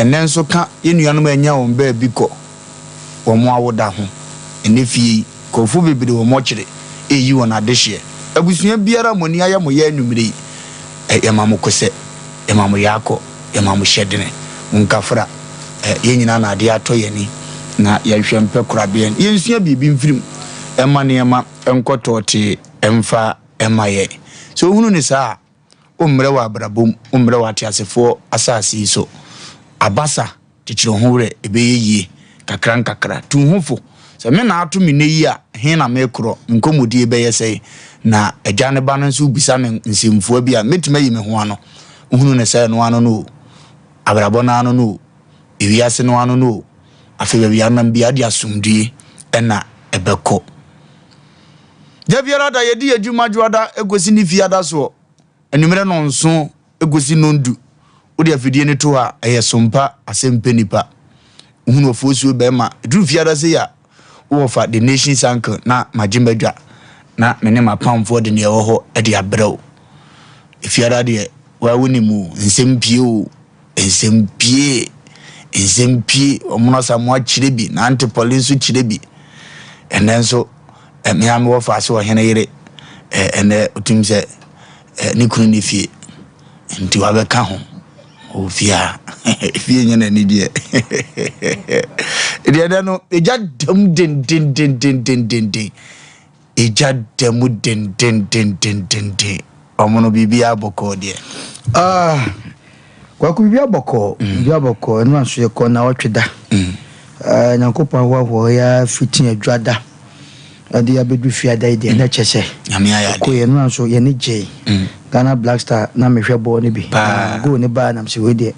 Ɛnnɛ nso ka yɛn nuanom a anya wɔn baabi kɔ wɔn awoda ho. Ɛnnɛ fie yi, nkurɔfoɔ bebree wɔ mɔkyere reyi wɔn adehyeɛ. Abusua biara a mo ani ayɛ mo ya anwummere yi, yɛma mo kosɛ, yɛma mo yaakɔ, yɛma mo hyɛdene, mo nkafra. Yɛn nyinaa na adeɛ atɔ yɛn ani, na yɛnhwɛ mpɛ korabea no. Yɛnsua biribi mfiri mu mma nneɛma nkɔ tɔɔtee mfa mma yɛn. Sɛ wohunu no saa a, Wommrɛ wɔ abrabɔ mu, wommrɛ wɔ ateasefoɔ asase yi so. Abasa, kyekyere wo ho werɛ, ɛbɛyɛ yie, kakra nkakra. Tu wo ho fo. Sɛ me na ato me nnɛ yi a, he na mekorɔ? Me nkɔmmɔdie bɛyɛ sɛn? Na agya ne ba no nso rebisa me nsɛmfua bi a, mɛtumi ayi me ho ano? Wohunu no sɛ ɛno ano no o, abrabɔ no ano no o, ewiase no ano no o, afei baabi a wonam biara, wode asomdwoeɛ na ɛbɛkɔ. Da biara da yɛdi yɛn dwuma dwoada kɔsi ne fiada soɔ, anwummerɛ nnɔnson kɔsi nnɔndu. Wode afidie no to hɔ a, ɛyɛ sompa asɛm pɛ nipa. Wohunu ofosuo bɛrima, ɛduru fiada sei a, wowɔ fa The Nation's Uncle na magye m'adwa na me ne m'apamfoɔ de deɛ ɛwɔ hɔ de abrɛ wo. Fiada deɛ, woa wonim o, nsɛm pie o. Nsɛm pie, nsɛm pie. Ɔmono Asamoah kyerɛ bi, Nante Pɔle nso kyerɛ bi. Ɛnɛ nso, me ara mewɔ faase ɔhene yere. Ɛnɛ otim sɛ ne kunu ne fie, nti wabɛka ho. Ɔwɔ fie a, fie nyɛ n'ani deɛ. Deɛ ɛnɛ no, egya dam dendendendendenden. Egya da mu dendendendendenden. Ɔmo no biribiara bɔkɔɔ deɛ. Ah, Kwaku biribiara bɔkɔɔ, mm. biribiara bɔkɔɔ. Ɛno nso yɛkɔ na ɔtwe da. Mm. Uh, Nyankopɔn ahoahoa yɛ fiti adwa da. Ɛde abɛdu fiada yi deɛ mm. na kyɛ sɛ. Nyame ayɛ adeɛ. Kɔ yɛn no nso yɛne gyee. Mm. Ghana Black Star na mehwɛ bɔɔl no bi. Paa. Goal ne baa nam sɛ wei deɛ.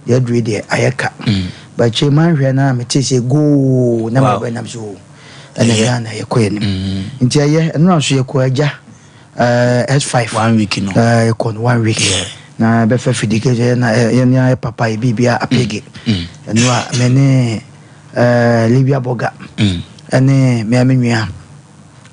Deɛ aduru yi deɛ ayɛ ka. Mm. But kyɛ manhwɛ na mete sɛ goal na wow. mebɛ nam so. Oh. Ɛna Ghana yɛkɔ yɛn anim. Mm. Nti ɛyɛ ɛno nso yɛkɔ agya eh, S5. One week no. Eh, yɛkɔ no one week. Yeah. Na bɛfɛ fidi kɛ na yɛn ni ayɛ papa yɛ biribi a apege. Mm. Ɛno a me ne eh, Libya Boga. Mm. Ɛne me a me nua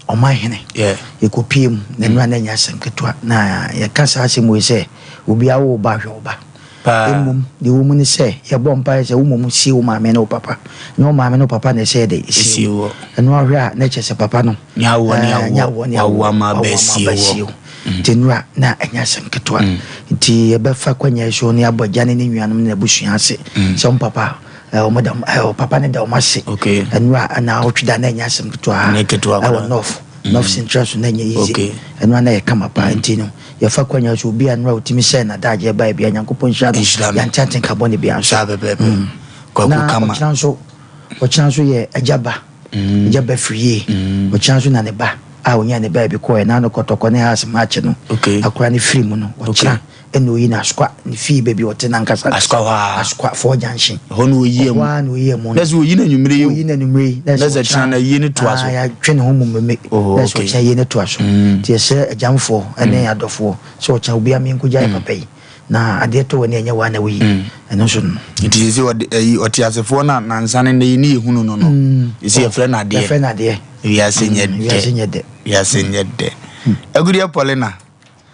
ɔman hene. Yeah. Yɛkɔ pie mu na ɛno a na ɛnyɛ asɛm ketewa na yɛka saa asɛm wei sɛ obi awo ba hwɛ wo ba. Paa. Mmom, deɛ ɛwɔ mu ne sɛ, yɛbɔ mpaeɛ sɛ wo mmom sie wo maame ne wo papa. Nyɛ wo maame ne wo papa na ɛsɛ yɛ dɛ? Ɛsie woɔ. Ɛno ara hwɛ a, na ɛkyerɛ sɛ papa no. Nyɛ awoɔ ne awoɔ. Nyɛ awoɔ ne awoɔ. Wawo ama aba asie woɔ. Nti nnora, na ɛnyɛ asɛm ketewa. Nti yɛbɛfa kwanya yi so na yɛabɔ agya ne ne nuanom ne n'abusua ase sɛ wɔn papa, wɔn da, papa no da wɔn ase. Nnora, naawɔtwe da, na ɛnyɛ asɛm ketewa. Ɛnyɛ ketewa koraa. Ɛwɔ North. North Central so na ɛnyɛ easy. Okay. Ɛno ara na ɛyɛ kama paa nti no yɛfa kwanya so obi a nnora otumi sɛɛ n'adagyeɛ baeɛ bia Nyankopɔn nhyira no. Nhyira no. Yɛante ante nka bɔne biara nso. Saa pɛpɛɛpɛ. Mm. Kwaku Na kama. ɔkyena nso ɔkyena nso yɛ agya ba. Mm. Agya ba firi yie. Mm. Ɔkyena nso na ne ba a ɔnyaa ne baabi kɔɛ na ano kɔtɔkɔ ne house match no. Okay. Akora ne firi mu no ɔkyena. Okay. Ɛna oyi no Asukwa ne fie baabi a ɔte no ankasa. Asukwa hɔ ara. Asukwa Four Junction. Ɛhɔ na oyi amu. Ɛhɔ ara na oyi amu no. Na sɛ oyi no anwummere yi o. Oyi no anwummere yi. Na sɛ kyena na ayie no toa so. Ah, yɛatwe ne ho mumeme. Oh, Na sɛ okay. ɔkyena ayie no toa so. Mm. Nti yɛsrɛ agyamfoɔ ne adɔfoɔ sɛ ɔkyena obiara menkɔgya yɛ papa yi. Na adeɛ tɔ w'ani a ɛnyɛ wo ara na woyi. Ɛno nso no. Nti sɛ ɔde ayi ɔteasefoɔ no a nansa no nnɛ yi ne yɛhunu no no. Sɛ yɛfrɛ no adeɛ. Yɛfrɛ no adeɛ. Wiase nyɛ dɛ. Wiase nyɛ dɛ. Wiase nyɛ dɛ. Agudeɛ Paulina.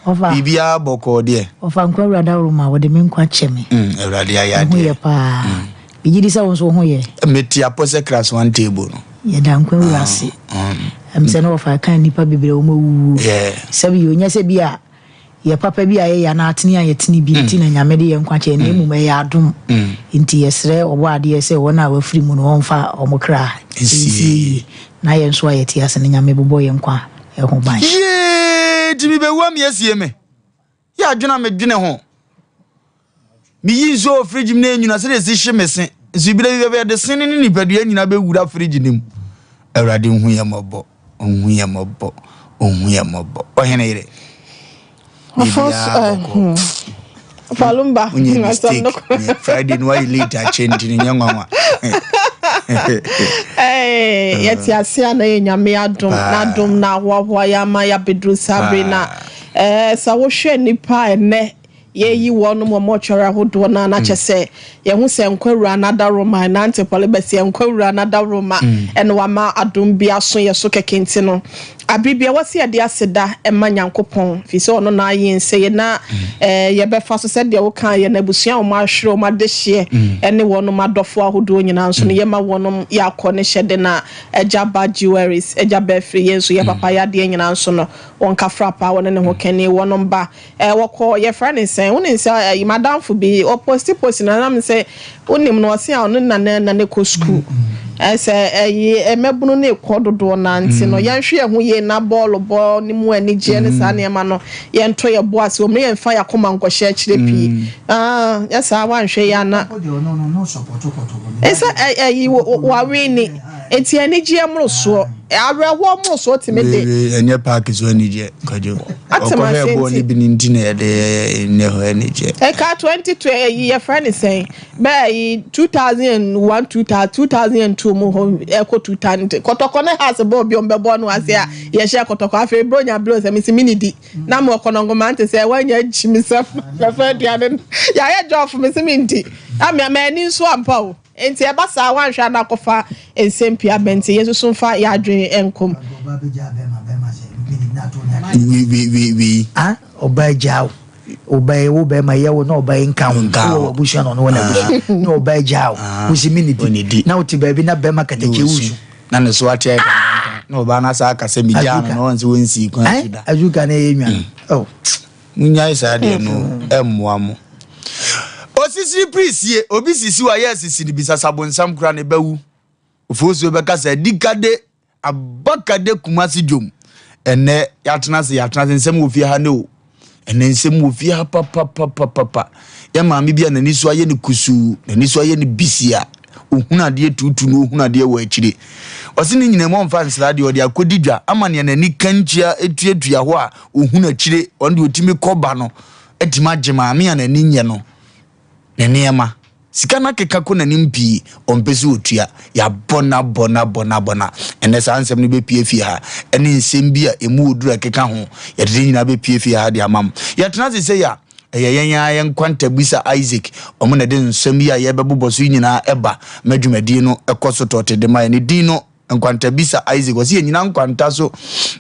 Ɔfa. Biribiara bɔkɔɔ deɛ. Ɔfa nkwa Awurade aworo ma wɔde me nkwa kyɛ me. Mm, Awurade ayɛ adeɛ. Me ho yɛ paa. Mm. Megye di sɛ wo nso wo ho yɛ. Mete apɔ sɛ class one table no. Yɛda nkwa wura ase. Mm. Ɛm sɛ na wɔfa kan nnipa bebree wɔn awuwuo. Yeah. Sɛbi yɛ onyɛ sɛ bi a yɛ papa bi a yɛyɛ anaa atene a yɛtene bi nti na Nyame de yɛn nkwa kyɛ na mmom ɛyɛ adom. Nti yɛsrɛ ɔbɔ adeɛ sɛ wɔn a wɔafiri mu no wɔmfa wɔn kra nsie yie na yɛn nso a yɛte ase no Nyame bobɔ yɛn nkwa ho ban. Yee, nti mebɛwu a measie me. Yɛ adwene a medwene ho. Meyi nsuo wɔ fridge mu na ɛnyina sɛdeɛ ɛsi hye me se. Nso berɛ bi bɛbɛ yɛde se ne ne nipadua nyinaa bɛwura fridge no mu. Awurade nhu yɛn mmɔbɔ, ɔnhu yɛn mmɔbɔ, ɔnhu yɛn mmɔbɔ. Ɔhene yere. Biribiara bɔkɔɔ. Falumba. Wonyɛ mistake. Friday no wayɛ late akyɛ nti no nyɛ nwanwa. Yɛte ase a na yɛ nyame adom n'adom na ahoahoa yɛ ama yɛabɛduru saa bere na sɛ wohwɛ nnipa a ɛnɛ Yɛyi wɔnom wɔ mɔtwɛre ahodoɔ no a na kyɛ sɛ yɛhu sɛ Nkwawura no adaworoma, Nante Pɔle bɛseɛ Nkwawura no adaworoma ɛna wama adom bi aso yɛ so kɛkɛ nti no abere biara ɛwɔ sɛ yɛde aseda ma Nyankopɔn firi sɛ ɔno na aye nsɛ yɛ na yɛbɛfa so sɛdeɛ wokaa yɛn abusua a wɔn ahwere wɔn adehyeɛ ɛne wɔnom adɔfoɔ ahodoɔ nyinaa nso no yɛma wɔnom yɛakɔ ne hyɛde na Agya Ba Jewelries, Agya Bɛfiri yɛn nso yɛ papa yɛ adeɛ nyinaa nso no wɔn kafra paa wɔne ne ho kani wɔnom ba Eh wɔkɔ yɛfrɛ no sɛn wonim sɛ ɛyi madamfo bi ɔposti posti na nam sɛ wonim no ɔse a ɔno na na na ne kɔ sukuu ɛsɛ ɛyi mmabunu no kɔ dodoɔ na nti no yɛnhwɛ yɛn ho yie na bɔɔlo bɔ ne mu anigyeɛ ne saa nneɛma no yɛntɔ yɛ bo ase wɔn yɛnfa yɛ akoma nkɔhyɛ akyire pii ah nyɛ saa wanhwɛ yɛ ana ɛsɛ ɛyi wawini nti anigyeɛ mmorosoɔ awerɛhoɔ mmorosoɔ tumi de. Ɛnyɛ paaki so anigyeɛ kwadwo. Ɔkɔhwɛɛ bɔɔl no bi no nti na yɛde nnɛ hɔ anigyeɛ. Ɛka 20 ɛyi yɛfrɛ ne sɛn bɛɛ yi 2001 2002 mu hɔ ɛkɔ 2000 kɔtɔkɔ ne house bɔɔl bi ɔmbɛbɔ no ase a yɛhyɛ kɔtɔkɔ afei bronya bro sɛ mesi mini di na mo ɔkɔnɔnkoma nte sɛ wanya gyimi sɛ fɛfɛ aduane no yɛayɛ jɔfo mesi mindi amea m'ani nso ampa o. Enti ɛba saa a, woanhwɛ a na akɔfa nsɛm pii aba nti yɛnsusu mfa yɛn adwene nkɔ mu. Wei. Ah, ɔbaa gyaa wo. Ɔbaa yi wo bɛrima yɛ wo na ɔbaa yi nka ho. Wowɔ w'abusua na ɔno wɔ n'abusua. Na ɔbaa gyaa wo. Wosi me ne di. Na wote baabi na bɛrima katakye wo su. Na ne so ate ayɛ kankankan. Na ɔbaa no asa aka sɛ megyaa no na ɔn sɛ wɔnsii kwan so da. Azuka na ɛyɛ nwa. Oh. Munnyae saa adeɛ no, ɛmmoa mo. Osisiri pirisie, obi sisi wa yɛ sisi no bisa sabonsam kora ne bɛwu. Ofosuo bɛka sɛ adikade abakade Kumasi dwom. Ɛnɛ yɛatena ase yɛatena ase nsɛm wɔ fie ha ne o. Ɛnɛ nsɛm wɔ fie ha papapapapa. Yɛ maame bi a n'ani so ayɛ no kusuu, n'ani so ayɛ no bisi a ohunu adeɛ tuutu na ohunu adeɛ wɔ akyire. Ɔse ne nyinaa mu ɔmfa nsra deɛ ɔde akɔdi dwa ama nea n'ani kankyia tuatua hɔ a ohunu akyire, ɔno deɛ ɔtumi kɔ ba no atumi agye maame a n'ani nyɛ no ne nneɛma. Sika no akeka kɔ n'anim pii, ɔmpɛ sɛ ɔtua. Yɛabɔ no abɔ no abɔ no abɔ no. Ɛnnɛ saa nsɛm no bɛpue fie ha, ɛne nsɛm bi a ɛmu wɔ duru a ɛkeka ho. Yɛde ne nyinaa bɛpue fie ha de ama mo. Yɛtena ase sei a, ɛyɛ yɛn ara yɛn nkwantabisa Isaac. Wɔn na ɛde nsɛm yi a yɛrebɛbobɔ so yi nyinaa ɛba ma dwumadie no kɔ so tɔɔte de ma yɛn. Ne din no, Nkwantabisa Isaac. Ɔse yɛnnyina nkwanta so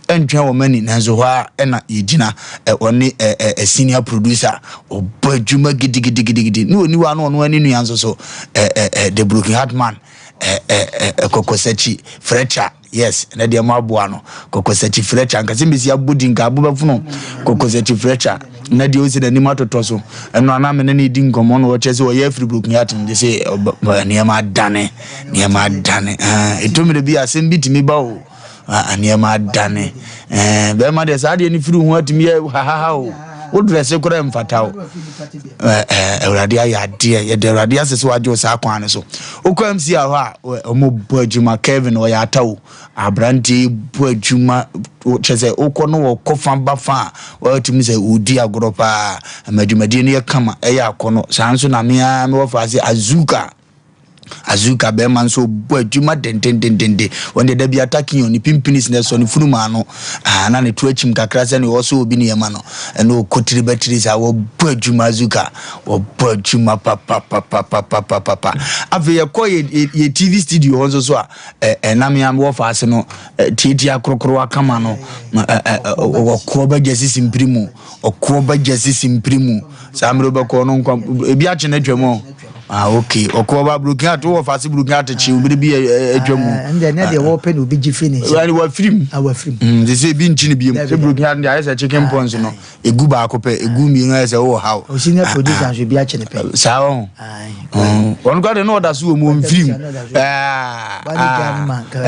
ntwɛn wɔn ani, nanso hɔ ara na yɛgyina. Ɔne senior producer, ɔbɔ adwuma gidigidigidigidi. Ne ɔni hɔ a na ɔno ne nua nso so, the broken heart man, Kɔkɔsakyi Fletcher. Yes, ɛnɛ deɛ mo aboa no. Kɔkɔsakyi Fletcher, nka sɛ mesi abɔ din nka abo bɛfono. Kɔkɔsakyi Fletcher, ɛnɛ deɛ ɔsi n'anim atotɔ so. Ɛno ana me ne ne di nkɔmmɔ na ɔkyerɛ sɛ ɔyɛ afiri broken heart mu, gye sɛ nneɛma adane. Nneɛma adane. Ɛtɔ mmerɛ bi asɛm bi tumi ba o. Nneɛma adane. Bɛrima deɛ saa deɛ no firi ho atumi yɛ hahaha o. Wo drɛse koraa mfata o. Awurade ayɛ adeɛ. Yɛde Awurade ase sɛ wagye wo saa kwan no so. Wokɔ MCR hɔ a, wɔn bɔ adwuma. Kevin ɔyɛ ata o. Aberanteɛ yi bɔ adwuma. Kyerɛ sɛ wokɔ no wɔkɔ fa ba fa a, wɔatumi sɛ wɔdi agorɔ paa. Ama dwumadie no yɛ kama, ɛyɛ akɔnɔ. Saa nso na me ara mewɔ fa ase Azuka. Azuka bɛrima nso bɔ adwuma dendendendende. Wɔn deɛ dabi ataki yɛn ne pimpinis na ɛsɔ ne funum ano. Ah, na ne to akyim kakra sɛ ne ɔsɔ obi nneɛma no. Ɛna ɔkɔtiri bɛtiri saa wɔbɔ adwuma Azuka. Wɔbɔ adwuma papapapapapapa. Afei yɛkɔ yɛ yɛ TV studio hɔ nso so a ɛnam yɛn wɔ fa ase no tietia korokorowa kama no wɔkoɔ bɛgya sisi mpiri mu. Ɔkoɔ bɛgya sisi mpiri mu. Saa mmerɛ wobɛkɔ no nkwa ebi akye no atwam o. Ah okay. Ɔkoɔ ba broken heart wɔ fa ase broken heart kye obere bi atwa mu. Ɛnde ɛnɛ deɛ wɔpɛ na obi gye firi ne nsam. Ɛne wafiri mu. Ah wafiri mu. Mm, te sɛ ebi nkyi no biem. Sɛ broken heart deɛ ayɛ sɛ chicken pox no. Egu baako pɛ, egu mmienu ayɛ sɛ wowɔ haw. O senior producer nso ebi akye ne pɛ. Saa wɔn. Wɔn kora deɛ na ɔda so wɔ mu ɔmfiri mu.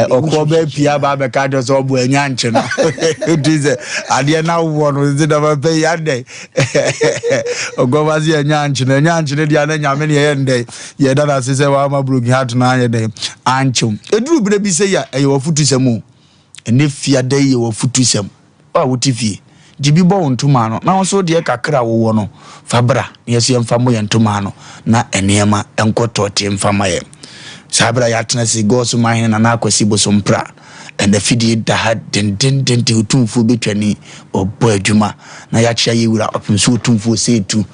Ɔkoɔ bɛɛ pia aba abɛka kyerɛ sɛ ɔbo anya nkye no. Nti sɛ adeɛ no awoɔ no nti na papa yi adɛn. Ɔkɔba sɛ yɛnya nkye no, ɛnya nkye no deɛ na nyame ne ɛyɛ ndɛn. Yɛda no ase sɛ wama broken heart no anyɛ dɛn ankyew. Ɛduru berɛ bi sɛ yɛ ɛyɛ w'afotusɛm o. Ɛnɛ fiada yi yɛ w'afotusɛm. Wo a wote fie, gye bi bɔ wo ntoma ano, na wo nso wo deɛ kakra a wowɔ no, fa bra na yɛn nso yɛmfa mmɔ yɛn ntoma ano na nneɛma nkɔ tɔɔtee mfa mma yɛn. Saa berɛ a yɛatena ase, Goaso Manhene Nana Akwasi Bosompra Ɛnna fidie da ha dendendenden, Otumfoɔ bɛtwani, ɔbɔ adwuma na yɛakyea yɛ wura ɔpem so Otumfoɔ sɛ etu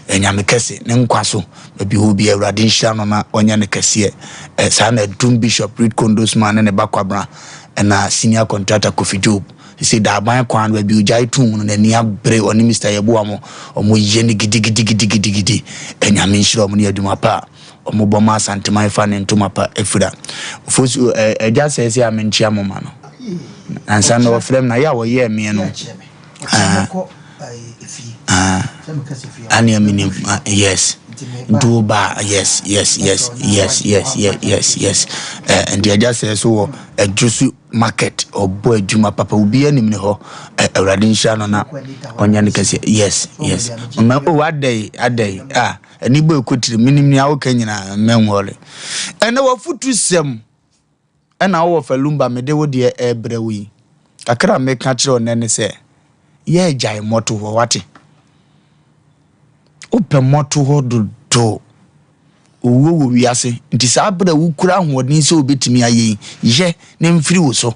Nyame kɛse ne nkwa so baabi hɔ bi Awurade nhyira no na ɔnyɛ no kɛseɛ. Ɛ saa na Adum Bishop Reed Kondosman ne ne ba Kwabena ɛna Senior Contractor Kofi Job sɛ Daaban kwan no baabi ogyae tum no n'ani abere ɔne Mister Yeboah mo ɔmo yɛ no gidigidigidigidi. Nyame nhyira ɔmo ne adwuma pa a Ɔmo bɔ ma Asanteman fa ne ntoma pa fira. Fosu ɛ agya sɛɛ sɛ a menkyea mo ma no. Ansa na ɔfrɛ me na yɛ a ɔyɛɛ meɛ no. Ah, ah, aneɛ menim, ah, yes. Nti wo ba, yes, yes, yes, yes, yes, yes, yes, yes. Eh, nti agya sɛɛ so wɔ Adwosu market, ɔbɔ adwuma papa, obiara nim ne hɔ. Eh, Awurade nhyira no na ɔnyɛ no kɛseɛ. Yes, yes. Mma, oh, adɛn, adɛn, ah. Ani bɔ ɛkɔ tirim, menim nea woka nyinaa, mɛnwɔre. Ɛnɛ w'afotusɛm ɛna wowɔ Falumba mede wo deɛ ɛrebrɛ wo yi. Kakra a meka kyerɛ wo nnɛ ne sɛ, yɛ agyae mmɔtohɔ, wate? Wopɛ mmɔtohɔ dodo. Owuo wɔ wiase, nti saa berɛ a wokura ahoɔden sɛ wobɛtumi ayɛ yi, yɛ na mfiri wo so.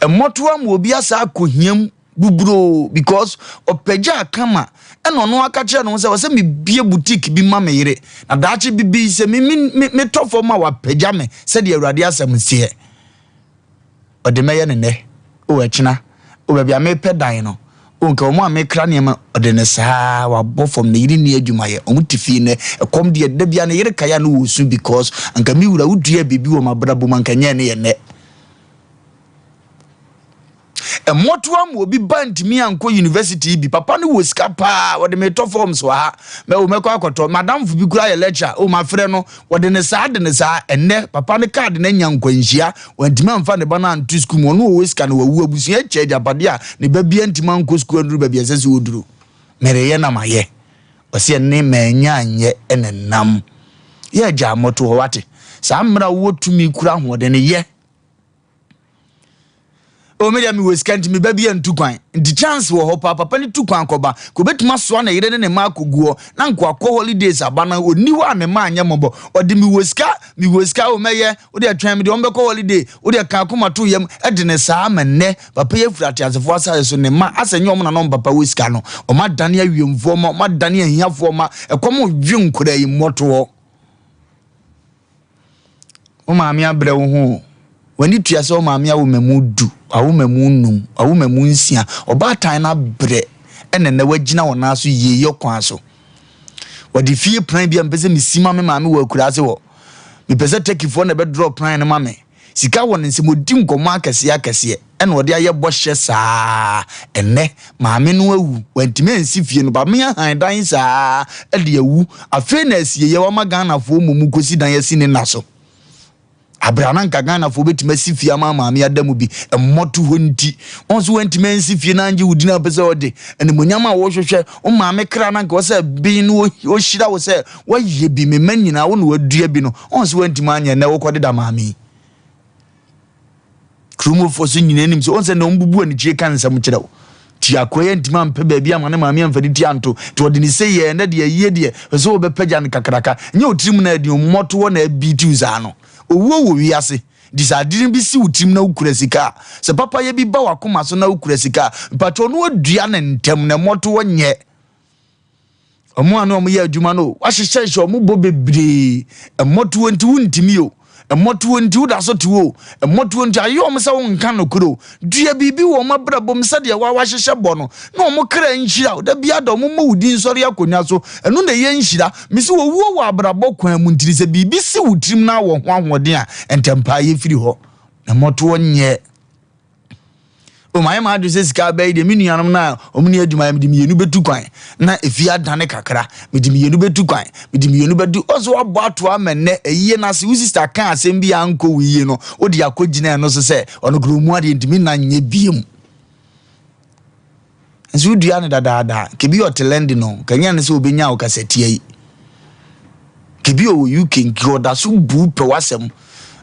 Mmɔtoa ma obi asa akɔhiam buburoo because ɔpagyaa kama ɛna ɔno aka kyerɛ ne ho sɛ ɔsɛ mebie boutique bi ma me yere na daakye bibi sɛ me me metɔ fam a wapagya me sɛdeɛ awurade asɛm seɛ ɔde mɛyɛ ne nnɛ o ɛkyena o baabi a mepɛ dan no o nka wɔn a mekra nneɛma ɔde ne saa wabɔ fam ne yere nni adwumayɛ wɔn te fie nnɛ ɛkɔm deɛ da bia ne yere kae a no wɔ su because anka me wura wodua biribi wɔ m'abrabɔ mu anka nyɛ ne yɛ nnɛ. Mmɔtoa ma obi ba ntumi ankɔ university bi. Papa no wɔ sika paa, wɔde me tɔ forms wɔ ha. Mɛ mɛkɔ akɔtɔ. Madamfo bi koraa yɛ lecturer. O mafrɛ no, wɔde ne saa de ne saa. Ɛnnɛ, papa no card no anya nkwanhyia. Wantumi amfa ne ba no anto sukuu mu. Ɔno ɔwɔ sika no, wawu. Abusua akyɛ agyapadeɛ a ne ba biara ntumi ankɔ sukuu anduru baabi a ɛsɛ sɛ ɔduru. Mereyɛ na mayɛ. Ɔse ɛnne manya anyɛ ɛna nam. Yɛ agya mmɔtohɔ wate. Saa mmerɛ a wowɔ tumi kura ahoɔden no yɛ. O me deɛ mewɔ sika nti me ba bi antu kwan nti chance wɔ hɔ paa papa no tu kwan kɔba ka obɛtumi asoa ne yere ne ne mma akɔgu hɔ na nka wakɔ holidays aba na ɔnni hɔ a ne mma anyɛ mmɔbɔ ɔde mewɔ sika mewɔ sika o mɛyɛ wode atwɛn me deɛ ɔmbɛkɔ holiday wode ka akoma to yam ɛde ne saa ma nnɛ papa yi afiri ateasefoɔ asase so ne mma asɛ nyɛ ɔmo na na ɔmo papa wɔ sika no ɔmo adane awiemfoɔ ma ɔmo adane ahiafoɔ ma ɛkɔm dwe nkora yi mmɔtoɔ. Wo maame abrɛ wo ho o. W'ani tua sɛ wo maame awo mmamu du, wawo mmamu nnum, wawo mmamu nsia. Ɔbaatan no abrɛ ɛna nnɛ wagyina wɔn nan so yieyɔ kwan so. Wɔde fie plan bi a mepɛ sɛ mesi ma me maame wɔ akuraase hɔ. Mepɛ sɛ Turkeyfoɔ na ɛbɛdrɔ plan no ma me. Sika wɔ ne nsam, ɔdi nkɔmmɔ akɛseɛ akɛseɛ ɛna ɔde ayɛ bɔhyɛ saa. Ɛnnɛ, maame no awu, wantumi ansi fie no, bame ahan dan saa de awu. Afei na asieeɛ wama Ghanafoɔ mmom kɔsi dan asi ne nna so. Aberɛ a na nka Ghanafoɔ bɛtumi asi fie ama maame ada mu bi, mmɔtohɔ nti, wɔn nso wantumi ansi fie na angye wo din a wopɛ sɛ ɔgye. Animuonyam a wohwehwɛ, wo maame kra na nka wɔ sɛ ben no ɔhyira wo sɛ woayɛ bi, me mma nyinaa wo na wadua bi no, wɔn nso wantumi anyɛ, nnɛ wokɔdeda maame yi. Kuromfoɔ so nyinaa nim sɛ wɔn sɛ na wɔn bubu anikyie ka nsɛm kyerɛ wo. Ti akoa yi antumi ampɛ baabi ama ne maame amfa ne ti anto. Nti ɔde ne sei yɛɛ ɛnɛ deɛ ayie deɛ pɛ sɛ wɔbɛpagya no kakraka. Nyɛ wo tirim na adi mmɔtoɔ na abiitiw saa no. Owuo wɔ wiase. Nti sɛ ade no bi si wo tirim na wokura sika a, sɛ papayɛ bi ba w'akoma so na wokura sika a, mpakyɛw no adua no ntɛm na mmɔtoɔ nyɛ. Wɔn a na wɔyɛ adwuma no, wɔahyehyɛhyɛ wɔn bɔ bebree. Mmɔtoɔ nti wontumi o. Mmɔtoɔ nti woda so te o. Mmɔtoɔ nti ayɛ wɔn sɛ wonka nokorɛ o. Dua biribi wɔ wɔn abrabɔ mu sɛdeɛ woa woahyehyɛ bɔ no, na wɔn kra nhyira wo. Da biara da wɔmmɔ wo din nsɔre akonnwa so. Ɛno na ɛyɛ nhyira. Mese owuo wɔ abrabɔ kwan mu nti sɛ biribi si wo tirim na wɔ ho ahoɔden a, ntɛmpaa yɛ firi hɔ. Na mmɔtoɔ nyɛ. O mayɛ m'adwene sɛ sika abɛyi deɛ me nuanom no a wɔn ni adwuma yɛ mede mmienu bɛtu kwan na efie adane kakra mede mmienu bɛtu kwan mede mmienu bɛtu ɔsɛ wabɔ ato ama nnɛ ayie no ase wo sista ka asɛm bi a ankɔ wo yie no wode akɔgyina ɛno so sɛ ɔno kura ɔmu adeɛ ntumi nna nyɛ biem nso wodua no dadaada kebi ɔte London no kanya ne sɛ obɛnya wo kasatia yi kebi ɔwɔ UK nka ɔda so bu pɛ w'asɛm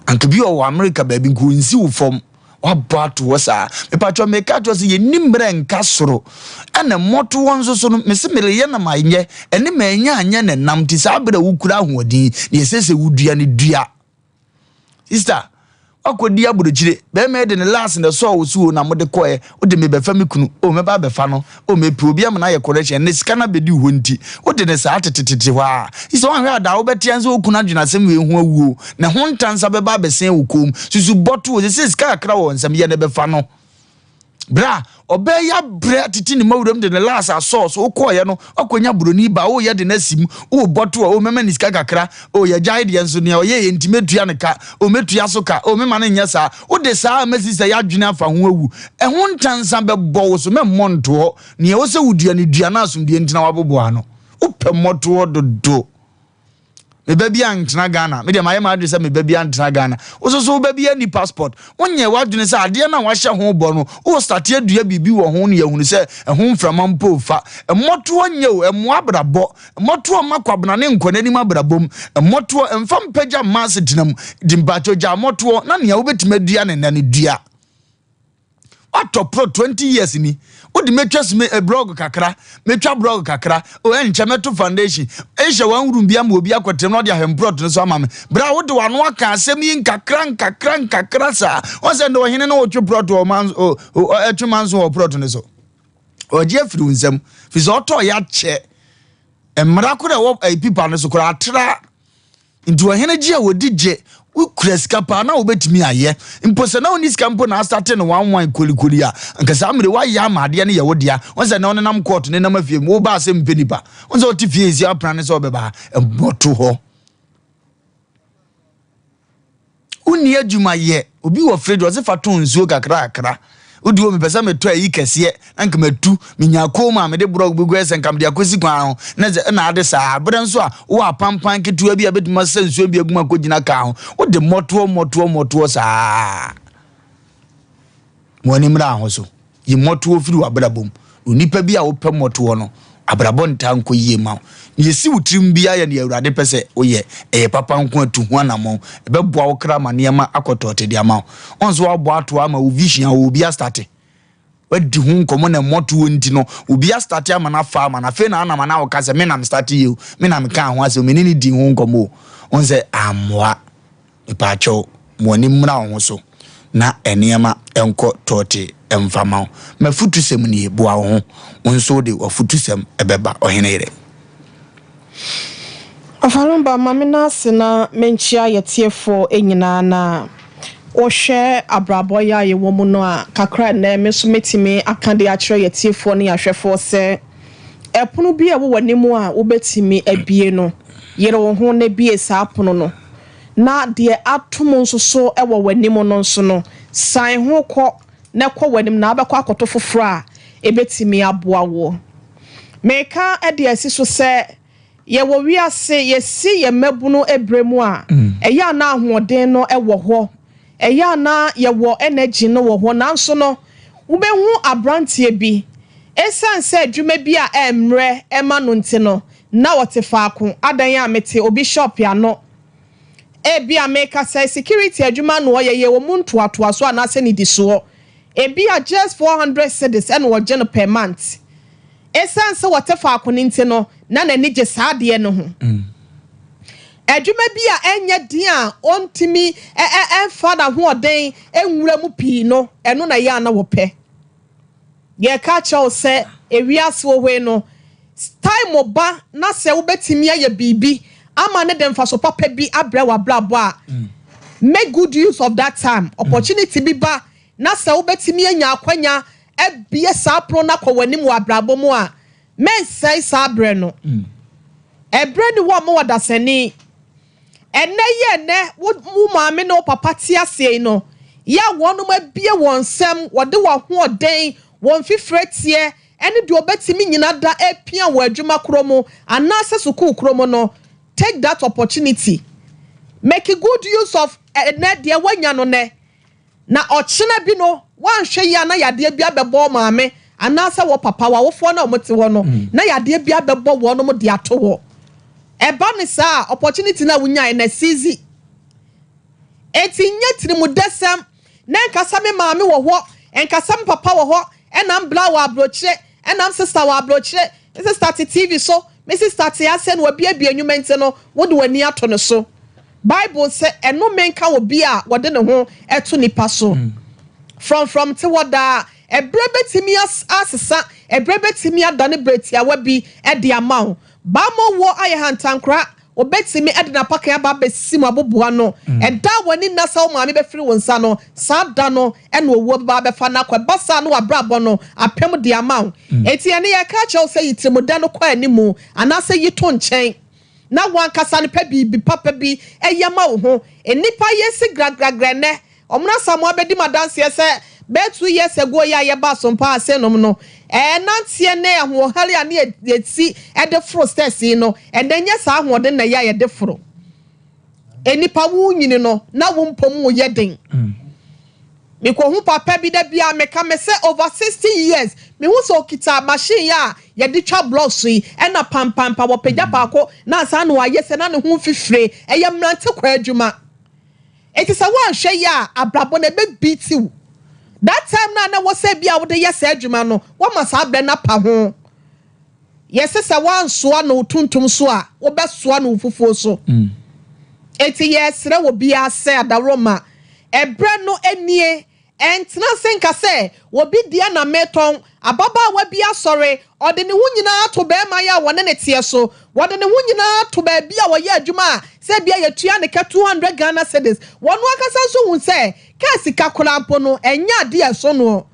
anka bi ɔwɔ America baabi nka ɔnsi wo fam Wabɔ ato hɔ saa. Mepatwɔ meka kyerɛ sɛ yɛnni mmerɛ nka soro. Ɛna mmɔtohɔ nso so no, mese mereyɛ na manyɛ, ɛne manya anyɛ na ɛnam. Nti saa berɛ a wokura ahoɔden, deɛ ɛsɛ sɛ wodua no dua. Sister, Woakɔdi aburokyire, bɛrima yi de ne last na ɛsɔɔ wo so o na mode kɔɛ, wode me bɛfa me kunu o mɛba abɛfa no o mepɛ obi ama no ayɛ correction ɛnnɛ sika no abɛdi wo hɔ nti wode no saa tetetete hɔ a yi sɛ woanhwɛ a daa wobɛte ansa wo kunu adwene asɛm wei ho awu o ne ho ntansa bɛba abɛsɛn wo kɔn mu susu bɔto o sesei sika kakra wɔ wo nsam yɛ no bɛfa no. Berɛ a ɔbaa yi abrɛ atete ne mawuram de ne laas asɔɔ so, wokɔɔeɛ no, woakɔnya buroni ba, woreyɛ de no asi mu, worebɔ to a, o mɛma no sika kakra, o yɛgyae deɛ nso nea ɔyɛeɛ nti mɛtua no ka, o mɛtua so ka, o mema no nyɛ saa. Wode saa ama sista yi adwene afa ho awu. Ɛho ntansa bɛbɔ wo so, mɛmmɔ nto hɔ. Nea ɛwɔ sɛ wodua no, dua na asomdwoeɛ ntena w'aboboa ano. Wopɛ mmɔtoɔ dodo. Me ba bi antena Ghana. Me deɛ mayɛ m'adwene sɛ me ba bi antena Ghana. Wo nso so wo ba bi anni passport. Wonyɛɛ w'adwene sɛ adeɛ no a wahyɛ ho bɔ no, wo starte adua biribi wɔ ho na yɛahunu sɛ ɛho mframa mpo refa. Mmɔtoɔ nyɛ o, ɛmmoa abrabɔ. Mmɔtoɔ mma kwabena ne nkɔnanim abrabɔ mu. Mmɔtoɔ mfa mpagya mma asetena mu. Nti mpakyɛw gyaa mmɔtoɔ na nea wobɛtumi adua no nnɛ no dua. Watɔ pro 20 years ni. Wode mɛtwa sime eh, blog kakra, mɛtwa blog kakra. O ɛnkyɛ mɛto foundation. Ɛnhyɛ one room bi ama obi akɔtɛm na ɔde ahwɛ plot no so ama me. Berɛ a wode w'ano aka asɛm yi nkakra nkakra nkakra saa. Wɔn sɛ ndɛ ɔhene no ɔtwe plot wɔ man ɛtwe manso wɔ plot no so. Ɔgye afiri wo nsam. Firi sɛ ɔtɔ yɛ akyɛ. Mmara koro ɛwɔ ɛyi pipa no so koraa atra. Nti ɔhene gye a wɔdi gye, wokura sika paa na wobɛtumi ayɛ. Mpo sɛ na wonni sika mpo na asate no wanwan kolikoli a, anka saa mmere woayɛ ama adeɛ no yɛ wo dea. Wɔn sɛ na ɔnenam kɔɔto nenam afie mu, wobaa sɛ mpɛ nipa. Wɔn sɛ ɔte fie esi apena ne sɛ ɔbɛba ha, mmɔto hɔ. Wonni adwuma yɛ. Obi wɔ fridge ɔse fa tɔn nsuo kakrakra. Wodi hɔ mepɛ sɛ metɔ ayi kɛseɛ na nka matu. Menya koom a mede borɔg bɛgu ayɛ sɛ nka mede akɔsi kwan ho na sɛ ɛna ade saa. Berɛ nso a wowɔ apampan ketewa bi a bɛtumi asesa nsuo bi agu mu akɔgyina kaa ho. Wode mmɔtoɔ mmɔtoɔ mmɔtoɔ saa. Mo ani mmra ho so. Yi mmɔtoɔ firi w'abrabɔ mu. Onipa bi a wopɛ mmɔtoɔ no, abrabɔ ntaa nkɔ yie mma wo. Nea ɛsi wo tirim biara yɛ nea Awurade pɛ sɛ woyɛ. Ɛyɛ papa nko a, tu ho anammɔn. Ɛbɛboa wo kra ma nneɛma akɔ tɔɔte de ama wo. Wɔn nso wɔabɔ ato ama wo vision a obi astate. Wadi ho nkɔmmɔ na mmɔtoɔ nti no, obi astate ama no afa ama no. Afei na anam anaa woka sɛ, me na mestate yɛ o, me na mekaa ho asɛm, me ne no dii ho nkɔmmɔ o. Wohu sɛ ammoa. Mepaakyɛw, mo ani mmra wo ho so na nneɛma nkɔ tɔɔtee mfa mma wo. M'afotusɛm nie, boa wo ho. Wo nso wode w'afotusɛm bɛba, ɔhene yere. Ɔfarumba, ma me nan ase na menkyia yɛtiefoɔ nyinaa na wohwɛ abrabɔ yi a yɛwɔ mu no a, kakra nnɛ me nso mɛtumi aka de akyerɛ yɛtiefoɔ ne yɛahwɛfoɔ sɛ ɛpono bi a ɛwɔ w'anim a wobɛtumi abue no, yere wo ho na bue saa pono no. Na deɛ atom nso so wɔ w'anim no nso no, san ho kɔ na kɔ w'anim na wobɛkɔ akɔto foforɔ a ɛbɛtumi aboa woɔ. Meka de asi so sɛ, yɛwɔ wiase, yɛsi yɛn mmabunu berɛ mu a, ɛyɛ a na ahoɔden no wɔ hɔ, ɛyɛ a na yɛwɔ energy no wɔ hɔ, nanso no, wobɛhu aberanteɛ bi, ɛsiane sɛ adwuma bi a ɛmmrɛ ma no nti no, na ɔte faako, adan a mete obi shop ano. Ebia meka sɛ security adwuma na ɔyɛ, yɛwɔ mu ntoatoasoɔ anaasɛ nnidisoɔ. Ebia just 400 cedis na ɔgye no per month. Esiane sɛ ɔte faako no nti no, na n'ani gye saa adeɛ no ho. Adwuma bi a ɛnyɛ den a ɔntumi mfa n'ahoɔden nwura mu pii no, ɛno na ɛyɛ a na ɔpɛ. Yɛreka akyerɛ wo sɛ ewiase wɔ hɔ yi no, time ba na sɛ wobɛtumi ayɛ biribi ama no de mfaso papa bi abrɛ w'abrabɔ a, make good use of that time. Opportunity bi ba na sɛ wobɛtumi anya akwanya abue saa pono no akɔ w'anim wɔ abrabɔ mu a, mɛnsɛe saa berɛ no. Ɛberɛ ni hɔ mma ɔdasani. Ɛnnɛ yi a ɛnnɛ wo wo maame ne wo papa te aseɛ yi no, yɛ a wɔnom abue wɔn nsam, wɔde wɔn ahoɔden, wɔn fifire teɛ, ɛne deɛ wɔbɛtumi nyina da repia wɔ adwuma korɔ mu anaasɛ sukuu korɔ mu no, take that opportunity. Make good use of ɛnnɛ deɛ woanya no nnɛ. Na ɔkyena bi no, woanhwɛ yie a na yadeɛ bi abɛbɔ wo maame anaasɛ wo papa, w'awofoɔ no a wɔte hɔ no, na yadeɛ bi abɛbɔ wɔnom de ato hɔ. Ɛba no saa a, opportunity no a wonyaeɛ no, asiizi. Enti nyɛ tirimudɛsɛm na nka sɛ me maame wɔ hɔ, nka sɛ me papa wɔ hɔ, ɛna me bra wɔ aburokyire, ɛna me sister wɔ aburokyire, me sister te TV so, me sister te ase na wabuebue nnwuma nti no, wode w'ani ato no so. Bible sɛ ɛnome nka obi a wɔde ne ho to nipa so. Frɔmfrɔm te hɔ daa. Ɛberɛ bɛtumi asesa, ɛberɛ bɛtumi adane berɛ tiawa bi de ama wo. Bammɔ woɔ ayɛ hantankora, wɔbɛtumi de n'apakan aba abɛsi mo aboboano. Ɛda a w'ani nna sɛ wo maame bɛfiri wo nsa no, saa da no na owuo bɛba abɛfa no akɔ. Ɛba saa na w'abrabɔ no apem de ama wo. Enti ɛnnɛ yɛreka akyerɛ wo sɛ yi tirimudɛ no kɔ animu anaasɛ yi to nkyɛn na wo ankasa no pɛ biribi papa bi yɛ ma wo ho. Nnipa yɛsi gragragra ɛnnɛ. Wɔn Asamoah bɛdi m'adanseɛ sɛ bɛyɛ 2 years ago yi a yɛbaa Sompa ase nom no, ɛɛ nanteɛ ne ahoɔhare a ne yɛsi de foro stairs yi no, ɛnnɛ nyɛ saa ahoɔden na ɛyɛ a yɛde foro. Nnipa wo nyini no na wo mpom wo yɛ den. Mekɔhu papa bi da bi a meka me sɛ over 60 years, mehu sɛ ɔkita machine yi a yɛde twa blocks yi, ɛna pampampa wɔpagya baako na ansa na wayɛ sɛ na ne ho mfifire, ɛyɛ mmerante kɔ adwuma. Enti sɛ woanhwɛ yie a, abrabɔ no ɛbɛbeat wo. That time no a na ɛwɔ sɛ bi a wode yɛ saa adwuma no, woama saa berɛ no apa ho. Yɛse sɛ woansoa no wo tuntum so a, wobɛsoa no wo fufuo so. Enti yɛresrɛ obiara sɛ adaworoma, ɛberɛ no nie, Ɛntena ase nka sɛ, 'Obi deɛ na meretɔn. Ababaawa bi asɔre, ɔde ne ho nyinaa ato barima yi a wɔne no teɛ so. Wɔde ne ho nyinaa ato baabi a ɔyɛ adwuma a sɛ ebia yɛtua ne ka 200 Ghana cedis. Ɔno ankasa nso hu sɛ kaa sika koraa mpo no, ɛnyɛ adeɛ a ɛso noɔ.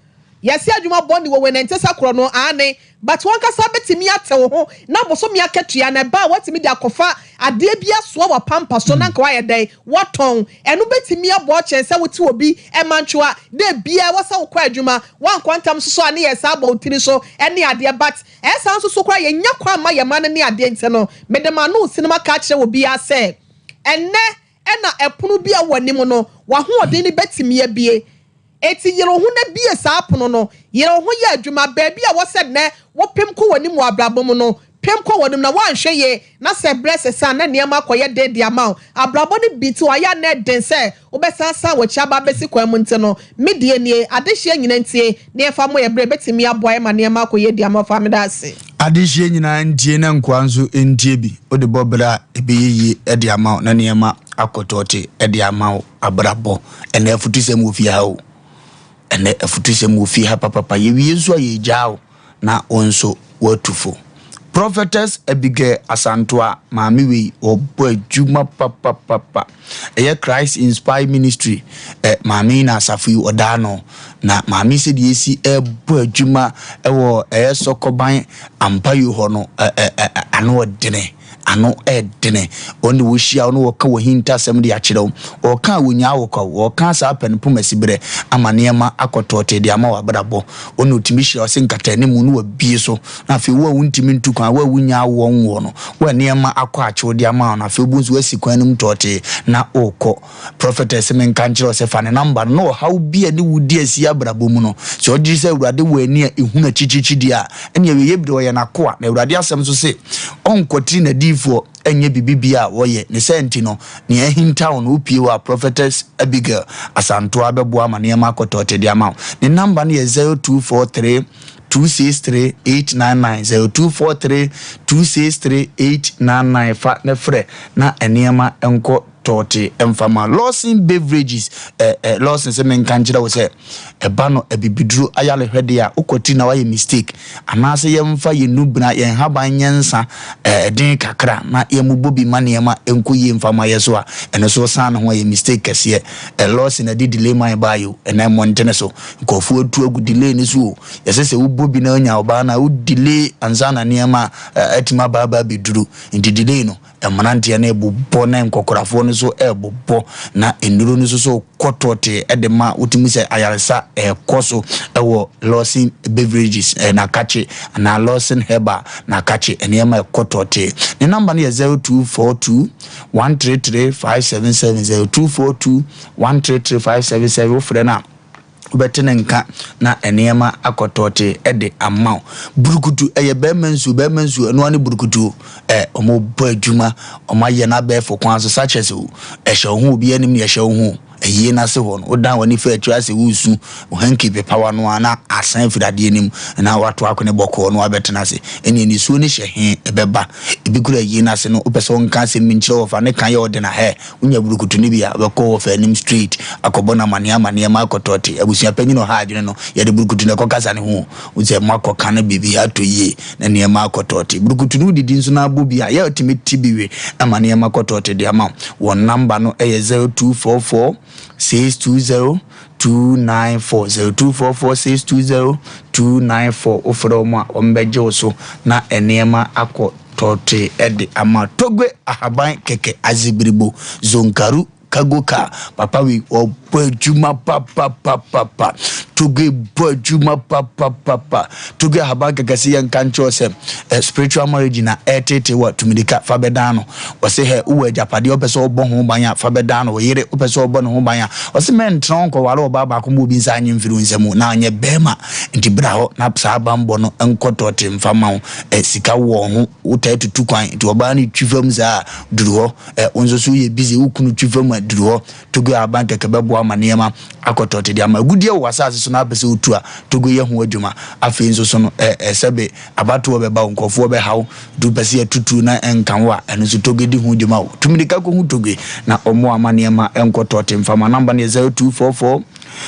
Yɛse adwuma bɔne wɔ wei na ɛnte sɛ korɔ no, aane, but wankasa bɛtumi ate wo ho na bosome akatua no ɛba a woatumi de akɔfa adeɛ bi asoa w'apampa so na anka woayɛ dɛn? Woatɔn. Ɛno bɛtumi aboa wo kyɛn sɛ wote obi mantwoa dɛ biara ɛwɔ sɛ wokɔ adwuma, woankɔ ntɛm nso so a ne yɛ saa bɔ wo tiri so ne adeɛ but ɛyɛ saa nso so koraa yɛnnya kwan mma yɛn mma no ne adeɛ nti no mede m'ano resi no maka akyerɛ obiara sɛ ɛnnɛ na ɛpono bi a ɛwɔ w'anim no w'ahoɔden no bɛtumi abue. Enti yere wo ho na bue saa pono no. Yere wo ho yɛ adwuma. Baabi a ɛwɔ sɛ nnɛ wopem kɔ w'anim wɔ abrabɔ mu no, pem kɔ w'anim na woanhwɛ yie na sɛ berɛ sesa a na nneɛma akɔyɛ den de ama wo. Abrabɔ no bi nti ayɛ a na ɛden sɛ wobɛsan asan w'akyi aba abɛsi kwan mu nti no, me deɛ nie, adehyeɛ nyina ntie na yɛmfa mmɔ yɛn bra, ɛbɛtumi aboa yɛn ma nneɛma akɔ yie de ama wo. Fa meda ase. Adehyeɛ nyinaa ntie na nkoa nso ntie bi. Wode bɔ bra a, ɛbɛyɛ yie de ama wo na nneɛma akɔ tɔɔte de ama wo. Abrabɔ, ɛnɛ afutusɛm wɔ fie ha o. Ɛnɛ afutusɛm wɔ fie ha papapa. Yɛwie nso a yɛgyaa wo na wo nso woatu fo. Prophetess Abigail Asantoa, maame wei ɔbɔ adwuma papapapa. Ɛyɛ Christ Inspired Ministry. Ɛ maame yi na asafo yi ɔdaa no. Na maame yi sɛdeɛ esi ɛbɔ adwuma ɛwɔ ɛyɛ Sɔkɔban Ampayo hɔ no ɛ ɛ ɛ ano ɔdene. Ano ɛdene. Wɔn de wɔhyia wo na wɔka w'ahintasɛm de akyerɛ wo. Wɔka a wɔnyaa wo kwa o. Wɔka saa pɛ no poma siberɛ ama nneɛma akɔ tɔɔtee de ama w'abrabɔ. Wɔn na wɔtumi hyira wo sɛ nkatanimu na wɔabue so. Na afei wo a wontumi ntu kwan, wo a wonnya awoɔ nwoɔ no, wo a nneɛma akɔ akyew de ama wo no, afei wobɛhu sɛ woasi kwan no mu tɔɔtee na worekɔ. Prophetess se menka nkyerɛ wo sɛ fa ne number no na ɔhaw bi a ɛne wo di asi abrabɔ mu no, sɛ ɔgye sɛ Awurade wɔ ani a ehunu akyirikyiri deɛ a, ɛne awieeɛ bere ɔyɛ n'akoa. Na Awurade asɛm nso se ɔnkwatiri n'adiyifoɔ nyɛ biribi biara a wɔyɛ. Ne saa nti no, nea ahintaw no, wopue hɔ a, Prophetess Abigail Asantoa bɛboa ama nneɛma akɔ tɔɔte de ama wo. Ne number no yɛ 0243 263 899, 0243 263 899. Fa na frɛ na nneɛma nkɔ tɔɔte mfa ma Lawson Beverages. Ɛ ɛ Lawson sɛ menka nkyerɛ wo sɛ ɛba no abibiduro ayarehwɛ deɛ a wokɔtiri na woayɛ mistake anaasɛ yɛmfa yɛn nubena yɛn nhaban nyɛ nsa ɛden kakra na yɛmmobɔ bi ma nneɛma nkɔ yie mfa ma yɛ so a ɛno so san ne ho ayɛ mistake kɛseɛ. Ɛ Lawson adi delay man baayɛ o ɛnɛ mmɔntene so nkurɔfoɔ atu agu delay no so o yɛsɛ sɛ wobɔ bi na wonya ɔbaa no a wo delay ansa na nneɛma atumi aba aba abɛduru nti delay no Mmeranteɛ no rebobɔ na nkɔkorafoɔ no nso rebobɔ, na nnuro no nso so kɔ tɔɔtee de ma wotumi sɛ ayaresa ɛrekɔ so wɔ Lawson Beverages eh, Nakakye anaa Lawson Herbal Nakakye nneɛma ɛkɔ tɔɔtee. Ne namba no yɛ 0242 133 577 0242 133 577 wofrɛ no a Wobɛte ne nka na nneɛma akɔ tɔɔtee de ama wo. Burukutu, ɛyɛ bɛrima nsuo, bɛrima nsuo, ɛno ara ne burukutu o. Ɛ, wɔbɔ adwuma, wɔayɛ no abɛɛfo kwan so, sachets o. Ɛhyɛ wo ho, obiara nim nea ɛhyɛ wo ho o. Ayie no ase hɔ no, wodan w'ani fa akyire asɛ woresu, wo hanky pepa w'ano a na asan afiri adeɛ no mu na woato akone bɔkɔɔ na woabɛtena ase. Ɛnneɛ nisuo no hyɛ he? Ɛbɛba. Ebi koraa ayie no ase no, wopɛ sɛ wonka asɛm bi nkyerɛ wɔfa ne ka yɛ wo den a, hɛ, wonya burukutu no bi a, wobɛkɔ wɔfa anim straight akɔbɔ no amaneɛ amaneɛ ma akɔtɔɔte. Abusua panyin a ɔha adwene no, yɛde burukutu na ɛkɔkasa ne ho o. Wohu sɛ moakɔka no biribi atɔ yie na nneɛma akɔ tɔɔte. Burukutu no wodidi nso na abɔ bi a, yɛ a wotumi te bi we ma nneɛma kɔ tɔɔte de ama wo. Wɔn namba no yɛ 0244 620 294, 0244 620 294. Wofrɛ wɔn a, wɔbɛgye wo so na nneɛma akɔ tɔɔte de ama wo. Togbe Ahaban Kɛkɛ Azibiribo Zonkaru Cargo car papa wei ɔbɔ adwuma papapapapa Toge bɔ adwuma papapapa Toge ahaban kɛkɛ se yɛnka nkyerɛ sɛ eh, spiritual marriage na ɛretete wɔ tumidika fa bɛdan no. Ɔse hɛ wowɔ agyapadeɛ wopɛ sɛ ɔbɔ ho ban a fa bɛdan no. Wo yere wopɛ sɛ ɔbɔ ne ho ban a ɔse mɛntena hɔ nkɔware ɔbaa baako ma obi nsa nye mfiri wo nsam na anyɛ bɛrima nti bra hɔ na saa banbɔ no nkɔ tɔɔte mfa ma wo. Eh, sika wɔ ho wotaa tutu kwan nti ɔbaa no twi fam saa duru hɔ. Ɛ, wo nso so woyɛ busy, wo kunu twi fam a, duru hɔ. Togo aban kɛkɛ bɛboa ma nneɛma akɔ tɔte de ama. Agudeɛ wɔ w'asase so na apɛ sɛ wotu a, Togo yɛ ho adwuma. Afei nso so no, ɛ, ɛ, sɛbe abatoɔ bɛba wo, nkurɔfoɔ bɛha wo, nti wopɛ sɛ yɛtutu na ɛnka wo a, ɛno nso Togo di ho dwuma o. Tu mmirika kɔhu Togo na ɔmmoa ma nneɛma nkɔ tɔte mfa ma. Namba no yɛ 0244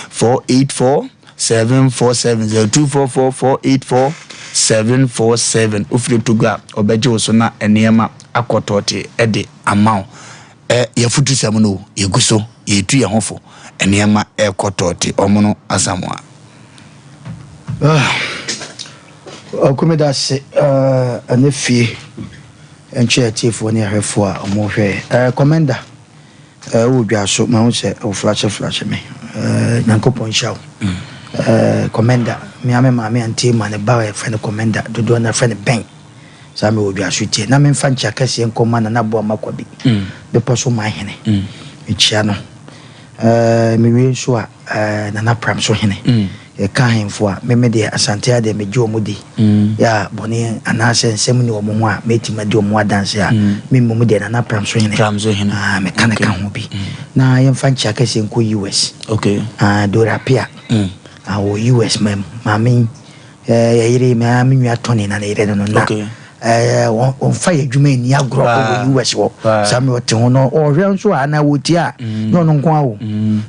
484 747 0244 484 747. Wofiri Togo a, ɔbɛgye wo so na nneɛma akɔ tɔɔte de ama wo. Ɛ, yɛafutusɛm no o, yɛgu so, yɛretu yɛn ho fo, nneɛma rekɔ tɔɔte, wɔn no Asamoah. Ah, Ɔko meda ase ɛne fie nkyɛ atiefoɔ ne ahwɛfoɔ a wɔn hwɛ ɛɛ kɔmɛnda ɛɛ wɔ dwa so ma ho sɛ wɔ flashe flashe me ɛɛ nyankopɔn nhyira wo ɛɛ kɔmɛnda me ame maame antie ma ne ba yɛfrɛ no kɔmɛnda dodoɔ na frɛ no bɛn. Saa mewɔ dwaso tie na memfa nkyea kɛseɛ nkɔma Nana Boamah Kwabi, Bepɔ so man hene. Mekyea no. Mewie nso a, Nana Pramso hene. Yɛka ahemfo a, me me deɛ Asante ha deɛ megye wɔn di. Yɛ a bɔne anaasɛ nsɛm nni wɔn ho a, mɛtumi adi wɔn ho adanse a, me mmom deɛ Nana Pramso hene. Pramso hene. Ah, meka ne ka ho bi. Na yɛmfa nkyea kɛseɛ nkɔ US. Okay. Ah, Dora Appiah. Ah, wɔ US ma mu. Maame yi. Eh, yɛ yere me ara me nua Tony na ne yere no no na Okay. eh, wɔn wɔmfa yɛ adwuma nni agorɔ Paa. wɔ US hɔ. Paa. Saa mmerɛ ɔte ho no ɔhwɛ nso a anaa wɔtie a na ɔno nko ara o.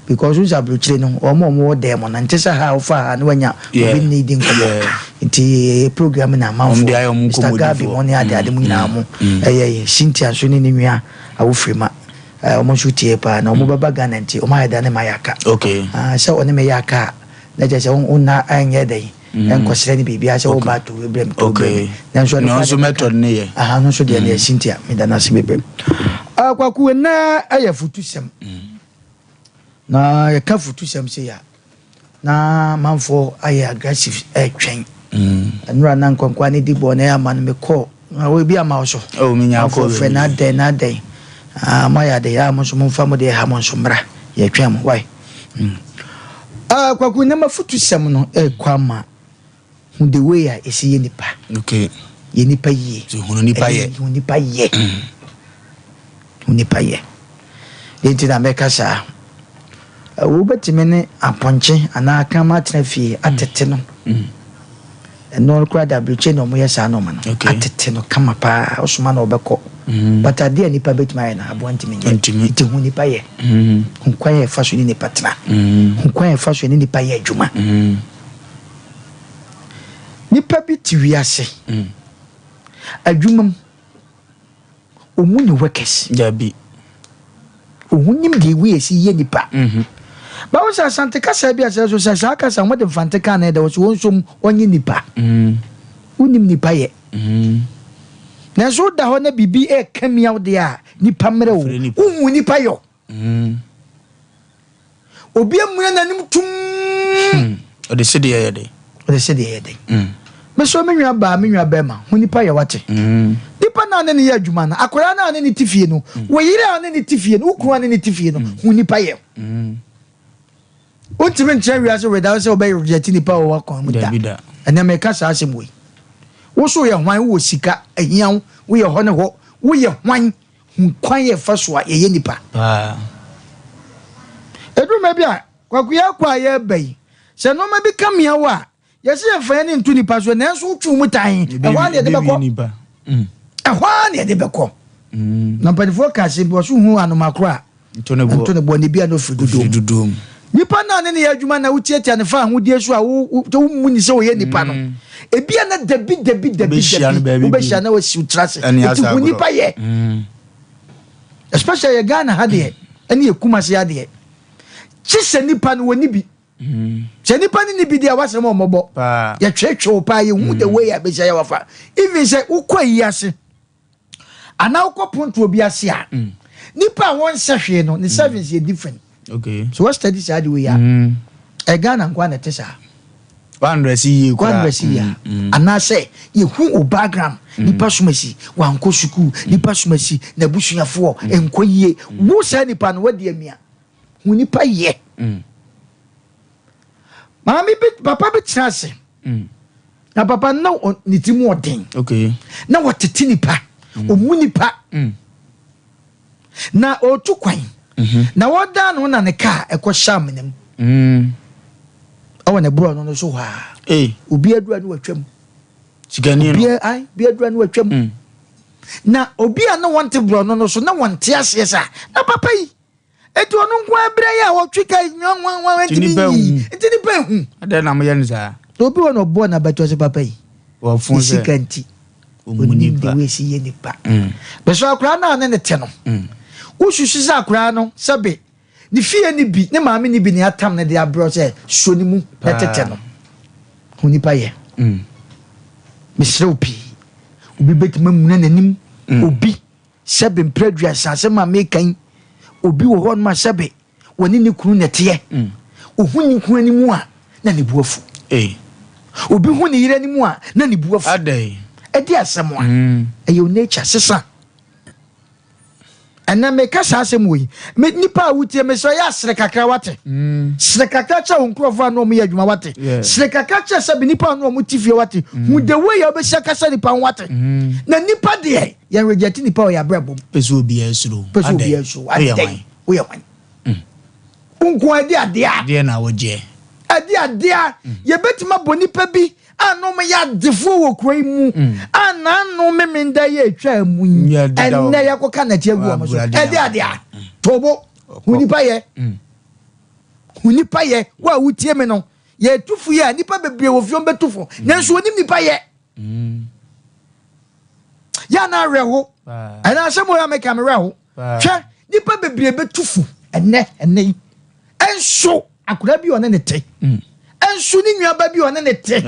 Because wohu sɛ aburokyire no wɔn a wɔwɔ dan mu no nte sɛ ha a wofa ha na wanya Yeah. obi ne di nkɔmmɔ. Yeah. Nti yɛyɛ program na Wɔn de ayɛ amanfoɔ wɔn Mr. Gabi nkɔmmɔdifoɔ. mo ne ade ade mu nyinaa mo ɛyɛ yɛ Cynthia nso ne ne nua Awofirima eh, wɔn nso tie paa na wɔn bɛba Ghana nti wɔn ayɛ da ne ma yɛ aka. Okay. Ah, sɛ ɔne me yɛ aka a na kyerɛ sɛ wo nna ɛnyɛ dɛn ɛnkɔsrɛ no biribiara sɛ woba to wei brɛ me to wei brɛ me nanso ɛno koraa deɛ method ne yɛ aha no nso deɛ deɛ Cynthia meda no ase bebree Kwaku ɛnɛ ɛyɛ afutusɛm na yɛka afutusɛm sei a na manfoɔ ayɛ aggressive ɛretwɛn ɛnora na nkwankwa ne di bɔɔ na ɛyɛ ama no mekɔɔ Na wo ebi ama wo so. Oh, me nya kɔ. Frɛ na adɛn na adɛn. Ah, mo ayɛ ade. Ah, mo nso mo nfa mo deɛ ha mo nso mmra. Yɛtwɛn mo. Why? Mm. Ah, kwaku na mafutusɛm no ɛkɔ ama hu the way a ɛsi yɛ nipa. Okay. Yɛ nipa yie. So hunu nipa yɛ. Hu nipa yɛ. Hu nipa yɛ. Deɛ nti na mɛka saa. Wobɛtumi ne apɔnkye anaa kraman atena fie atete no. Mm. Ɛno koraa de abirekyie na wɔyɛ saa nnoɔma no. Atete no kama paa, wosoma no ɔbɛkɔ. But adeɛ a nipa bɛtumi ayɛ no aboa ntumi nyɛ. Nti hu nipa yɛ. Hu kwan a ɛfa so ne nipa tena. Hu kwan a ɛfa so ne nipa yɛ adwuma. Nipa bi te wiase, adwuma mu. Ɔmu ne workers. Dabi. Ɔhu nim deɛ wei ɛsi yɛ nipa. Mm-hmm. Báwo sɛ Asante kasa bi asɛ so sɛ saa kasa wɔde Mfante kan na ɛdɛ wɔ so wɔn nso wɔnyɛ nipa. Mm. Wonim nipa yɛ. Mm. Nanso woda hɔ na biribi ɛka mia wo deɛ a nipa mmerɛ wo. Wohu nipa yɔ. Mm. Obi amuna n'anim tum. Hmm. Ɔde se deɛ yɛ den. Ɔde se deɛ yɛ den. Mm. Mesɔ me nua baa me nua bɛrima ho nipa yɛ wate. Mm. Nipa naa ne ne yɛ adwuma no akwadaa naa ne ne ti fie no mm. wo yere a ne ne ti fie no wo kunu a ne ne ti fie no mm. ho nipa yɛ. Mm. Wontumi nkyerɛ wiase without sɛ wobɛyɛ reject nipa wɔ wakwan mu da. Ɛnɛ meka saa asɛm wei. Wo so yɛ hwan wowɔ sika ahia wo woyɛ hɔ ne hɔ woyɛ hwan Hu kwan a yɛfa so a yɛyɛ nnipa. Paa. mmerɛ bi a, Kwaku yɛrekɔ a yɛreba yi, sɛ nnoɔma bi ka mia wo a, yɛse yɛmfa yɛn ani nto nipa so, nanso wotwe wo mu tan, ɛhɔ ara na yɛde bɛkɔ. Ɛhɔ ara na yɛde bɛkɔ. Na mpanimfoɔ ka asɛm bi, wɔso hu anoma koro a, nto ne boɔ, na ebi a na ɔfiri dodoɔ mu. Nipa no a ne ne yɛ adwuma na wotiatia ne fa ahodie so a wommu ne sɛ ɔyɛ nipa no, ebi a na dabi dabi dabi dabi wobɛhyia na wasiw tra ase. Eti hu nipa yɛ. Especially yɛ Ghana ha deɛ, ɛne yɛ Kumasi ha deɛ, kye sɛ nipa no wɔni bi. Sɛ nipa no ni bi deɛ wasɛm ɔmmɔbɔ. Yɛtwetwe wo paa, yɛhu the way a bɛhyia yɛ wafa. Even sɛ wokɔ ayi ase, anaa wokɔ pontoɔ bi ase a, nipa a wɔnsɛ hwee no, ne service yɛ different. So wɔ study saa de wei a, ɛ Ghana nkoa na ɛte saa. Wandrɛse yie koraa. Wandrɛse yie a, anaasɛ yɛhu wo background, nipa somasi, wankɔ sukuu, nipa somasi, n'abusuafoɔ, nkɔ yie. Wo saa nipa no, wadi amia. Hu nipa yɛ. Maame bi, papa bi tena ase. Na papa no na ne ti mu ɔden. Na wɔtete nipa, ɔmu nipa. Na ɔretu kwan. Na wɔdan no na ne kaa ɛkɔ hyɛ amena mu. Ɛwɔ ne borɔ no so hɔ a. Obi adura no watwam. Sikani no. Obi adura no watwam. Na obi a na wɔnte borɔ no so na wɔnte aseɛ sa. Na papa yi. Eti ɔno nko ara brɛ yi a ɔtwe ka nwanwanwan ntumi nyi. Nti nipa ehu. Adɛn na moyɛ no saa? Na obi wɔ na ɔbɔ n'abati ɔsɛ papa yi. Wɔfon sɛ. Sika nti. Onim de wei si yɛ nipa. Bɛsɛ akwaraa no a ne ne te no. Wosusu sɛ akwaraa no sɛbe ne fie ne bi ne maame ne bi ne atam ne de abrɛ sɛ suo ne mu na tete no. Ho nipa yɛ. Mesrɛ wo pii. Obi bɛtumi amuna n'anim. Obi. Sɛbe mprɛ aduasa asɛm a meka yi, obi wɔ hɔnom a sɛbe wɔne ne kunu na ɛteɛ. Ohu ne kunu anim a, na ne bo afu. Obi hu ne yere anim a, na ne bo afu. Ɛde asɛm a, ɛyɛ wo nature, sesa. Ɛnɛ meka saa asɛm wɔ yi, me nipa a wotie me sɛ ɔyɛ asere kakra wate. Sere kakra kyerɛ wo nkurɔfoɔ a na wɔyɛ adwuma wate. Sere kakra kyerɛ sɛ nipa a na wɔn te fie wate. Hu the way a wobɛsi akasa nipa ho wate. Na nipa deɛ yɛn reject nipa wɔ yɛn abrabɔ mu. Pɛ sɛ obiara suro. Pɛ sɛ obiara suro. Adɛn? Woyɛ hwan? Wo nko ara di adeɛ a. Deɛ na wogyeɛ. Ɛde adeɛ a yɛbɛtumi abɔ nipa bi a na wɔyɛ adefoɔ wɔ kuro yi mu a n'ano memenda yi atwa mu yi ɛnnɛ yɛkɔka nɛte agu wɔn so. Ɛde adeɛ a tobo hu nipa yɛ hu nipa yɛ wo a wotie me no yɛtu fo yi a nipa bebree wɔ fie wɔn bɛtu fo nanso wɔnim nipa yɛ. Yɛ ana awerɛho ɛna asɛm wɔ yɛ meka me werɛho hwɛ nipa bebree bɛtu fo ɛnɛ ɛnɛ yi ɛnso akwadaa bi ɔne ne te ɛnso ne nuaba bi ɔne ne te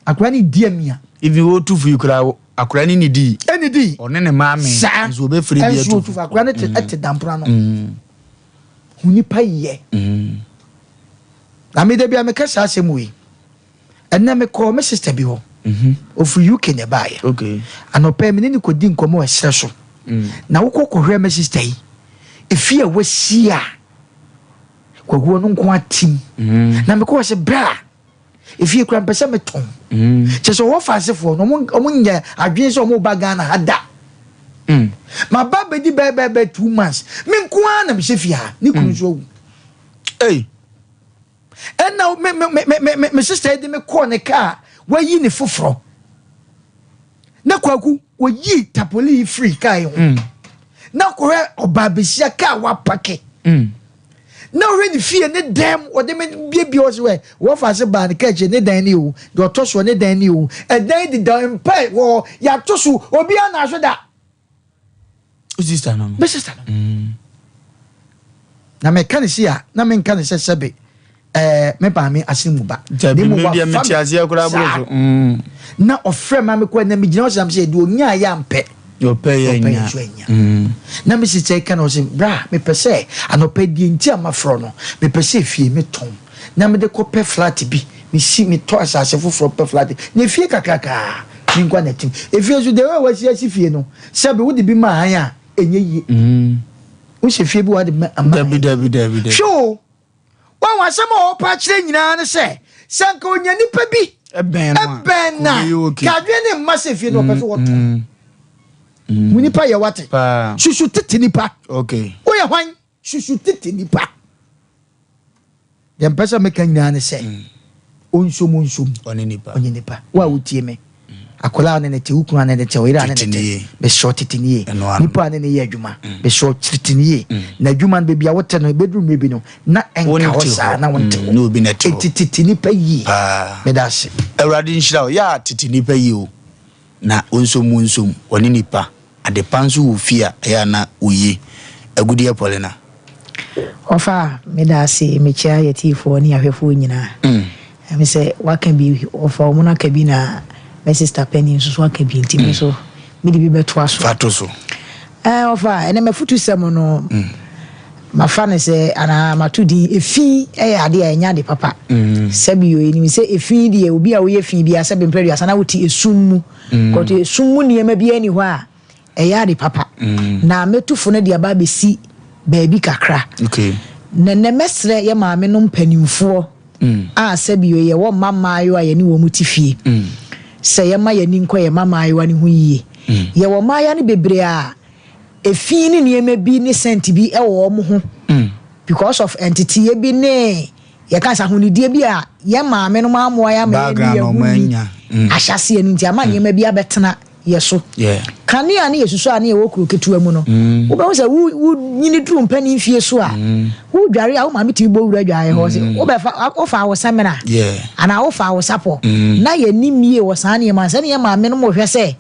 akwadaa ne di amia. Even wotu fo yi koraa akwadaa ne ne di. Ɛne di. Ɔne ne maame. Saa nso obɛfiri bi atu fo. Ɛnso otu fo akwadaa ne te ɛte dampora no. Hu nipa yɛ. Na me da bi a meka saa asɛm wei. Ɛnnɛ mekɔɔ me sister bi hɔ. Ɔfiri UK na ɛbaeɛ. Anɔpa yi me ne no kɔdi nkɔmmɔ wɔ ɛserɛ so. Na wokɔ kɔhwɛ me sister yi, efie a wasi a Kwaku ɔno nko atim. Na mekɔɔ sɛ bra, efie kura mpɛ sɛ metɔn. Kyɛ sɛ ɔwɔ faasefoɔ no, ɔmo nyɛ adwene sɛ ɔmo ba Ghana ha da. Maba bɛdi bɛɛbɛɛbɛ 2 months. Me nko ara na mehyɛ fie ha. Ne kunu nso awu. Hey. Ɛna me me me me me me sister yi de me kɔɔ ne kaa wayi ne foforɔ na Kwaku wɔyi tapoli yi firi kaa yi ho mm. na kɔhwɛ ɔbaa besia kaa wapake mm. na ɔhwɛ ne fie ne dan mu ɔde me biebie ɔsi wɛ wɔfa ase baa ne kaa akyi ne dan ni o deɛ ɔtɔ soɔ ne dan ni o ɛdan deda mpa wɔ yɛato so obiara na ahwɛ da. Wo sister no no. Me sister no. Mm. Na meka ne si a na menka ne sɛ sɛbe ɛɛ eh, me maame ase mu ba. Dabi me deɛ mete aseɛ koraa boro so. Mm. Na ɔfrɛ ma me kɔ na megyina hɔ sɛ sɛ deɛ onyaa yɛ ampɛ. Ɔpɛ yɛ nya. Ɔpɛ yɛ nya. Mm. Na me sister ka na ɔsɛ bra mepɛ sɛ anɔpɛ deɛ nti a mafrɛ no mepɛ sɛ efie metɔn na mede kɔpɛ flat bi mesi metɔ asase foforɔ pɛ flat na efie kakrakaa me nkwa na tim efie nso deɛ wɔasi asi fie no sɛbi wode bi ma han a ɛnyɛ yie mm. wohyɛ fie bi wade ma ama dabi dabi dabi dabi hwɛ o wɔn asɛm a ɔpa akyerɛ nyinaa ne sɛ sɛ nka onya nipa bi ɛbɛn na kadwe ne mma sɛ fie no ɔpɛ so wɔtɔn mm, mm. mu nipa yɛ wate susu tete nipa woyɛ hwan susu tete nipa. Deɛ mpɛ sɛ meka nyinaa ne sɛ ɔnsom ɔnsom. Ɔne nipa. Ɔnyɛ nipa. Wo a wotie me, akwadaa a ne ne te, wo kunu a ne ne te, wo yere a ne ne Tete ne te, yie. mesrɛ wo tete ne yie. Ɛno ano. Nipa a ne ne yɛ adwuma, mesrɛ wo tete ne yie. Na adwuma no, baabi a wote no, ɛbɛduru mmerɛ bi no, na ɛnka Wonte hɔ hɔ. saa, na wonte hɔ. Na obi na ɛte hɔ. Enti tete nipa yie. Paa. Meda ase. Awurade nhyira wo. Yɛ a tete nipa yie o. Na ɔnsom ɔnsom. Ɔne nipa. Adepa nso wɔ fie a ɛyɛ a na oye. Agudeɛ Paulina. Ɔfa, meda ase, mekyia yɛtiefoɔ ne yɛahwɛfoɔ nyinaa. Ɛme sɛ waka bi, ɔfa ɔmo no aka bi na me sister panin nso so aka bi nti me nso mede bi bɛtoa so. Fa to so. Ɔfa, ɛnɛ mafotu sɛm no, mafa no sɛ anaa mato din efi ɛyɛ ade a ɛnyɛ ade papa. Sɛbi o, yɛnim sɛ efi deɛ obi a woyɛ fi biara sɛbi mpɛ aduasa na wote esum mu. Kɔtɔ esum mu nneɛma biara ni hɔ a ɛyɛ ade papa. Na mɛtufo no de aba abɛsi baabi kakra. Na nnɛ mɛsrɛ yɛ maame no mpanimfoɔ a sɛbi o yɛwɔ mma mmaayewa a yɛne wɔn te fie. Sɛ yɛma yɛn ani nkɔ yɛn mma mmaayewa no ho yie. Yɛwɔ mmaayewa no bebree a efi ne nneɛma bi ne scent bi wɔ wɔn ho because of nteteeɛ bi ne yɛka sɛ ahonidie bi a yɛn maame no amoa yɛn ama yɛn Background yɛn ho ɔmo ni anya. ahyɛseɛ no nti ama nneɛma bi abɛtena yɛ so. Kanea ne yɛsusu a ne yɛwɔ kuro ketewa mu no, wobɛhu sɛ wo nyini duru mpanin fie so a, wodware a wo maame tumi bɔ wura dwaeɛ hɔ sɛ wobɛfa wofa wo samina anaa wofa wo sapɔ. Na yɛnim yie wɔ saa nneɛma sɛ ne yɛ maame no mo hwɛ sɛ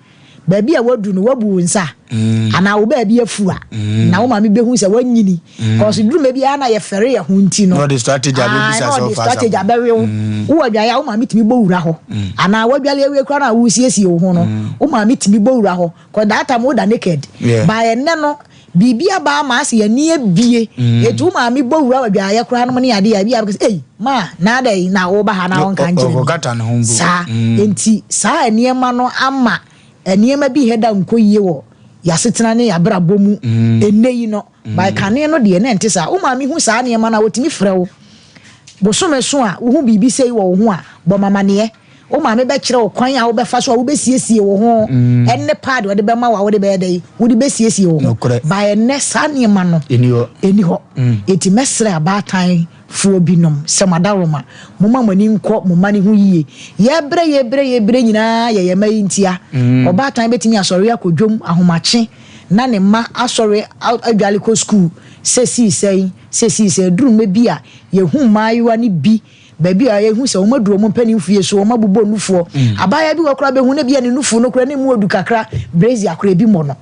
baabi a wadu no wabu wo nsa anaa wo baabi afu a na wo maame bɛhu sɛ wanyini. Kɔso duru ma biara na yɛfɛre yɛ ho nti no. Na ɔde strategy abɛbisa na sɛ ɔde ɔfa strategy sapɔ. abɛwe wo. Wowɔ adwaeɛ a wo maame tumi bɔ wura hɔ. Anaa wadwale awie koraa na wosiesie wo ho no, wo maame tumi bɔ wura hɔ. Kɔ that time woda naked. Ba ɛnnɛ no, biribi aba ama ase yɛni abie. Eti wo maame bɔ wura wɔ adwaeɛ koraa nom ne adeɛ a, ebi a bɛka sɛ, ei, ma, na adɛn na woba ha na wonka nkyerɛ me. Ɔkɔkata ne ho mpo. Saa. Enti saa nneɛma no ama nneɛma bi hɛda nkɔ yie wɔ yɛasetena ne yɛabrabɔ mu ɛnnɛ yi no. By kane no deɛ na ɛnte saa. Wo maame hu saa nneɛma no a, wɔtumi frɛ wo. Bosome so a wohu biribi sei wɔ wo ho a, bɔ mamaneɛ. Wo maame bɛkyerɛ wo kwan a wobɛfa so a wobɛsiesie wo ho ɛne pad wɔde bɛma wo a wode bɛyɛ dɛ wode bɛsiesie wo ho. By ɛnnɛ saa nneɛma no Ɛni hɔ. ɛni hɔ. Enti mɛsrɛ abaatan foɔ binom sɛ mo adaworoma, momma mo ani nkɔ mo mma no ho yie. Yɛbrɛ yɛbrɛ yɛbrɛ nyinaa yɛ yɛn mma yi ntia. Ɔbaatan bɛtumi asɔre akɔ dwom ahomakye na ne mma asɔre adwale kɔ sukuu sɛ sii sɛn sɛ sii sɛn duru mma bi a yɛhu mmaayewa no bi baabi a yɛhu sɛ wɔn aduru wɔn mpanimfie so wɔn abobɔ nufoɔ. Abaayewa bi wɔ koraa bɛhu na bi a ne nufu no koraa ne mu odu kakra brezi akora bi mmɔ no.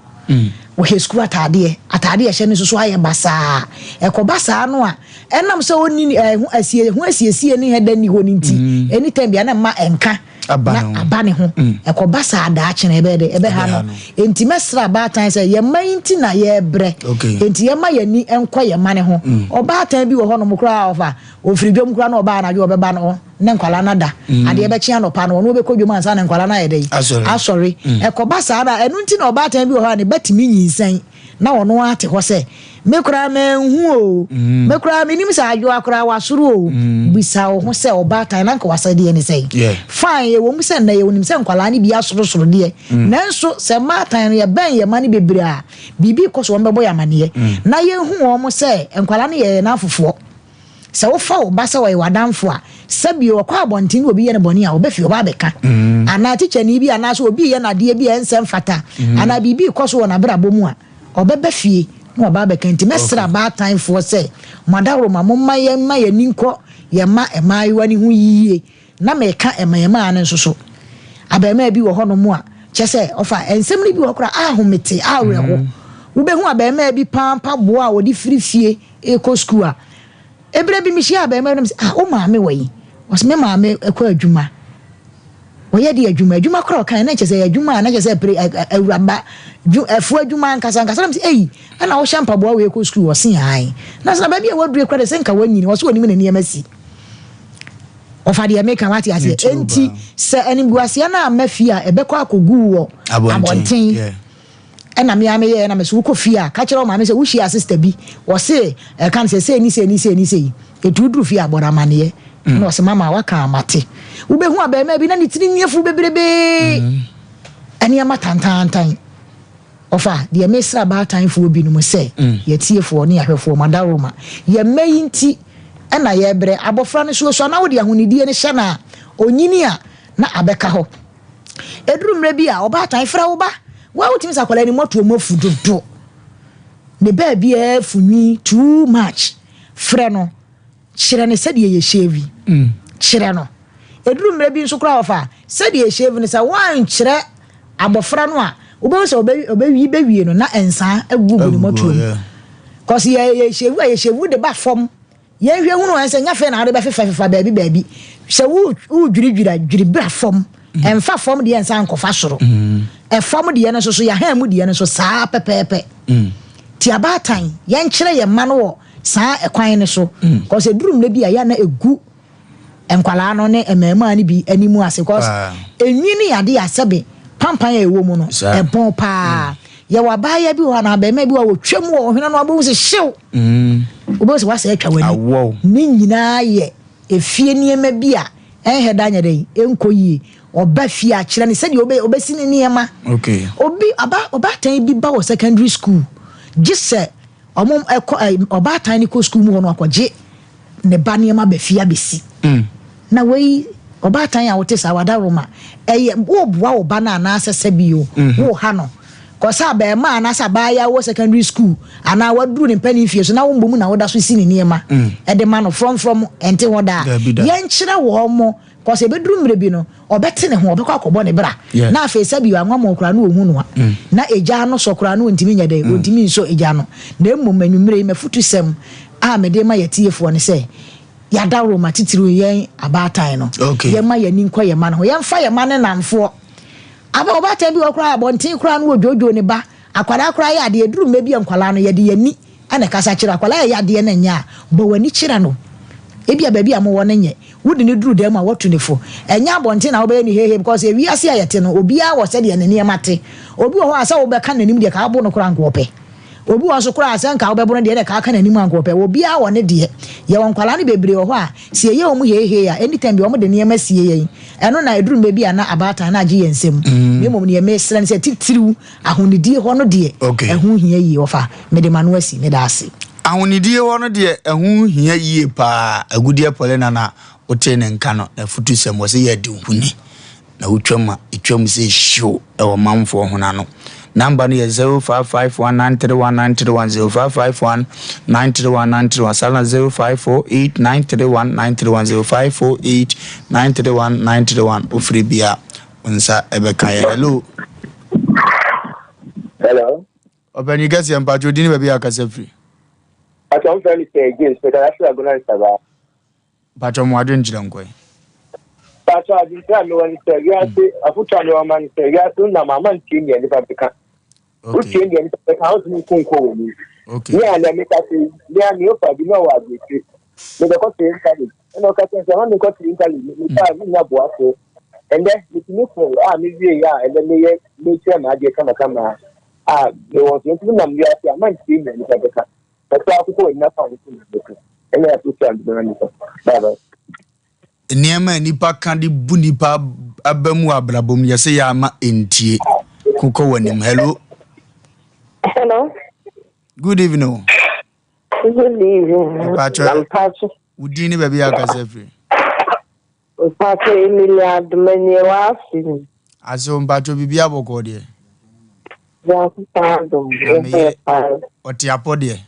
Wɔhyɛ sukuu ataadeɛ, ataadeɛ ɛhyɛ no nso so ayɛ basaa. Ɛkɔba saa no a ɛnam sɛ ɔnni ɛho asie ho asiesie ne hɛda ni hɔ ne nti anytime bia na mma ɛnka Aba na ne ho. aba ne ho. Ɛkɔba saa daakye no ɛbɛyɛ dɛ ɛbɛha Ɛbɛha no. no. Enti mɛsrɛ abaatan sɛ yɛn mma yi nti na yɛrebrɛ. Enti yɛma yɛn ani nkɔ yɛn mma ne ho. Ɔbaatan bi wɔ hɔnom koraa ɔfa ofiri dwom koraa na ɔbaa anadwo ɔbɛba no ne nkwalaa no ada. Adeɛ bɛkye anɔpa no ɔno ɔbɛkɔ dwom ansa na nkwalaa no ayɛ dɛ Asɔre. asɔre. Ɛkɔba saa na ɛno nti na ɔbaatan bi wɔ hɔ a ne ba tumi nyinsɛn na ɔno ate hɔ sɛ me koraa manhu o, me koraa menim sɛ adwoa koraa wasoro o. Bisa wo ho sɛ ɔbaatan na nka wasɛdeɛ ne sɛn. Fine, ɛwɔ mu sɛ nnɛ yɛwonim sɛ nkwalaa no bi asorosoro deɛ, nanso sɛ mmaatan no yɛbɛn yɛn mma no bebree a, biribi kɔ so wɔn bɛbɔ yɛn amanneɛ. Na yɛhu wɔn sɛ nkwalaa no yɛ yɛn afofoɔ. Sɛ wofa wo ba sɛ ɔyɛ w'adamfo a, sɛbi ɔkɔ abɔnten na obi yɛ no bɔne a, ɔbɛfi ɔba abɛka. Anaa tikyani bi anaasɛ obi yɛ n'adeɛ bi a ɛnsɛ mfata, anaa biribi kɔ so wɔ n'abrabɔ mu a, ɔbɛba fie na ɔba abɛka. Nti mɛsrɛ abaatan-foɔ sɛ, mo adaworoma, momma yɛmma yɛn ani nkɔ yɛn mma mmaayewa no ho yie. Na meka mmarimaa no nso so. Abarimaa bi wɔ hɔnom a, kyɛ sɛ ɔfa nsɛm no bi wɔ hɔ koraa ahomete, awerɛho. Wobɛhu abarimaa bi paa mpaboa a ɔde firi fie rekɔ sukuu a, ɛberɛ bi mehyia abarimaa bi na mesɛ, ah, wo maame wɔ yi? Ɔsɛ me maame kɔ adwuma. Ɔyɛ de adwuma, adwuma koraa ɔka na kyɛ sɛ adwuma a na kyɛ sɛ pere awuraba, afuo adwuma ankasa ankasa. Na mesɛ, ei, ɛna wohyɛ mpaboa wei kɔ sukuu? Ɔse ae. Na sɛ na baabi a waduru koraa de sɛ nka wanyini, ɔse ɔnim ne nneɛma si. Ɔfa deɛ meka wate aseɛ. Enti sɛ animguaseɛ no amma fie a ɛbɛkɔ akɔgu wɔ abɔnten. Ɛna me ara meyɛɛ na mesɛ wokɔ fie a ka kyerɛ wo maame sɛ wohyia sister bi ɔse ɛka no sɛ sei ne sei ne sei ne sei. Ɛtu woduru fie a bɔ no amanneɛ. Na ɔse mama waka a mate. Wobɛhu abarimaa bi na ne tiri nwi afu bebrebee. Nneɛma tantaantan. Ɔfa deɛ mesrɛ abaatanfoɔ binom sɛ yɛtiefoɔ ne yɛahwɛfoɔ madaroma yɛn mma yi nti. na yɛbrɛ. Abɔfra no so osua na wode ahonidie no hyɛ no a, ɔnyini a na abɛka hɔ. Ɛduru mmerɛ bi a, ɔbaatan frɛ wo ba. Wo a wotumi sɛ akwadaa yi ne mmɔtoɔ mu afu dodo. Ne baabiara afu nwi too much. Frɛ no. Kyerɛ no sɛdeɛ yɛ shave. Kyerɛ no. Ɛduru mmerɛ bi nso koraa ɔfa sɛdeɛ yɛ shave no sɛ woankyerɛ abɔfra no a wobɛhu sɛ ɔbɛwi bɛwie no na nsaa agugu ne mmɔtoɔ mu. Cause yɛ yɛ shave a yɛ shave de ba fam. Yɛnhwɛ hunu wɔn sɛ nyɛ afei na wode bɛfefa fefa baabi baabi. Sɛ wo wodwiridwiri a dwiri bra fam. Ɛmfa fam deɛ nsa nkɔfa soro. Ɛfam deɛ no nso so yɛahan mu deɛ no nso saa pɛpɛɛpɛ. Ti abaatan yɛnkyerɛ yɛn mma no wɔ saa ɛkwan no so cause ɛduru mmerɛ bi a yɛ na ɛgu nkwadaa no ne mmarimaa no bi anim ase cause enwi ne yadeɛ a sɛbe pampan a ɛwɔ mu no ɛbɔn paa mm. Yɛwɔ abaayewa bi wɔ hɔ anaa abarimaa bi wɔ hɔ wɔtwa mu wɔ ɔhwene no abɛhu sɛ hyew mm. Wobɛhu sɛ wasɛ atwa w'ani ne nyinaa yɛ efie nneɛma bi a ɛnhɛ da nyɛ dɛn ɛnkɔ yie. Ɔba fie a kyerɛ no sɛdeɛ ɔbɛsi ne nneɛma. Obi aba ɔbaatan bi ba wɔ secondary school gye sɛ Ɔmo kɔ ɛ ɔbaatan no kɔ sukuu mu hɔ no akɔgye ne ba nneɛma ba fie abɛsi. Na wei ɔbaatan a wote saa wadaworoma ɛyɛ woboa wo ba no anaasɛ sɛbi o woha no. Kɔ sɛ abɛɛmaa anaasɛ abaayewa wɔ secondary school anaa waduru ne mpanin fie so na wo mbom na woda so si ne nneɛma ɛde ma no frɔmfrɔm ɛnte hɔ daa. Yɛnkyerɛ wɔn mo Cause ebeduru mmerɛ bi no, ɔbɛte ne ho, ɔbɛkɔ akɔbɔ ne bra. Na afei sɛbi anwammɔɔ koraa no ɔnhu no a, mm. na egya ano sɔ koraa no ɔntumi nyɛ dɛn, mm. ɔntumi nsɔ egya no. Na mmom anwummerɛ yi m'afutusɛm a mede ma yɛtiefoɔ ne sɛ, yɛadaworoma titiriw yɛn abaatan no, okay. yɛma yɛn ani nkɔ yɛn mma no ho, yɛmfa yɛn mma ne namfoɔ. Aba ɔbaatan bi wɔ koraa abɔnten koraa no wɔdwoodwoo ne ba, akwadaa koraa yɛ adeɛ, ɛduru mmerɛ bi a nkwadaa no yɛde yɛn ani na ɛkasa kyerɛ akwadaa a ɛyɛ adeɛ no nyɛ a, bɔ w'ani kyerɛ no. Ebia baabi a mowɔ no nyɛ. Wode no duru dan mu a, woatu no fo. Ɛnyɛ abɔnten na wobɛyɛ no heihei because ewiase a yɛte no, obiara wɔ sɛdeɛ ne nneɛma te. Obi wɔ hɔ a, sɛ wobɛka n'anim deɛ, ka wobo no koraa anka ɔpɛ. Obi wɔ hɔ nso koraa a, sɛ nka wobɛbo no deɛ, ɛnna ka woka n'anim anka ɔpɛ. Obiara wɔ ne deɛ. Yɛwɔ nkwadaa no bebree wɔ hɔ a, sɛ yɛyɛ wɔn heihei a, anytime biara wɔde nneɛma sie yɛn. Ɛno na ɛduru mmerɛ bi a na abaatan no agye yɛn nsam. Na mmom deɛ mesrɛ ne sɛ, titiriw Ahonidie hɔ no deɛ, ɛho hia yie. Wɔfa, mede m'ano asi. Meda ase. Ahonidie hɔ no deɛ, ɛho hia yie paa. Agudeɛ Paulina na wotee ne nka no, n'afutusɛm, wɔse yɛ adi wo ho ni, na wotwam a, ɛtwam sɛ hyew wɔ manfoɔ ho no ano. Number no yɛ 0551931931, 0551931931, saa na 0548931931, 0548931931, wofiri bia. Wo nsa ɛbɛka yɛ. Hello. Hello. Ɔpanyin kɛseɛ mpatsɔ odin ne baabi a akasa firi. Mpatsɔ nfrɛ mi sɛ James mekasa firi Agona Nsaba. Mpatsɔ mo adwenkyerɛ nkɔe. Mpatsɔ adwenkyerɛ a mewɔ ne sɛ wiase afotu a mewɔ ma ne sɛ wiase wonam ama ntie nea nipa bɛka. Wotie nea nipa bɛka a wontumi nko nkɔ w'anim. Me a nea meka sɛ me a me ofa bi na ɔwɔ aburokyire mebɛkɔ three college ɛna ɔka kyerɛ sɛ ma menkɔ three college mekɔ a menya boafo. Ɛndɛ metumi ko a mewie yɛ a ɛndɛ meyɛ mekyerɛ m'adeɛ kamakama a mewɔ so nti menam wiase a mantie nea nipa bɛka. Ɛsɛ akokɔ wɔ nyina fa wo so na bɛka. Ɛna ɛso sɛ ade bɛma nipa. Bye bye. Nneɛma a nnipa ka de bu nnipa aba mu wɔ abrabɔ mu, yɛsɛ yɛ ama ɛntie. Ko kɔ w'anim. Hello. Hello. Good evening. Good evening. Mpacho. Wo din ne baabi a akasa firi. Mpacho Emilia Adomanie w'ase. Ase o mpacho biribi abɔkɔ deɛ. Nyankopɔn adom. Na meyɛ ɔte apɔ deɛ.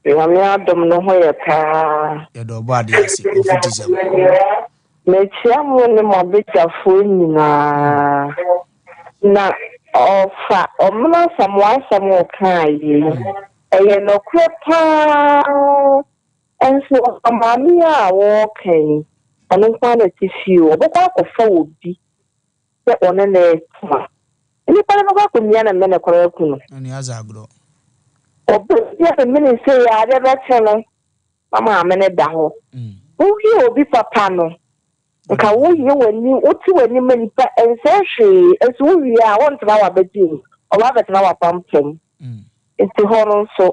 Nyame adom no ho yɛ paa. Yɛda Ɔbɔadeɛ ase wɔ afutusɛm. Mekyia mo ne mo abadwafoɔ nyinaa. Na ɔfa Ɔmena Asamoah asɛm a ɔkaa yi, ɛyɛ nɔkorɛ paa. Nso ɔfa maame yi a wɔɔka yi, ɔno nko ara na ɛte fie o, ɔbɛkɔ akɔfa obi sɛ ɔne no retena. Nnipa no bɛkɔ akɔmia ne mene koraa aku no. Na nea adze agorɔ. Ɔbɛmia ne mene sei a, adeɛ bɛkye no na maame no da hɔ. Woyɛ obi papa no, nka woyɛ w'ani, wote w'ani ma nnipa, ɛnsɛe hwee. Nso wowie a, wontena w'abati mu, ɔba abɛtena w'apampam. Nti hɔ no nso,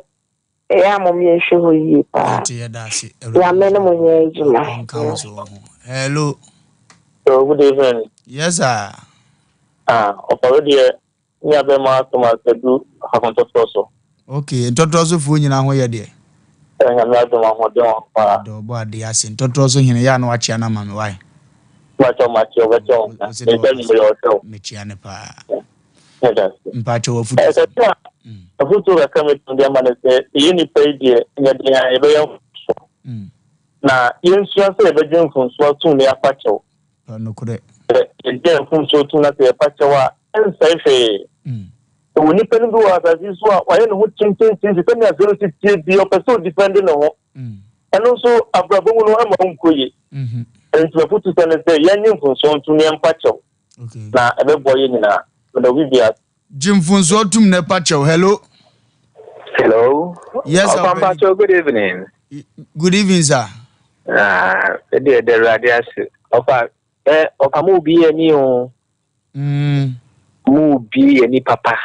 Ɛyɛ a mom yɛnhwɛ hɔ yie paa. Yɛte yɛda ase. Nyame ne mo nyɛ adwuma. Ɔnka wo so wɔ ho. Hello. So good evening. Yes sir. Ah, ɔfɔre deɛ ne abɛma Thomas Adu Akɔntɔtorɔ so. Okay, ntɔtorɔ so foɔ nyinaa ho yɛ deɛ. Nyame adom ahoɔden wɔ hɔ paa. Yɛda ɔbɔ adeɛ ase. Ntɔtorɔ so hene, yɛ a na wakyea no ama me wae. Mpakyɛw makyea ɔbɛkyɛ wo nka. Wo se ne Meda wɔfa nwummere so. ɔhwɛ wo. Mekyea no paa. Meda ase. Mpakyɛw afutuo Ɛsɛ sɛm. sɛ afutuo kakra mɛtumi de ama no sɛ yɛyɛ nipa yi deɛ nyɛ den a yɛbɛyɛ mfomsoɔ. Na yɛnsua sɛ yɛbɛgye mfomsoɔ atom na yɛafa kyɛw. Pɛ nokorɛ. Sɛ yɛgye mfomsoɔ tom na sɛ yɛfa kyɛw a ɛnsɛe hwee. Ɛwɔ nipa no bi wɔ asase yi so a wayɛ ne ho kyenkyenkyen te sɛ nea asɛm no si teɛ bi, ɔpɛ sɛ ɔdifɛnde ne ho. Ɛno nso abrabɔ mu no ɛma wonkɔ yie. Ɛno nti m'afotusɛm ne sɛ yɛnnye mfomsoɔ ntom na yɛmpa kyɛw na ɛbɛboa yɛn nyinaa. Meda obi biara ase. Gye mfomsoɔ tom na ɛpa kyɛw. Hello. Hello. Yes, sir. Ɔfa mpakyɛw, good evening. Good evening, sir. Ah, ɛde ɛde awurade ase. Ɔfa, ɛ ɔfa mo obi yɛ ni o. Mm. Mo obi yɛ ni papa.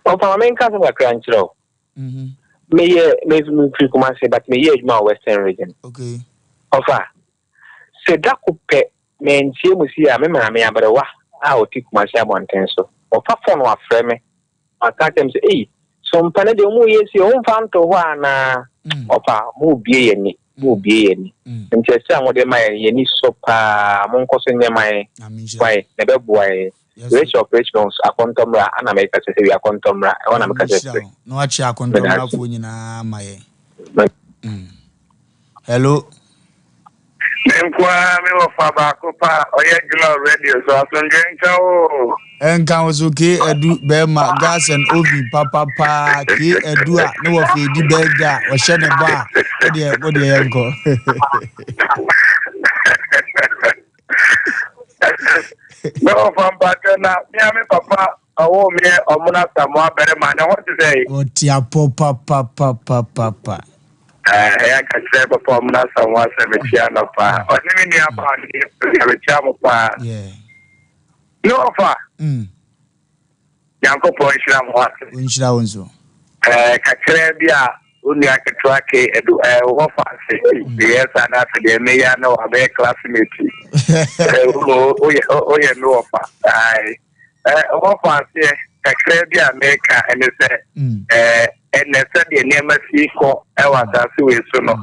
Ɔfa ma menka asɛm kakra nkyerɛ wo. Mm-hmm. Meyɛ me mefiri Kumasi but meyɛ adwuma wɔ Western Region. Okay. Ɔfa, sɛ da ko pɛ mantie mu si a me maame aberewa a ɔte Kumasi abɔnten so. Ɔfa fon wafrɛ me. Waka akyerɛ me sɛ ei sompa no deɛ ɔmo yɛ si ɔmfa nto hɔ anaa. Ɔfa mo bie yɛ ni. Mo bie yɛ ni. Nkyerɛkyerɛ a mode ma yɛn yɛn ani sɔ paa. Monkɔ so nyɛ ma yɛn. Wai, na ɛbɛboa yɛn. Rachel of Richmond Akɔntɔmmra ana meka sɛ sɛ wi Akɔntɔmmra ɛhɔ na meka sɛ Nhyira firi. wo na wakyɛ akɔntɔmmrafoɔ nyinaa ma yɛn. Hello. Me nko ara me wɔfa baako pa a ɔyɛ adwuma wɔ radio so. Asomdwoe nka wo o. Ɛnka wo so K Adu bɛɛma gas and oven papa paa K Adu a ne wɔfa edi birthday a ɔhyɛ ne bɔ a wodeɛ wodeɛ yɛnkɔ. Me wɔfa mpakyɛ na me a me papa ɔwoo me yɛ Ɔmono Asamoah barima ne ho te sɛn? Ɔte apɔ papapapapa. Ɛyɛ ka kyerɛ papa Ɔmono Asamoah sɛ mekyia no paa. Ɔne me nua baa ne mekyia mo paa. Ne wɔfa. Nyankopɔn nhyira mo ase. Ɔnhyira wo nso. Ɛɛ kakraa bi a wo nua ketewa ke edu ɛɛ wɔ fa ase. Yɛ saa na afei deɛ meyɛ na wabɛyɛ classmate. Ɛɛ wo woyɛ woyɛ me wɔ fa. Ae. Ɛɛ wɔ fa aseɛ kakraa bi a meka ɛne sɛ ɛɛ ɛnɛ sɛdeɛ nneɛma si kɔ ɛwɔ asase wei so no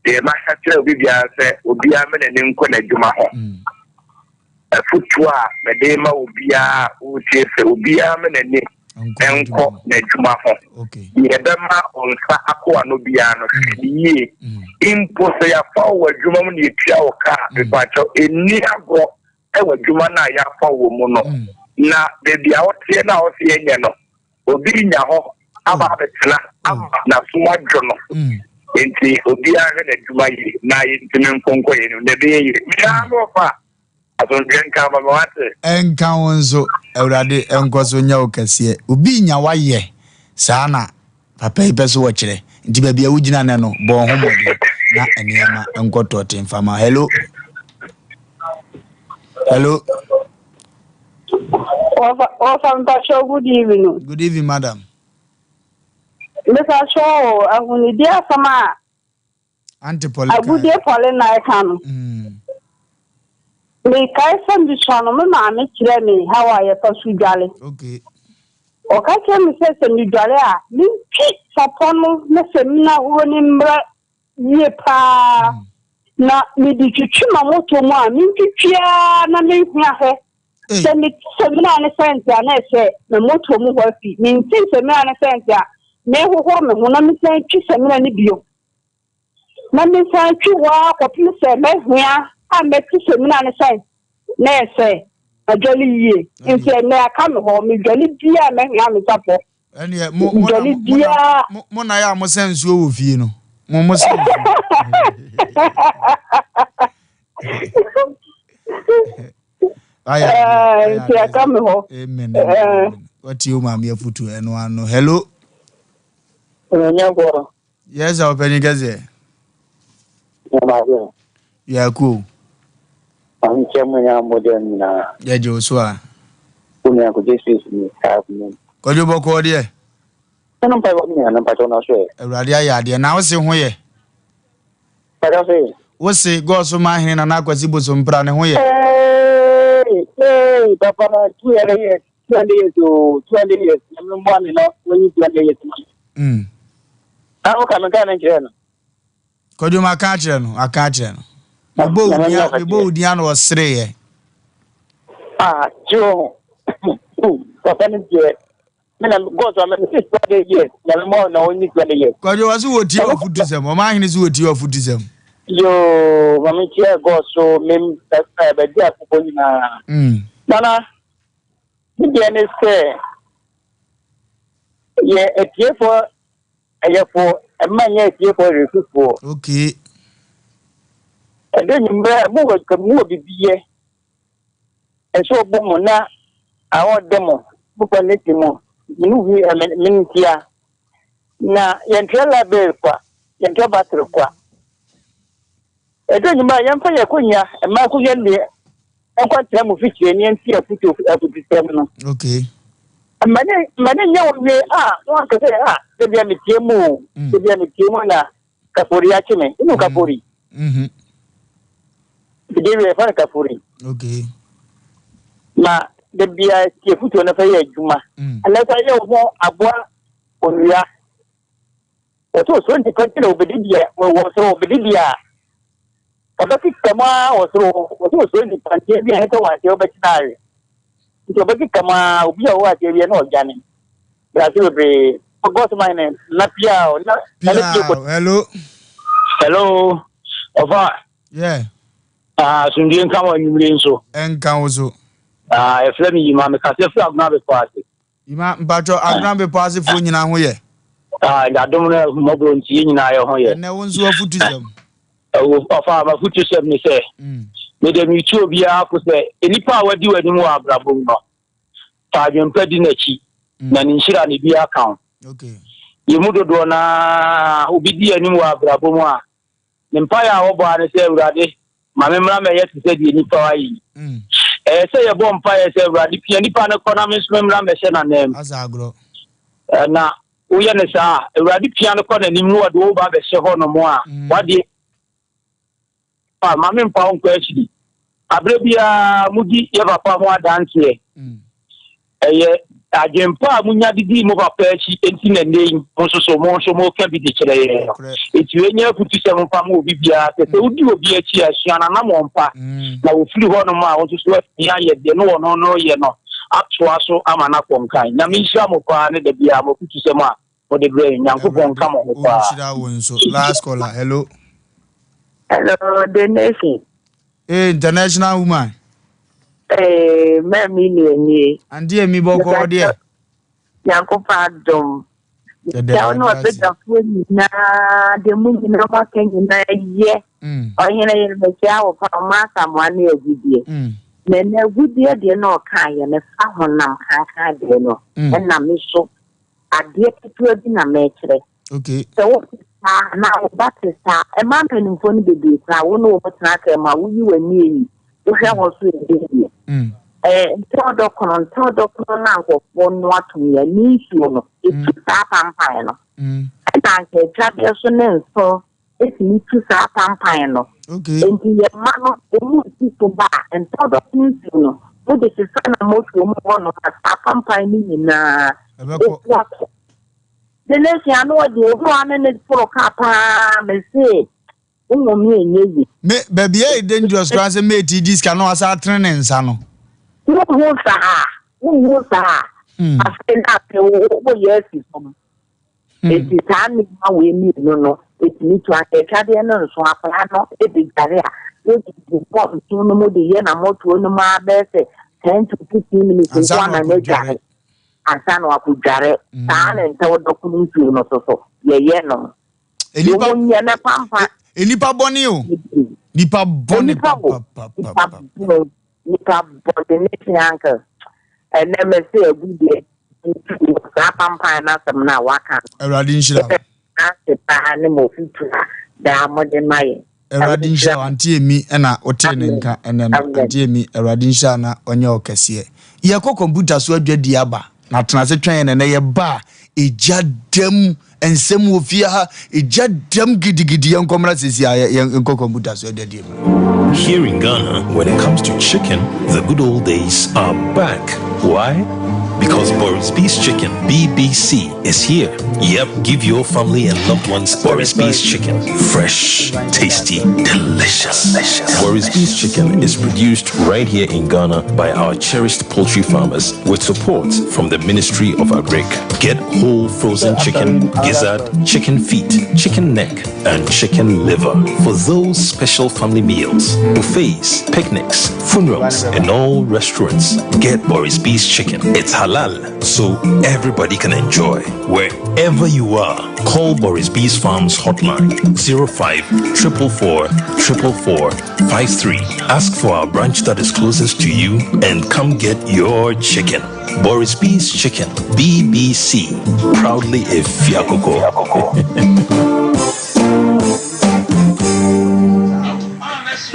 deɛ maka kyerɛ obi biara sɛ obiara mɛ n'ani nkɔ n'adwuma ho. Afotuo a mede rema obiara a ɔretie sɛ obiara ma n'ani nkɔ n'adwuma ho. Deɛ ɛbɛma wo nsa akɔ ano biara no, hwɛ no yie. Mpo sɛ yɛafa wo wɔ adwuma mu na yɛtua wo ka a, mepakyɛw, ɛnni agorɔ wɔ adwuma no a yɛafa wo wɔ mu no. Na baabi a woteɛ no a wose yɛnyɛ no, obi renya hɔ aba abɛtena ama n'asom adwo no. Enti obiara hwɛ n'adwuma yie na yɛntumi nko nkɔ yɛn anim na ɛbɛyɛ yie. Me ara me wɔfa asomdwoeɛ nka ama me wate. Ɛnka wo nso Awurade nkɔ so nyɛ wo kɛseɛ. Obi nya wayɛ saa na papa yi pɛ so wɔkyerɛ. Nti baabi a wogyina nɛ no bɔ wo ho mmɔden na nneɛma nkɔ tɔɔte mfa ma. Hello. Hello. Wɔfa mpakyɛw good evening. Good evening madam. Mepakyɛw o ahonidi asɛm a. Auntie Polly kan. Agudie Polly na ɛka no. Mekae sɛ mesua no me maame kyerɛ me how a yɛfa so dwale. Okay. Ɔka kyerɛ me sɛ sɛ medwale a mentwi sapɔ no na samina ahorow no mmra yie paa na mede twitwi m'amoto mu a, mentwitwi ara na menhua hɔ. Sɛ mete samina ne sɛnte a, na ɛsɛ m'amoto mu hɔ afi. Mente samina ne sɛnte a, mehohoro me ho na mesan twi samina no bio. Na mesan twi hɔ ara kɔpem sɛ mɛhua a mɛte samina ne sɛnte na ɛsɛ madwale yie. Nti ɛnnɛ aka me hɔ, medwale biara a mɛhua me sapɔ. Ɛneɛ mo mo na mo na mo na yɛ a mo sɛ nsuo wɔ fie no mo mo sɛ nsuo. Ayɛ adeɛ nti ɛka me hɔ. Amen amen. Wati o maame afutu ɛno ano. Hello. Onyanyafo. Yes, sir, ɔpanyin kɛseɛ. Nyamase. Yɛako. Ɔnkyɛ mo nya mo dɛm nyinaa. Yɛgye wo so a. Wo nua Kwadwo Space ni saa kuma mu. Kwadwo bɔkɔɔ deɛ. Ɛno mpa ɛwɔ nyina no mpakyɛw na so ɛ. Awurade ayɛ adeɛ na wose ho yɛ. Mpakyɛw se. Wose gɔɔso ma ahene Nana Akwasi Bosompra ne ho yɛ. Eeii eeii papa na 200 years 200 years oo 200 years nyame mmoa me na wanyi 200 years ma me. Mm. Ah woka me nka ne nkyerɛ no. Kwadwo maka akyerɛ no, maka akyerɛ no. Mebɔ wo din a, mebɔ wo din a na ɔsereeɛ. Ah, Joe, papa no deɛ, me na God so me sɛ 20 years, na me mɔ na ɔnyi 20 years. Kwadwo wɔ so wɔtie w'afutusɛm, ɔma ahene so wɔtie w'afutusɛm. Yoo, ma me tie God so me bɛgye akokɔ nyinaa. Mm. Nana, me deɛ ne sɛ, yɛ atiefoɔ Ɛyɛfo, mma nyɛ atiefo awerɛfifoɔ. Okay. Ɛdɛ nwummerɛ mo wɔ mo wɔ bibi yɛ. Nso ɔbɔ mo na awɔ dɛ mo mo fa ne ti mo mene wi mene ntia. Na yɛntua library kwa, yɛntua battery kwa. Ɛdɛ nwummerɛ yɛmfa yɛ konya, mmaa konya deɛ Nkɔ ntena mo fikyire ne nti afutuo afutusɛm no. Okay. Mma ne mma ne nyɛ wo wie a na wanka sɛ a da bia metie mu o mm. da bia metie mu na kafori akye me. Wonu mm. kafori? Mhm. Fidie wie fa no kafori. Okay. Ma da bia tie afutuo no fa yɛ adwuma. Mm. Anaasɛ yɛ wo ho aboa onua. Wɔsɛ osuro nnipa nti na wɔbɛdi deɛ wɔ soro wɔbɛdi deɛ a ɔbɛkeka mu ara wɔ soro wɔsɛ osuro nnipa nti ebi a ɛsɛ wɔn aseɛ wɔbɛkyena awe nti ɔbɛkeka mu ara obi a ɔwɔ aseɛ bi na ɔdwane brase bebree ɔgɔ so man ne na pia o na na ne pie kɔ. Hello. Hello. Ɔfa. Yeah. Ah, asomdwie nka wɔ anwummere nso. Ɛnka wo so. Ah, ɛfrɛ me yima mekasɛ firi agona bepɔ ase. Yima, mpakyɛw Agona Bepɔ asefoɔ nyinaa ho yɛ? Ah, Adom ne ahummɔborɔ nti yɛn nyinaa yɛ ho yɛ. Ɛnnɛ wo nso w'afutusɛm? Ɛwɔ, ɔfa m'afutusɛm ne sɛ, mede metu obiara fo sɛ, nnipa a wadi w'anim wɔ abrabɔ mu no, fa adwempa di n'akyi, na ne nhyira no bi aka wo. Yɛn mu dodoɔ no ara, obi di yɛn anim wɔ abrabɔ mu a, Ne mpaeɛ a ɔbɔ ara ne sɛ, Awurade, ma me mmra mmɛyɛ te sɛ deɛ nnipa ayɛ yi. Ɛyɛ sɛ yɛbɔ mpaeɛ sɛ, Awurade, pia nnipa no kɔ na me nso memmra mmɛhyɛ n'ananmu. Na woyɛ no saa a, Awurade pia no kɔ n'anim na ɔde wo ba bɛhyɛ hɔnom a, w'adeɛ ma memfa wo nkɔ akyiri. Aberɛ biara modi yɛ papa ho adanseɛ. Ɛyɛ adwempa a munya de dii mo papa akyi nti na nnɛ yi mo nso so mo nso moreka bi de kyerɛ yɛn no. Enti wei nyɛ afutusɛm mfa ma obi biara sɛ, sɛ wodi obi akyi a, sua n'anammɔn pa, na wofiri hɔnom a, wo nso so woatumi ayɛ deɛ ne ɔno no reyɛ no atoa so ama no akɔ nkan. Nyame nhyira mo paa ne da biara mo afutusɛm a mode brɛ yɛn. Nyankopɔn nka mo ho paa. Ɔnhyira wo nso. Last caller, hello. Hello, the nation. Hey, international woman. Hey, mami ni nie. Andi emi bɔkɔ deɛ. Nyankopɔn adom. Kyɛw ne ɔbɛdwafoɔ nyinaa de mu nyinaa mo aka nyinaa yɛ. Mm. Ɔhene yɛ bɛkyɛ wo pa ɔma asamoa ne agudeɛ. Mm. Na ɛnɛ agudeɛ deɛ na ɔka yɛ no fa honam kankan deɛ no. Mm. Ɛna me so adeɛ ketewa bi na mɛkyerɛ. Okay. Sɛ wote saa anaa wo ba te saa, mmaa mpanimfoɔ no bebree koraa, wo ne wɔn tena kaa mu a, woyi w'ani ayi, wohwɛ hɔ so ɛyɛ yie. Mm. Ɛɛ ntɛw dɔkono, ntɛw dɔkono no a nkurɔfoɔ noa tom yɛ ne nsuo no, ɛtu saa pampan no. Mm. Ɛna anka atwadeɛ so ne nso ɛtumi tu saa pampan no. Okay. Enti yɛn mma no, wɔn nsi so ba a, ntɛw dɔkono nsuo no, wode sesa na motuo mu hɔ nom a, saa pampan no nyinaa Ɛbɛkɔ. ɛtu akɔ. Ne ne nsia no ɔde obi wa ne ne foro kaa paa me se wohu me ɛnyɛ yie. Me baabi a ɛyɛ dangerous koraa sɛ mate di sika na wasa atene ne nsa no. Wohu saa wohu saa Hmm. afei na afei wo woyɛ asi fam. Hmm. Eti saa nneɛma wei mmienu no etumi tu akɛtwadeɛ no nso akwadaa no de dware a wode bɔ nsuo no mu de yɛ n'amɔtoɔ no mu ara bɛyɛ sɛ 10 to 15 minutes Ansa nko na ara na wakɔdware. n'adware. Ansa na wakɔdware. Saa na ntɛw dɔkono nsuo no nso so yɛyɛ no. Nnipa Wɔn nyɛ na pampa. Nnipa bɔne o. Nnipa bɔne Nnipa o. Nnipa papapapapa. bɔne. Nnipa bɔne ne tea uncle. Ɛnɛ mɛ sɛ agu deɛ nti wɔ saa pampan no asɛm no a waka no. Awurade nhyira wo. Ase paa ne mo futu a daa mode ma yɛn. Awurade nhyira wo Auntie Amy ɛna wotee ne nka ɛnɛ no Auntie Amy Awurade nhyira na ɔnyɛ wo kɛseɛ. Yɛkɔ kɔmputa so adwadie aba na tena ase twɛn yɛn ɛnɛ yɛba a egya dam nsɛm wɔ fie ha egya dam gidigidi yɛnkɔ mmra sisi a yɛnkɔ kɔmputa so adwadie mmra. Here in Ghana, when it comes to chicken, the good old days are back. Why? Because Boris B's Chicken, BBC, is here. Yep, give your family and loved ones Boris B's Chicken. Fresh, tasty, delicious. Boris B's Chicken is produced right here in Ghana by our cherished poultry farmers with support from the Ministry of Agric. Get whole frozen chicken, gizzard, chicken feet, chicken neck, and chicken liver for those special family meals, buffets, picnics, funerals, and all restaurants. Get Boris B's chicken. It's halal, so everybody can enjoy. Wherever you are, call Boris B's Farms hotline 05 444 444 53. Ask for our branch that is closest to you and come get your chicken. Boris B's Chicken, BBC, proudly a Fiakoko.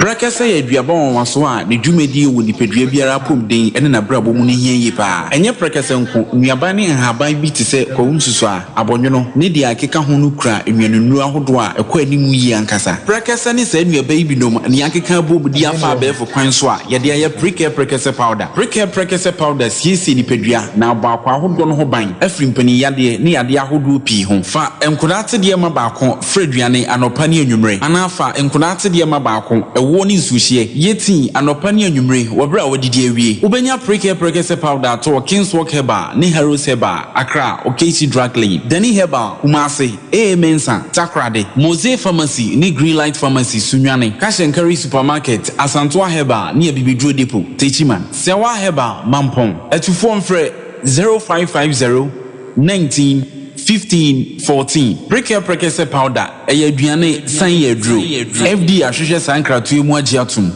Prɛkɛsɛ yɛ aduaba nwanwaso a ne dwumadie wɔ nipadua biara apɔmuden ne n'abrabɔ mu no hia yie paa. Ɛnyɛ prɛkɛsɛ nko, nnuaba ne nhaban bi te sɛ kwawu nsusuaa, abɔnwono, ne deɛ ɛkeka ho no kura nnuanennuro ahodoɔ a ɛkɔ anim yie ankasa. Prɛkɛsɛ ne saa nnuaba yi binom na yɛakeka abom de afa abɛɛfo kwan so a yɛde ayɛ Precare Prɛkɛsɛ Powder. Precare Prɛkɛsɛ Powder siesie nipadua na abɔ akwaa ahodoɔ no ho ban afiri mpanin yadeɛ ne yadeɛ ahodoɔ pii ho. Fa nkwadaa atedeɛ ma baako fra aduane anɔpa ne anwummere anaa fa nkwadaa atedeɛ ma baako ɛwoɔ ne nsuohyeɛ yɛ tii anɔpa ne anwummere wɔ berɛ a woadidi awie. Wobɛnya Precare Prɛkɛsɛ Powder atɔ wɔ Kingswalk Herbal ne Harrods Herbal, Accra, Okaishie Drug Lane, Danny Herbal, Kumasi, AA Mensah, Takoradi, Mose Pharmacy ne Greenlight Pharmacy, Sunyani, Cash and Carry Supermarket, Asantoa Herbal ne Abibiduro Depot, Techiman, Sɛwa Herbal, Mampong. Atufoɔ mfrɛ 0550 19 15 14. Prekɛ Prɛkɛsɛ Powder, ɛyɛ aduane san yɛ aduro. FDA ahwehwɛ saa nkratoɔ yi mu agye atom.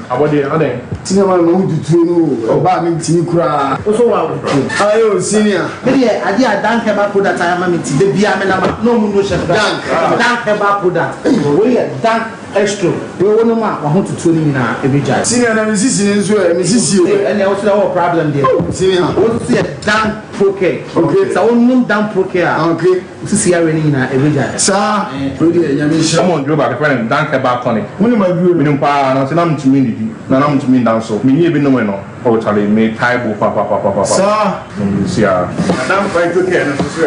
Abɔdeɛ adɛn. Senior man ma wo tuturo no o ɔbaa me ntimi koraa. Wo so wa wo tuo. Aye o senior. Me deɛ adeɛ a dank herbal product ayɛ ama me nti da biara me nam a na ɔmo nnuro hyɛ me Dank. Dank herbal product wei yɛ dank extro wei wo nom a wahotutuo no nyinaa ɛbɛgyae. Senior na me sisi no nso ɛ me sisi o. Ɛnneɛ wo so deɛ wowɔ problem deɛ. Senior. Wo nso yɛ dank procare. Okay. Sɛ wo nom dank procare a. Okay. Wo sisi yareɛ no nyinaa ɛbɛgyae. Saa wei deɛ Nyame nhyira. Wɔn duro baako yɛfrɛ no Dank Herbal Tonic. Wonim aduro no? Menim paa nanso na mentumi nnidi na na mentumi nda nso. Menyɛɛ bi nomee no oh charlie metae bo papapapapa. Saa. Menim siaa. Na Dank Phyto Care no nso so ɛ?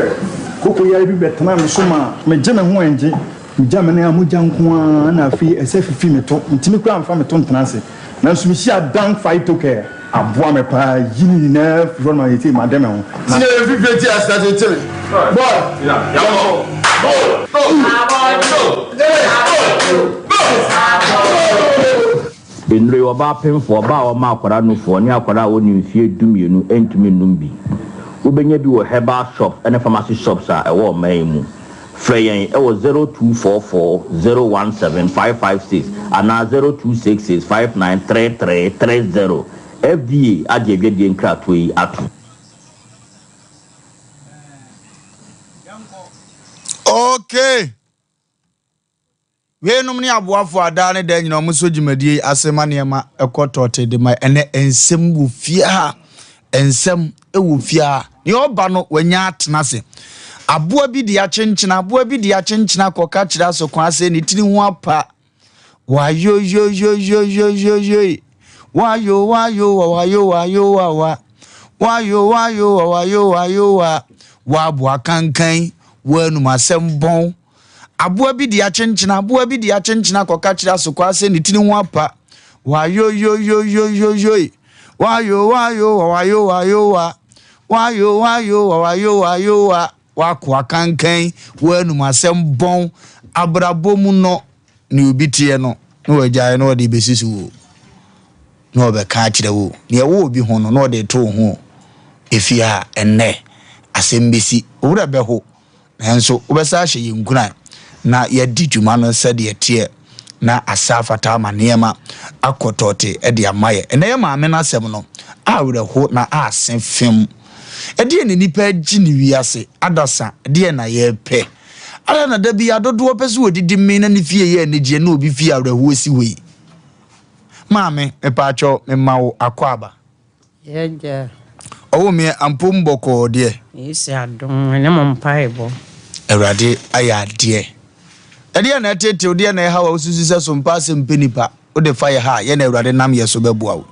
Koko yare bi bɛtenaa me so maa megye me ho ɛngye. Megya me nan a mogya nko ara na afei ɛsɛ fifi me to. Mentumi koraa mfa me to ntena ase. Nanso mehyiaa Dank Phyto Care. Aboa me paa yi ne nyinaa firi hɔ no ma seesei made me ho. Na. Senior yɛ fifire ti ase tete me boy yɛnkɔ go go go go. Nnuro yi, ɔbaa pemfoɔ, ɔbaa a ɔma akwadaa nufoɔ, ne akwadaa a ɔnni mfeɛ dumienu ntumi nnom bi. Wobɛnya bi wɔ herbal shops ne pharmacy shops a ɛwɔ ɔman yi mu. Frɛ yɛn wɔ 0244 017 556 anaa 0266 5933 30. FDA agye adwadie nkratoɔ yi atom. Okay. Weinom ne aboafo a daa ne daa nyinaa wɔsɔ dwumadie yi ase ma nneɛma kɔ tɔɔte de ma ɛnɛ nsɛm wɔ fie ha. Nsɛm wɔ fie ha. Nea ɔba no wanya atena ase. Aboa bi de akyenkyena, aboa bi de akyenkyena kɔka kyerɛ asokwa sɛ ne tiri ho apa. Wayoyoyoyoyoyoyoy. Wayo wayo wayo wayo wawa. Wayo wayo wayo wayo wa. Waboa kankan, wanum asɛm bɔn. Aboa bi de akyenkyena, aboa bi de akyenkyena kɔka kyerɛ asokwaa sɛ ne tiri ho apa. Wayoyoyoyoyoyoy. Wayo wayo wayo wayo wa. Wayo wayo wayo wayo wa. W'akoa kankan, w'anum asɛm bɔn. Abrabɔ mu no, nea obi teɛ no, na wagyae na ɔde rebɛsisi wo. Na ɔbɛka akyerɛ wo. Nea ɛwɔ obi ho no, na ɔde reto wo ho. Efie a ɛnnɛ asɛm bɛsi, wo werɛ bɛho. Nanso wobɛsan ahyɛ yɛn nkuran na yɛadi dwuma no sɛdeɛ ɛteɛ na asa afata ama nneɛma akɔ tɔɔte de ama yɛn. Ɛnnɛ yɛ maame no asɛm no awerɛho na ase fem. Ɛdeɛn na nnipa agye ne wiase adasa? Ɛdeɛn na yɛrepɛ? Adɛn na da bi adodoɔ pɛ sɛ wɔdidi mee na ne fie yɛ anigyeɛ na obi fie awerɛhoɔ si hɔ yi? Maame, mepaakyɛw, mema wo akwaaba. Y'Agya. Ɔwo meɛ ampom bɔkɔɔ deɛ. Yesu adom ne mo mpaebɔ. Awurade ayɛ adeɛ. Ɛdeɛn na ɛteetew, deɛn na ɛhaw a wosusu sɛ so mpa asɛm mpɛ nipa? Wode fa yɛ ha a, yɛn na Awurade nam yɛ so bɛboa wo.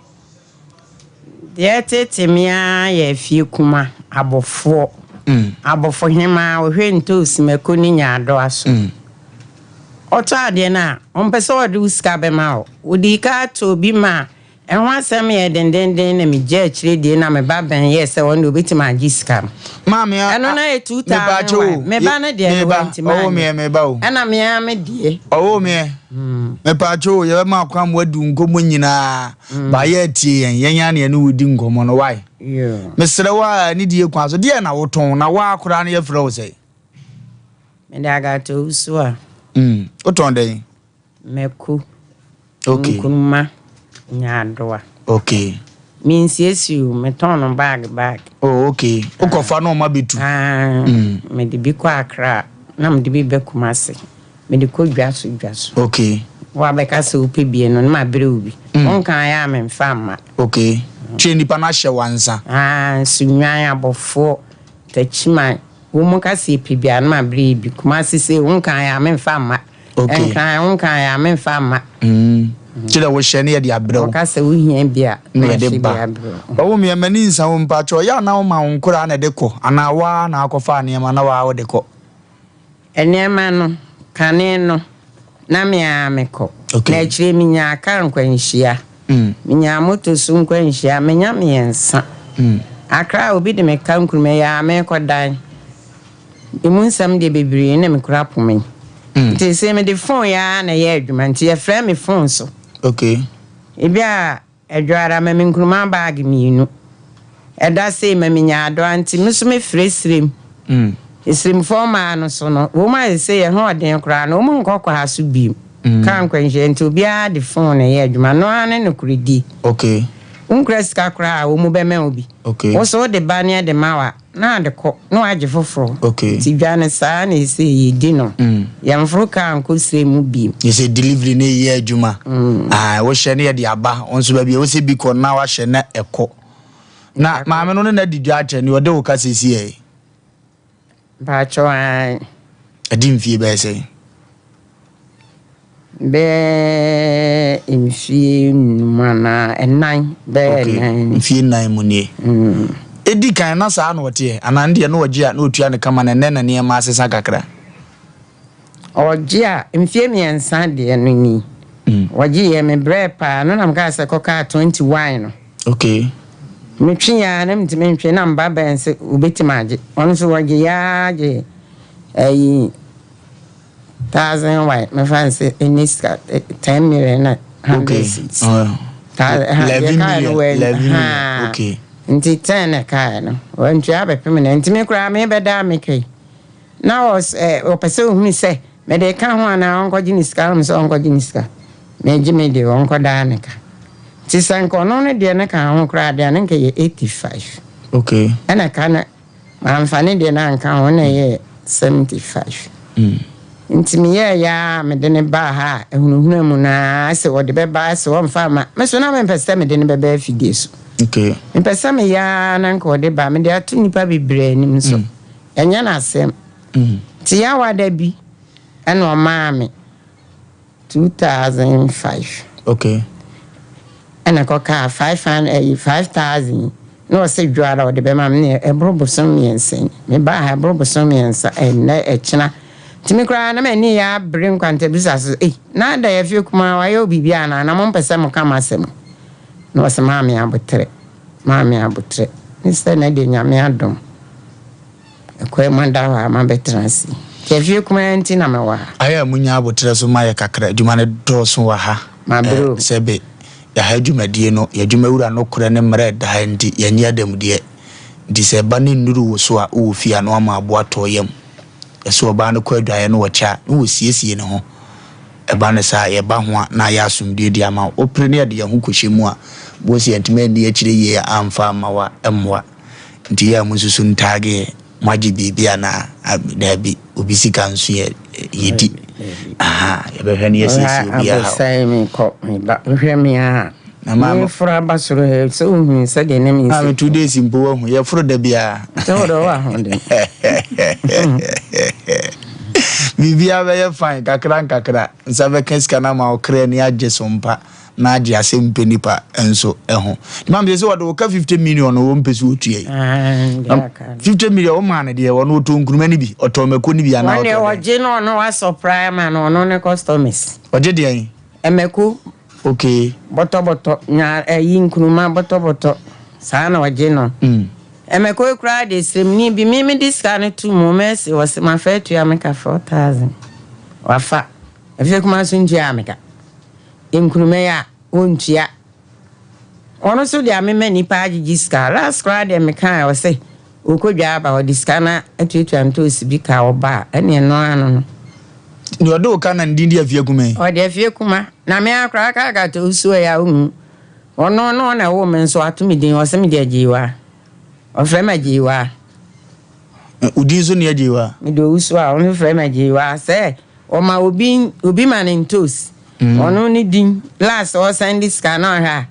Deɛ ɛtete me ara yɛ afie kuma, abofoɔ, abofohemaa, ɔhwɛ ntoosi, mako ne nyaadoa so. Ɔtɔ adeɛ no a, ɔmpɛ sɛ ɔde wo sika bɛma wo. Ɔdii ka tɔɔ bi maa Ɛho asɛm yɛɛ dendenden na migyaa akyire die na me ba Ben yɛɛ sɛ ɔno deɛ ɔbɛtumi agye sika no. Maame a, Ɛno na yɛ mepaakyɛ 2000 o, y. Me ba no deɛ no meba, wantumi ɔwoo anyɛ. meɛ meba o. Ɛna me ara me deɛ. Ɔwoo meɛ, mepaakyɛ o, yɛbɛma akwan ma wadi wo nkɔmmɔ nyinaa, ba yɛ atie yɛn, yɛn ara na yɛne wo di nkɔmmɔ no, why? Yoo. Mesrɛ wo a, anidie kwan so, deɛn na wotɔn, na wo ara koraa no yɛfrɛ wo sɛn? Mede Agatha Owusu a. Wotɔn dɛn? Mako, Okay. nkruma, nyaadoa. Okay. Mensiesie o, metɔn no bag bag. Oh, okay. Wokɔfa na ɔma bɛtu? Ah, mm. Mede bi kɔ Accra, na mede bi bɛ Kumasi. Mede kɔ dwa so dwa so. Okay. Woabɛka sɛ wopɛ bie no, na mabrɛ wo bi. Mm. Wonka ayɛ a memfa mma. Okay. Twe nipa no ahyɛ wansa. Ah, Sunnwan, Abɔfoɔ, Takyiman. Wo mu ka sɛ yɛpɛ bi a, na mabrɛ yɛ bi. Kumasi sei, wonka ayɛ a memfa mma. Okay. Nkran wo nkan yɛ a memfa mma. Mm. Kyerɛ wo hyɛ ne yɛde abrɛ wo. Wɔka sɛ wohia bi a na na yɛde yɛde ba. abrɛ wo. Ɔwo meɛ m'ani nsa wo mpakyɛ ɔyɛ a na woma wo nkoraa na ɛde kɔ anaa woaa na akɔfa nneɛma na woaa wode kɔ? Nneɛma no, kane no na me ara mekɔ. Okay. Na akyire menyaa car nkwanhyia. Menyaa moto so nkwanhyia, menya mmiɛnsa. Accra obi de me ka Nkrumah yi ara merekɔ dan. Emu nsɛm deɛ bebree na mekura poma yi. Nti sɛ mede phone yi ara na ɛyɛ adwuma nti yɛfrɛ me phone so. Okay. Ebi a Adwoara ma me nkruma bag mmienu. Ɛda sei ma me nyaadoa nti me nso mefrɛ sirem. Esirimfoɔ mmaa no so no wɔn a sesei ɛho ɔden koraa no wɔn nkɔ kɔ ha so bio. Kaa nkwanhyia nti obiara de phone na ɛyɛ adwuma no ara ne nokorɛdie. Okay. Wonkura sika koraa a wɔn bɛma wo bi. Okay. Wo nso wode ba ne ɛde ma wo a. Na ade kɔ, na wagye foforɔ. Okay. Nti dwa no saa na ɛsɛ yɛdi no. Yɛmforo kaa nkɔ srɛ mu bio. Yɛ sɛ delivery no yɛ adwuma. Ah, wohyɛ no yɛde aba. Wo nso baabi a wosɛ bi kɔ na wahyɛ na ɛkɔ. Na maame no ne na di dwa akyɛ ne ɔde wo ka sɛsi ɛ. Mpakyɛw ae. Ɛdi mfie bɛyɛ sɛn? Bɛyɛ mfie nnum anaa ɛnan, bɛyɛ ɛnan ni. Mfie nnan mu nie. Edi kan na saa na ɔteɛ anaa ne deɛ na ɔgye a na ɔtua no kama na ɛnnɛ na nneɛma asesa kakra? Ɔgye a, mfie mmiɛnsa deɛ no ni. Ɔgye yɛ me brɛɛ paa no na mekaa sɛ kɔkaa 21 no. Okay. Metwe yɛ ara na mentumi ntwe na mba bɛn sɛ obetumi agye. Ɔno nso ɔgye yɛ ara gye ɛyi. Thousand y mefa no sɛ ɛne sika 10 million na 100 cedis. Nti 10 na ɛkaeɛ no wantua abɛpem no nti me koraa mebɛdaa me kai na ɔpɛ sɛ ɔhunu sɛ mede ka ho anaa ɔnkɔgye ne sika ɔm sɛ ɔnkɔgye ne sika megye me deɛ ɔnkɔdaa ne ka nti sɛ nka ɔno no deɛ no ka ho koraa deɛ no nka yɛ 85 okay ɛna ka no Mamfa ne deɛ no anka ho na ɛyɛɛ 75. Nti meyɛeɛ ara a mede no baa ha a ahunahuna mu no ara sɛ ɔde bɛba sɛ ɔmfa mma. Me so na mempɛ sɛ mede no bɛba afidie so. Mepɛ sɛ meyɛ ara na nka ɔde ba. Mede ato nnipa bebree anim nso ɛnyɛ n'asɛm. Nti Yawada bi ɛna ɔmaa me. 2005. Okay. Ɛna kɔkaa 500 ɛyi 5000 na ɔsɛ dwoara ɔde bɛma me ne ɛboro bosom mmiɛnsa ni mebaa ha ɛboro bosom mmiɛnsa ɛnɛ ɛkyena nti me koraa na m'ani yɛ abere nkwantabisa so ei na ada yɛ fie kumaa wayɛ wo biribi anaa na mompɛ sɛ moka m'asɛm na ɔsɛ maame abotrɛ maame abotrɛ ne sɛ na deɛ Nyame adom. Ɛkwan mu ada hɔ a mabɛtena ase. Nti afie kumaa nti na mewɔ ha. Ayɛ a munya aboterɛ so ma yɛ kakra, adwuma no dɔɔso wɔ ha. Mabrɛ o. Sɛbe yɛha dwumadie no, yɛn adwumawura nokorɛ ne mmara a ɛda ha nti, yɛnnye adanmudeɛ. Nti sɛ ɛba no nnuru wo so a, wowɔ fie a na woama aboa atɔ wo yam. Yɛsɛ ɔbaa no kɔ adwaeɛ na ɔkyɛ a, na wɔsiesie ne ho. Ɛba no saa a, yɛba ho a, na ayɛ asomdwoeɛ de ama wo. Wopere na yɛde yɛn ho kɔhyɛ mu a, wobɛhu sɛ yɛntumi anni akyire yie amfa amma wo a, ɛmmoa. Nti yɛ a monsusu ntaage ɛ, moagye biribi anaa? Daabi, obi sika nso yɛ yɛdi. Aha, yɛbɛhwɛ na yɛasiesie obiara haw. Abosai me kɔ me ba wohwɛ me a Na maame meforo aba soro ha sɛ wohunu sɛdeɛ na mensi maame 2 days mpo wahu yɛforo da biara. Sɛ wode wɔ ahoɔden. Biribiara bɛyɛ fine kakra nkakra. Nsa bɛka sika no ama wo kra ani agye so mpa na agye asɛm mpɛ nipa nso ho. Nti maame sɛ wɔde wo ka 50 million no wɔmpɛ sɛ wɔtua yi. 50 million wo maa no deɛ ɔno ɔtɔ nkuruma no bi ɔtɔ mako no bi anaa ɔtɔ deɛ. Ɔgye no ɔno wasɔpra ma no ɔno ne customers. Ɔgye deɛn? Mako. Okay. Bɔtɔbɔtɔ nya ɛyi nkuruma bɔtɔbɔtɔ saa na ɔgye no. Mako yi koraa deɛ sremni bi me mede sika no to mu mɛsi ɔse mafa atua me ka 4000 wafa afei kuma so ntua me ka. Nkrumah yi a ɔntua. Ɔno nso deɛ mema nnipa agyegye sika. Last koraa deɛ mekaeɛ ɔse ɔkɔ dwa aba ɔde sika no atuatua ntoosi bi ka ɔba a ɛne ɛno ara no no. Deɛ ɔde wo ka na ne din de Afie Kuma yi? Ɔde Afie Kuma. Na me ara koraa Karkata Osuo yi a wohu. Ɔno na ɔna ɛwoo me nso ato me din ɔse mede Agyeyiwaa. Ɔfrɛ me Agyeyiwaa. Wo din nso ne Agyeyiwaa? Mede Owusu a ɔno frɛ me Agyeyiwaa sɛ ɔma obi obi ma no ntoosi. Ɔno ne din last ɔsan de sika na ɔhwɛ a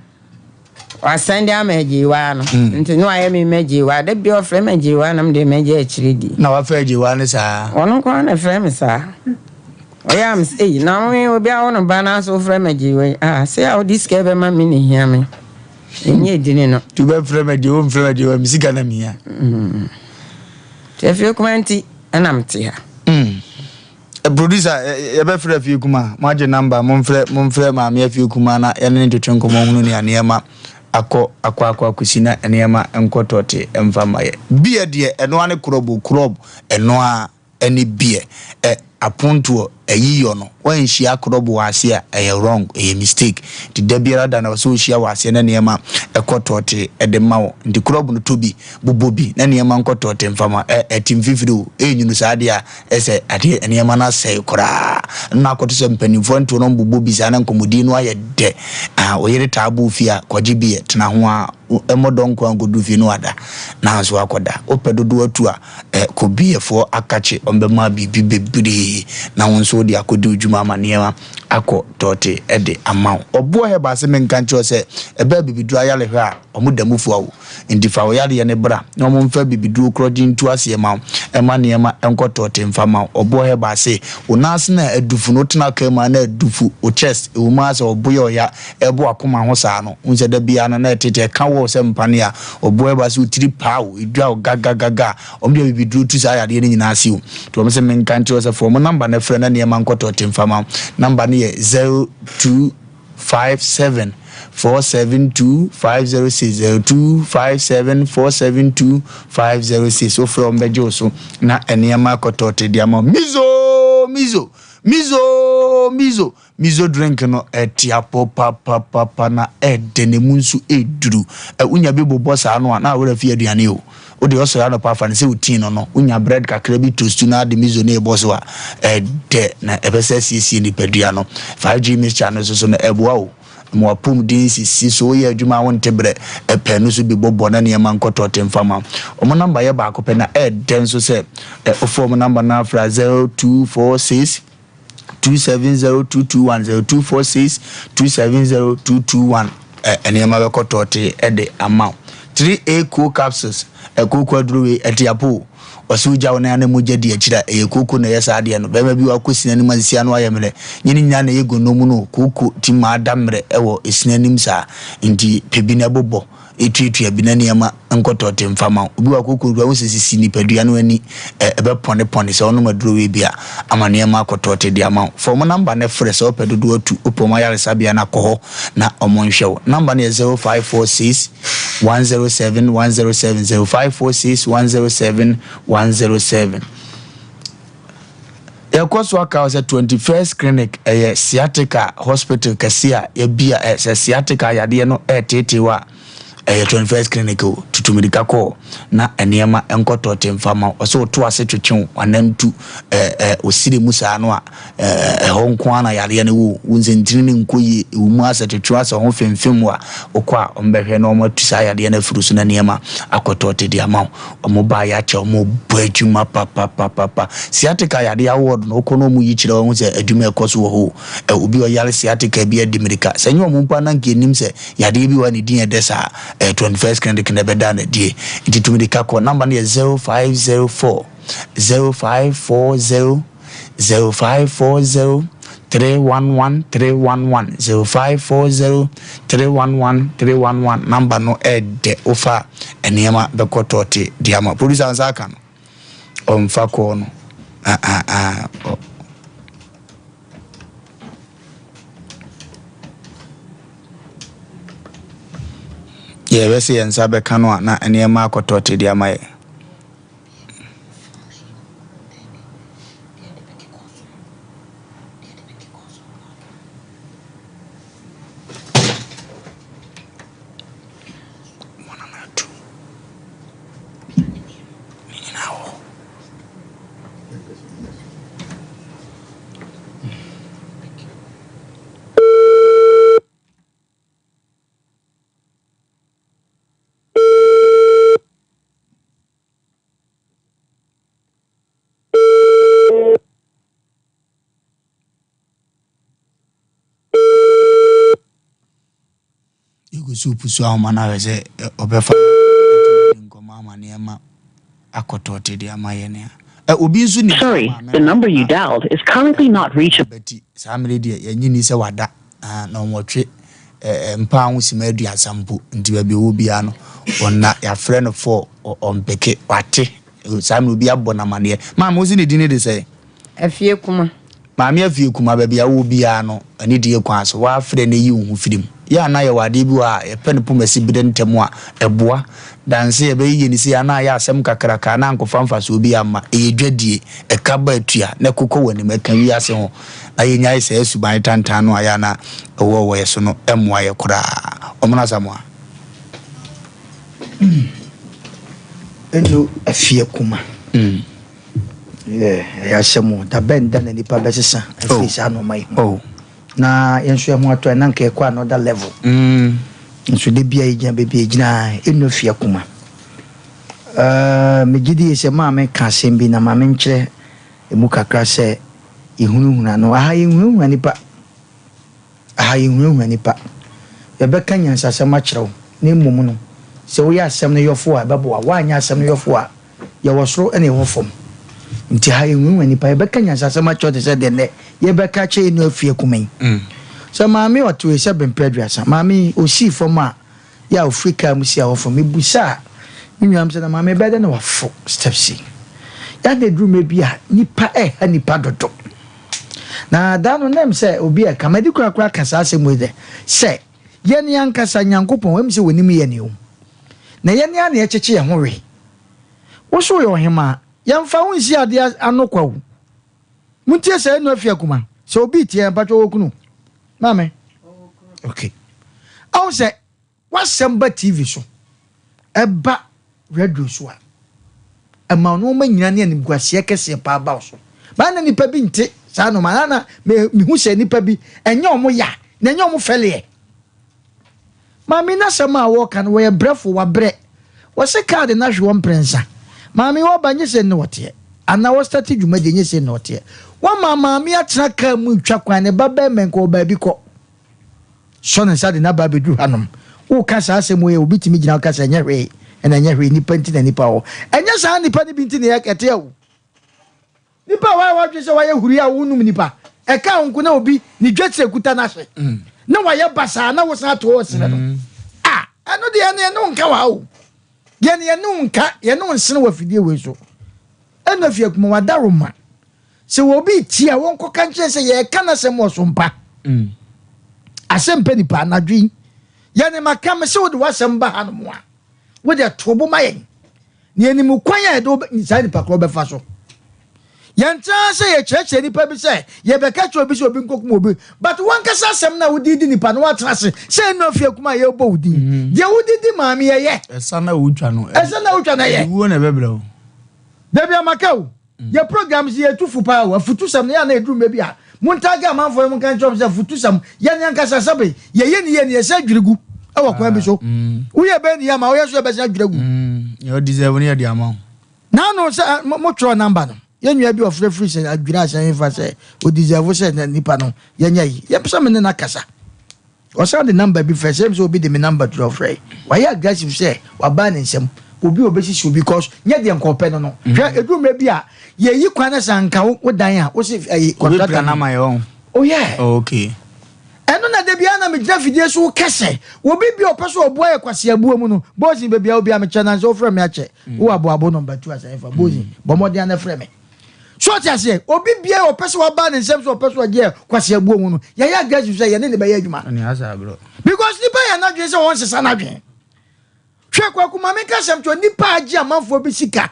wasan de ama agyewa no nti na wayɛ me ma agyewa da bi ɔfrɛ me agyewa na mede magye akyire di. Na wafrɛ agyewa no saa. Ɔno nko ara na ɛfrɛ me saa ɔyɛ a mesɛ ei na wo obi awo no ba na so wofrɛ me agyewa yi ah sɛ a wode sika bɛma me na ehia me ɛnyɛ edini no. Nti wobɛfrɛ me agyewa womfrɛ me agyewa me sika na mehia. Nti afie kuma nti ɛna mete ha. Producer, yɛbɛfrɛ Afie Kuma. Moagye number, momfrɛ, momfrɛ Maame Afie Kuma na yɛne no ntwetwe nkɔmmɔ nhunu nea nneɛma akɔ, akɔ, akɔ akɔsi na nneɛma nkɔ tɔte mfa mma yɛ. Beer deɛ, ɛno ara ne krɔb o, krɔb, ɛno ara ne beer. Ɛ, apontoɔ, ayiyɔ no, woanhyia krɔb wɔ aseɛ a, ɛyɛ wrong, ɛyɛ mistake. Nti da biara da no, ɛwɔ sɛ wohyia wɔ aseɛ na nneɛma kɔ tɔte de ma wo. Nti krɔb no, tɔ bi, bobɔ bi na nneɛma nkɔ tɔte mfa ma. Ɛ, ɛte mfifire o, ɛnyunu saa deɛ a, Ɛsɛ adeɛ nneɛma no asɛe koraa. Ɛno na akɔto sɛ mpanimfoɔ nto no bobɔ bi saa na nkɔmmɔdie no ayɛ dɛ. Ah, wo yere taa bɔ wo fie a, kɔgye beer, tena ho ara, mmɔ dɔn nko ara nkɔduru fie na wada, na nso akɔda. Wopɛ dodoɔ atu a, eh, kɔ beerfoɔ akakye, wɔbɛma biribi bebree na wo nso wode akɔdi wo dwuma ama nneɛma akɔ tɔɔte de ama wo. Ɔboɔ Herbal se menka nkyerɛ wo sɛ, ɛbɛɛ bibiduro ayarehwɛ a, wɔda mu fua wo. Enti fa wo yareɛ no bra na wɔmfa bibiduro korɔgye ntu aseɛ ma wo, mma nneɛma nkɔ tɔɔte mfa mma wo. Ɔboɔ herbal se, wo nan ase no a adufu no, wotena kaa mu a na adufu, wo chest, ɛwɔ mu ara sɛ ɔbo yɛ ɔya, ɛrebɔ w'akoma ho saa no, wohu sɛ da biara no na ɛtete, ɛka wo sɛ mpane a, ɔboɔ herbal se wo tiri paa wo, ɛdwa wo gagagaga a, wɔde abibiduro tu saa yareɛ no nyinaa ase o. Nti wɔn se menka nkyerɛ wo sɛ fa wɔn number no frɛ na nneɛma nkɔ tɔɔte mfa mma wo. Number no yɛ 02. 57 472 506 0257 472 506 wofrɛ wɔn bɛgye wo so na nneɛma akɔtɔɔte de ama mizo mizo mizo mizo mizo drink no ɛte apɔ papapapa na ɛdɛ ne mu nso ɛduru wonya bi bobɔ saa no a na awerɛ fi aduane o Wo deɛ ɔsɔre anɔpa afa no sɛ wo tea no no, wonya bread kakra bi toast na ade miso no rebɔ so a, ɛdɛ na ɛpɛ sɛ asiesie nipadua no. 5G mixture no nso so no, ɛboa wo ma w'apɔmuden sisi so. Woyɛ adwuma a wonte brɛ, ɛpɛ no so bi bɔbɔ na nneɛma nkɔ tɔte mfa ma wo. Wɔn namba yɛ baako pɛ na ɛdɛ nso sɛ wofa wɔn namba no afra 0246 270221 0246 270221 ɛ nneɛma bɛkɔ tɔɔtee ɛde ama wo 3A co capsules ɛkooko aduro wei ɛte apo ɔsɛ wogya wo nan na mogya di akyire a ɛyɛ kooko na ɛyɛ saa adeɛ no bɛrima bi wakɔ sini anim ansia no ayɛ mmerɛ nyɛ ne nyinaa na ɛyɛ gono mu no kooko ti ma ada mmerɛ ɛwɔ esini anim saa nti pɛ bi na ɛbobɔ Etuatua bi na nneɛma nkɔtɔ te mfa ma wo. Obi wɔ akokoɔduro a, wohu sɛ sisi nipadua no ani, ɛ, ɛbɛpɔnepɔne. Sɛ wonom aduro wei bi a, ama nneɛma akɔtɔ te de ama wo. Fa wɔn namba no frɛ sɛ wopɛ dodoɔ atu. Wopɛ wɔn ayaresabea no a, kɔ hɔ na wɔnhwɛ wo. Namba no yɛ 0546 107 107, 0546 107 107. Yɛkɔ so aka sɛ 21st Clinic ɛyɛ sciatica hospital kɛse a yɛbia ɛ sɛ sciatica yadeɛ no ɛreteetee wo a ɛyɛ 21st Clinic o tutu mirika kɔ na nneɛma nkɔ tɔɔte mfa ma wo ɔsɛ woto ase twetwe wo anantu ɛ ɛ osiri mu saa no a ɛ ɛhɔ nko ara na yadeɛ no wɔ wo nsɛntini no nkɔ yie ɛwɔ mu asɛ twetwe asɛ ho femfem wo a wokɔ a wɔbɛhwɛ na wɔatu saa yadeɛ no afiri so na nneɛma akɔ tɔɔte de ama wo. Ɔmo baa yɛ akyɛ ɔmo bɔ adwuma papapapapa. Sciatica yadeɛ award no wokɔ na ɔmo yi kyerɛ wo sɛ adwuma ɛkɔ so wɔ hɔ o. Ɛ obi a ɔyare sciatica bi adi mirika. Sɛ nyɛ ɔmo mpo a na nka yɛnnim sɛ yadeɛ bi wɔ hɔ a ne din ɛdɛ saa. Ɛyɛ 21st clinic na ɛbɛdaa no adie. Nti tu mirika kɔ. Number no yɛ 0504 0540. 0540 311 311 0540 311 311 number no ɛdɛ wofa a nneɛma bɛkɔ tɔɔte de ama producer nsa aka no ɔmfa kɔɔ no ah ah ah ɔ. Yɛbɛsɛ yɛn nsa bɛka no a na nneɛma akɔtɔɔte de ama yɛ. Yɛgu so repusu ahoma no ahwɛ sɛ ɔbɛfa atumi de nkɔmmɔ ama nneɛma akɔtɔɔte de ama yɛn a. Obi nso nim Sorry, the number you dialed is currently not reachable. Bɛti saa mmerɛ deɛ yɛnye ni sɛ wada na ɔnwɔtwe mpaa ho sima aduasa mpo nti baabi ɔwɔ biara no ɔnna yɛafrɛ no fɔ ɔmpeke wate saa mmerɛ obi abɔ no amaneɛ. Maame wo se ne din de sɛ? Afie Kuma. Maame Afie Kuma, baabi a wowɔ biara no, anidie kwan so, woafrɛ na yi wo ho firi mu. Yɛ a na yɛwɔ adeɛ bi wɔ hɔ a, yɛpɛ no pomasi berɛ ntɛm a, ɛboa. Dan sɛ yɛbɛyeyɛ no sei a, na ayɛ asɛm kakraka na ankɔfa mfasoɔ biara amma. Ɛyɛ dwadie, ɛka ba atua, na ɛkokɔ w'anim, ɛka wiase ho. Na yɛnyae saa suban tantan no a yɛ a na ɛwɔ wɔ yɛ so no, ɛmmoa yɛ koraa. Ɔmono Asamoah. Eno Afie Kuma. Yeah, ɛyɛ asɛm o. Da bɛn da na nipa bɛsesa afiri oh. saa nneɛma yi ho. Oh. Na yɛn nso ɛho atɔ ɛna nka ɛkɔ another level. Mm. Nso de bia yɛgyina baabi yɛgyina ɛnu afi akoma. Uh, megye di sɛ maame ka asɛm bi na maame nkyerɛ emu kakra sɛ yɛhunahuna no. Aha yɛhunahuna nipa. Aha yɛnhunahuna nnipa. Yɛbɛka nyansasɛm akyerɛ wo, na mmom no, sɛ woyɛ asɛm no yɔfoɔ a, ɛbɛboa wo. Woanyɛ asɛm no yɔfoɔ a, yɛwɔ soro na yɛwɔ fam. Nti ha yɛnhunahuna nnipa. Yɛbɛka nyansasɛm akyerɛ wo te sɛ deɛ nnɛ yɛbɛka akyerɛ yɛn nua Afie Kuma yi. Sɛ maame ɔte wei sɛ bempɛ aduasa. Maame yi, ɔsii fam a, yɛ a ɔfiri kaa mu si a ɔforo. Mebisaa me nuanom sɛ, na maame ɛbɛyɛ dɛn na waforo steps yi? Yɛ a na ɛduru mmerɛ bi a, nnipa ɛreha nnipa dodo. Na da no na ɛm sɛ obi ɛka, madi korakora ka saa asɛm wei dɛ, sɛ yɛn ankasa Nyankopɔn, ɛm sɛ wɔnim yɛn o, na yɛn ara na yɛkyekye yɛn ho we. Wo so woyɛ ɔhemaa, yɛmfa wo nsi adeɛ ano kwa o. Montie sɛ ɛnu afi akuma, sɛ obi tie yɛn, mpatwɔ wɔ kunu? Maame? Okay. Ahu sɛ W'asɛm ba TV so, ɛba radio so a, ɛma nneɛma nyinaa ne animguaseɛ kɛseɛ paa ba wo so. Baa na nipa bi nte saa nneɛma na na mehu sɛ nipa bi ɛnyɛ wɔn ya na ɛnyɛ wɔn fɛleɛ. Maame n'asɛm a wɔreka no wɔyɛ brɛfo wabrɛ. Wɔse kaade no ahwe wɔn mprɛnsa. Maame wɔba nyɛ sɛ ne wɔteɛ anaa wɔstate dwumadie nyɛ sɛ ne wɔteɛ. Wɔma maame atena kaa mu retwa kwan ne ba bɛrima nka wɔ baabi kɔ. Sɔ ne nsa de no aba abɛduru hanom. Woka saa asɛm wei a, obi tumi gyina hɔ ka sɛ, Ɛnyɛ hwee, ɛna ɛnyɛ hwee, nnipa nti na nnipa wɔ hɔ. Ɛnyɛ saa nnipa no bi nti na ɛteɛ o. Nnipa a wɔayɛ wɔadwene sɛ wɔayɛ huri a wonum nnipa, ɛka wo nko na obi ne dwetire kuta no ahye na wayɛ basaa na wosan ato hɔ resere no. A, ɛno deɛ ɛne ɛne wo nka wɔ ha o. Yɛne yɛne wo nka, yɛne wo nsene wɔ afidie wei so. Ɛna afie akuma wadaroma. Sɛ obi retie a, wɔnkɔka nkyerɛ sɛ yɛreka n'asɛm wɔ so mpa. Mm. Asɛm pɛ nipa anadwo yi. Yɛne maka me sɛ wode w'asɛm ba hanom a, wode to bo ma yɛn. Na yɛnim kwan a yɛde saa nipa korɔ bɛfa so. Yɛntra sɛ yɛkyerɛkyerɛ nipa bi sɛ yɛbɛka kyerɛ obi sɛ obi nkɔkum obi. But wankasa asɛm no a wode di nipa no woatena ase sɛ ɛnu afie kuma a yɛrebɔ wo din. Mm-hmm. Deɛ wode di maame yɛyɛ. Ɛsa na wotwa no. Ɛsa na wotwa no ɛyɛ. Wuo na ɛbɛbrɛ wo. Dabi amaka o. Yɛ programs yi yɛtu fo paa o, afutusɛm no yɛ a na ɛduru mmerɛ bi a, montaage amanfoɔ no monka nkyerɛ wɔn sɛ afutusɛm yɛn ankasa sɛbe yɛyɛ ne yie no yɛsɛ dwiri gu wɔ kwan bi so. Woyɛ bɛn ne yie ama woyɛ so yɛbɛsɛ adwiri agu. Yɛ deserve no yɛde ama wo. Naano sɛ motwerɛ number no, yɛn nua bi ɔfrɛ firi sɛ adwiri asɛn fa sɛ o deserve sɛ nipa no yɛnyɛ yi, yɛpɛ sɛ me ne no akasa. Ɔsan de number bi frɛ sɛ sɛ obi de me number twerɛ ɔfrɛ. Wayɛ aggressive sɛ wabaa ne nsam. Obi a ɔbɛsisi obi cause nyɛ deɛ nka ɔpɛ no no. Hwɛ ɛduru mmerɛ bi a yɛyi kwan na sɛ anka wo dan a wo se ɛyi contractor no. Obi pira Oh yeah. Oh, okay. Ɛno na da biara na megyina fidie so kɛsɛ obi bi a ɔpɛ sɛ ɔboa yɛ kwaseabuo mu no Bosin baabi a obi a mekyɛ nanso wofrɛ me akyɛ wowɔ aboabo nɔmba tu asɛn fa Bosin bɔ mmɔden ana frɛ me. So ɔte aseɛ obi biara ɔpɛ sɛ waba ne nsɛm sɛ ɔpɛ sɛ ɔgye yɛ kwaseabuo mu no yɛyɛ aggressive sɛ yɛne ne bɛyɛ adwuma because nipa yɛ n'adwene sɛ wɔnsesa n'adwene. Hwɛ Kwaku ma menka asɛm kyerɛ nipa a agye amanfoɔ bi sika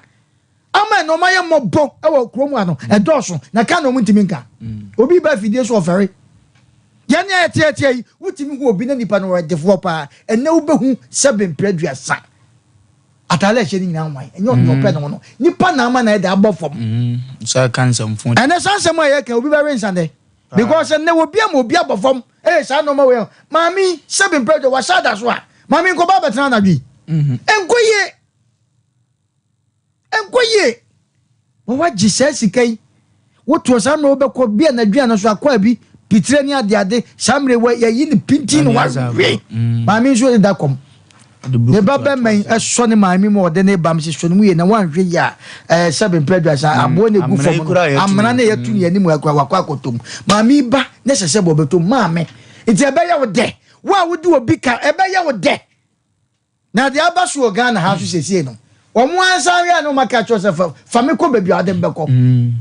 ama ɛna ɔma yɛ mmɔbɔ wɔ kurom ha no ɛdɔɔso na ka na ɔmo ntumi nka mm. obi ba afidie so ɔfɛre yɛne a yɛteatea yi wotumi hu obi na nipa no ɔyɛ paa ɛnɛ wobɛhu sɛbe mprɛ aduasa ataale ɛhyɛ no nyinaa nwan ɛnyɛ ɔno ɔpɛ ne ho no nipa na ama na ɛde abɔ fam mm. ɛnɛ saa nsɛm a yɛka obi bɛwe nsa dɛ Because ɛnɛ obi ama obi abɔ fam ee saa nneɛma wei maame yi sɛbi mpɛ dwa wahyɛ ada so a maame nkɔba abɛtena anadwo yi mhm. nkɔ yie nkɔ yie wɔwagye saa sika yi wotoɔ saa mmerɛ wobɛkɔ bi a n'aduane so akɔ abi pitire ne adeade saa mmerɛ wɔ yɛyi ne pintin na wawe mm. maame nso da kɔm Ne ba bɛma yi sɔ ne maame mu a ɔde ne ba sɛ sɔ ne mu yie na wanhwɛ yie a ɛɛ sɛbe mpɛ aduasa mm, aboɔ na egu fam no amena na yɛtu ne anim akura wakɔ akɔtɔ mu maame yi ba ne sɛ sɛ bɔ ɔbɛtɔ mu maame nti ɛbɛyɛ wo dɛ wo a wodi obi ka ɛbɛyɛ wo dɛ na deɛ aba so wɔ Ghana ha nso siesie no wɔn ansa ahwɛ a na wɔn aka kyerɛ sɛ fa fa me kɔ baabi a ɔde mbɛkɔ. Mm.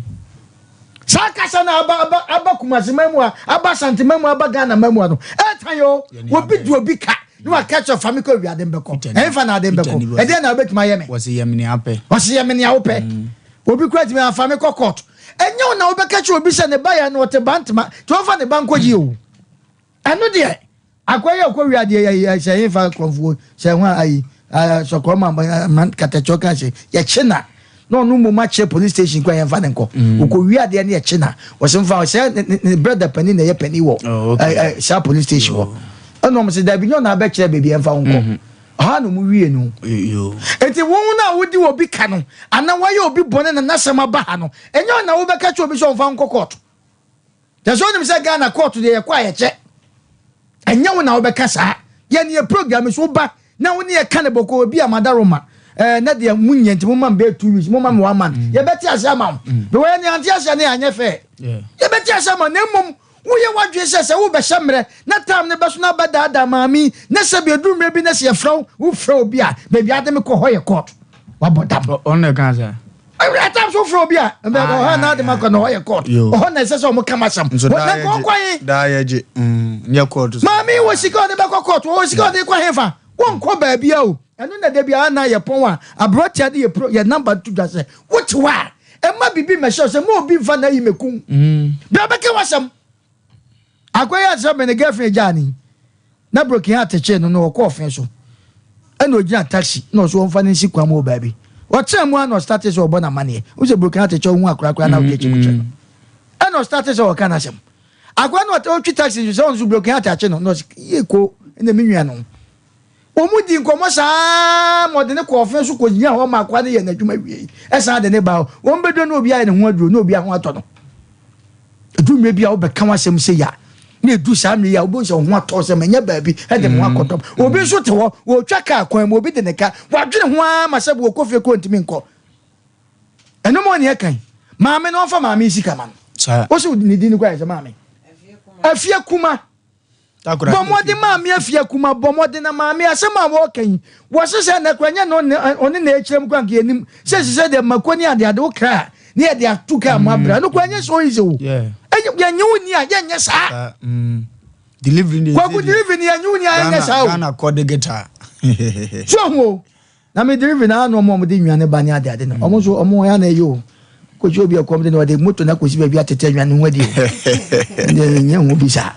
Saa kasa no aba aba aba Kumasi man mu a, aba Asante man mu aba Ghana man mu a no, ɛtan o. Obi di obi ka na waka kyerɛ fa me kɔ awia de mbɛkɔ. Ɛnfa na ade mbɛkɔ. Ɛdeɛ na wobɛtumi ayɛ me. Wɔsi yɛ me nea wopɛ. Wɔsi yɛ me nea wopɛ. Mm. Obi kura tumi afa me kɔ court. Ɛnyɛ wo na wobɛka kyerɛ obi sɛ ne ba yɛ no ɔte bantama nti wɔmfa ne ba nkɔ yie o. Ɛno deɛ Akoa yi a ɔkɔ wia adeɛ yɛ sɛ hefa nkurɔfoɔ sɛ ho ayi sɔkɔrɔ ma ma katakyɛ ɔka sɛ yɛkye na na ɔno mmom akyerɛ police station kɔ yɛmfa ne nkɔ mm. ɔkɔ wia adeɛ no yɛkye na wɔsɛ mfa sɛ ne brother panin na ɛyɛ panin wɔ oh, saa police station hɔ ɛna ɔmo sɛ dabi nyɛ ɔna abɛkyerɛ baabi yɛmfa wo nkɔ mm-hmm. ɔha na ɔmo wie no eti wɔn na wodi obi ka no anaa wɔayɛ obi bɔne na n'asɛm aba ha no ɛnyɛ ɔna wobɛka kyerɛ obi sɛ ɔmfa nkɔ kɔɔto Kyɛ sɛ wonim sɛ Ghana kɔɔto deɛ yɛkɔ a yɛkyɛ. Ɛnyɛ wo na wobɛka saa. Yɛn yɛ program so woba na wo ne yɛka no bɔkɔɔ bi a madaroma ɛɛ na deɛ mo nyɛ nti mo ma me bɛyɛ two weeks mo ma me one month mm. yɛbɛte ase ama wo. Mm. Bɛwɔ yɛn ante ase ne anyɛ fɛ. Yɛbɛte ase ama na mmom woyɛ w'adwene sɛ sɛ wobɛhyɛ mmerɛ na time no bɛso na abɛdaadaa maame na sɛ bi ɛduru mmerɛ bi na sɛ yɛfrɛ wo wofrɛ obi a baabi ade me kɔ hɔ yɛ court wabɔ dam. Ɔno na ɛka saa. At times wofrɛ obi a ɔhɔ na ade ma kɔ na ɔyɛ court ɔhɔ na ɛsɛ sɛ ɔmo ka ma asɛm na nka ɔnkɔ he daa yɛgye mm, nyɛ court maame wɔ sika ɔde bɛkɔ court wɔ sika ɔde kɔ hefa wɔnkɔ baabi a o ɛno na da biara na yɛ pɔn a aberɛkyɛ de yɛ pro yɛ namba to dwa sɛ wote hɔ a ɛma biribi mmɛhyɛ sɛ ma obi mfa na ayi mɛkum mm. bia bɛka w'asɛm Akɔyɛ a sɛ me ne girlfriend gyaa ne na broken heart kyee no na ɔkɔɔ ɔfe so ɛna ogyina taxi na ɔso ɔmfa no nsi kwan mu wɔ baabi ɔtena mu a na ɔstate sɛ ɔbɔ no amaneɛ wo sɛ broken heart kyɛ wohu akora koraa na wode akyi mu kyerɛ no ɛna ɔstate sɛ ɔka n'asɛm akora na ɔtwi taxi nso sɛ ɔno nso broken heart akye no na ɔsɛ yie ko ɛna me nua no Wɔdii nkɔmmɔ saa ara ma ɔde no kɔɔ ɔfe so kɔgyinaa hɔ ma akoa no yɛɛ n'adwuma wiei, ɛsan de no baa hɔ. Wɔbɛduru no na obiara ayɛ ne ho aduro, na obiara ho atɔ no. Ɛduru mmerɛ bi a wobɛka w'asɛm sei a, na ɛdu saa mmerɛ yi a wobɛhu sɛ wo ho atɔ sɛ manya baabi de me ho mm. akɔtɔm. Obi nso te hɔ, wɔretwa kaa kwan mu, obi de ne ka, wadwene ho ara ma sɛ wɔkɔ fie kɔ ntumi nkɔ. Ɛno ma ɔne ɛkan. Maame no ɔmfa maame sika ma no. Wo sɛ ne din no kɔ ayɛ sɛ maame. Afie kuma. Bɔ mmɔden maame afie akuma bɔ mmɔden na maame asɛm a wɔreka yi wɔse sɛ ɛnɛ kora nyɛ no ɔne na ɛkyerɛ mu kora nka yɛnim sɛ sɛ sɛ deɛ mako ne ade ade wo kra a ne yɛde ato kaa mu abra no kora nyɛ so easy o yɛnyɛ wo ni a yɛnyɛ saa mm. delivery ni kwaku delivery ni yɛnyɛ wo ni a yɛnyɛ saa o Ghana kɔ digital so ho o Na me delivery na ano ɔmo a ɔmo de nnuane ba ne ade ade no ɔmo nso ɔmo ya na ɛyɛ o kɔsi obi ɛkɔm de na ɔde moto na kɔsi baabi atete aduane ho adi o ɛnyɛ ɛnyɛ ho bi saa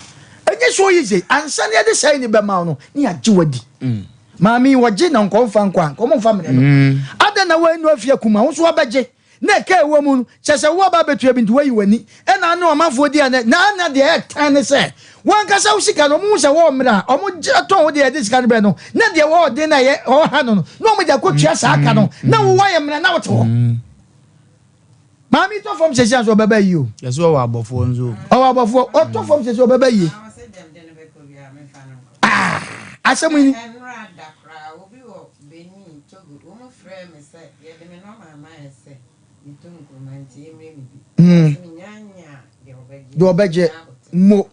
ɛnyɛ so easy ansa ne yɛde sɛe ne bɛma no ne yɛagye wadi mm. maame wɔgye na nkɔmfa nkɔ a nkɔmɔ mfa mmerɛ no mm. adɛn na wɔanu afie akuma wo nso wabɛgye Na ɛka a ɛwɔ mu no, kyerɛ sɛ wo aba abɛtua bi nti woayi w'ani. Ɛna ne ɔmanfoɔ di a na na deɛ ɛtan ne sɛ w'ankasa wo sika no wɔn hu sɛ wɔwɔ mmerɛ a wɔn gye tɔn wo deɛ yɛde sika no brɛ no na deɛ wɔwɔ den na ɛyɛ ɔha no no na wɔn de akɔtua saa ka no na wo wayɛ mmerɛ na wote hɔ. Maame tɔ fam sɛsi anso ɔbɛba yie o. Yɛsɛ ɔwɔ abɔfoɔ nso. Ɔwɔ abɔfoɔ ɔtɔ fam sɛsi ɔbɛba yie. Ah asɛm yi. Mm. Deɛ ɔbɛgye mo.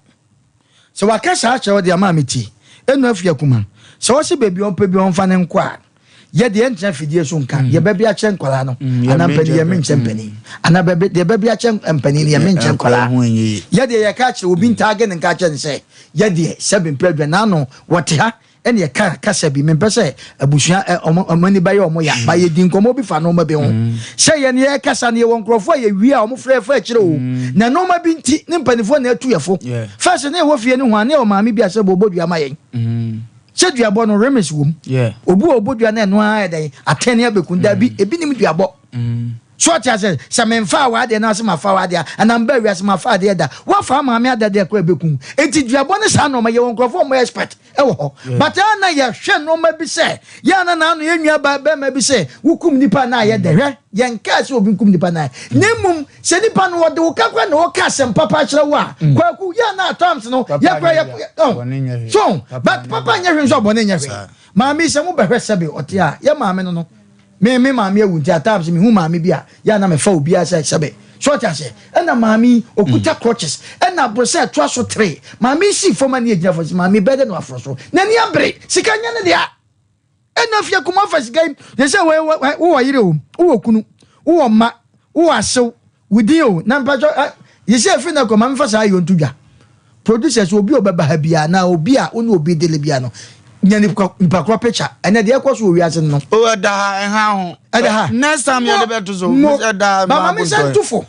Sɛ waka saa akyerɛ wo deɛ ama me ti. Ɛnu afi akuma. Sɛ ɔse baabi ɔmpɛ bi ɔmfa ne nkɔ a, yɛ deɛ ɛntena fidie so nka. Deɛ bɛbi akyerɛ nkwadaa no, anaa mpanin yɛ menkyɛ mpanin. Anaa bɛbi deɛ bɛbi akyerɛ mpanin no yɛ menkyɛ nkwadaa. Yɛ deɛ yɛka akyerɛ obi ntaage ne nka akyerɛ ne sɛ yɛ deɛ sɛbi mpɛ aduane ano wɔte ha ɛna yɛka kasa bi mempɛ sɛ abusua ɛ ɔmo ɔmo ani bɛyɛ ɔmo ya ba yɛdi nkɔmmɔ bi fa nneɛma bi ho sɛ yɛn yɛkasa no yɛwɔ nkurɔfoɔ a yɛwie a ɔmo frɛ fa akyire o na nneɛma bi nti ne mpanimfoɔ na atu yɛ fo first ne yɛwɔ fie no ho a ne yɛwɔ maame bi a sɛ bɔbɔ dua ma yɛn sɛ duabɔ no remes wom obi wɔ ɔbɔ dua no ɛno ara yɛ dɛn atɛn ne abɛku dabi ebi nim duabɔ so ɔte ase sɛ memfa w'adeɛ no ase mafa w'adeɛ anaa mba wiase mafa adeɛ da woafa maame adadeɛ kora ɛbɛku enti duabɔ ne saa nneɛma yɛwɔ nkurɔfoɔ ɔmo expert ɛwɔ hɔ but ɛyɛ na yɛhwɛ nneɛma bi sɛ yɛ ana na ano yɛn nua ba bɛrima bi sɛ wokum nipa na ayɛ dɛ hwɛ yɛn kaa sɛ obi nkum nipa na ayɛ na mmom sɛ nipa no wɔde wo ka kora na wɔka asɛm papa akyerɛ wo a mm. kwaku yɛ ana at times no yɛ kora yɛ oh so but papa nyɛ hwee nso ɔbɔne nyɛ hwee maame sɛ mo bɛhwɛ sɛbe ɔte a yɛ maame no no Me me maame awu nti at times mehu maame bi a yɛ a na mefa obiara sɛ sɛbe so ɔte aseɛ ɛna maame yi okuta mm. crutches ɛna abrosɛ ɛtoa so tere maame yi si fam ani egyina fam sɛ maame bɛyɛ dɛ na waforo so n'ani abere sika nyɛ ne dea ɛna fie kuma fa sika yi yɛ sɛ wowɔ yere o wowɔ kunu wowɔ mma wowɔ asew Wo din o, na mpatsɔ ɛ, yese efi nnɛ kɔ ma memfa saa ayɔ nto dwa. Producers, obi a ɔbɛba ha biara anaa obi a wo ne obi dele biara no, nya nipa nipa korɔ picture. Ɛnɛ deɛ ɛkɔ so wɔ wiase no no. O ɛda ha, ɛha ho. Ɛda ha. Next time yɛde bɛto so. Mo, Ɛda ha, ba ma me nsa nto fo.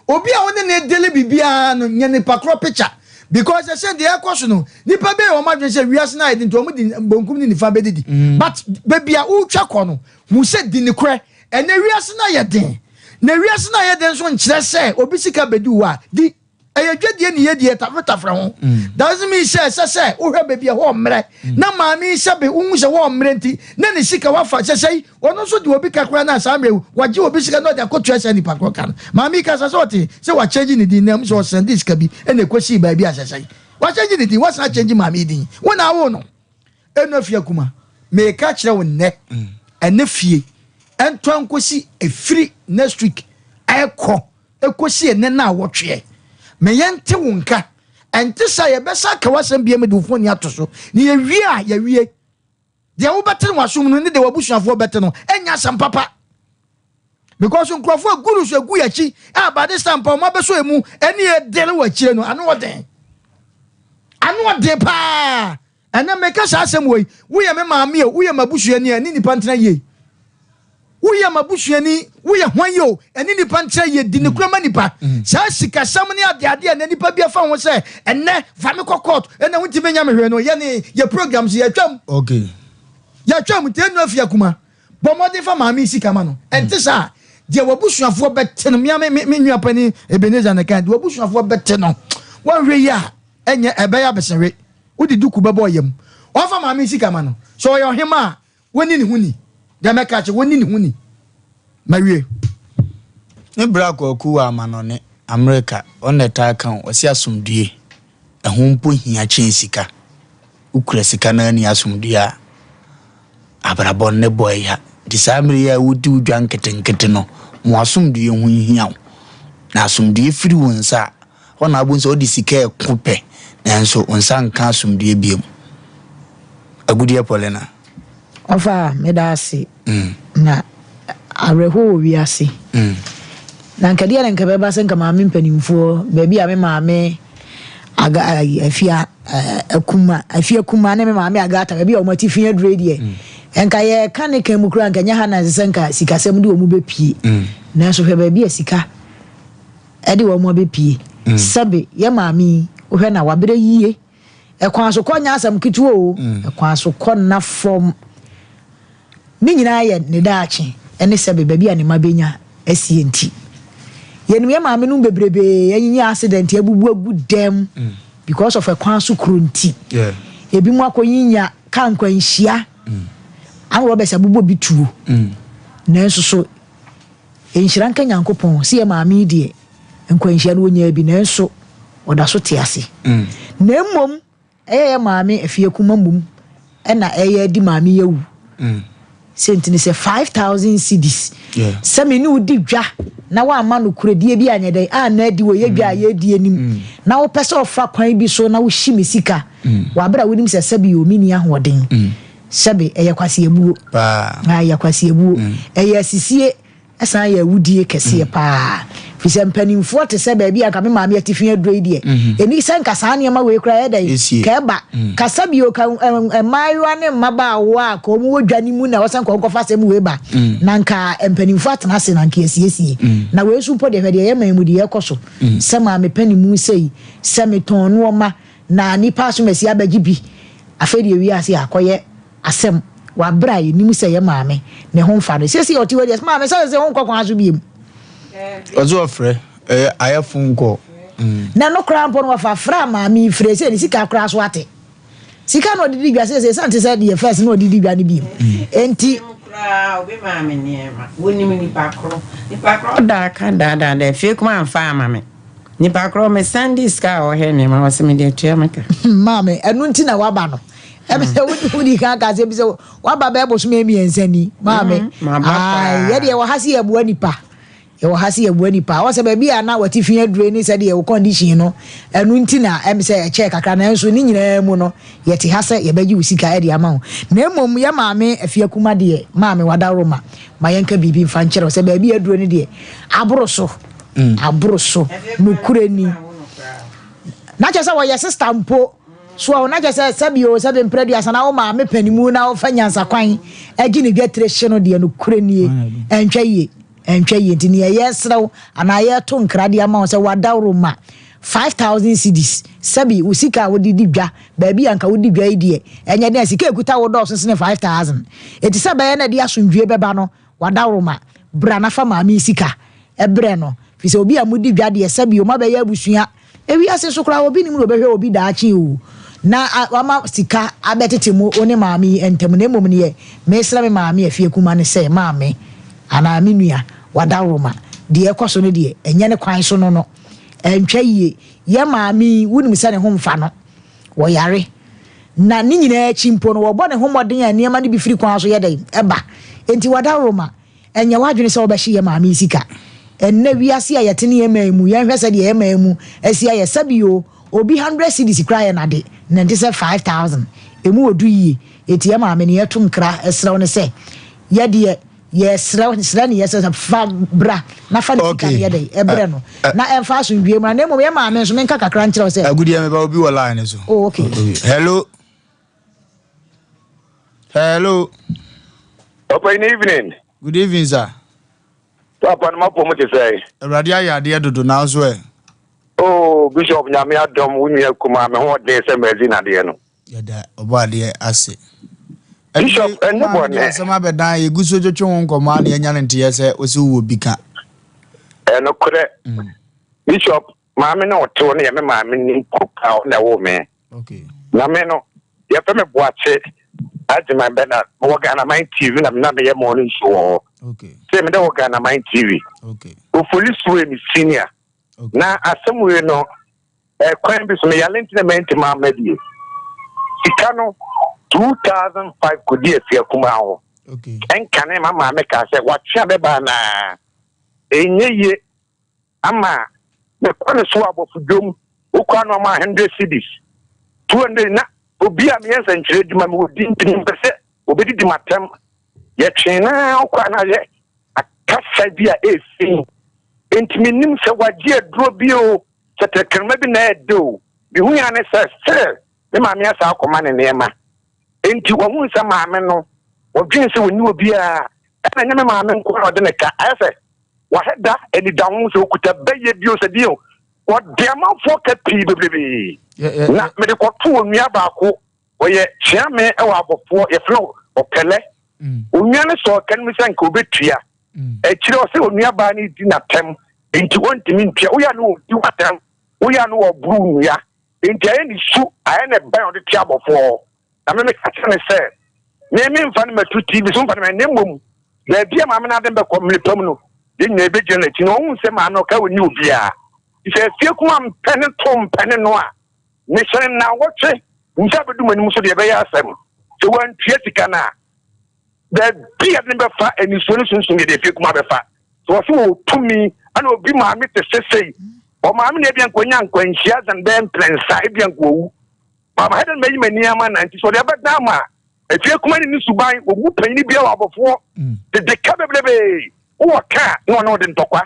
Obi a wo ne ne dele biribiara no, nya nipa korɔ picture. Because ɛsɛ deɛ ɛkɔ so no, nipa bɛyɛ wɔn adwene sɛ wiase no ayɛ den nti wɔn de bonkum ne nifa bɛdidi. But baabi a wotwa kɔ no, hu sɛ di ne korɛ. Ɛnnɛ wiase no ayɛ den, na wiase no ayɛ den nso nkyerɛ sɛ obi sika bɛdi wo a, di. Ɛyɛ dwadie ne yɛdie, tafretafre ho. Mm. Doesn't mean sɛ ɛsɛ sɛ wohwɛ baabi ɛhɔ mmerɛ mm. na maame yi sɛ be wohu sɛ wɔn mmerɛ nti na ne sika wafa sɛ sɛ ɔno nso de obi ka koraa na saa mmerɛ wagye obi sika na ɔde akɔtua sɛ nipa korɔ ka no. Maame yi kasa sɛ ɔte sɛ wakyɛngye ne din na mu sɛ ɔsɛnde sika bi ɛna ɛkɔsii baabi a sɛ sɛ wakyɛngye ne din wasan akyɛngye maame yi din wo na awo no. Eno afie akuma, meka kyerɛ wo nnɛ, ɛnɛ fie, ɛntoa nkosi ɛfiri next week ɛkɔ, ɛkɔsi ɛnɛ na awɔtweɛ. Me yɛnte wo nka, ɛnte saa yɛbɛsa aka w'asɛm biam de wo foni ato so, na yɛwie a yɛwie. Deɛ wobɛte no w'asom no ne deɛ w'abusuafoɔ bɛte no, ɛnyɛ asɛm papa. Because nkurɔfoɔ agu no so agu yɛakyi a by this time pa wɔn abɛsɔ emu ɛne yɛ dele wɔ akyire no, ano ɔden. Ano ɔden paa. Ɛnɛ meka saa asɛm wei, woyɛ me maame o, woyɛ m'abusuani a, ɛne nipa ntena yie. Woyɛ m'abusuani, woyɛ hwan yi o, ɛne nipa ntena yie, di ne kura ma nipa. Mm. Saa sikasɛm ne adeade a ɛnɛ nipa bi afa ho sɛ, ɛnɛ fa me kɔ court, ɛnɛ wontumi nya me hwee no, yɛne yɛ programs yɛtwam. Okay. Yɛtwam nti ɛnu afi akuma. Bɔ mmɔden fa maame yi sika ma no. Ɛnte saa a, deɛ w'abusuafoɔ bɛte no, mea me me nua panin Ebenezer na ɛka, deɛ w'abusuafoɔ bɛte no, woanhwɛ yie a, ɛnyɛ ɛbɛyɛ abesewe. Wode duku bɛbɔ ɔyam. Ɔmfa maame sika ma no. Sɛ ɔyɛ ɔhemmaa a, wɔnni ne ho ni. Deɛ mɛka akyerɛ, wɔnni ne ho ni. Mawie. Ne bra Kwaku wɔ amanɔne, Amerika, ɔno na ɛtaa ka o, ɔse asomdue, ɛho mpo hia kyɛn sika. Wokura sika na anni asomdue a, abrabɔ no ne bɔ ɛya. Nti saa mmerɛ yi a wodi wo dwa nketenkete no, ma w'asomdue ho nhia wo. Na asomdue firi wo nsa a, Hɔ na wobɛhu sɛ wode sika reko pɛ, nanso wo nsa nka asomdwoeɛ bio. Agudeɛ Paulina. Ɔfa, meda ase. Na awerɛhoɔ wɔ wiase. Na nka deɛ na nka bɛba sɛ nka maame mpanimfoɔ, baabi a me maame aga ayi afia akuma afia kuma ne me maame agata baabi a wɔn atifi adure deɛ nka yɛka ne kan mu koraa nka nyɛ ha na ɛsɛ sɛ nka sikasɛm de wɔn bɛpie. Nanso hwɛ baabi a sika de wɔn abɛpue. Sɛbe, yɛ maame yi, wohwɛ no a, wabrɛ yie. Ɛkwan so kɔ nyɛ asɛm ketewa o. Ɛkwan so kɔ nna fam. Ne nyinaa yɛ ne daakye ne sɛbe baabi a ne mma bɛnya asie nti. Yɛnim yɛ maame nom bebrebee anyinya accident abubu agu dɛm because of ɛkwan so kuro nti. Ebi mu akɔnyinya kaa nkwanhyia. Armed robbers abobɔ bi tuo. Nanso so Nhyira nka Nyankopɔn sɛ yɛ maame yi deɛ nkwanhyia no ɔnyaa bi nanso ɔda so te ase. Na mmom ɛyɛ yɛ maame Afiakuma mmom na ɛyɛ adi maame yi awu. Sɛ nti ne sɛ 5000 cedis sɛ me ne wo di dwa na woamma nokorɛdie bi anyɛ dɛn anna adi wɔ yɛ dwa a yɛredi anim na wopɛ sɛ ɔfa kwan bi so na wohyi me sika wɔ aberɛ a wonim sɛ sɛbe o menni ahoɔden. Sɛbe ɛyɛ kwaseabuo. Ɛyɛ kwaseabuo. Ɛyɛ asisie. Ɛsan yɛ awudie kɛseɛ paa. Firi sɛ mpanimfoɔ te sɛ baabi a nka me maame atifi aduro yi deɛ, ɛni sɛ nka saa nneɛma wei koraa ɛyɛ dɛn? Ka ɛba. Ka sɛbio ka mmaayewa ne mmabaawa a ka wɔn wɔ dwa no mu na ɛwɔ sɛ nka wɔkɔfa asɛm wei ba. Na nka mpanimfoɔ atena ase na nka yɛasiesie. Na wei nso mpo deɛ hwɛ deɛ ɛyɛ man mu deɛ ɛrekɔ so. Sɛ maame panin mu sei, sɛ metɔn nnoɔma na nnipa asomasi abɛgye bi. Afei deɛ wiase akɔyɛ asɛm wɔ aber a yenyim sɛ yɛ maame ne ho mmfa no. Sesei ɔtse hɔ yi deɛ, maame sɛ sesei wonnkɔ kwan so biom. Ɔdze ɔfrɛ, ɛyɛ ayɛ phone call. Na ɛno koraa mpo no wɔfa frɛ a maame yi frɛ sei ne sika koraa so ate. Sika na ɔde di dwa sesei sɛ nte sɛ deɛ first na ɔde di dwa no biom. Enti. Wonim koraa obi maa me nneɛma. Wonim nipa koro. Nipa koro ɔda aka daadaa da afie kuma amfa ama me. Nipa koro me san di sika a ɔhwɛ nneɛma ɔse mede atua me ka. Maame ɛno nti na waba no. Ɛmi sɛ wodi wodi kan ka asɛm bi sɛ waba bɛyɛ bosome mmiɛnsa ni maame. Ayi yɛ deɛ wɔ ha si yɛ boa nipa. Yɛwɔ ha sɛ yɛboa nipa. Ɔwɔ sɛ baabi a na w'atifi adure ne sɛdeɛ wo condition no, ɛno nti na ɛm sɛ ɛkyɛɛ kakra. Nanso ne nyinaa mu no, yɛte ha sɛ yɛbɛgye wo sika de ama wo. Na mmom yɛ maame Afiakuma deɛ, maame w'adaworoma, ma yɛnka biribi mfa nkyerɛ wo sɛ baabi a aduro no deɛ, aboro so. Aboro so. Nokorɛ ni. Na kyerɛ sɛ wɔyɛ sister mpo. So ɔho na kyerɛ sɛ sɛbi o sɛbi mprɛ aduasa na wo maame panimu na wofa nyansakwan agye ne dwatire hye no deɛ nokorɛ nie, ɛntwa yie. Ɛntwa yie nti neɛ yɛresrɛ wo anaa yɛreto nkra de ama wo sɛ wadaworo ma 5000 cedis sɛbi wo sika a wode di dwa baabi a nka wodi dwa yi deɛ ɛnyɛ den a sika ɛkuta wo dɔɔso sene 5000 enti sɛ ɛbɛyɛ na ɛde asomdwie bɛba no wadaworo ma bra na fa maame yi sika brɛ no firi sɛ obi a modi dwa deɛ sɛbi o moabɛyɛ abusua Ewiase nso koraa obi nim na ɔbɛhwɛ obi daakye o na wama sika abɛtete mo wo ne maame yi ntam na mmom neɛ mesrɛ me maame afie kuma ne sɛ maame anaa me nua wadaworoma deɛ ɛkɔ so no deɛ ɛnyɛ ne kwan so no no ɛntwa yie yɛ maame yi wonim sɛ ne ho mfa no wɔyare na ne nyinaa akyi mpo no wɔbɔ ne ho mmɔden a nneɛma no bi firi kwan so yɛ dɛn ɛba enti wadaworoma Ɛnyɛ w'adwene sɛ wobɛhye yɛn maame yi sika. Ɛnnɛ wiase a yɛte ne yɛn man mu, yɛnhwɛ sɛdeɛ yɛn man mu asi ayɛ. Sɛbi o, obi hundred cedis koraa yɛ n'ade, na ɛnte sɛ 5000. Ɛmu ɔdu yie. Enti yɛn maame no, yɛto nkra srɛ wo no sɛ, yɛ deɛ yɛsrɛ wo, srɛ ne yɛsrɛ sɛ fa bra na fa ne sika no yɛ dɛn, brɛ no, na ɛmfa asomdwoeɛ mmra. Na mmom yɛn maame nso, menka kakra nkyerɛ wo sɛ. Agudeɛ meba obi wɔ line no so. Oh, okay. Hello. Hello. Papa, in evening. Good evening, sir. Papa, no mapo mu te sɛ. Awurade ayɛ adeɛ dodo nanso ɛ. Oh, Bishop Nyame adɔm wo nua kuma me ho ɔden sɛ mɛzi nadeɛ no. Yɛda ɔbɔ adeɛ ase. Bishop, ɛnyɛ bɔne. Asɛm abɛdan yɛgu so twetwe ho nkɔmmɔ a na yɛanya no nteyɛ sɛ wo sɛ wowɔ bi ka. Ɛnokorɛ. Bishop, maame na ɔte hɔ no yɛ me maame ne mpo a ɔna ɛwoo me. Na me no, yɛfrɛ me Boakye Agyeman Bernard. Mewɔ Ghana Man TV na na meyɛ morning show wɔ hɔ. Sɛ mede wɔ Ghana Man TV. Ofoli Sue me senior. Na asɛm wei no, ɛkwan bi so meyale nti na mantumi amma bie. Sika no 2005 kɔdi afia kumaa hɔ. Ɛnkane ma maame kaa sɛ watwe abɛba anaa. Ɛnyɛ yie. Ama mekɔ ne so abɔfo dwom wokɔ ano ama 100 cedis 200 na obi a meyɛ nsɛnkyerɛ adwuma mewɔ din nti mempɛ sɛ obɛdidi m'atɛm yɛtwee na wokɔ a na ayɛ akasa bi a ɛfi nti menim sɛ wagye aduro bi o sɛ tɛkrɛma bi na ɛde o mehu ya ne sɛ still me maame asa akɔma ne nneɛma nti wɔhu sɛ maame no wɔdwene sɛ wɔni obiara ɛna nyɛ me maame nko na ɔde ne ka ayɛ sɛ Wahwɛ da anidaho sɛ okuta bɛyɛ bio sɛ deɛ ɔde amanfoɔ ka pii bebrebe. Na mede kɔto onua baako, ɔyɛ kyeame wɔ abɔfoɔ, yɛfrɛ no Ɔpɛlɛ. Mm. Onua no sɔɔ ka no mu sɛ nka obetua. Mm. Akyire ɔsɛ onua baa no di n'atɛm, nti ɔntumi ntua. Woyɛ no ɔdi w'atɛm, woyɛ no ɔboro nua. Nti ayɛ ne su, ayɛ ne bɛn ɔde te abɔfoɔ. Na me meka kyerɛ no sɛ, Me memfa no mɛto TV so mfa no mɛ, na mmom baabi a maame no ade bɛkɔ mmere pa mu no, yɛn nyinaa yɛbɛgyina n'akyi. Na ɔhu sɛ maame no ɔka ɔnni obiara. Nti sɛ afie kuma mpɛ ne to mpɛ ne no a, mehyɛ no nnawɔtwe nsa bɛdu m'anim so deɛ ɛbɛyɛ asɛm. Sɛ wantua sika no a. Baabi a yɛde no bɛfa, anisoɔ ne sunsum yɛde efie kuma bɛfa. Sɛ wɔse wɔwɔ tumi ɛna obi maame te sesei, ɔmaame na ebia nka onya nkwanhyia zan bɛyɛ mprɛnsa, ebia nka owu. Maama hɛdɛ no mayi m'ani ama na nti sɛ ɔde abɛdan ama a, efie kuma ne ne suban, wɔbu panyin biara wɔ abɔfoɔ, dede ka bebrebee, wowɔ ka a na ɔne wo de ntɔkwa.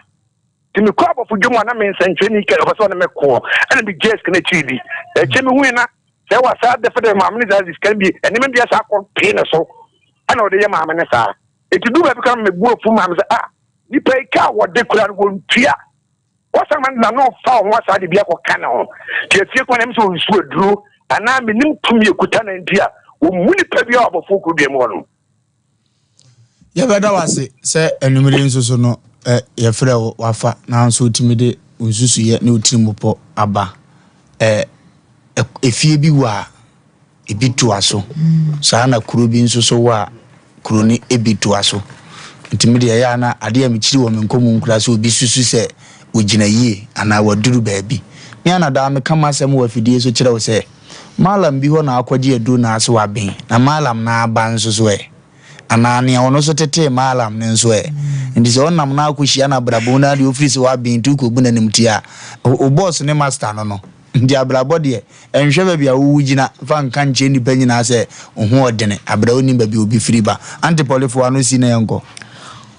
Nti mekɔ abɔfo dwom a na me nsɛnkyerɛnni kɛ ɔpɛ sɛ ɔne me koɔ, ɛna megyaa sika no akyiri di. Akyire mehui na sɛ wɔ saa dɛfɛdɛfɛ maame no saa de sika no bi, nneɛma bi asa akɔ pee ne so, ɛna ɔde yɛ maame no saa. Enti du baabi koraa mebu afu maame sɛ ah nipa yi ka a wɔde kura no wɔntua. Wɔsan ma na na ɔfa ho asaa de bi akɔka ne ho. Nti afie kwan ɛm sɛ ɔnsu aduro anaa menim tumi ekuta na nti a wɔmmu nipa bi a abɔfoɔ kuro dua mu hɔ no. Yɛbɛda wo ase sɛ anwummere nso so no yɛfrɛ wo wafa nanso wotumi de wo nsusuyɛ ne wo tirimupɔ aba. Efie bi wɔ a ebi toa so. Saa na kuro bi nso so wɔ a kuro no ebi toa so. Nti me deɛ ɛyɛ a na adeɛ a mekyiri wɔ me nkɔmmɔ mu koraa sɛ obi susu sɛ ogyina yie anaa waduru baabi. Me ara na daa meka m'asɛm wɔ afidie so kyerɛ wo sɛ Mallam bi hɔ na akɔgye aduro na ase waben na Mallam no aba nso so ɛ? Anaa nea ɔno nso tetee Mallam no nso ɛ? Nti sɛ ɔnam na akɔhyia no abrabɔ mu na deɛ ɔfiri sɛ waben nti wokɔbu no animtia a, wo boss ne master no no. Nti abrabɔ deɛ, ɛnhwɛ baabi a wowu gyina fa nka nkyerɛ nnipa nyinaa sɛ wo ho ɔdene, abrɛ wonnim baabi a obi firi ba. Aunty Polly fo w'ano si na yɛnkɔ.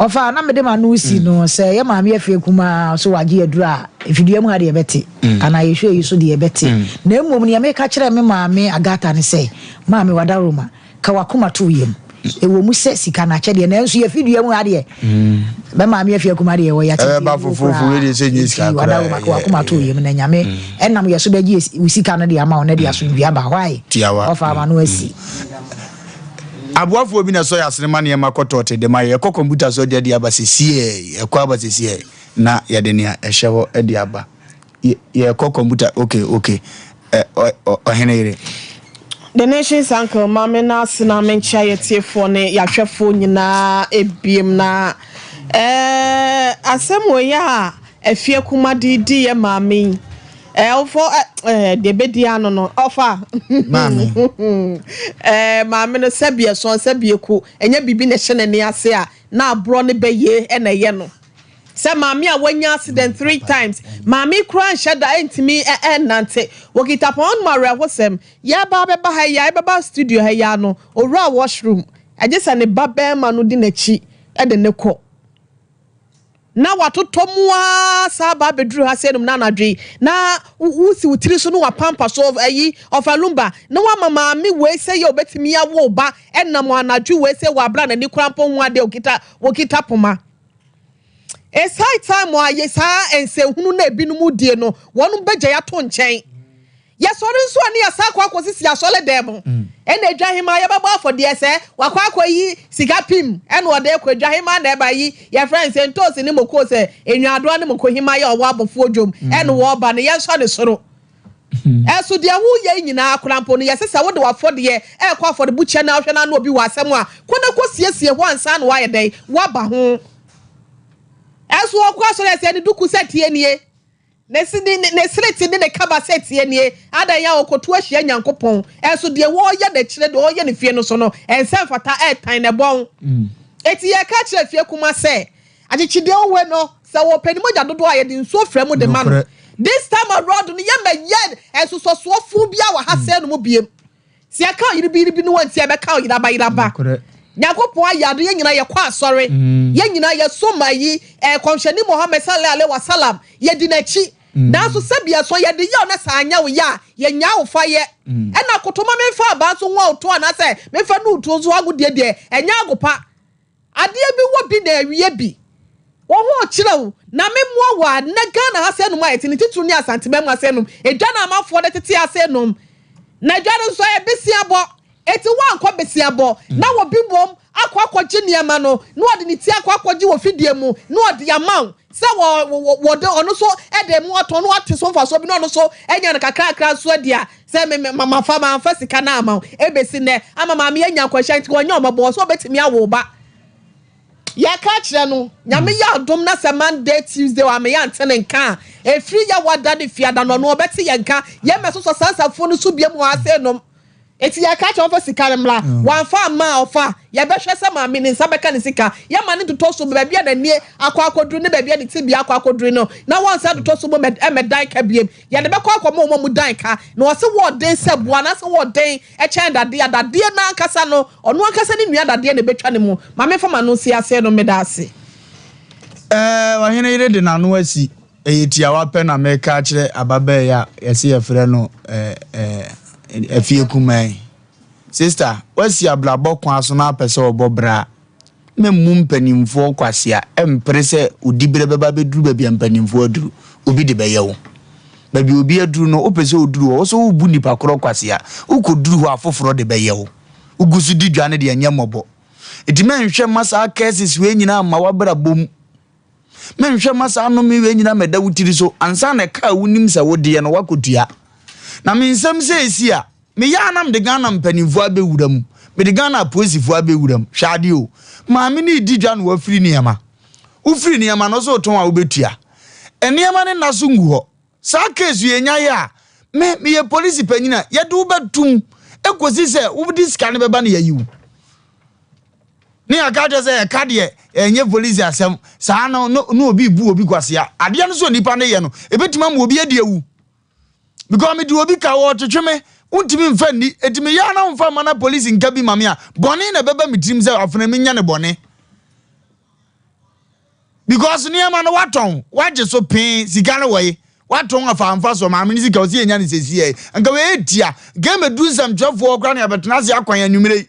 Ɔfa na mede m'ano si no sɛ yɛ maame afie kumaa so wagye aduru a mfidua mu ha deɛ ɛbɛte anaa yɛhwɛ yi so deɛ ɛbɛte na mmom nea meka kyerɛ me maame Agatha ne sɛ maame wadaroma Ka w'akoma to wo yam. Ɛwɔ mu sɛ sika no akyɛ deɛ, nanso yɛfi dua mu ha deɛ, bɛ maame afi akuma deɛ, wɔyɛ akyɛ Ɛbɛba fofoofo, wei deɛ sɛ nyɛ sika koraa. Wadawoma, ka w'akoma to wo yam na Nyame ɛnam yɛ so bɛgye wo sika no de ama wo na de asomdwoeɛ aba. Why? Tiawa. Ɔfa ama no asi. Aboafoɔ bi na ɛsɔ yɛ asene ma nneɛma kɔ tɔɔte de ma yɛ. Yɛkɔ kɔmputa so de adi aba sesiei. Ɛkɔ aba sesiei na yɛde nea ɛhyɛ hɔ de aba. Yɛkɔ kɔmputa ok ok ɔhene yere. The Nation's Uncle ma me na ase na menkyia yɛ tiefoɔ ne yɛahwɛfoɔ nyinaa ebiem na ɛɛ asɛm wɔ yɛ a afie kuma de di yɛ maame yi ɛɛ ɔfɔ ɛɛ deɛ bɛdi ano no ɔfa maame ɛɛ maame no sɛbi ɛsɔn sɛbi eku ɛnyɛ biribi na ɛhyɛ n'ani ase a na aborɔ ne bɛyie ɛna ɛyɛ no. Sɛ maame a wanya accident 3 times, maame koraa nhyɛ da ntumi ɛnnante. Wɔkita pɔn mu awerɛhosɛm. Yɛreba abɛba ha yi a, yɛbɛba studio ha yi ara no, owura washroom, ɛgye sɛ ne ba barima no di n'akyi de no kɔ. Na watotɔ mu ara saa aba abɛduru ha sɛ enum na anadwo yi, na wosi wo tiri so na wapampa so ayi ɔfa lumba na wama maame wei sɛ yɛ obetumi awo ba ɛnam anadwo wei sɛ wɔ abira n'ani koraa mpo ho adeɛ okita wɔkita poma. It's high time a yɛ saa nsɛnhunu na ebinom die no wɔn bɛgya ato nkyɛn. Yɛsɔre nso a ne yɛsa akɔ akɔsisi asɔre dɛm mu. Ɛna adwahema yɛbɛbɔ afɔdeɛ sɛ wakɔ akɔyi sika pim ɛna ɔde kɔ adwahema na ɛba yi yɛfrɛ no sɛ ntoosi ne moko sɛ enwadoa ne moko hema yɛ ɔwɔ abɔfoɔ dwom ɛna wɔba no yɛnsɔ ne soro. Ɛso deɛ woyɛ yi nyinaa koraa mpo no yɛse sɛ wode w'afɔdeɛ ɛrekɔ afɔrebukyia na wohwɛ na ano obi wɔ asɛm a kɔ na kɔ siesie hɔ ansa na woayɛ dɛn woaba ho. Ɛso ɔkɔ asɔre ɛsɛ ne duku sɛ tie nie. Ne se ne ne serete ne ne kaba sɛ tie nie. Adan a ɔkɔto ahyia Nyankopɔn. Ɛso deɛ wɔreyɛ n'akyire deɛ ɔreyɛ ne fie no so no ɛnsɛ mfata ɛretan na ɛbɔn. Eti yɛka kyerɛ fie kuma sɛ akyekyedeɛ owe no sɛ wɔpɛ ne mogya dodoɔ a yɛde nsuo frɛ mu de ma no. This time around no yɛmɛyɛ nsosɔsoɔ fo bi a wɔ ha sɛɛ no mu biem. Sɛ yɛka ɔyere bi yere bi no wɔnti yɛbɛka ɔyere aba yere aba. Nyankopɔn ayɛ ado yɛn nyinaa yɛkɔ asɔre. Yɛn nyinaa yɛsom ayi eh, kɔmhyɛni Muhammad sallallahu alaihi wasallam yɛdi n'akyi. Nanso sɛ bi ɛsɔ yɛde yɛ na sɛ anyɛ wo yɛ a yɛnyaa wo fa yɛ. Ɛna kotoma memfa abaa nso ho a woto anaasɛ memfa nuutuo nso agodie deɛ ɛnyɛ agopa. Adeɛ bi wɔ bi na awie bi. Wo ho rekyerɛ wo na me mmoa wo a nnɛ Ghana ha sɛ nom a yɛte ne titiriw ne Asanteman mu ha sɛ nom edwa na amanfoɔ de tete ha sɛ nom na edwa no nso ɛyɛ besiabɔ eti woankɔ besiabɔ na obi mmom akɔ akɔgye nneɛma no na ɔde ne ti akɔ akɔgye wɔ fidie mu na ɔde ama wo sɛ wɔ wɔ wɔde ɔno nso de mu atɔn na wate so mfasoɔ bi na ɔno nso anya no kakrakra nso adi a sɛ me me mafa mamfa sika no ama wo ebesi nnɛ ama maame anya nkwanhyia nti wɔnyɛ ɔmɔbɔ sɛ ɔbɛtumi awo ba. Yɛka kyerɛ no, Nyame yɛ adom na sɛ Monday, Tuesday wameyɛ ante ne nka a, ɛfiri Yawada ne Fiada no ɔno ɔbɛte yɛn nka, yɛmmɛsosɔ saa nsafoɔ no so biom wɔ ha sei nom. Enti yɛka kyerɛ ɔmfa sika no mmra. Wamfa amma a, ɔfa. Yɛbɛhwɛ sɛ maame ne nsa bɛka ne sika. Yɛmma no ntotɔ so baabi a n'ani akɔ akɔduru ne baabi a ne tebea akɔ akɔduru no, na wɔnsan ntotɔ so mmɛdan ka bio. Yɛde bɛkɔ akɔma wɔn a wɔdan ka. Na ɔse wɔɔden sɛ boa anaasɛ wɔɔden kyɛn dadeɛ a, dadeɛ no ankasa no, ɔno ankasa ne nua dadeɛ na ɛbɛtwa ne mu. Ma memfa m'ano nsi aseɛ no, meda ase. Ɛɛ, ɔhene yere de n'ano asi. Ɛyɛ tiawa pɛ na meka akyerɛ ababaa yi a yɛse yɛfrɛ no ɛɛ Afie Kumaa yi. Sista, woasi abrabɔ kwan so na apɛ sɛ ɔbɔ bra a, memmu mpanimfoɔ kwasea mpere sɛ wo diberɛ bɛba abɛduru baabi a mpanimfoɔ aduru. Obi de bɛyɛ wo. Baabi a obi aduru no, wopɛ sɛ woduru hɔ, wo nso wobu nipa korɔ kwasea. Wokɔduru hɔ a, afoforɔ de bɛyɛ wo. Wogu so di dwa no deɛ, ɛnyɛ mmɔbɔ. Nti mɛnhwɛ mma saa curses wei nyinaa mma w'abrabɔ mu. Menhwɛ mma saa nnome wei nyina mmɛda wo tiri so ansa na ɛka a wonim sɛ wo deɛ no woakɔtua. Na me nsɛm seesei a, meyɛ a na mede Ghana mpanimfoɔ abɛwura mu, mede Ghana apolisifoɔ abɛwura mu. Hwɛ adeɛ o, maame no redi dwa na wafiri nneɛma. Wofiri nneɛma no, wo sɛ wotɔn a wobɛtua. Nneɛma no nna so ngu hɔ. Saa case yi enya yɛ a, me meyɛ polisi panyin a, yɛde wo bɛtom ekosi sɛ wode sika no bɛba na yɛayi wo. Ne yɛaka kyerɛ sɛ ɛka deɛ ɛnyɛ polisi asɛm. Saa no no na obi bu obi kwasea. Adeɛ no so nipa no yɛ no, ebetumi ama obi adi awu. Because mede obi ka wɔtwetwe me, wontumi mfa nni. Eti meyɛ a na womfa mma na polisi nka bi ma me a, bɔne na ɛbɛba me tirim sɛ afena menya ne bɔne. Because nneɛma no watɔn, wagye so pee, sika no wɔye. Watɔn afa amfa so, maame no sika ɔsi yɛnya no sɛsi yɛ. Nka wei etia, nka ɛmɛduru nsɛmtwerɛfoɔ hɔ koraa na yɛabɛtena ase akwan anwummerɛ yi.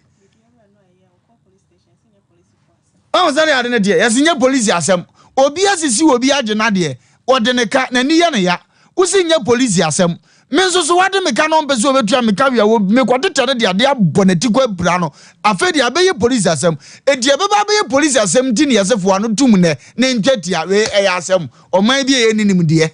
Wahu sɛdeɛ ade no teɛ, yɛse nyɛ polisi asɛm. Obi asisi obi agye n'adeɛ, ɔde ne ka, n'ani yɛ no ya. Wosi nyɛ polisi asɛm. Me nso so wade me ka na ɔmpɛ sɛ ɔbɛtua me ka wie a, mekɔtetɛ no de adeɛ abɔ n'atikɔ apira no. Afei deɛ abɛyɛ polisi asɛm. Enti ɛbɛba abɛyɛ polisi asɛm nti na yɛse foa no tom nnɛ ne ntwatia. Wei ɛyɛ asɛm. Ɔman bi a yɛnni nimdeɛ.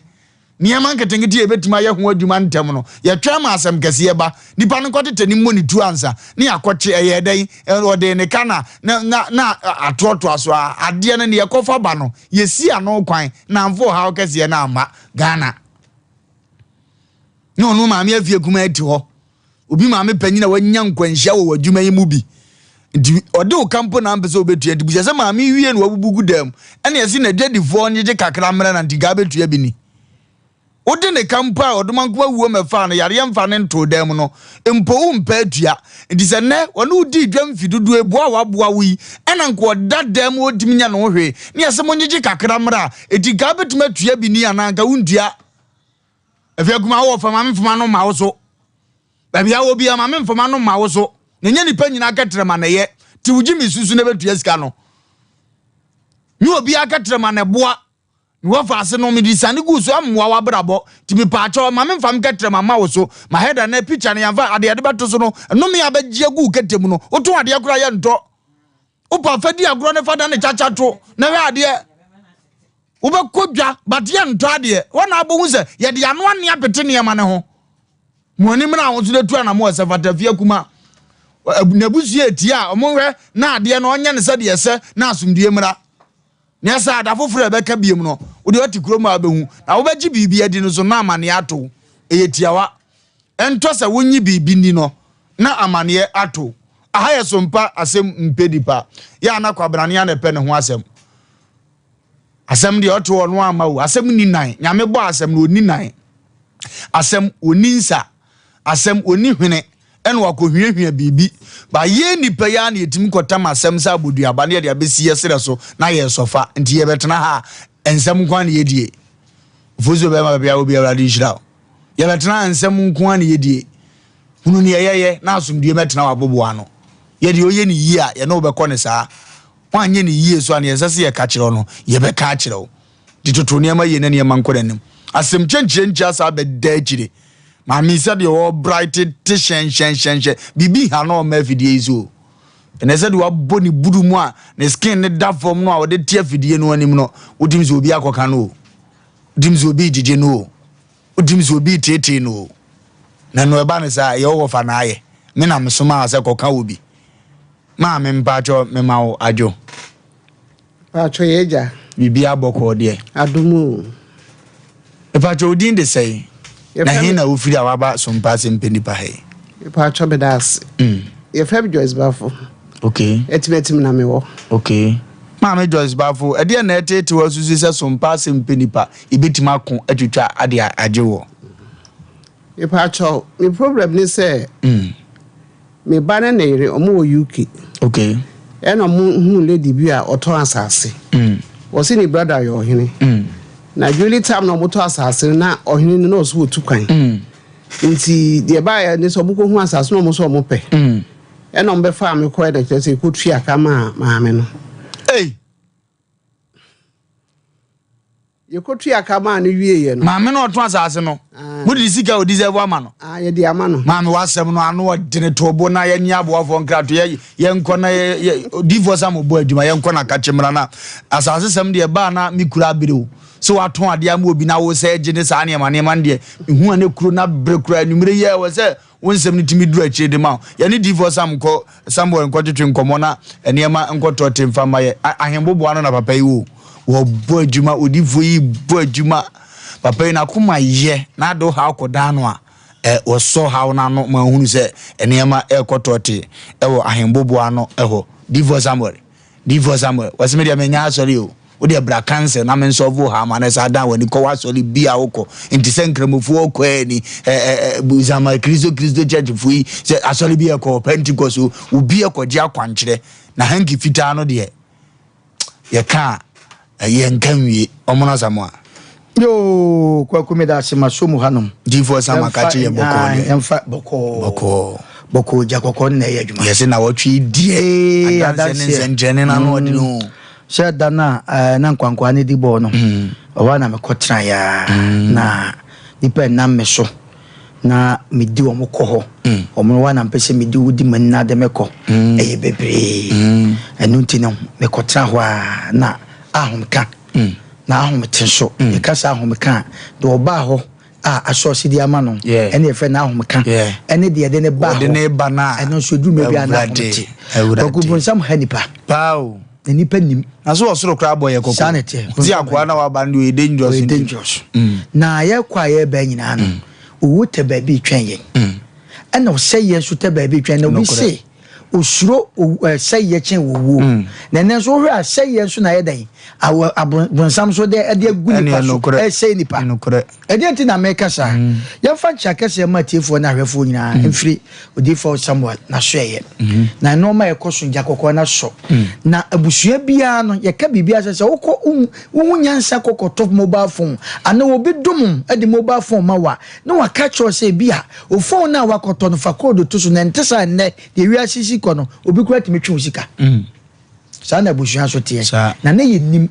Nneɛma nketenkete a yɛbɛtumi ayɛ ho adwuma ntɛm no, yɛtwɛn ma asɛm kɛseɛ ba. Nipa no nkɔtetɛ no mmɔ ne tuo ansa na yɛakɔkye. Ɛyɛɛ dɛn? Ɔdee ne ka na na na na atoatoa so ara. Adeɛ no, deɛ ɛkɔfa ba no, yɛsi ano kwan na amfa ɔhaw kɛseɛ no amma Ghana. Ne ɔno maame afie kumaa ti hɔ. Obi maame panyin a wanya nkwanhyia wɔ w'adwuma yi mu bi. Nti ɔde wo ka mpo na ampɛ sɛ obetua nti bisa sɛ maame yi wie na wabubu gu dan mu. Ɛna ɛse n'adwadifoɔ ngyegye kakra mmrɛ na nti nka abetua bi ni. Wode ne ka mpo a ɔdomankoma wuo mmɛfaa no yareɛ mfa no ntoo dan mu no mpo wompɛ atua. Nti sɛ nnɛ ɔne wo dii dwa mfe dodoɔ yi boa a waboa wo yi ɛna nka ɔda dan mu ɔntumi nyɛ ne ho hwee ne yɛse mongyegye kakra mmrɛ a enti nka wobɛtumi atua bi ni anaa nka wontua. Afei akuma wɔ fam maame mfoma no mma wo so. Baabi a wɔ bia maame mfoma no mma wo so. Na nyɛ nipa nyinaa kɛtrɛma na ɛyɛ. Ti wo gye me susu na bɛtua sika no. Nyɛ obi akɛtrɛma na ɛboa. Mewɔ faase no mede sane gu so mmoa w'abrabɔ. Nti mepaakyɛw ma memfa me kɛtrɛma mma wo so. Ma header na picture no yɛmfa adeɛ yɛde bɛto so no nnome a bɛgye agu wo kɛtɛ mu no. Wotɔn adeɛ koraa yɛntɔ. Wopa fa di agorɔ ne fa da ne kyakya to na hwɛ adeɛ. Wobɛkɔ dwa but yɛntɔ adeɛ. Hɔ na abɛhu sɛ yɛde ano ane apete nneɛma no ho. Mo anim na ahosuo de tu anamo ɛsɛ fata fie akuma. N'abusua etia a wɔn hwɛ na adeɛ no ɔnyɛ no sɛdeɛ ɛsɛ na asomdue mmra. Nyɛ saa, da foforɔ a ɛbɛka biom no, wo deɛ ɔte kurom a wobɛhu, na wobɛgye biribi adi no so na amaneɛ ato wo. Ɛyɛ tiawa. Ɛntɔ sɛ wonnye biribi nni no na amaneɛ ato wo. Aha yɛ so mpa asɛm mpɛ nipa. Yɛ a na kwabrane a na ɛpɛ ne ho asɛm. Asɛm deɛ ɔte hɔ no ama o. Asɛm nni nan. Nyame bɔ asɛm no ɔnni nan. Asɛm ɔnni nsa. Asɛm ɔnni hwene. Ɛna wakɔhwiahwia biribi. Ba yɛn nnipa yi ara na yɛtumi kɔtam asɛm sɛ aboduaba na yɛde abɛsi yɛ serɛ so na yɛresɔfa. Nti yɛbɛtena ha a, nsɛm nko ara na yɛdie. Ofosuo bɛrima baabi a wɔ bi Awurade nhyira wo. Yɛbɛtena ha nsɛm nko ara na yɛdie. Hunu nea yɛyɛ na asomdue mɛtena w'aboboa ano. Yɛ deɛ ɔyɛ no yie a, yɛne wo bɛkɔ no saa. Woanyɛ no yie so a, nea ɛsɛ sɛ yɛka kyerɛ wo no, yɛbɛka akyerɛ wo. De toto nneɛma yie na nneɛma nkɔ n'anim. Asɛm kyɛnkyerɛnkyia saa bɛda akyire. Maame yi sɛdeɛ ɔrebrae tete hyɛnhyɛnhyɛnhyɛ, biribi ha na ɔma afidie yi so o. Ɛnɛ sɛdeɛ wabɔ ne buru mu a ne skin ne da fam no a ɔde te afidie no anim no, wotumi sɛ obi akɔka no o. Wotumi sɛ obi regyegye no o. Wotumi sɛ obi reteetee no o. Na no ɛba no saa, ɛyɛ wo wɔfa na ayɛ. Me na mesomaa sɛ kɔka obi. Maame mpakyɛ mema wo adwo. Mpakyɛ yɛ agya. Biribiara bɔkɔɔ deɛ. Adom o. Mpakyɛ wo din de sɛn? Na he na wofiri a waba Sompa Asɛmpɛ Nipa ha yi? Mepaatwɔ meda ase. Yɛfrɛ me Joyce Bafo. Okay. Atimatim na mewɔ. Okay. Maame Joyce Bafo, ɛdeɛn na ɛteete wo asusu sɛ sompa asɛm pɛ nipa, yɛbɛtumi ako atwitwa ade agye woɔ? Mepaatwɔ, me problem ne sɛ, me ba ne ne yere, ɔmo wɔ UK. Okay. Ɛna ɔmo huu lady bi a ɔtɔn asase. Ɔse ne brother yɛ ɔhene. Na during time na ɔmo tɔ asase no, na ɔhene no na ɔse ɔtu kwan. Nti deɛ ɛbaeɛ ne sɛ ɔmo kɔhu asase no ɔmo sɛ ɔmo pɛ. Ɛna ɔmo bɛfaa me kɔɛ na kyerɛ sɛ yɛkɔtua ka maa maame no. Ei! Yɛkɔtua ka maa no wieeɛ no. Maame no ɔtɔn asase no, mode ne sika a ɔdi sɛ ama no. Ah, yɛde ama no. Maame w'asɛm no ano ɔdene to bo na yɛnye aboafoɔ nkrato yɛ yɛnkɔ na yɛ yɛ odiifoɔ sa mo bɔ adwuma yɛnkɔ na kakye mmra na asase sɛm deɛ baa na me kura abere o. Sɛ watɔn adeɛ ama obi na wo sɛ gye ne saa nneɛma nneɛma no deɛ mehu a ne kuro na bere kura anwummere yi ɛwɔ sɛ wo nsɛm no tumi duru akyire de ma wo. Yɛne diifoɔ Sam nkɔ Samuel nkɔtwetwe nkɔmmɔ na nneɛma nkɔtɔ te mfa mma yɛ. Ahemboboa no na papa yi wɔ. Wɔbɔ adwuma, odiifoɔ yi bɔ adwuma. Papa yi n'akoma yɛ na ade haw kɔdan no a, ɛ wɔsɔ haw no ano ma ohunu sɛ nneɛma ɛrekɔtɔ te ɛwɔ ahemboboa no hɔ. Diifoɔ Samuel. Diyifoɔ Samuel, wɔse me deɛ menyɛ asɔre o, wo deɛ bra council na me nsɔlve wo haw ma no saa dan w'ani kɔ w'asɔre bi a wokɔ, nti sɛ nkramofoɔ kɔ ani ɛ ɛ ɛ zama kristo kristo church foɔ yi sɛ asɔre bi ɛkɔ Pentecost o, obi ɛkɔgye akwankyerɛ na hanky fitaa no deɛ yɛka a yɛnka nwie, ɔmono Asamoah. Yoo Kwaku meda ase maso mu hanom. Difoɔ sa maka kye yɛ bɔkɔɔ deɛ. Yɛmfa bɔkɔɔ. Bɔkɔɔ. Bɔkɔɔ gya kɔkɔɔ no na ɛyɛ adwuma. Yɛse na wɔtwe deɛ. Ee adanseɛ ne nsɛnkyerɛnne no ano ɔde no. Sɛ da no a na nkwankwaa no di bɔɔl no, ɛhɔ a na mekɔ tenaeɛ ara na nnipa nam me so na medi wɔn kɔ hɔ. Wɔn no hɔ a na mepɛ sɛ medi wodi m'ani na ade mekɔ. Ɛyɛ bebree. Ɛno nti no mekɔtena hɔ ara na ahomka. Na ahomete nso, yɛka sɛ ahomeka a, deɛ ɔbaa hɔ a asɔɔse de ama no, ɛne yɛfrɛ no ahomeka, ɛne deɛ yɛde no baa hɔ, ɛno nso ɛduru mmerɛ bi a na ahomete. Kwaku bronsam ha nipa. Paa o. Na nipa nim. Na so ɔsoro koraa bɔ yɛ kɔkɔ. Saa na ɛteɛ. Ti akoa na waba no deɛ ɔyɛ dangerous. Ɔyɛ dangerous. Na yɛkɔ a yɛreba nyinaa no, owu tɛ baabi retwɛn yɛn. Ɛna ɔsɛeɛ nso tɛ baabi retwɛn. Na obi se. Osuro owu ɛ sɛeɛ kyɛn owuo. Na ɛnɛ nso wohwɛ a sɛeɛ nso na ayɛ dɛn? Awɔ abon bonsam nso de ɛde agu nipa so ɛresɛe nipa. Ɛdeɛn nti na meka saa? Yɛmfa nkyea kɛseɛ mma atiefoɔ ne ahwɛfoɔ nyinaa mfiri Odiyifoɔ Samuel n'asoɛeɛ. Na nnoɔma a ɛkɔ so gya kɔkɔɔ no asɔ. Na abusua biara no yɛka biribiara sɛ sɛ wokɔ wohu wohu nyansa kɔ kɔtɔ mobile phone anaa obi dom wo de mobile phone ma wo a na waka kyerɛ wo sɛ ebia Wo phone no a woakɔtɔ no, fa code to so na ɛnte saa nnɛ deɛ wiase si kɔ no, obi koraa tumi twe wo sika. Saa na abusua nso teɛ. Na ne yɛnnim.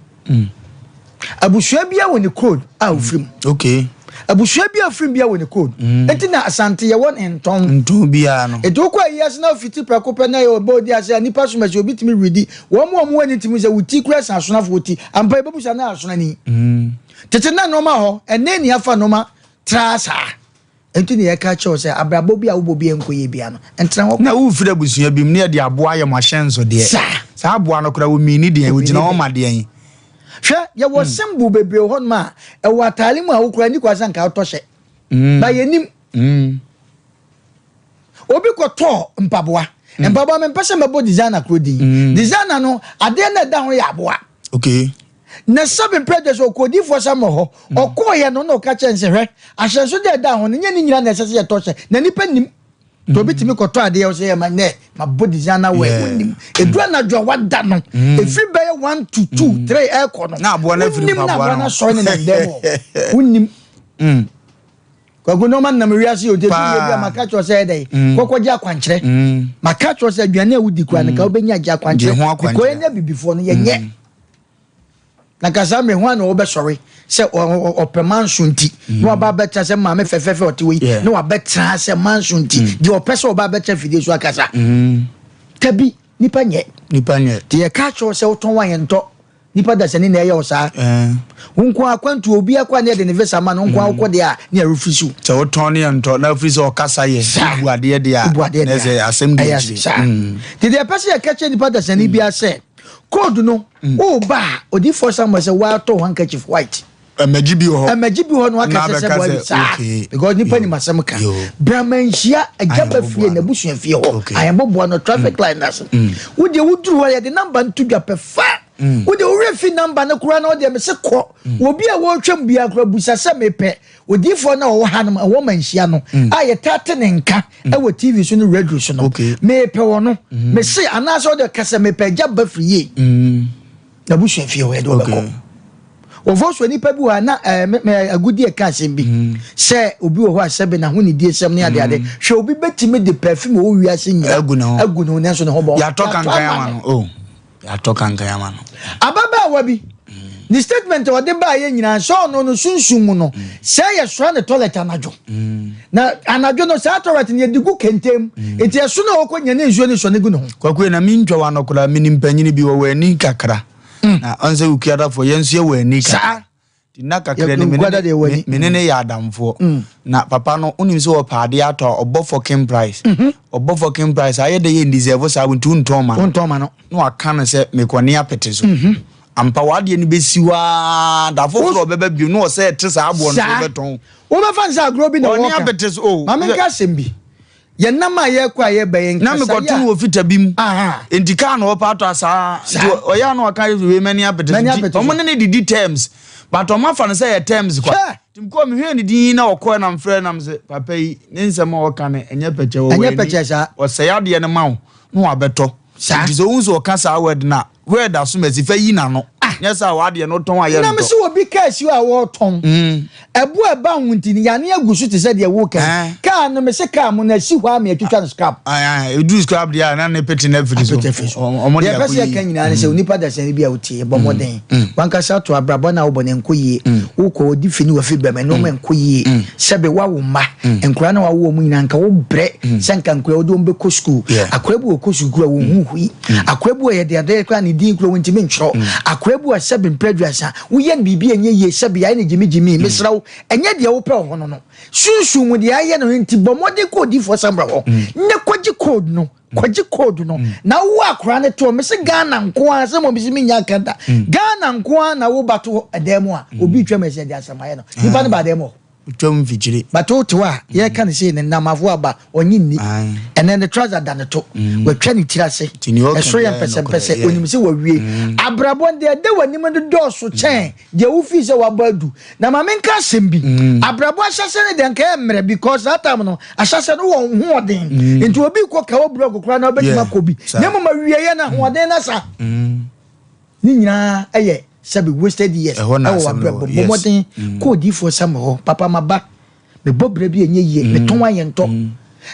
Abusua biara wɔ ne code a ofiri mu. Okay. Abusua biara ofiri mu biara wɔ ne code. Enti na Asante yɛwɔ ne ntɔn. Ntɔn biara no. Enti wokɔ ayi ase na wofiti prɛko pɛ na yɛ ɔbɛ odi ase a nipa som asi obi tumi redi. Wɔn a wɔn ani tumi sɛ wo ti kura san asonafoɔ ti. Ampa yɛbɛbusa na asonani. Tete na nneɛma hɔ, ɛnɛ ni afa nneɛma tra saa. Enti na yɛka kyerɛ wo sɛ abrabɔ bi a wobɔ bi a ɛnkɔ yie biara no, ntena hɔ kwa. Na wofiri abusua bi mu na yɛde aboa ayɛ mo ahyɛnsodeɛ. Saa. Saa aboa no koraa, wɔmini deɛn? Wɔgyina hɔ ma deɛn? Hwɛ, yɛwɔ symbol bebree wɔ hɔnom a ɛwɔ ataare mu a wo koraa nni kwan sɛ anka wotɔ hyɛ. But yɛnnim. Obi kɔtɔɔ mpaboa. Mpaboa, mempɛ sɛ mɛbɔ designer korɔ din. Designer no, adeɛ no a ɛda ho yɛ aboa. Okay. Na sɛbe mprɛ deɛ sɛ ɔkɔ odiyifoɔ Samuel hɔ, ɔkɔeɛ no na ɔka kyerɛɛ no sɛ, Hwɛ, ahyɛnsodeɛ a ɛda ho no, nyɛ ne nyinaa na ɛsɛ sɛ yɛtɔ hyɛ, na nnipa nnim. Nti obi tumi kɔtɔ adeɛ ɔsɛ yɛ ma nɛ mabɔ designer wear, wonnim. Ɛduru anadwo a wada no, ɛfiri bɛyɛ 1 to 2, 3 ɛrekɔ no, Na aboa no afiri wonnim na mpaboa aboa no no ho. asɔre ne nam dɛm hɔ. Wonnim. Kwaku nneɛma nam wiase yɛ ogyesi yɛ bi a maka kyerɛ sɛ ɛdɛ mm. kɔkɔ gye akwankyerɛ mm. maka kyerɛ sɛ aduane a wodi kura no ka mm. wobɛnya gye akwankyerɛ because yɛnyɛ bibifoɔ no yɛnyɛ na kasa mmerɛ ho a na wɔbɛsɔre sɛ ɔpɛ manso nti na waba abɛtena sɛ maame fɛfɛɛfɛ ɔte wɔ yi na wabɛtena sɛ manso nti deɛ ɔpɛ sɛ ɔba abɛtena fidie so akasa tabi nipa nyɛ nipa nyɛ deɛ yɛka kyerɛ sɛ wotɔn wa yɛntɔ Nipa dasani na ɛyɛ wo saa. Wo nko ara akwantuo, obi akɔ a ne yɛde ne visa ma no, wo nko ara wokɔ deɛ a ne yɛrefiri so. Sɛ wotɔn ne yɛntɔ na afiri sɛ ɔkasa yɛ, wobu adeɛ deɛ a, wobu adeɛ na deɛ ɛsɛ a, asɛm di ɛyɛ akyire. saa. Nti deɛ ɛpɛ sɛ yɛka kyerɛ nipa dasani biara sɛ, code no, woba a, odiyifoɔ Samuel sɛ woatɔ wo handkerchief white. Ɛmɛgye bi wɔ hɔ. Ɛmɛgye bi hɔ no aka sɛ sɛ boa bi saa because nipa nim asɛm ka. Brahmanhyia agya ba fie n'abusua fie hɔ. Ahemboboa no traffic light n'ase. Wo deɛ woduru hɔ yɛde number no to dwa pɛ fa. Wo deɛ wo werɛ fi number no koraa na wo deɛ mese kɔ. Obi a wɔretwam biara koraa busa sɛ mepɛ odiyifoɔ no a ɔwɔ hanom ɛwɔ manhyia no a yɛtaa te ne nka ɛwɔ TV so ne radio so no. Mepɛ wɔ no. Mese anaasɛ wo deɛ ka sɛ mepɛ agya ba firi yie. N'abusua fie hɔ yɛde wɔbɛkɔ. Wɔfɔ so nipa bi wɔ ha na ɛɛ mɛ agudi ɛka asɛm bi mm. sɛ obi wɔ hɔ a sɛbe n'ahonidie sɛm ne adeade mm. hwɛ obi bɛtumi de perfume wɔ wiase nyina agu ne ho agu ne ho nanso ne ho bɔ yɛatɔ kankan ama no oh yɛatɔ kankan ama no ababaawa bi mm. ne statement a ɔde baa yɛ nyinaa sɛ ɔno no sunsum mu no sɛ yɛsora ne toilet anadwo na anadwo no saa toilet no yɛde gu kɛntɛm nti ɛso no a ɔkɔ nya ne nsuo ne sɔ ne gu ne ho kwaku na mentwa wano koraa menim panyini bi wɔ wɔ ani kakra Mm. Na ɔn sɛ Okuadafoɔ yɛn nso yɛwɔ ani kakra. Nti nna kakra ni me ne ne yɛ adamfoɔ. Mm. Na papa no wonim sɛ ɔpɛ adeɛ atɔ a ɔbɔ fucking price. Mm-hmm. Ɔbɔ fucking price ayɛ dɛ yɛ ndeserve saa nti wontɔn ma no. Wontɔn ma no. Na waka no sɛ mekɔ ne apete so. Mm-hmm. Ampa w'adeɛ no bɛsi hɔ ara da foforɔ ɔbɛba bio na ɔsɛ ɛte saa aboɔ no so wobɛtɔn. Wobɛfa no sɛ agorɔ bi na wɔka. Ɔne apete so o. Ma menka asɛm bi. Yɛnam a yɛrekɔ a yɛreba yi, Na nkasa mekɔto yi no a. wɔ fita bi mu. Aha. Enti kaa na ɔpa atɔ asaa. Saa. Nti ɔyɛ a na waka sɛ wei m'ani apete so. M'ani Nti apete so. ɔmo ne no didi terms. But ɔmo afa no sɛ ɛyɛ terms kwa. Hwɛ! Nti mekɔɔ mehwɛɛ ne din na ɔkɔɛ na mefrɛɛ no na mese papa yi ne nsɛm a ɔka no ɛnyɛ pɛkyɛ ɔwɔ Ɛnyɛ ani. pɛkyɛ saa. Ɔsɛe adeɛ no ma wo na wabɛtɔ. Saa. Nti sɛ wohu sɛ ɔka saa word no a, word asom asi fa yi n'ano. Ah! Nyɛ saa a w'adeɛ no wotɔn a Na yɛntɔ. mese obi kaa si hɔ a wɔretɔn. Ɛbo a ɛba ho nti no, yane agu so te sɛ deɛ woreka yi. Eh. Kaa no, mese kaa mo no asi hɔ ara ma yɛatwitwa no scrap. Ae, ae, ɛduru scrap deɛ a, na ne pete no afiri so. Apete afiri so. Ɔmo de Deɛ ɛpɛ akɔ sɛ yiyi. yɛka nyinaa ne sɛ, onipa dasani bi a wotie, bɔ mmɔden. W'ankasa to abrabɔ no a wobɔ no ɛnkɔ yie. Wokɔ ɔdi fi ne wafi bɛm, nneɛma ɛnkɔ yie. Sɛbe woawo mma, nkwadaa no a woawo wɔn nyinaa, nka wobrɛ sɛ nka nkwadaa wode wɔn bɛkɔ sukuu. Akwadaa bi wɔ kɔ sukuu a wɔnhu hwee. Akwadaa bi wɔ yɛde adeɛ koraa ne din koraa wɔntumi ntwerɛ. Akwadaa bi wɔ sɛbe mprɛ aduasa, Woyɛ no biribi a ɛnyɛ yie sɛbe ayɛ no gyimigyimi. Mm. Mesrɛ wo, ɛnyɛ deɛ wopɛ wɔ hɔ no no. Sunsum mu deɛ ayɛ no nti bɔ mmɔden kɔ odiifoɔ Samuel hɔ mm. ne kɔgye code no. Mm. Kɔgye code no. Na wo akora no toɔ. Mese Ghana nko ara sɛ mo bisi menya nka da. Ghana nko ara na wo ba to ɛdan mu a obi twam ɛsɛ deɛ asɛm ayɛ no. Nipa no ba dan mu hɔ. Twam mfikyire. But wote hɔ a yɛreka no sei no nnamafo aba ɔnye nni. Ɛnɛ ne trouser da ne to. Mm. Watwa ne tiri ase. Ɛsoro yɛ mpɛsɛmpɛsɛ. Onim sɛ wawie. Mm. Abrabɔ no deɛ ɛda w'anim no dɔɔso kyɛn deɛ wofii sɛ wabɔ adu. Na ma menka asɛm bi. Mm. Abrabɔ ahyɛsɛ no deɛ nka ɛyɛ mmerɛ because that time no ahyɛsɛ no wɔ hoɔden. Nti obi kɔ ka wɔ blɔk koraa na wobɛtumi akɔ bi. Na mmom awieɛ no ahoɔden no asa. Ne nyinaa yɛ sɛbi wasted years Ɛhɔ na ɛwɔ asɛm no w'abrabɔ wɔ, mu. Bɔ yes. mmɔden kɔ odiyifoɔ Samuel hɔ. Papa maba, mebɔ bra bi a ɛnyɛ yie, metɔn ayɛ ntɔ.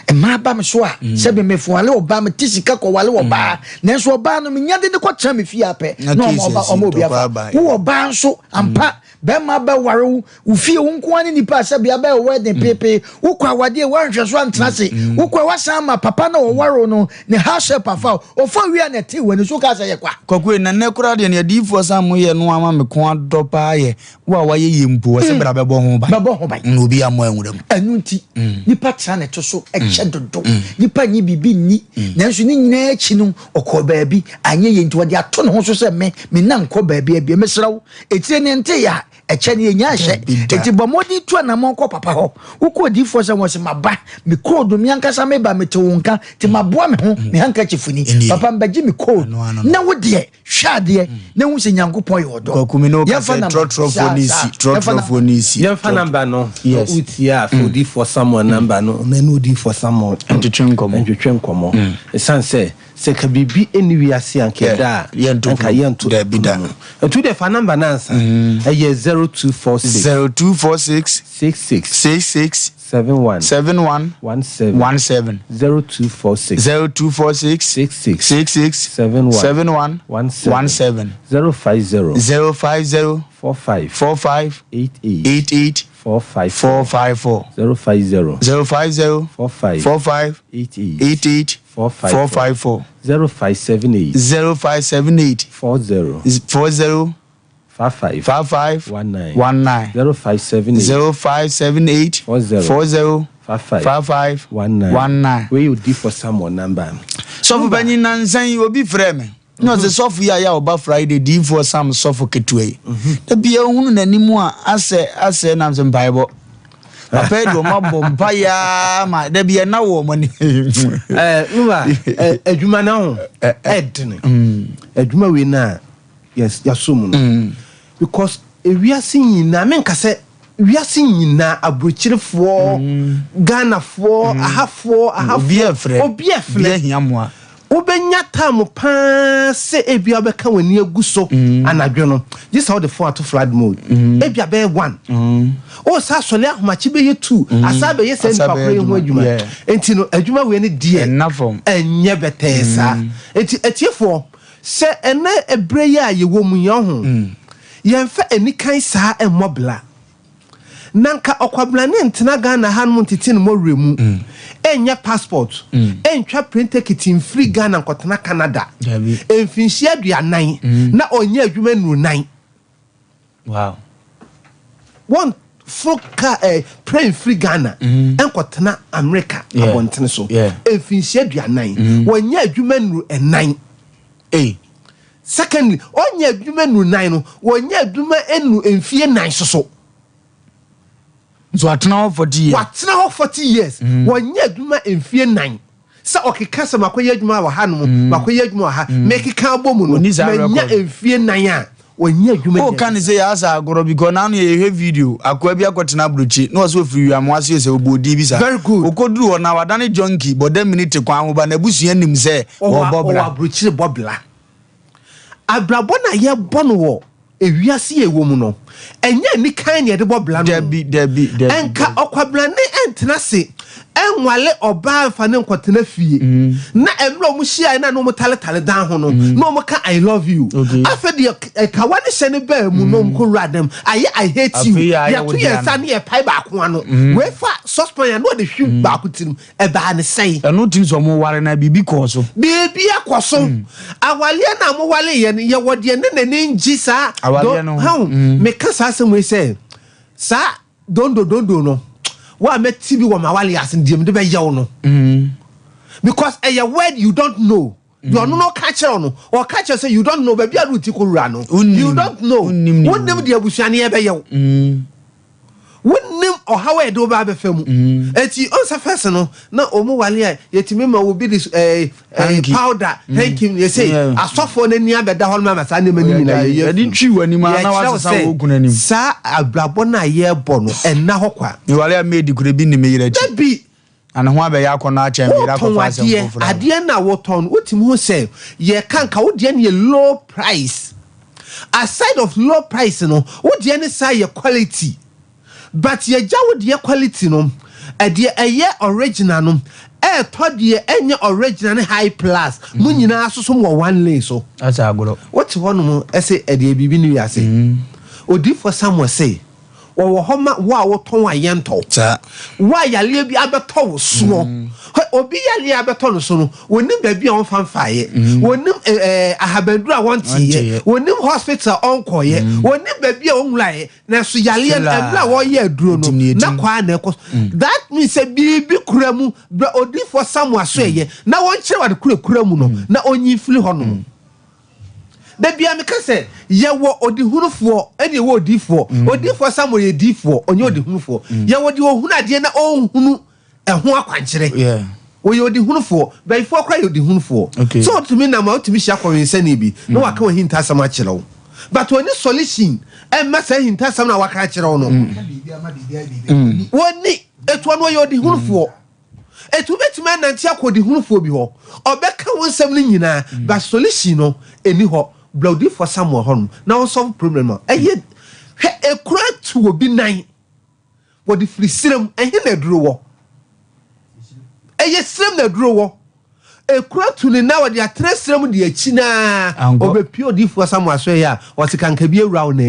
Mmaa ba me so a, sɛbi mefowale ɔbaa, mete sika kɔwale ɔbaa, nanso ɔbaa no menya de no kɔtena me fie apɛ, Na na ɔma case ɔba asi, ɔma obi ntɔkwa afa. aba, Wowɔ ɔbaa nso, ampa, bɛrima bɛware wo, Wo fie wo nko ara ne nipa a sɛbea bɛyɛ wedding peepee. Wokɔ awadeɛ woanhwɛ so antena ase. Wokɔ a woasan ama papa no a ɔware wo no ne house help afa wo. Ɔfa wie a na ɛtee w'ani so wokaa sɛ yɛ kwa. Kwaku ei, na nnɛ koraa deɛ nea adiyifoɔ san mo yɛ no ama me kɔn adɔ paa yɛ wo a wayɛ yie mpo wɔse bra bɛbɔ ho ban. Bɛbɔ ho ban. Na obi ammɔ anwura mu. Ɛno nti nipa tena ne to so kyɛ dodo. Nipa nnye biribi nni. Nanso ne nyinaa akyi no ɔkɔɔ baabi anyɛ yie nti ɔde ato ne ho so sɛ me menna nkɔ baabi abie. Mesrɛ wo etire ne nteeɛ a Ɛkyɛ no yɛnya nhyɛ. Enti bɔ mmɔden tu anammɔn kɔ papa hɔ. Wokɔ odiyifoɔ sɛ wɔn sɛ maba, me code, me ankasa meba, mete wo nka, nti maboa me ho, me handkerchief ni. Papa mbɛgye me code. Na wo deɛ, hwɛ adeɛ, na hu sɛ Nyankopɔn yɛ ɔdɔ. Kwaku me ne wo ka Yɛmfa sɛ number. trɔtrɔfoɔ Saa, ne saa. si, Yɛmfa number. trɔtrɔfoɔ ne si. Yɛmfa number no, na Yes. wotie a, fa odiyifoɔ Samuel number no, na ɛne odiyifoɔ Samuel Ntwetwe nkɔmmɔ. ntwetwe nkɔmmɔ. Ɛsiane sɛ Sɛ nka biribi nni wiase a nka ɛda a, nka yɛnto pono mu. Nti wo deɛ fa number no ansa. Ɛyɛ 0246. 0246. 66. 66. 71. 71. 17. 17. 0246. 0246. 66. 66. 71. 71. 17. 17. 050. 050. 45. 45. 88. 88. 454. 454. 050. 050. 45. 45. 88. 88. 454. 454. 0578. 0578. 40. 40. 55. 55. 19. 19. 0578. 0578. 40. 40. 55. 55. 19. 19. Wei yɛ odiyifoɔ Samuel number. Sɔfo panyin nansa yi obi frɛɛ me. Na ɔsɛ sɔfo yi a yɛ a ɔba Friday diifoɔ Sam sɔfo ketewa yi. Da bia ohunu n'anim a asɛ asɛ nam sɛ mpaebɔ. Papa yi de ɔmo abɔ mpaeɛ ara ma da bia na wɔ ɔmo ani. Ɛɛ nwa adwuma na ho ɛdene. Adwuma wei na yɛasɔ mu no. Because ewiase nyinaa menka sɛ wiase nyinaa aburokyerefoɔ, Ghanafoɔ, ahafoɔ, ahafoɔ, obi ɛfrɛ. Obi ahia mmoa. Wobɛnya time paa sɛ ebia wobɛka w'ani agu so anadwo no, gye sɛ wode phone ato flight mode. Ebia bɛyɛ one. O saa asɔre ahomakye bɛyɛ two, asan abɛyɛ saa nipa korɔ yi ho adwuma. Enti no, adwuma wei no deɛ, ɛnyɛ bɛtɛɛ saa. Enti atiefoɔ, sɛ ɛnnɛ ɛberɛ yi a yɛwɔ mu yi, ɔho, yɛmfa anikan saa mmɔ bla. Na nka ɔkwabrane ntena Ghana hanom ntete ne mmɔwerɛ mu, nnyɛ passport, ntwa plane ticket mfiri Ghana nkɔtena Canada mfinhyia aduanan na ɔnyɛ adwuma nnuru nan. Wow. Wɔnforo car eh, plane mfiri Ghana nkɔtena America abɔntene so mfinhyia aduanan, wɔnyɛ adwuma nnuru nnan. Ei. Secondly, ɔnyɛ adwuma nnuru nan no, wɔnyɛ adwuma nnuru mfie nan soso. Nso watena hɔ 40 years. Watena hɔ 40 years. Mm. Wɔnyɛ adwuma mfie nan. Sɛ ɔkeka sɛ makɔyɛ adwuma wɔ ha nom, mm. makɔyɛ adwuma wɔ ha, mm. mekeka abɔ mu no, manya mfie nan a, wɔnyɛ adwuma. O ka ne sɛ yɛ asa agorɔ because n'ano yɛ yɛhwɛ video akoa bi akɔtena aburokyi na ɔsɛ ofiri wiamoa ase sɛ ɔbɔ odin bi sa. Very good. Okoduru hɔ na wadane junkie bɔda miniti kwan ho ba n'abusua nim sɛ wɔbɔ bra. Ɔwɔ aburokyire bɔ bla. Abrabɔ no a yɛbɔ no wɔ ewiase a yɛwɔ mu no, ɛnyɛ anikan na yɛde bɔ bra no. Dabi, dabi, dabi. Ɛnka ɔkwabrane ntena ase nwale ɔbaa mfa no nkɔtena fie. Na mmerɛ a wɔhyiaeɛ no a na wɔtaletale dan ho no, na wɔka I love you. Afei deɛ kawa ne hyɛ no baa mu na wɔkɔwura dan mu, ayɛ I hate you. Yɛto yɛn nsa ne yɛpae baako ano. Wei fa saucepan a na ɔde hwi baako tirim. Ɛbaa no sɛn? Ɛno nti sɛ ɔmo ware no a biribi kɔɔ so. Biribi akɔ so. Awareɛ no a mo wareeɛ no yɛwɔ deɛ ne n'ani ngye saa. Awareɛ no ho. Meka saa asɛm wei sɛ saa dondo dondo no wo a mɛte bi wɔ m'awareɛ ase no deɛ mede bɛyɛ wo no. Because ɛyɛ word you don't know. Deɛ ɔno no ɔka kyerɛ wo no ɔka kyerɛ sɛ you don't know baabi a Ruth kɔ wura no. You don't know. Wonnim deɛ abusua no yɛbɛyɛ wo. Wonnim ɔhaw a yɛde wo ba abɛfa mu. Enti ɔn sɛ first no na wɔn wale a yɛtumi ma obi de ɛɛ ɛɛ powder hanky yɛsɛ asɔfoɔ no ani abɛda hɔ no ma saa nneɛma no nyinaa yɛyɛ Yɛde twi w'anim a na wasesa wɔ okunu anim. Saa abrabɔ no a yɛrebɔ no ɛnna hɔ kwa. Mewale a maid kura bi nni me yere akyi. Dabi. Na ne ho abɛyɛ akɔnnɔ akyɛn me yere Wotɔn akɔfa asɛm adeɛ, foforɔ aba. adeɛ no a wotɔn no wotumi hu sɛ yɛka nka wo deɛ no yɛ low price. Aside of low price no, wo deɛ no san yɛ quality. But yɛgya wo deɛ quality no, ɛdeɛ ɛyɛ original no ɛɛtɔ deɛ ɛnyɛ original ne high plus mo nyinaa soso mo wɔ one lane so. Asa agorɔ. Wote hɔ nom se ɛdeɛ biribi ne wiase. Odiyifoɔ Samuel se Wɔwɔ hɔ ma wo a wotɔn a yɛntɔ. Saa. Wo a yareɛ bi abɛtɔ wo soɔ. Hwɛ, obi yareɛ abɛtɔ no so no, wɔnnim baabi a wɔmfa mfaeɛ. Wɔnnim eh, eh, ahabanduro a wɔnteeɛ. Wɔnnim hospital a ɔnkɔeɛ. Wɔnnim baabi a ɔnwuraeɛ. Nanso yareɛ no, mmerɛ a wɔreyɛ aduro no, na kɔ ara na ɛkɔ so. That means sɛ biribi kura mu, berɛ odiyifoɔ Samuel asoɛeɛ, na wɔnkyerɛ wo ade koro a ɛkura mu no, na ɔnyi mfiri hɔnom. Da biara meka sɛ, yɛwɔ ɔdehunufoɔ ɛne yɛwɔ odiyifoɔ. Mm. Odiyifoɔ Samuel yɛ diyifoɔ, ɔnyɛ mm. ɔdehunufoɔ. Mm. Yɛwɔ deɛ ɔhunu adeɛ na ɔnhunu ɛho akwankyerɛ. Yeah. Ɔyɛ ɔdehunufoɔ. Bayifoɔ koraa yɛ ɔdehunufoɔ. Okay. Sɛ ɔtumi nam a ɔtumi hyia kɔwensani bi na waka w'ahintasɛm akyerɛ wo. But ɔni solution ɛmma saa ahintasɛm na waka akyerɛ wo no. Wɔni etu ɔno ɔyɛ ɔdehunufoɔ. Enti wobɛtumi anante akɔ ɔdehunufoɔ bi hɔ, ɔbɛka wo nsɛm no nyinaa, but solution no ɛnni hɔ. Bra odiyifoɔ Samuel hɔ nom na ɔnsɔlve problem no. Ɛyɛ, hwɛ ekuro atu obi nan, wɔde firi serem, ɛhe na aduro wɔ? Ɛyɛ serem na aduro wɔ. Ekuro atu ne nan, wɔde atena serem de akyi naa, ɔbɛpue odiyifoɔ Samuel asoɛeɛ a, ɔse kankabi awura wo nan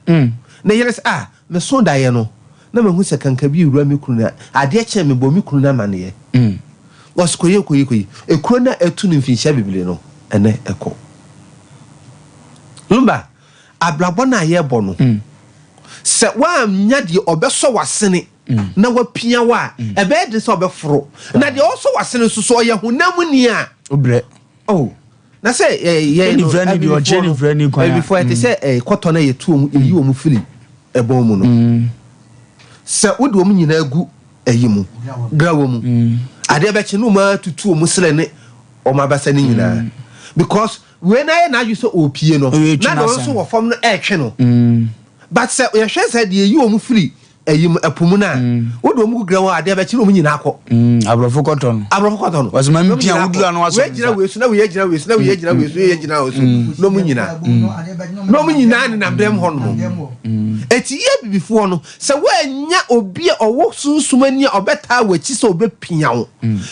anim. Ne yere sɛ, ah, Mesoo daeɛ no, na mahu sɛ kankabi rewura me kunu no. Adeɛ kyee mebɔɔ me kunu no amaneɛ. Ɔse kɔyɛ kɔyi kɔyi. Ekuro no a atu no mfinhyia bebree no, ɛnnɛ ɛkɔ. Lumba, abrabɔ no a yɛrebɔ no, sɛ woannya deɛ ɔbɛsɔ w'asene na wapia wo a, ɛbɛyɛ den sɛ ɔbɛforo. Na deɛ ɔsɔ w'asene nso, sɛ ɔyɛ honam ni a, Wobrɛ. Oh. Na sɛ yɛn no, abibifoɔ no, abibifoɔ yɛte sɛ kɔtɔ no a yɛtu wɔn, yɛyi wɔn firi ɛbɔn mu no. Sɛ wode wɔn nyinaa gu ayi mu, grawa mu, adeɛ bɛkye no wɔn atutu wɔn serɛ ne wɔn abasa no nyinaa. Because wei no ayɛ n'adwene sɛ ɔrepie no, na deɛ ɔno nso wɔ fam no ɛretwe no. But sɛ yɛhwɛ sɛ deɛ yɛyi wɔn firi Ɛyi mu, ɛpo mu no a, wode wɔn gu grawa a, adeɛ bɛkye na wɔn nyinaa kɔ. Aborɔfo kɔtɔ no. Aborɔfo kɔtɔ no. Wɔsɛ ma mpia woduru ano asɔ Wei gyina wei so, na wei agyina wei so, na wei agyina wei so, wei agyina wei so, na wɔn nyinaa. Na wɔn nyinaa nenam dɛm hɔ nom. Eti yɛ abibifoɔ no, sɛ woannya obi a ɔwɔ sunsum ani a ɔbɛtaa w'akyi sɛ ɔbɛpia wo,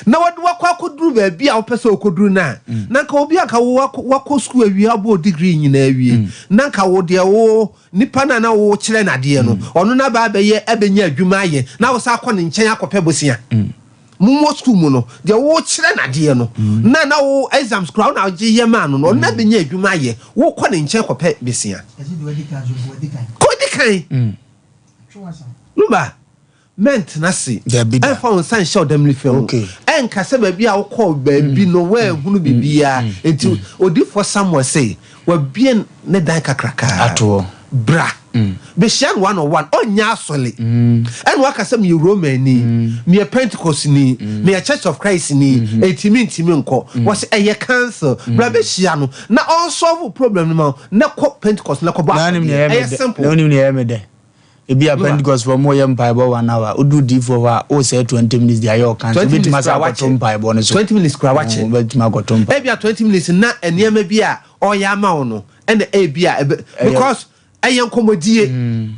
na wɔde wo akɔ akɔduru baabi a wopɛ sɛ wokɔduru no a, na nka obi a nka wo wakɔ sukuu awie, abɔ wo degree nyinaa awie, na nka wo deɛ wo Nipa no a na worekyerɛ no adeɛ no, ɔno no aba abɛyɛ abɛnya adwuma ayɛ na wosan akɔ ne nkyɛn akɔpɛ bosea. Mowɔ sukuu mu no, deɛ worekyerɛ no adeɛ no, na na wo exams koraa wo na wogye yɛ maa no no, ɔno no abɛnya adwuma ayɛ, wokɔ ne nkyɛn kɔpɛ bosea. Kɔ di kan. Lumba, Mɛntena ase mfa wo nsa nhyɛ ɔdamirifa mu nka sɛ baabi a wokɔɔ baabi no woanhunu biribiara. Enti odiyifoɔ Samuel se wabue ne dan kakrakaa. Bra bɛhyia no one on one. Ɔnyɛ asɔre ɛna waka sɛ meyɛ Romani, meyɛ Pentecostni, meyɛ Church of Christni, enti mentumi nkɔ. Wɔse ɛyɛ council. Bra bɛhyia no na ɔnsɔlve problem no ma wo na kɔ Pentecost na kɔbɔ afɔdeɛ. Ɛyɛ simple. Ebia Pentecost foɔ mo yɛ mpaebɔ one hour, woduru diifoɔ hɔ a, wosɛe 20 minutes de ayɛ ɔkansa, 20 wobɛtumi minutes asan koraa akɔto wakyɛ. mpaebɔ no so. 20 minutes koraa wakyɛ. Mm, wobɛtumi akɔto mpaebɔ. Ebia 20 minutes na nneɛma bi a ɔreyɛ ama wo no ɛna ebia ɛbɛ Ɛyɛ- because ɛyɛ nkɔmmɔdie.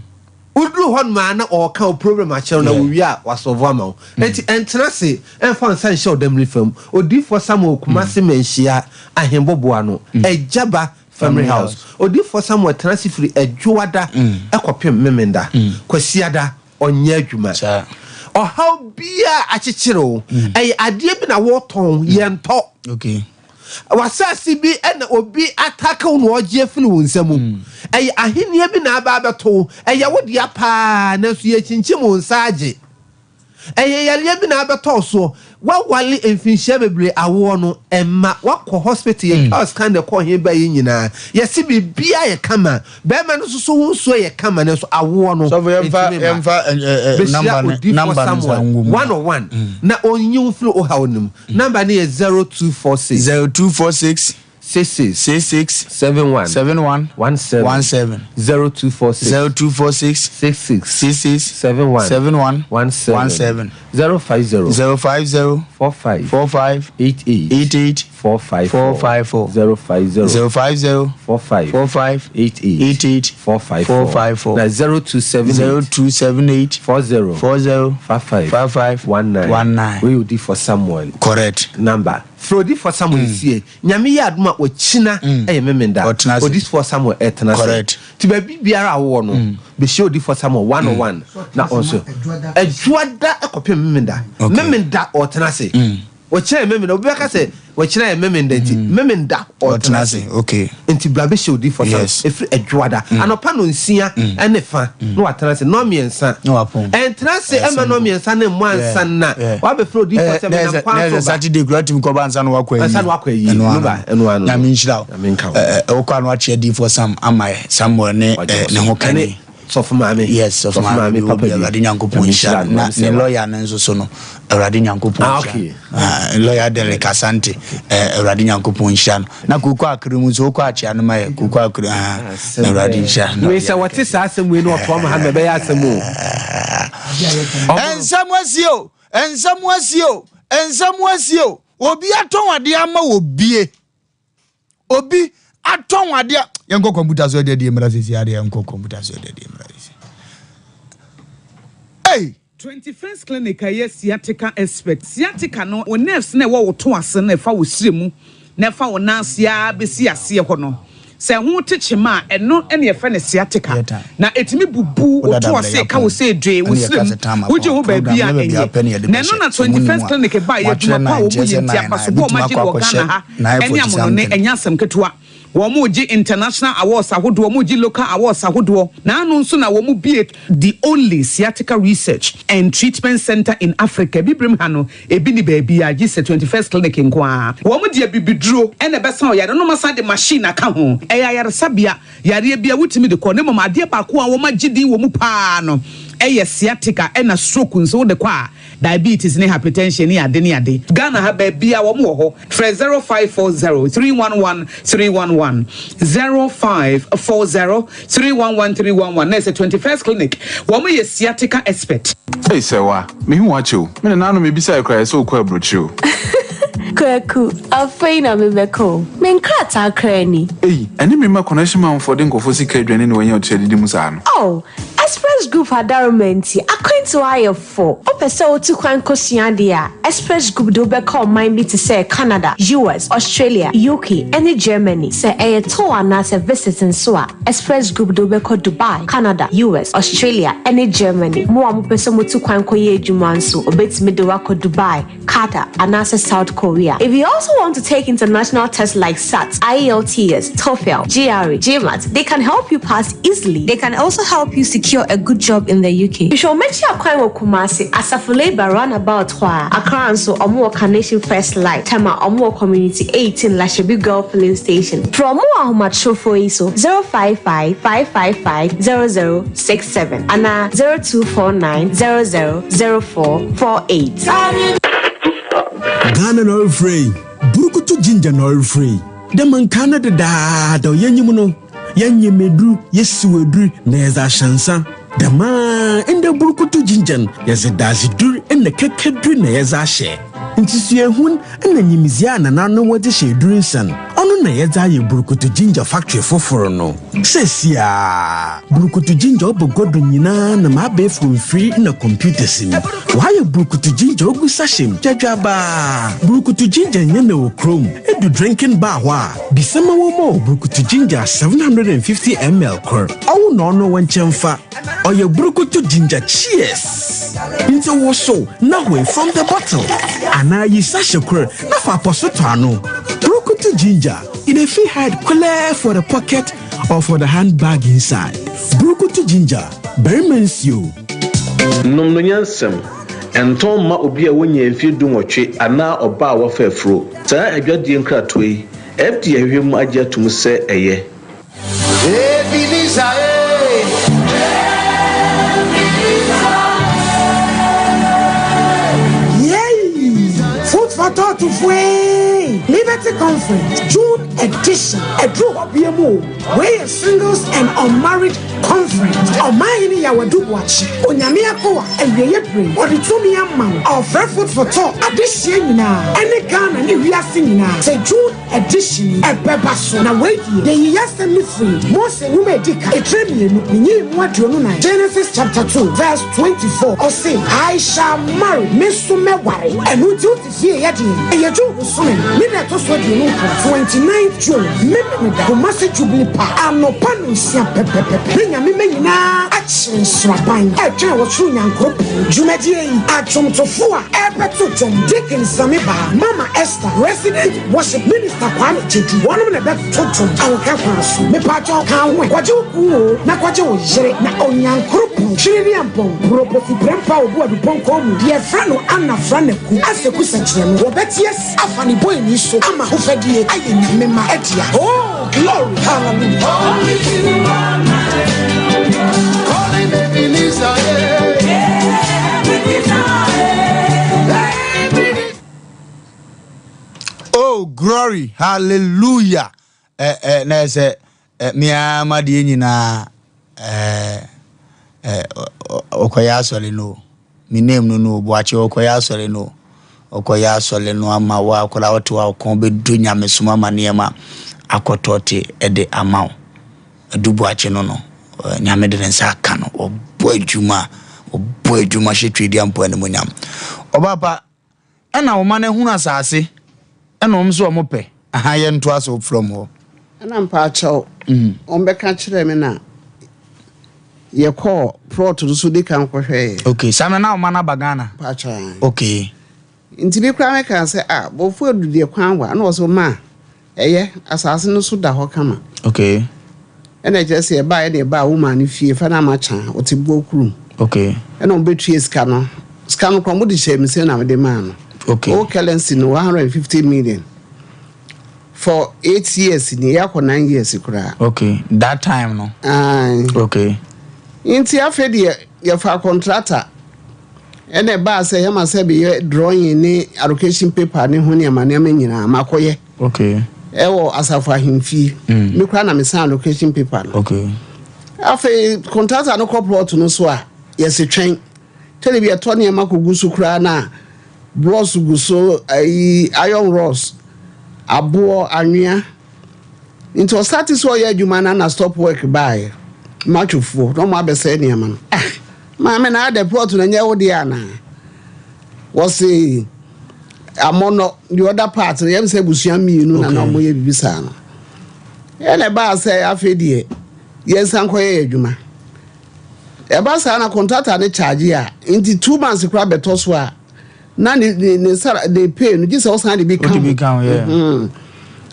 Woduru hɔ nom a na ɔreka wo problem akyerɛ wo na Yeah. wowie a wasɔlvo ama wo. Enti ɛntena ase ɛmfa wo nsa nhyɛ ɔdam nifa mu. Odiyifoɔ Samuel Kumasi Manhyia Ahenboboa no, Agya Ba Family House. Odiyifoɔ Samuel tena ase firi Adwoada kɔpem Memenda. Kwasiada, ɔnyɛ adwuma. Ɔhaw biara a akyekyere wo, ɛyɛ adeɛ bi na woretɔn, yɛntɔ. W'asase bi na obi atake wo na ɔregye afiri wo nsa mu. Ɛyɛ ahennie bi na aba abɛto wo, ɛyɛ wo dea paa, nanso yɛrekyinkyim wo nsa agye. Ɛyɛ yareɛ bi na abɛtɔ wo soɔ. Woaware mfinhyia bebree awoɔ no mma. Woakɔ hospital yɛtwa wo scan na ɛkɔɔ he baeɛ nyinaa. Yɛse biribiara yɛ kama. Barima no nso so ho nsuo yɛ kama nanso awoɔ no Sɔfo yɛmfa ntumi mma. yɛmfa ɛ ɛ ɛ Bɛhyia number no Odiyifoɔ number no nsa Samuel ngu mu. one on one na ɔnyi wo mfiri wo haw no mu. Number no yɛ 0246. 0246. 66. 66. 71. 71. 17. 17. 0246. 0246. 66. 66. 71. 71. 17. 17. 050. 050. 45. 45. 88. 88. 454. 454. 050. 050. 45. 45. 88. 88. 454. 454. Na 0278. 0278. 40. 40. 55. 55. 19. 19. Wei yɛ odiyifoɔ Samuel. Correct. Number. Frɛ odiyifoɔ Samuel sie. Nyame yɛ adom a ɔkyina yɛ Memenda. Ɔtena ase. Odiyifoɔ Samuel ɛtena ase. Correct. Nti baabi biara a wowɔ no, bɛhyia odiyifoɔ Samuel one on one na ɔnso. Adwoada kɔpem Memenda. Okay. Memenda ɔtena ase. Ɔkyina yɛ Memenda. Obi bɛka sɛ ɔkyina yɛ Memenda nti Memenda ɔtena Ɔtena ase. ase. Okay. Nti bra bɛhyia odiyifoɔ Samuel. Yes. Ɛfiri Adwoada. Anɔpa nɔnsia ne fa na watena ase. Nnɔnmiɛnsa. Na wapɔn. Ɛntena ase mma nnɔnmiɛnsa no mmɔ ansa na wabɛfrɛ odiyifoɔ sɛ menam kwan so ba. Saturday kura tumi kɔba ansa na wakɔ ayie. Ansa na wakɔ ayie. Ɛno ano. Nuba, ɛno ano. Nyame nhyira wo. Nyame nka wo. Ɛ, ɛ, wokɔ ano akyerɛ diyifoɔ Sam ama yɛ. Samuel ne ɛ, ne ho kani. Ɛne sɔfo maame. Yes, sɔfo maame papa bi. Awurade Nyankopɔn nhyira no. Na ne lawyer no nso so no, Awurade Nyankopɔn Ah, nhyira okay. Ah, lawyer Derek Asante, eh, Awurade Nyankopɔn nhyira no. Na Kuku Akere mu nso, wokɔ akyea no ma yɛ Kuku Akere, ah, na Awurade nhyira no. Wei sɛ wɔte saa asɛm wei na ɔtoa ma ha na ɛbɛyɛ asɛm o. Nsɛm asi o, nsɛm asi o, nsɛm asi o. Obi atɔn adeɛ ama obie. Obi atɔn adeɛ. Yɛnkɔ kɔmputa so ɛdeɛ deɛ mmra sisi adeɛ yɛnkɔ kɔmputa so ɛdeɛ deɛ mmra sisi. Hey! 21st Clinic a ɛyɛ sciatica expert. Sciatica no, wo nerves no a ɛwɔ wo to ase no a ɛfa wo srɛ mu na ɛfa wo nan ase ara bɛsi aseɛ hɔ no, sɛ ɛho te kyema a, ɛno na yɛfrɛ no sciatica. Na ɛtumi bubu wo to ase, ɛka wo sɛ dwee, wo srɛ mu, wogye ho baabi a ɛnyɛ. Na ɛno na 21st Clinic baeɛ, adwuma pa a wɔyɛ nti, abasobɔ a wɔagye no wɔ Ghana ha ne amonɔne, ɛnyɛ asɛm ketewa. Wɔregye international awards ahodoɔ, wɔregye local awards ahodoɔ. N'ano nso na wɔbue the only sciatica research and treatment centre in Africa. Abibirem ha no, ebi nni baabiara gye sɛ 21st Clinic nko ara. Wɔde abibiduro na ɛbɛsa ɔyare no na wɔasan de machine aka ho. Ɛyɛ ayaresabea, yareɛ biara wotumi de kɔ na mmom adeɛ baako a wɔagye din wɔ mu pa ara no yɛ sciatica ɛna stroke nso wode kɔ a diabetes ne hypertension ne ade ne ade. Ghana ha baabiara wɔn wɔ hɔ. Frɛ 0540 311 311, 0540 311 311 na ɛsɛ 21st Clinic. Wɔn yɛ sciatica expert. Ei Sɛwa, mehu wo akyɛ o. Me nananom mebisae koraa ɛsɛ wokɔ aburokyire o. Kwaku, afei na mebɛkɔ o. Me nkrataa koraa ni. Ei, ɛne me mma connection manfoɔ de nkurɔfoɔ sika adwane ne wɔanya ɔkyerɛ adidi mu saa no. Oh, Express Group adaroma nti, akwantuo ayɛ fo. Wopɛ sɛ wotu kwan kosua adeɛ a, Express Group de wo bɛkɔ ɔman bi te sɛ Canada, US, Australia, UK, ne Germany. Sɛ ɛyɛ tour anaasɛ visit nso a, Express Group de wo bɛkɔ Dubai, Canada, US, Australia, ne Germany. Mo a mopɛ sɛ motu kwan kɔyɛ adwuma nso, wɔbɛtumi de wo akɔ Dubai, Qatar, anaasɛ South Korea. If you also want to take international tests like SAT, IELTS, TOEFL, GRE, GMAT, they can help you pass easily. They can also help you secure a good job in the UK. Hwehwɛ wɔn akyi akwan wɔ Kumasi, Asafo Labour roundabout hɔ ara. Accra nso, wɔn wɔ Carnation First Light, Tema, wɔn wɔ Community 18 Lashibi Girl Filling Station. Frɛ wɔn wɔ ahomatrofoɔ yi so, 055 555 0067 anaa 0249 00 0448. Ghana na ɔrefrɛ yi, Burukutu Ginger na ɔrefrɛ yi. Dɛ ma nkaa no dedaada ɔyɛ nyim no, yɛnyem edur, yesiw edur na yɛdze ahyɛ nsa. Dɛm ara ndɛ Burukutu Ginger no, yɛdze dadzedur na kɛkɛdur na yɛdze ahyɛ. Ntsi suahun na nyimdzee a nananom wɔdze hyɛ edur nsa no, ɔno na yɛdze ayɛ Burukutu Ginger factory fofor no. Seseiara, Burukutu Ginger ɔba gua do nyina nam abaɛfor mfir na computers mu. Wɔayɛ Burukutu Ginger ogu sachet mu dwadwaabaa. Burukutu Ginger nnyɛ na wɔ kurom. Edu drinking bar hɔ a, bisa ma wɔmma wo Burukutu Ginger 750 ml kor. Ɔwo na ɔno wo nkyɛn fa. Ɔyɛ Burukutu Ginger Cheers! Ntsi wosow na hoe from the bottle anaa yi sachet kor na fa apɔso tɔ ano. Burukutu Ginger, e dey fit hide clear for the pocket or for the handbag inside. Burukutu Ginger, barima nsuo. Nom no nyansam. Ɛntɔn mma obi a wonnyaa mfeɛ dunwɔtwe anaa ɔbaa a wafa afuro. Saa adwadie nkratoɔ yi, FDA ahwehwɛ mu agye atom sɛ ɛyɛ. Ebenezer eh. Yay! Food for thought foe! Liberty Conference June edition ɛduru hɔ bia mu o. Wei yɛ Singles and Unmarried Conference. Ɔmanhene Yaw Adu Boakye, Onyame akoa, awieɛ bere yi, ɔde tumi ama wo. Ɔrefrɛ Food for Thought adehyeɛ nyinaa ɛne Ghana ne wiase nyinaa sɛ June edition yi ɛbɛba so. Na wei deɛ, yɛyi y'asɛm no firi Mose nwoma a ɛdi kan, etire mmienu, ne nyiyimu 24, Genesis chapter 2 verse 24, ɔse, I shall marry, me nso mɛware. Ɛno nti wote Fie yɛ deɛn? Ɛyɛ June bosome no ne da ɛtɔ so 29, 29th June, Memeneda, Kumasi Jubilee Park, anɔpa nonsia pɛpɛpɛpɛ ne Nyame mma nyinaa akyere nsraban ɛretwɛn ɔsoro Nyankoropɔn. Dwumadie yi, adwomtofoɔ a ɛrebɛto dwom, Deacon Same Baa, Mama Esther, Resident Worship Minister Kwame Gyedu, wɔnom na ɛbɛto dwom ahokɛ kwan so. Mepaakyɛw ka wo ho ɛ, kɔgye wo kunu oo na kɔgye wo yere na Onyankoropɔn, Twene ne Ampɔn, Burobofi Prɛmpa Obu Adupɔnkɔn mu, deɛ yɛfrɛ no Anna Fra Ku aseku sɛkyerɛ no wɔbɛte asi afa ne bɔeni so ama ahofadie ayɛ Nyame ma dea Oh glory hallelujah. Only you are mine. Calling Ebenezer, yeah. Ebenezer, Ebenezer. Oh glory hallelujah eh eh na ɛsɛ eh me ara ma deɛ nyinaa eh eh ɔkɔyɛ asɔre no me name no no Boakye ɔkɔyɛ asɔre no ɔkɔyɛ asɔre no ama wo akwadaa wote hɔ a ɔkɔn bɛdu nyamesom ama nneɛma akɔtɔte de ama wo Adu Boakye no no Nyame de ne nsa aka no ɔbɔ adwuma ɔbɔ adwuma hyɛ Tweduampɔn animuonyam ɔbaa pa Ɛna wɔn no ahunu asase ɛna wɔn nso wɔn pɛ. Aha yɛ ntoa so from hɔ. Ɛna mpaakyɛw wɔn bɛka kyerɛɛ me na yɛkɔɔ plot no so di kan kɔhwɛeɛ. Okay, saa mmerɛ na wo ma no aba Ghana? Mpaakyɛw ae. Okay. Nti me koraa me kaa sɛ ah Bɔfoɔ Adu deɛ kwan wa, ɛna ɔse ma. Ɛyɛ, asase no so da hɔ kama. Okay. Ɛna ɛkyerɛ sɛ yɛbaeɛ na yɛbaa wo maa no fie fa no ama kya ɔte boɔ kurom. Okay. Ɛna wɔn bɛtua sika no. Sika no koraa wɔn de hyɛɛ me sɛ na mede maa no. Okay. Old currency no 150 million. For 8 years ni yɛakɔ 9 years koraa. Okay. That time no. Aye. Okay. Nti afei deɛ yɛfa contractor ɛna ɛbaa sɛ yɛma sɛ bɛyɛ drawing ne allocation paper ne ho nneɛma nneɛma nyinaa makɔyɛ. Okay. Ɛwɔ asafo ahemfie. Mm. Me koraa na mesan allocation paper no. Okay. Afei contractor no kɔ plot no so a yɛsi twɛn. Tɛlɛ bi yɛtɔ nneɛma kɔgu so koraa na blocks gu so ayi iron rods aboɔ anwea. Nti ɔsate sɛ ɔyɛ adwuma no na stop work baeɛ. Matwofoɔ na ɔmo abɛsɛe nneɛma no. Ah, maame na adɛ plot no nyɛ wo deɛ anaa? Wɔse amɔnɔ the other part no yɛm sɛ abusua mmienu na na wɔyɛ biribi saa no. Ɛna ɛbaa sɛ afei deɛ yɛnsan kɔyɛ yɛ adwuma. Ɛba saa na contractor ne charge a nti 2 months koraa bɛtɔ so a na ne ne ne sara ne pay no gye sɛ ɔsan de bi ka ho. Ka ho yeah.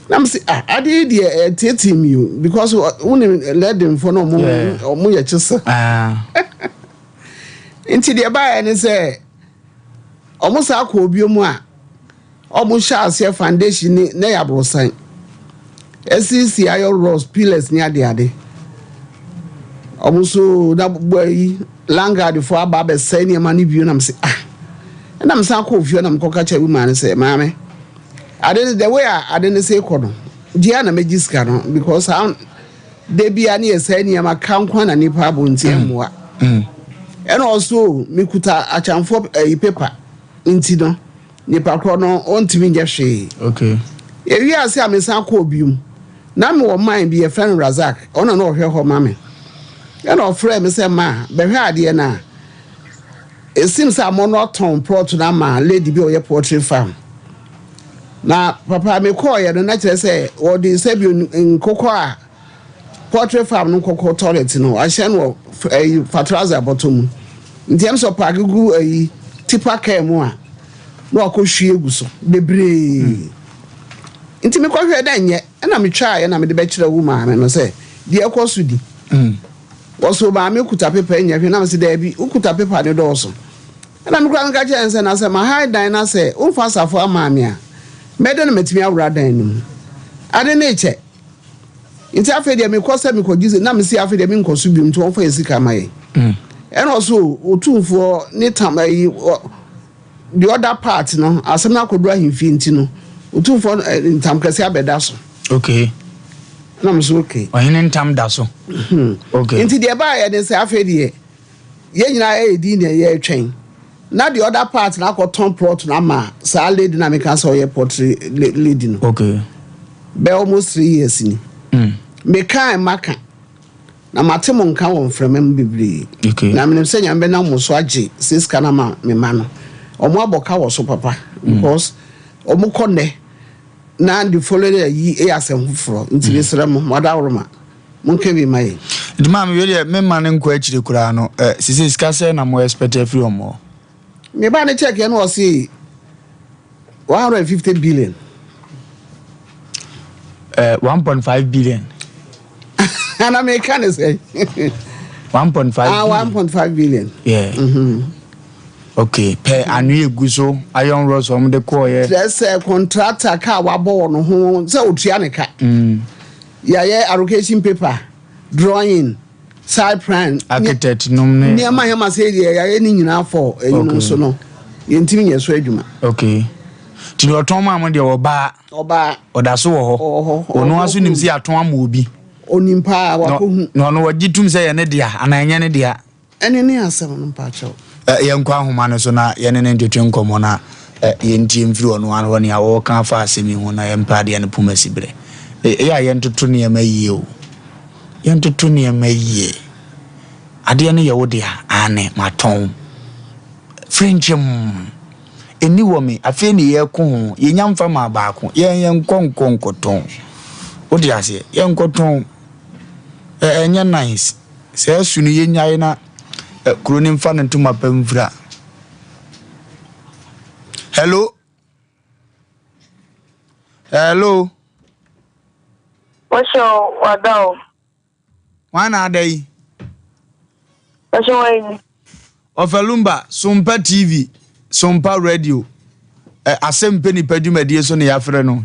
Na mo se ah ade yi deɛ ɛtiatia mi o because wo ne lɛdenfo no ɔmo ɔmo yɛ kye sa. Nti deɛ baayɛ ne sɛ ɔmo saa kɔ obio mu a ɔmo hyɛ aseɛ foundation ne na yɛ aborosan esisi iron rods pillars ne ade ade ɔmo so na bɔ yi landguard fo aba abɛsɛe nneɛma no bio nam sɛ ah ɛna mo san kɔ ofie na mo kɔka kyerɛ woman no sɛ maame ade no the way a ade no sɛ kɔ no gye a na mɛgye sika no because saa da bia ne yɛ sɛe nneɛma ka nko na nipa abɔ nti ɛmmoa ɛna ɔso mekuta akyamfoɔ ɛyi paper nti no nipa korɔ no ɔntumi nyɛ hwee. Okay. Ewi ase a mesan kɔɔ biom na mewɔ man bi yɛfrɛ no Razak ɔno na ɔhwɛ hɔ ma me ɛna ɔfrɛ me sɛ ma bɛhwɛ adeɛ no a esim sɛ amɔ no ɔtɔn plot no ama lady bi a ɔyɛ poultry farm na papa mekɔɔyɛ no na kyerɛ sɛ wɔde sɛ bi nkokɔ a poultry farm no nkokɔ toilet no ahyɛ no wɔ ɛyi fertilizer bɔtɔ mu nti ɛm sɛ ɔpaake gu ɛyi tipa kaa mu a na wakɔ hwie gu so bebree nti mekɔhwɛ dɛ nyɛ ɛna metwaeɛ na mede bɛkyerɛ wo maame no sɛ deɛ ɛkɔ so di wɔso maame kuta pepa nyɛ hwɛ na mese daabi wokuta pepa ne dɔɔso ɛna mekora meka kyerɛ sɛ na sɛ mahae dan na sɛ womfa asafo ama me a mɛdɛ na matumi awora dan no mu ade ne kyɛ nti afei deɛ mekɔ sɛ mekɔgye sɛ na mese afei deɛ menkɔ so biom nti wɔmfa yɛ sika ma yɛn ɛna ɔso otumfoɔ ne tam ayi the other part no asɛm no akɔduru ahemfie nti no otumfoɔ ntam kɛse abɛda so. Okay. Na mo so okay. Ɔhene ntam da so. Okay. Nti deɛ ɛbaayɛ ne sɛ afei deɛ yɛn nyinaa yɛ din deɛ yɛretwɛn na the other part na akɔtɔn plot no ama saa lady na meka sɛ ɔyɛ poultry lady no. Okay. Bɛ almost 3 years ni. Meka maka na mate mo nka wɔ mframa mu bebree. Okay. Na menim sɛ Nyame bɛnam mo so agye sɛ sika no ama me ma no. Ɔmo abɔ ka wɔ so papa because ɔmo kɔ nnɛ na the following ayi ɛyɛ asɛm foforɔ nti mesrɛ mo mo adaworoma monka bi ma yɛn. Nti maame wei deɛ memma no nkɔ akyire koraa no eh, sisi sika sɛ na mo expect afiri ɔmo hɔ? Me ba ne check yɛ no ɔse 150 billion. Eh, 1.5 billion. Ana meka ne sɛ 1.5 ah, 1.5 billion. Yeah. Okay, pɛ ano egu so iron rods wɔn de kɔɔ yɛ. Kyerɛ sɛ contractor ka a wabɔ wɔ no ho sɛ otua ne ka. Yɛayɛ allocation paper, drawing, site plan. Architect nom ne. Nneɛma yɛn ma sɛ deɛ yɛayɛ ne nyinaa fɔ ɛyinom Okay. so no yɛntumi nyɛ so adwuma. Okay. Nti deɛ ɔtɔn maa mo deɛ ɔbaa. Ɔbaa. Ɔda so wɔ hɔ. Ɔwɔ hɔ. Ɔno aso nim sɛ yɛatɔn ama obi. Onim paa wakɔhu. Na ɔno wɔgye tum sɛ yɛ ne dea anaa ɛnyɛ ne dea. Ɛne ne asɛm no mpakyɛw. Yɛnkɔ ahoma no so na yɛne no ntwetwe nkɔmmɔ na yɛntie mfiri ɔno ara hɔ nea ɔreka afa asɛm yi ho na yɛmpɛ adeɛ no poma si berɛ. Ɛyɛ a yɛntoto nneɛma yie o. Yɛntoto nneɛma yie. Adeɛ no yɛ wo dea, aane, matɔn. Frenkyem, ɛnni wɔ me, afei ne yɛreko ho, yɛnya mfa maa baako, yɛn yɛnkɔ nkɔ nkɔtɔn. Wote aseɛ? Yɛnkɔtɔn. Ɛnyɛ nice. Saa su no yɛnyae na kuro no mfa no ntoma pa mfira. Hello? Hello? Wɔhyɛ o, wada o. Hwan na ada yi? Wɔhyɛ wɔn yi. Ɔfɛ Lumba, Sompa TV, Sompa Radio, ɛ asɛm pɛ nipa dwumadie so na yɛafrɛ no.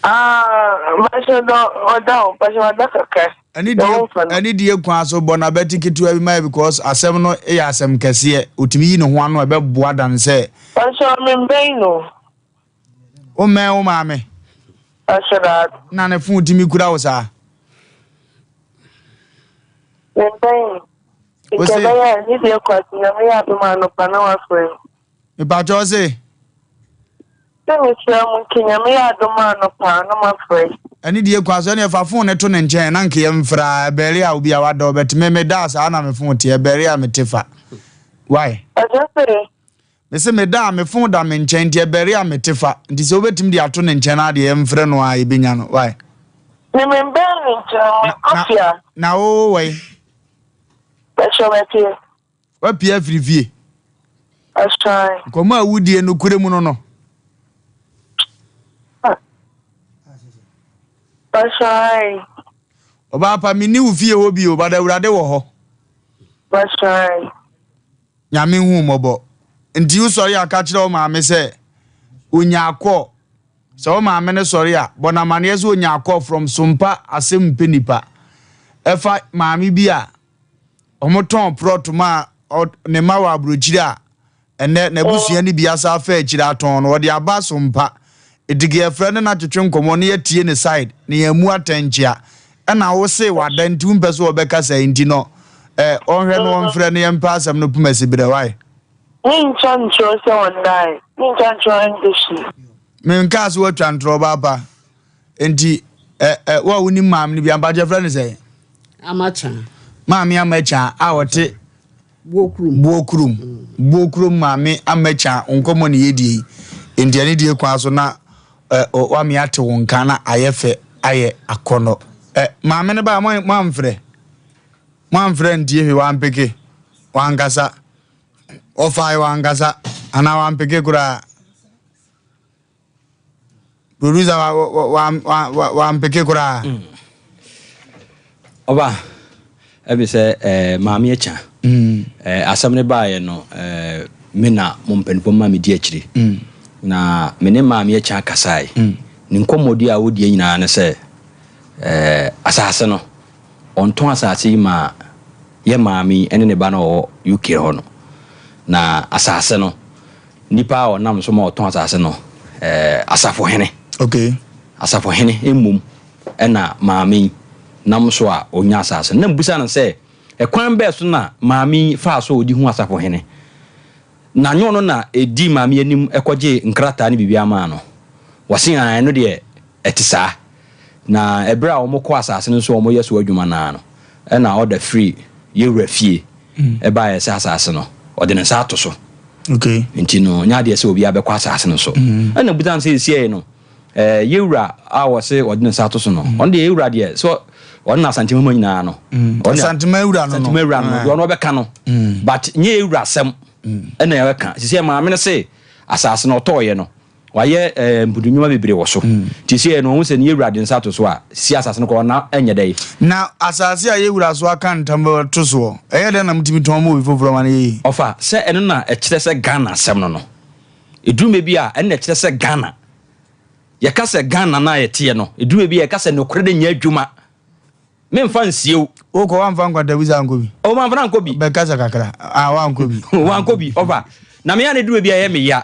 Ah, bàṣẹ dọ ọdá o, bàṣẹ wada kakra. Ɛne die ɛne die kwan so bɔ n'abati ketewa bi ma yɛ because asɛm no yɛ asɛm kɛseɛ otumi yi ne ho ano ɛbɛboa dan sɛ. Bàṣẹ mi mbɛn no. Wo mmɛn wo maame. Bàṣẹ daa. Na ne fon tumi kura wo saa. Me mbɛn no. Nka ɛbɛyɛ a ne deɛ kɔ ase nyame yɛ adom a anɔpa na wafrɛ me. Mepakyɛ wo se. Sɛ mesrɛ mo nka nyame yɛ adom a anɔpa na mafrɛ. Ɛne deɛ kɔ ase ɛneɛ fa fon no to ne nkyɛn na nka yɛmfrɛ a ɛbɛre a obi a wada ɔbɛte me meda saa na me fon te ɛbɛre a mete fa. Why? Ɛsɛ sɛ. Mese meda a me phone da me nkyɛn nti ɛbɛre a mete fa nti sɛ wobɛtumi de ato ne nkyɛn a deɛ yɛmfrɛ no a yɛbɛnya no why. Me me mbɛn ne nti no me kɔ fie a. Na wo wɔ yi. Bɛhyɛ w'apue. W'apue afiri fie. Ɛhyɛn. Nkɔmɔ a wudie no kure mu no no. Bɛhyɛn. Ɔbaa pa menni wo fie hɔ bio but awurade wɔ hɔ. Bɛhyɛn. Nyame hu wo mmɔbɔ. Nti wo sɔre a ka kyerɛ wo maame sɛ onyaa call. Sɛ wo maame no sɔre a, bɔ no amaneɛ sɛ onyaa call from Sompa asɛm mpɛ nipa. Ɛfa maame bi a ɔmo tɔn prɔt maa ne mma wɔ abrokyire a ɛnɛ n'abusua no bi asa afa akyire atɔn no, ɔde aba Sompa. Eti ka yɛfrɛ no na twetwe nkɔmmɔ na yɛatie ne side na yɛammu atɛnkyea. Ɛna wo se wada nti wompɛ sɛ ɔbɛkasa nti no eh, ɔnhwɛ na ɔmfrɛ na yɛmpɛ asɛm no poma si berɛ wai. Mentwa ntorɔ sɛ ɔndae, mentwa ntorɔ ɛngye hwee. Menkaa sɛ woatwa ntorɔ ɔbaa pa. Nti eh, eh, wo a wonim maame no bi ampa kyɛ frɛ no sɛn? Amakya. Maame Amakya a ɔte Buokurom. Buokurom. Buokurom maame Amakya nkɔmmɔ ne yɛdie yi. Nti ɛne die kwan so na eh, wame ate wo nka na ayɛ fɛ ayɛ akɔnnɔ. Eh, maame no baa mo amfrɛ. Mo amfrɛ ntie hwee wampeke. Wankasa. Ɔfae wankasa anaa wampeke koraa. Producer wa wa wa wa wampeke koraa. Mm. Ɔba, ɛbi sɛ ɛɛ eh, maame akya. Mm. Ɛɛ eh, asɛm ne baayɛ no ɛɛ eh, me na mo mpanimfoɔ maa me di akyire. Mm. Na me ne maame akya kasae. Mm. Ne nkɔmmɔdi a wodie nyinaa ne sɛ ɛɛ asase no ɔntɔn asase yi ma yɛ maame yi ne ne ba no ɔwɔ UK hɔ no. Na asase no Nipa a ɔnam so ma ɔtɔn asase no, eh, asafohene. Okay. Asafohene mmom ɛna maame yi nam so a ɔnya asase no. Na mebisa no sɛ, ɛkwan bɛɛ so na maame yi faa so a ɔdi hu asafohene? Na nyɛ ɔno na ɛdi maame yi anim kɔgye nkrataa ne biribiara maa no? Wɔse aane, ɛno deɛ ɛte saa. Na ɛberɛ a wɔkɔ asase no so a wɔyɛ so adwuma no ara no, ɛna ɔda firi yɛwura fie baeɛ sɛ asase no, ɔde ne nsa ato so. Okay. Nti no, nyɛ adeɛ sɛ obiara bɛkɔ asase no so. Mm. Ɛna buta no sɛ ɛsiei no, eh, yɛwura a wɔse ɔde ne nsa ato so no, mm. ɔno deɛ yɛwura deɛ, sɛ ɔno na Asantema nyinaa no. Mm. Asantema wura no no. Asantema wura no, deɛ ɔno ɔbɛka no. But nyɛ yɛwura asɛm ɛna ɛbɛka. Sisi maame no se asase no ɔtɔɔyɛ no, Wayɛ eh, mputu nnwuma bebree wɔ so. Nti sɛ no ɔhu sɛ ne yɛwura de nsa ato so a, si asase no kɔ na ɛnyɛ dɛ. Na asase a yɛwura so aka ntam bɛto soɔ, ɛyɛ dɛn na motumi tɔn ma obi foforɔ ma no yɛ yie? Ɔfa, sɛ ɛno na ɛkyerɛ sɛ Ghana asɛm no no. Ɛduru mmerɛ bi a, ɛno na ɛkyerɛ sɛ Ghana. Yɛka sɛ Ghana no a yɛteɛ no, ɛduru mmerɛ bi a yɛka sɛ nokorɛ no nyɛ adwuma. Memfa nsie wo. Wokɔ wamfa nkwatabisa ankɔ bi. Oh, mamfa no ankɔ bi. Bɛkasa kakra. Ah, wankɔ bi. Wankɔ bi. Ɔfa. Na me a ne duru bi a ɛyɛ me ya.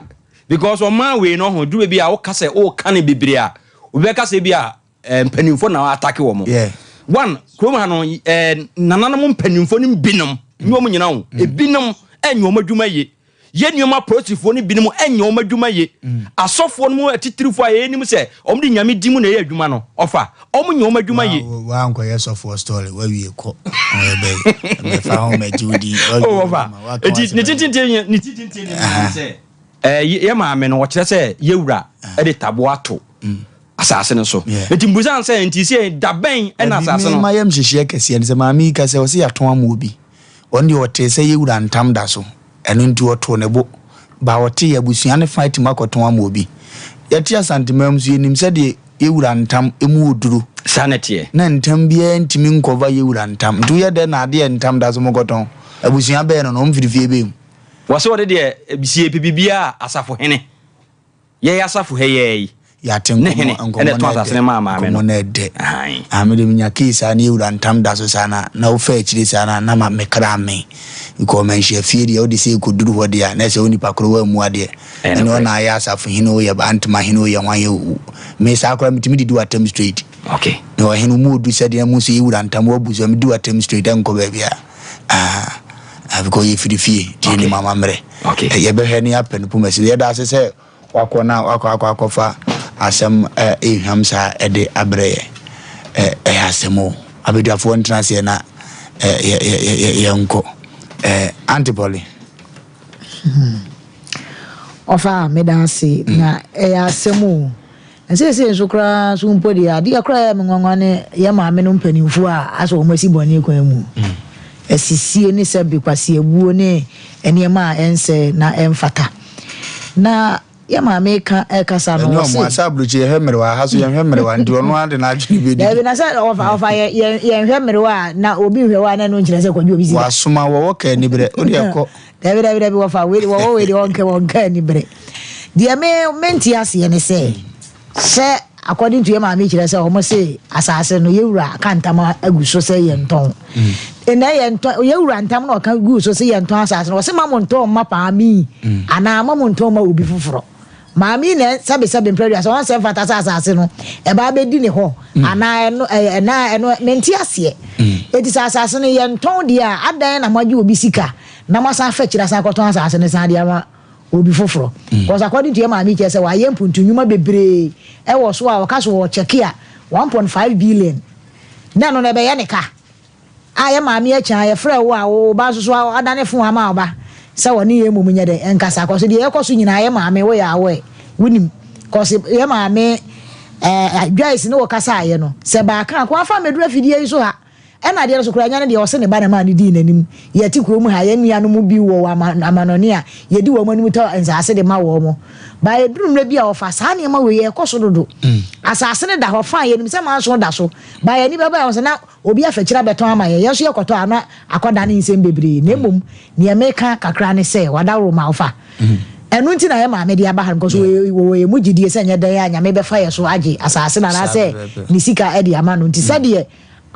Because ɔman wei no ho duru bi a woka sɛ woka ne bebree a obi bɛka sɛ bi a eh, mpanimfoɔ na atake wɔn. Yeah. One, kurom ha no eh, nananom mpanimfoɔ no binom, nyɛ wɔn nyinaa o, ebinom ɛnyɛ wɔn adwuma yie. Yɛn nneɛma apolisifoɔ no binom nyɛ wɔn adwuma ye. Asɔfoɔ no mu atitirifoɔ a yɛnim sɛ wɔn de Nyame din mu na ɛyɛ adwuma no, ɔfa, wɔn nyɛ wɔn adwuma ye. Woankɔyɛ sɔfoɔ story, woawie kɔ. Ɔyɛ bɛyi, mɛfa ho mɛgye wo din. Oh, ɔfa. Eti ne tintintie ne tintintie ne sɛ, ɛɛ yɛ maame no ɔkyerɛ sɛ yɛwura de taboa ato asase no so. Eti mbusa sɛ nti sɛ dabɛn ɛna asase no. Mma yam hyehyeɛ kɛseɛ no sɛ maame yi ka sɛ ɔsɛ yɛatɔn ama obi. Ɔno deɛ ɔtee sɛ yɛwura ntam da so. Ɛno nti ɔtoo ne bo. Ba ɔtee abusua no fa atumi akɔtɔn ama obi. Yɛte Asanteman mu nso yɛnim sɛdeɛ yɛwura ntam emu oduro. Saa na ɛteɛ. Na ntam biara ntumi nkɔva yɛwura ntam. Nti woyɛ dɛn na adeɛ ntam da so mokɔtɔn? Abusua bɛn no na wɔn firi fie bɛn mu? Wɔse wɔde deɛ sie pɛ biribiara a asafohene. Yɛn asafo ha yi ara yi. Yɛate Ne hene nkɔmmɔ, na nkɔmmɔ ɛtɔn no asase ɛdɛ, no maa maame no. nkɔmmɔ no ɛdɛ. Aane. Ah, me de menya case saa na yɛwura ntam da so saa na na wofa akyire saa na na ma me kra me. Because manhyia fie deɛ wode sɛ ɛkɔduru hɔ deɛ a na ɛsɛ wo nipa korɔ woammu adeɛ. Ɛyɛ Ɛne nokorɛ. ɔna ayɛ asafo hene o yɛ antoma hene o yɛ hwan o. Me saa koraa metumi didi w'atam straight. Okay. Na ɔhene mu odu sɛdeɛ mu nso yɛwura ntam woabu so a medi w'atam straight ɛnkɔ baabiara. Ah, ah, because yɛfiri fie nti yɛnim amammerɛ. Okay. Eh, yɛbɛhwɛ ne yɛapɛ no poma si. Yɛda ase sɛ wakɔ na wakɔ akɔ akɔfa asɛm eh, ɛhwam saa ɛde abrɛ yɛ. Eh, ɛyɛ asɛm o. Abadwafoɔ ntena aseɛ na eh, yɛ, yɛ, yɛ, yɛ, yɛnkɔ. Eh, Auntie Polly. Hmm. Ɔfa meda ase na ɛyɛ asɛm o. Na seesei nso koraa nso mpo deɛ, adeɛ koraa a ɛyɛ me nwanwa ne yɛn maame nom mpanimfoɔ a asɛ wɔn asi bɔne kwan mu. Asisie ne sɛbe kwaseabuo ne nneɛma a ɛnsɛ na ɛmfata. Na yɛn maame reka ɛrekasa no, Ɛnyɛ ɔse. ɔmo a, sɛ aburokyi yɛhwɛ mmerewa, aha so yɛnhwɛ mmerewa, nti ɔno ara de n'adwene bɛdidi. Daabi, na sɛ ɔfa ɔfa yɛ yɛn yɛnhwɛ mmerewa a, na obi nhwɛ hɔ a na ɛno nkyerɛ sɛ kwadwo obi sika. Wasoma wɔwɔ ka aniberɛ, wo deɛ kɔ. Dabi dabi dabi wɔfa wei wɔwɔ wei deɛ ɔnka wɔnka aniberɛ. Deɛ me mente aseɛ ne sɛ sɛ according to yɛ maame kyerɛ sɛ wɔn se asase no yɛwura ka ntam agu so sɛ yɛntɔn. Ɛnna yɛntɔn yɛwura ntam na ɔka gu so sɛ yɛntɔn asase no wɔse ma mo ntɔn mma paami anaa ma mo ntɔn ma obi foforɔ. Maame yi na sɛbesɛbe mprɛ aduasa wɔn sɛ mfata sɛ asase no ɛba abɛdi ne hɔ anaa ɛno ɛyɛ ɛna ɛno mente aseɛ. Eti sɛ asase no yɛntɔn deɛ a adan na moagye obi sika na moasan afa akyire asan akɔtɔn asase no san de ama obi foforɔ. Because according to yɛ maame yi kyerɛ sɛ wayɛ mpuntu nnwuma bebree ɛwɔ so a ɔka so wɔ kyɛke a 1.5 billion na ɛno no ɛbɛyɛ ne ka. A yɛ maame akyi a yɛfrɛ wo a wo ba nso so adane fon ama wo ba sɛ ɔne yɛn mmom nyɛ dɛn nkasa kɔso deɛ ɛkɔ so nyinaa yɛ maame woyɛ aware wonim kɔse yɛ maame ɛɛ Joyce ne wo kasa ayɛ no sɛ baaka ako afa mmɛduru afidie yi so ha ɛna adeɛ no so koraa nya ne deɛ ɔse ne ba na maa ne dii n'anim yɛte kurom ha yɛn nuanom bi wɔ amanɔne a yɛdi wɔn anim tɔ nsaase de ma wɔn mo ba ɛduru mmerɛ bi a ɔfa saa nneɛma wei ɛkɔ so dodo asaase no da hɔ fine yɛnim sɛ manso da so ba yɛn ani bɛba yɛn sɛ na Obi afakyiri abɛtɔn ama yɛn, yɛn nso yɛkɔtɔ a na akɔdane nsɛm bebree. Na mmom nea meka kakra ne sɛ, wadaworo ma wofa. Ɛno nti na yɛn maame de aba ha no, because wɔwɔ yɛn mu gyidie sɛ nyɛ dɛn a Nyame bɛfa yɛn so agye asase no anaasɛ ne sika de ama no. Nti sɛdeɛ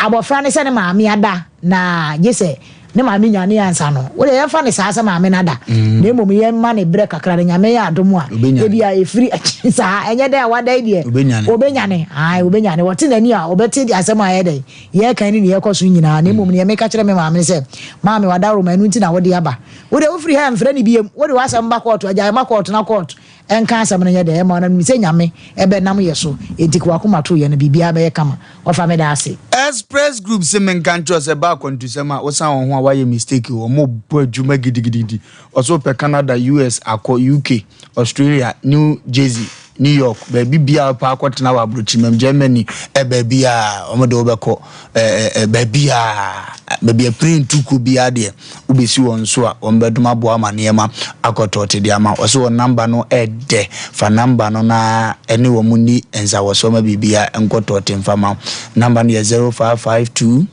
abɔfra no sɛ ne maame ada na gye sɛ ne maame nyane ansa no, wo deɛ yɛmfa no saa sɛ maame no ada, na mmom yɛmma no berɛ kakra na Nyame yɛ adom a, ebia ɛfiri akyi saa, ɛnyɛ dɛn a wada yi deɛ, ɔbɛnyane, ae, ɔbɛnyane, ɔte n'ani a, ɔbɛte asɛm a ɛyɛ dɛn, yɛreka ne deɛ ɛrekɔ so nyinaa, na mmom deɛ meka kyerɛ me maame ne sɛ, Maame, wadaworoma, ɛno nti na wode aba, wo deɛ wofiri ha mfrɛ no biom, wode w'asɛm ba kɔɔto, agyae ma kɔɔto na kɔɔto ɛnka asɛm no nyɛ dɛn, ɛma no nim sɛ Nyame ɛbɛnam yɛ so, enti ka w'akoma to yɛ no, biribiara bɛyɛ kama. Ɔfa meda ase. Express group se menka nkyerɛ wo sɛ ɛba akwantusɛm a wosan wɔn ho a woayɛ mistake o, wɔn bɔ adwuma gidigidigidi. Ɔse wopɛ Canada, US akɔ, UK, Australia, New Jersey, New York, baabi biaa wopɛ akɔtena wɔ abrokyirimam, Germany, ɛ baabiaa wɔn de wobɛkɔ, ɛ ɛ ɛ baabiaa, baabi a plane tu kɔ biaa deɛ. Wobesi wɔn so a, wɔn bɛdom aboa ama nneɛma akɔ tɔɔte de ama wo. Ɔse wɔn number no ɛdɛ, fa number no na ɛne wɔn nni nsawɔsoɔ ma biribiara nkɔ tɔɔte mfa ma wo. Number no yɛ 0552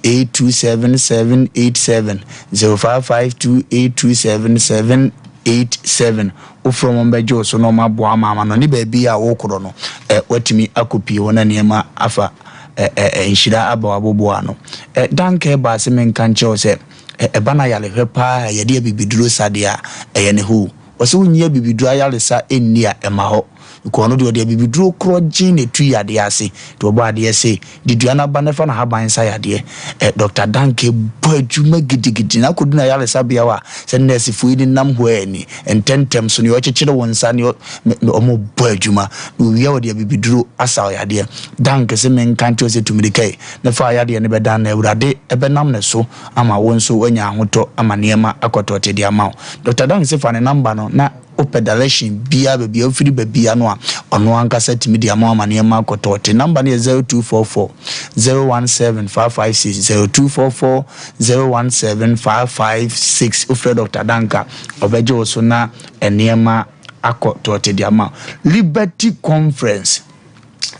827 787, 0552 827 787. Wofrɛ wɔn bɛgye wo so na wɔn aboa ama ama no ne baabi a wokorɔ no ɛ watumi akɔpie hɔ na nneɛma afa ɛ ɛ ɛ nhyira aba w'abobow ano. Ɛ Danka ɛbaa se menka nkyerɛ wo sɛ ɛ ɛba no ayarehwɛ paa a yɛde abibiduro sa deɛ a, ɛyɛ ne hɔ o. Ɔse wonnye abibiduro ayaresa nni a, ɛma hɔ. Because ɔno deɛ ɔde abibiduro korɔgyen na ɛtu yadeɛ ase. Nti ɔbɔ adeɛ se, de dua no aba na fa n'ahaban sa yadeɛ. Ɛ Dɔkta Danka bɔ adwuma gidigidi na akɔdu n'ayaresabea hɔ a, sɛ nɛɛsefoɔ yi nenam hɔ a ni, ntɛntɛm so, nea ɔkyekyere wo nsa, nea ɔ, me, me, wɔbɔ adwuma. Na ɔwie a ɔde abibiduro asa wo yadeɛ. Dan kɛse menka nkyerɛ wo sɛ tu mmirika yi na fa yadeɛ no bɛdan na Awurade bɛnam ne so ama wo nso woanya ahotɔ ama nneɛma akɔ tɔɔte de ama wo. Doctor Dan se fa ne number no na wopɛ direction biara baabi a wofiri ba biara no a ɔno ankasa tumi de ama wo ama nneɛma akɔ tɔɔte. Number no yɛ 0244 017 556, 0244 017 556. Wofrɛ Doctor Dank a ɔbɛgye wo so na nneɛma akɔ tɔɔte de ama wo. Liberty Conference.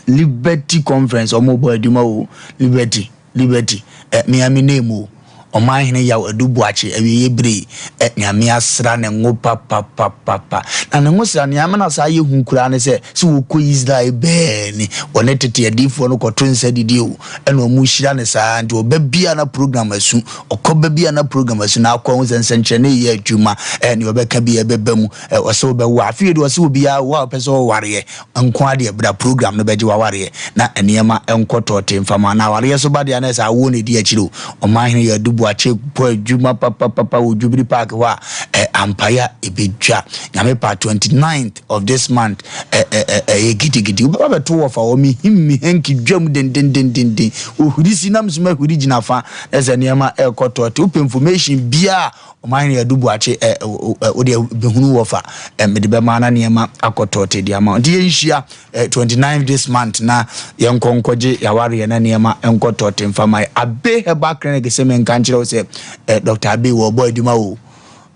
Liberty Conference ɔmo bɔ adwuma o Liberty Liberty eh mea me name o Ɔman hene Yaw Adu Boakye awieɛ bere yi eh Nyame asra ne ngo papapapapa Na ne ngo sra nea ama no asaa ayɛ hu koraa ne sɛ sɛ wɔkɔ Israel bɛɛ ni wɔne tete adiyifoɔ no kɔto nsa didi o ɛna ɔmo hyira no saa nti ɔba bia na program asu ɔkɔ ba bia na program asu na akɔ ahu sɛ nsɛnkyerɛnne yɛ adwuma eh nea ɔbɛka bi ɛbɛba mu eh ɔsɛ wobɛwo afei de ɔsɛ obiara wo a ɔpɛ sɛ ɔwareɛ nko ara deɛ bra program no bɛgye w'awareɛ na nneɛma nkɔ tɔɔte mfa ma na awareɛ so ba deɛ na ɛsɛ awoɔ na ɛdi akyire o. Ɔmanhene yɛ adu boakye bɔ adwuma papapapa wɔ Jubilee Park hɔ a ɛ ampaeɛ a ɛbɛdwa Nyame pa 29th of this month ɛ ɛ ɛ ɛyɛ gidigidi wobɛba bɛto wɔ fa hɔ mehim me hanky dwam dendendendenden ohuri si nam so mahuri gyina fa na sɛ nneɛma ɛrekɔ tɔɔte wopɛ information biara Ɔman yɛ adu boakye ɛ ɛ wo deɛ bɛhunu wɔ fa ɛ mede bɛma na nneɛma akɔ tɔɔte de ama nti yɛnhyia ɛ 29 this month na yɛnkɔ nkɔgye yɛawareɛ na nneɛma nkɔ tɔɔte mfa ma yɛ Abe Herbal Clinic sɛ menka nkyerɛ wo sɛ ɛ Dr. Abe wɔbɔ adwuma o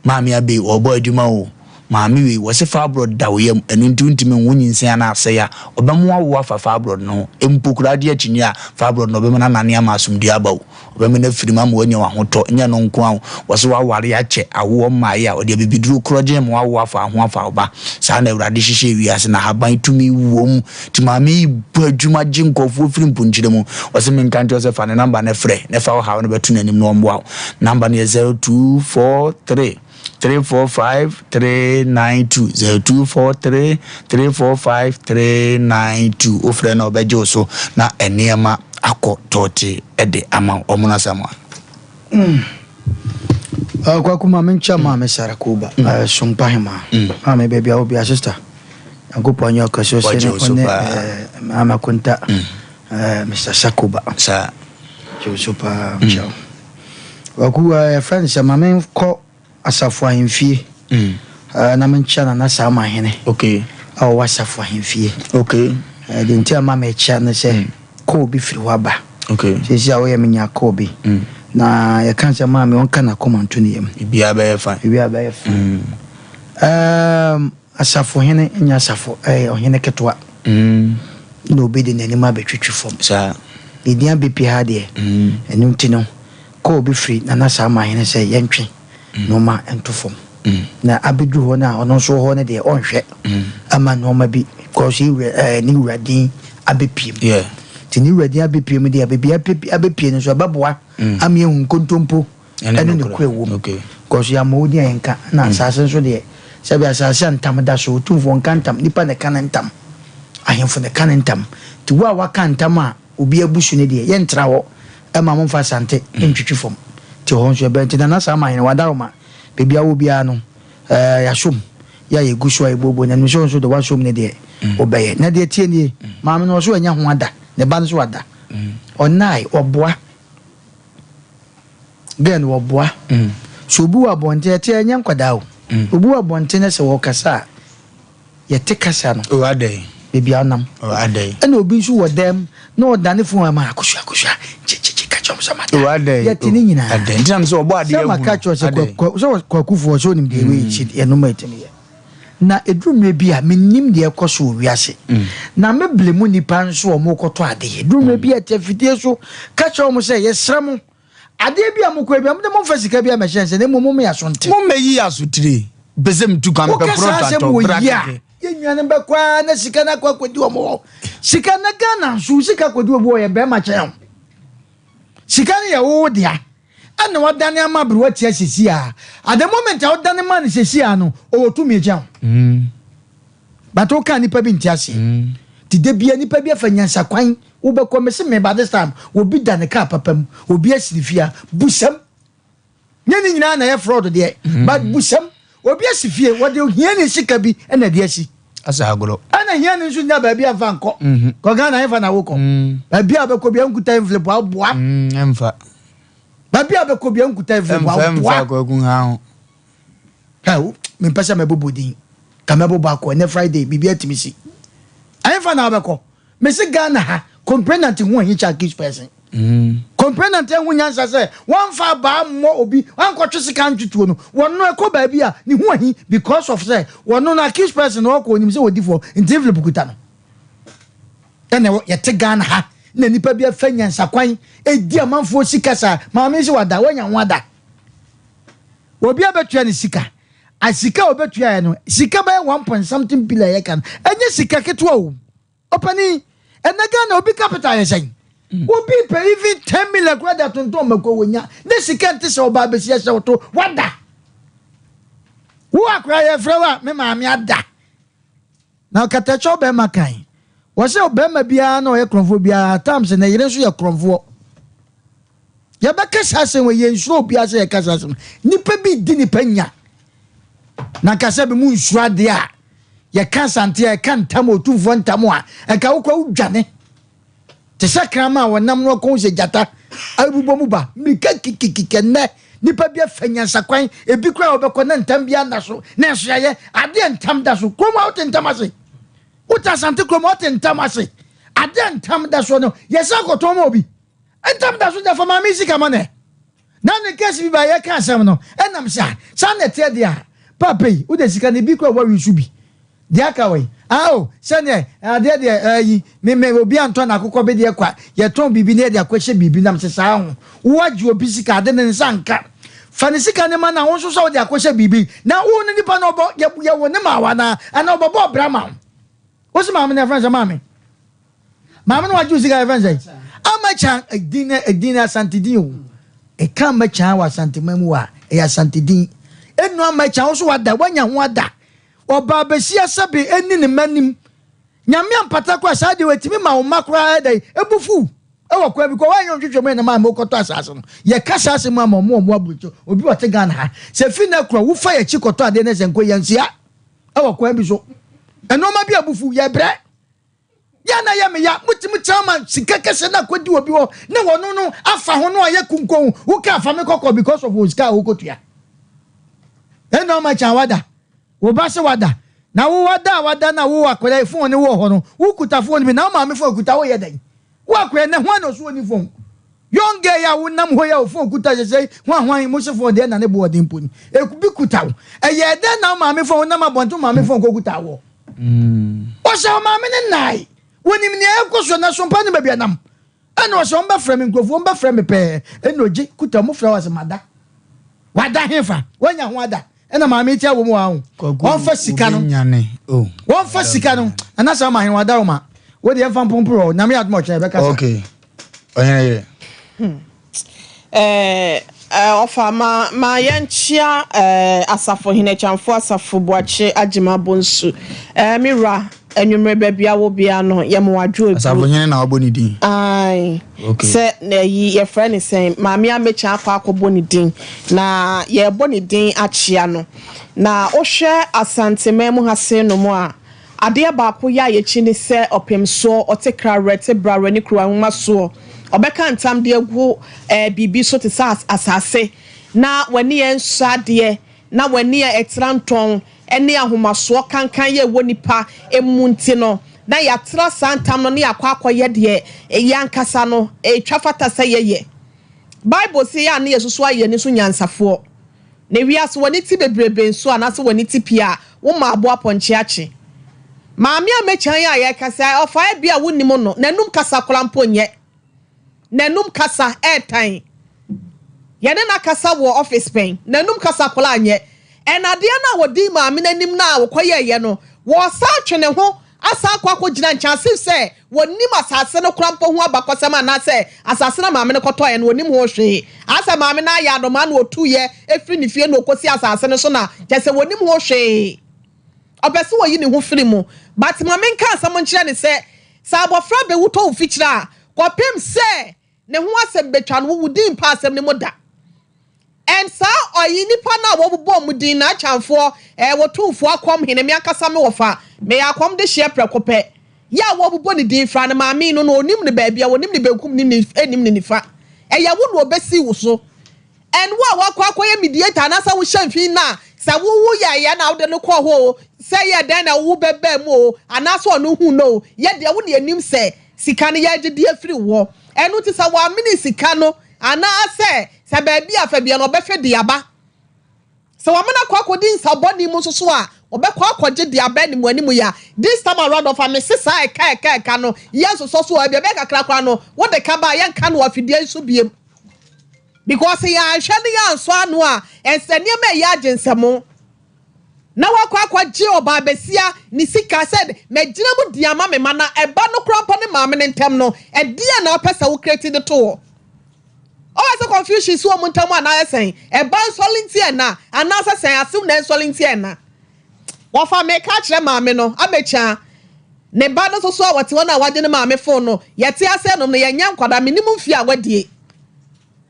Maame Abe wɔbɔ adwuma o Maame wei wɔse fibroid da wo yam ɛno nti wontumi nwo nyinsɛn anaa asɛe a ɔbɛmoa wo afa fibroid no ho mpo koraa de akyinnye a fibroid no ɔbɛma no anane ama asomdwoeɛ aba wo Ɔbɛma no afiri mu ama wanya w'ahotɔ. Nyɛ ɛno nko ara o, wɔse w'aware akyɛ, awoɔ mmaeɛ a, ɔde abibiduro korɔgyenn ma w'awo afa ho afa wo ba. Saa na Awurade hyehyɛɛ wiase, na ahaban tumi wom. Nti maame yi bɔ adwuma gye nkurɔfoɔ firi mponkyerɛ mu. Ɔse menka nkyerɛ wo sɛ fa ne number no frɛ na fa wo haw no bɛto n'anim na ɔmmoa wo. Number no yɛ 0243. 345 392 0243 345 392 wofrɛ na ɔbɛgye wo so na nneɛma akɔ tɔɔte de ama wo ɔmono asamoa. Mm. Uh, kwaku ma menkyɛ mm. maame Sara Koba mm. uh, Sompa hema mm. maame baabi a wobia sister Nyankopɔn nyɛ ɔkɛse ɔsɛ ne ɔne eh, maame Akonta mm. uh, Mr. Sakoba saa gye wo so paa mekyɛ wo Kwaku, eh, yɛfrɛ no sɛ ma menkɔ Asafo ahemfie eh, na menkyia Nana Saama Hene okay. a ɔwɔ Asafo ahemfie. Okay. Eh, deɛ nti a ma mekyia no sɛ mm. kɔɔ bi firi hɔ aba. Okay. Seesei a woyɛ menya kɔɔ bi. Mm. Na yɛka sɛ maame ɔnka n'akoma nto ne yam. Biribiara bɛyɛ fine. Biribiara bɛyɛ fine. Mm. Um, Asafo hene nyɛ asafo, ɛyɛ ɔhene ketewa. Mm. Na obi de n'anim abɛtwitwi fam. Saa. Ne din abɛpie ha deɛ. Mm. Ɛno nti no, kɔ obi firi Nana Saama hene sɛ yɛntwe nnoɔma nto fam. Na abɛduru hɔ no a ɔno nso wɔ hɔ no deɛ ɔnhwɛ ama nnoɔma bi because ne wura ɛɛ ne wura din abɛpie mu. Yeah. Nti ne wura din abɛpie mu deɛ baabi abɛpie no nso ɛbɛboa ama yɛahu nkontompo ɛne nokorɛ wɔ mu. Because yɛammɔ wo din a yɛnka na asase nso deɛ sɛbi asase a ntam da so otumfoɔ nka ntam nipa na ɛka ne ntam ahemfo na ɛka ne ntam nti wo a waka ntam a Obi abusu no deɛ yɛntra hɔ mma mo mfa asante ntwitwi fam nti hɔ nso ɛbɛn nti Nana Saama Hene Wadaroma baabi a wɔ biara no ɛɛ yɛasom yɛ a yɛgu so a yɛbuobuo na nim sɛ wo nso deɛ woasom no deɛ wobɛyɛ na deɛ ɛteɛ nie maame no ɔso anya ho ada ne ba no nso ada ɔnnae ɔboa girl no ɔboa so obi wɔ abɔnten ɛteɛ ɛnyɛ nkwadaa o obi wɔ abɔnten na sɛ wɔkasa a Yɛte kasa no. Oh adɛn. Baabi a ɔnam. Oh adɛn. Ɛna obi nso wɔ dɛm na ɔdane fon ama akosua akosua kyekyekyekye ka kyerɛ wɔn sɛ mada. Oh adɛn. Yɛte ne nyinaa. Adɛn nti na mesɛ ɔbɔ adeɛ Sɛ agu maka no kyerɛ sɛ adɛn. kwa sɛ kwakufoɔ sɛ onim deɛ wei si yɛnom a ɛtumi yɛ. Na ɛduru mmerɛ bi a mennim deɛ ɛkɔ so wɔ wiase. Na me ble mu nnipa nso a wɔrekɔtɔ adeɛ. Ɛduru mmerɛ bi a ɛte afidie so ka kyerɛ wɔn sɛ yɛsrɛ mo Adeɛ bi a mokɔ bi a mode momfa sika bi ammɛhyɛ nsa na mmom momme aso nte. Mommɛyi asotire. Mepɛ sɛ metu kwan, mepɛ Woka saa prɔto asɛm atɔ, wɔ bra yi a, kɛkɛ. yɛn nuanom bɛkɔ ara na sika no akɔ akɔdi wɔn hɔ. Sika na Ghana nso wo sika kɔdi obi hɔ yɛ bɛrima kyɛn wo. Sika no yɛ wo dea ɛna wadane ama aberewa tia sɛsi a. At the moment a wodane ma no sɛsi a no, ɔwɔ tumi kyɛn wo. But woka nipa bi nte aseɛ. Nti da bia nipa bi afa nyansa kwan wobɛkɔ mese meba this time obi da ne car papa mu obi asi ne fie a busam nyɛ ne nyinaa na ɛyɛ fraud deɛ but busam obi asi fie wɔde hiani sika bi ɛna ɛde asi Asa agorɔ. ɛna hiani nso nya baabi amfa nkɔ kɔ Ghana ɛmfa na wokɔ baabi a wobɛkɔ bia nkuta envelope aboa Ɛmfa. baabi a wobɛkɔ bia nkuta envelope Ɛmfa aboa ɛmfa kwaku ha ho. Hɛ, mempɛ sɛ mɛbobɔ din. Ka mɛbobɔ akɔ. Ɛnɛ Friday, biribi atumi si. Ɛhefa na wobɛkɔ? Mese Ghana ha, complainant ho ahi kyɛ accused person. Complainant ahu nyansa sɛ wɔmfa abaa mmɔ obi, wankɔtwe sika antwe tuo no. Wɔno ɛkɔ baabi a, ne ho ahi because of sɛ wɔno no accused person na ɔkɔ, onim sɛ ɔdi fɔ, nti envelope kuta no. Ɛna ɛwɔ yɛte Ghana ha na nipa bi afa nyansakwan edi amanfoɔ sika saa. Maame sɛ wada, wanya ho ada. Obi abɛtua ne sika. A sika a obetuaeɛ no, sika bɛyɛ one point something billion yɛka no, ɛnyɛ sika ketewa o. Ɔpanin, ɛnɛ Ghana obi capital yɛ sɛn? Obi pɛ even 10 million koraa de atontɔn mako wonya. Ne sika nte sɛ ɔbaa bɛsi ɛhyɛ wo to, wada. Wo akora yɛfrɛ wo a, me maame ada. Na ɔkatakyɛ ɔbɛrima kan. Wɔsɛ ɔbɛrima biara na ɔyɛ korɔmfoɔ biara at times ne yere nso yɛ korɔmfoɔ. Yɛbɛka saa asɛm wɔ yɛnsuro obiara sɛ yɛka saa asɛm. Nipa bi di nipa nya. Na nka sɛ bi mu nsuro adeɛ a yɛka asante a yɛka ntam otumfoɔ ntam a nka wokɔ wodwane. Te sɛ kraman a wɔnam no ɔkɔn sɛ gyata abobɔ mu ba mmirika kikikikɛ nnɛ nipa bi afa nyansakwan ebi koraa wɔbɛkɔ na ntam bi anda so na ɛso yɛayɛ adeɛ ntam da so kurom a wote ntam ase wote asante kurom a wote ntam ase adeɛ ntam da so no yɛsan kɔtɔn ma obi ntam da so deɛ fa maame sika ma nɛ Na ne case bi ba yɛka asɛm no ɛnam sɛ a saa na ɛteɛ deɛ a paapa yi wode sika no ebi kora wawi so bi deɛ aka wɔ yi ah o sɛdeɛ adeɛ deɛ ɛyi me me obi antɔ na akokɔ bi deɛ kwa yɛtɔn biribi na yɛde akɔhyɛ biribi nam sɛ saa ho woagye obi sika ade ne nsa nka fa ne sika ne ma na wo nso sɛ wode akɔhyɛ biribi na wo ne nipa no ɔbɔ yɛwɔ ne ma wa na ana ɔbɔbɔ ɔbra ma wo wo se maame no yɛfrɛ sɛ maame Maame no wagye wo sika yɛfrɛ no sɛn? Amakyan edin no edin no Asante din o. Ɛka Amakyan wɔ Asanteman mu a ɛyɛ Asante din. Enu Amakyan wo so wada wanya ho ada. Ɔbaa besia sɛbe ɛni ne mma nim. Nyame ampata koraa saa deɛ ɛtumi ma wo mma koraa ɛdɛn ɛbu fuw ɛwɔ kwan bi kɔ wanyɛ nhwehwɛ mu ɛna maame wokɔtɔ asaase no. Yɛka saa asɛm ama ɔmo ɔmo aburokyi obi ɔte Ghana ha sɛ fi na korɔ wofa yɛkyi kɔtɔ adeɛ no sɛ nkɔ yɛnsia ɛwɔ kwan bi so. Ɛnoɔma bi abufu yɛbrɛ. Yɛ na yɛ me ya motumi tena ma sika kɛse na akɔdi obi hɔ ne wɔno no afa ho no ayɛ kunkon wo ka afa me kɔkɔ because of wo sika a wokɔtua ɛna ɔma kyan wada wo ba se wada na wo wada a wada na wo akwadaa phone ne wɔ hɔ no wokuta phone bi na wo maame phone kuta woyɛ dɛn wo akwadaa na hwan na ɔso oni phone young girl a wonam hɔ yi a wo phone kuta sɛsɛ hwan hwan mo se phone deɛ na ne bo ɔden mpo ni ebi kuta wo ɛyɛ dɛn na wo maame phone wonam abɔnten wo maame phone kɔ kuta wɔ Ɔhyɛ ɔmaame no nnae. Wɔnim nea ɛrekɔ so na sompa ne baabi anam. Ɛna ɔhyɛ wɔn bɛfrɛ me nkurɔfoɔ wɔn bɛfrɛ me pɛɛ. Ɛna ɔgye kuta wɔn frɛ wɔ sɛ mada. Wada hefa? Wanya ho ada. Ɛna maame ti awɔ mu aho. Wɔnfa sika no. Wɔnfa sika no. Ɛna sɛ ɔma ahene wada ɔma. Wo deɛ mfa mpomporo hɔ. Nyame adom ɔkyɛ yɛbɛkasa. Okay. Ɔhene yere. Hmm. Eh, eh, ɔfa ma ma yɛnkyea eh, asafo hene Kyamfo asafo Boakye Agyema Bonsu. Eh, me wura, anwummere baabi a wɔ biara no, yɛma wadwo aduru. Asafo hene na wabɔ ne din. Ae. Okay. Sɛ na yi yɛfrɛ ne sɛn, Maame Amekyɛ akɔ akɔbɔ ne din. Na yɛrebɔ ne din akyea no. Na wohwɛ Asanteman mu ha sei nom a, Adeɛ baako yɛ a yɛkyi ne sɛ ɔpem soɔ, ɔte krawerɛ, te brawerɛ ne kuruwa nwoma soɔ. Ɔbɛka ntam de agu eh, biribi so te sɛ asase, na w'ani nsɔ adeɛ, na w'ani a ɛtra ntɔn ne ahomasoɔ kankan yɛ ɛwɔ nipa mu nti no, na yɛatra saa ntam no na yɛakɔ akɔyɛ deɛ yɛn ankasa no ɛtwa fata sɛ yɛyɛ. Bible se yɛ a na yɛsusu ayɛ yɛn ani so nyansafoɔ. Na wiase w'ani te bebrebe nso anaasɛ w'ani te pii a, woma aboa pɔnkye akye. Maame a mɛkyan yi a yɛreka sɛ ɔfa ebia wonnim no, n'anum kasa koraa mpo nyɛ. N'anum kasa ɛɛtan. Yɛne no akasa wɔ office pɛn, n'anum kasa koraa nyɛ. And adeɛ no a wɔdii maame no anim no a wɔkɔyɛeɛ no, wɔsan twe ne ho asan akɔ akɔgyina nkyɛn as if sɛ wɔnim asase no koraa mpo ho abakɔsɛm anaasɛ asase no a maame no kɔtɔeɛ no wɔnim ho hwee. Ayɛ sɛ maame no ayɛ anomaa na ɔtuiɛ firi ne fie na ɔkɔsi asase no so na kyerɛ sɛ wɔnim ho hwee. Ɔpɛ sɛ ɔyi ne ho firi mu. But ma menka asɛm nkyerɛ no sɛ, sɛ abɔfra bɛwu tɔ wo fikyire a, kɔpem sɛ Ne ho asɛm betwa no, wo din mpa asɛm no mu da. And saa ɔyi nipa no a wɔbobɔ wɔn din no, Akyamfoɔ, eh, Otumfoɔ Akɔm Hene, me ankasa me wɔfa, meyɛ akɔm de hyeɛ prɛko pɛ, yɛ a wɔbobɔ ne din fra no, maame no no, ɔnim no baabi a, ɔnim ne benkum, nim ne, nnim ne nifa. Ɛyɛ wo na ɔbɛsi wo so. And wo a woakɔ akɔyɛ mediator anaasɛ wohyɛ mfin no a, sɛ wo wo yɛeɛ na wode no kɔɔ hɔ o, sɛ yɛ dɛn na wo bɛbaa mu o, anaasɛ ɔno huu no o, yɛ deɛ wo na yɛnim sɛ sika no yɛregye de afiri wo hɔ. Ɛno nti sɛ wamene sika no anaasɛ sɛ baabi a fa bia no ɔbɛhwɛ de aba. Sɛ wamene akɔ akɔdi nsa bɔne mu nso so a, Ɔbɛkɔ akɔgye de aba anim anim yi a, this time around ɔfa me se saa ɛka ɛka ɛka no yɛnsosɔ so a, ɛbi ɛbɛyɛ kakra koraa no wode ka ba a yɛnka no wɔ afidie yi so biem. Because yɛanhwɛ no yɛansɔ ano a, ɛnsɛ nneɛma ɛyɛ agye nsɛmo. Na wakɔ akɔgye ɔbaabasia ne sika sɛ magyina mu de ama me ma na ɛba no koraa mpo ne maame no ntam no, ɛdeɛn na wopɛ sɛ wo create de to hɔ? Ɔyɛ sɛ confusion si wɔn ntam anaa sɛn? Ɛba nsɔre nti ɛna anaasɛ sɛn asew na ɛnsɔre nti ɛna? Wɔfa meka akyerɛ maame no abɛkya ne ba no soso a wɔte hɔ no a wagye ne maame fon no yɛte ase nom no yɛnyɛ nkwadaa menim mfie a wadie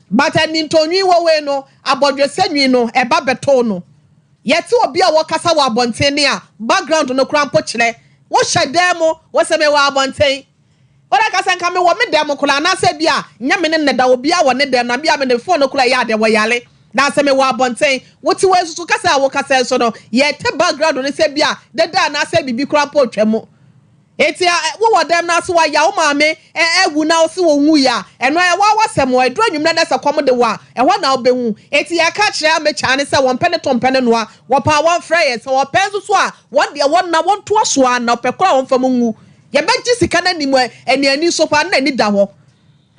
but anintɔnwi wɔ wei no abɔdwesɛ nwi no ɛba bɛtoo no yɛte obi a wɔkasa wɔ abɔnten ne a background no koraa mpo kyerɛ wohyɛ dan mu wosɛ mewɔ abɔnten Wode ka sɛ nka mewɔ me dɛm koraa anaasɛ bi a nyɛ me ne no da obiara wɔ ne dɛm na bi a mede phone no koraa ɛyɛ adeɛ wɔyare na sɛ mewɔ abɔnten wote wei nso so kasa a wokasa nso no yɛte background no sɛ bi a dede anaasɛ biribi koraa mpo retwa mu eti a wowɔ dɛm na so waya wo maame awu na wose wɔnwui a ɛno ɛyɛ waa wasɛm ɔ ɛduru anwummerɛ na sɛ kɔm de wo a ɛhɔ na wobɛhu eti yɛka kyerɛ amekyaa ne sɛ wɔmpɛ ne to mpɛ ne noa wɔpɛ a wɔmfrɛ yɛn sɛ wɔpɛ nso so a wɔn deɛ wɔn na wɔntoa so a na ɔpɛ koraa wɔmfa mu ngu Yɛbɛgye sika no anim aniani so paa na n'ani da hɔ.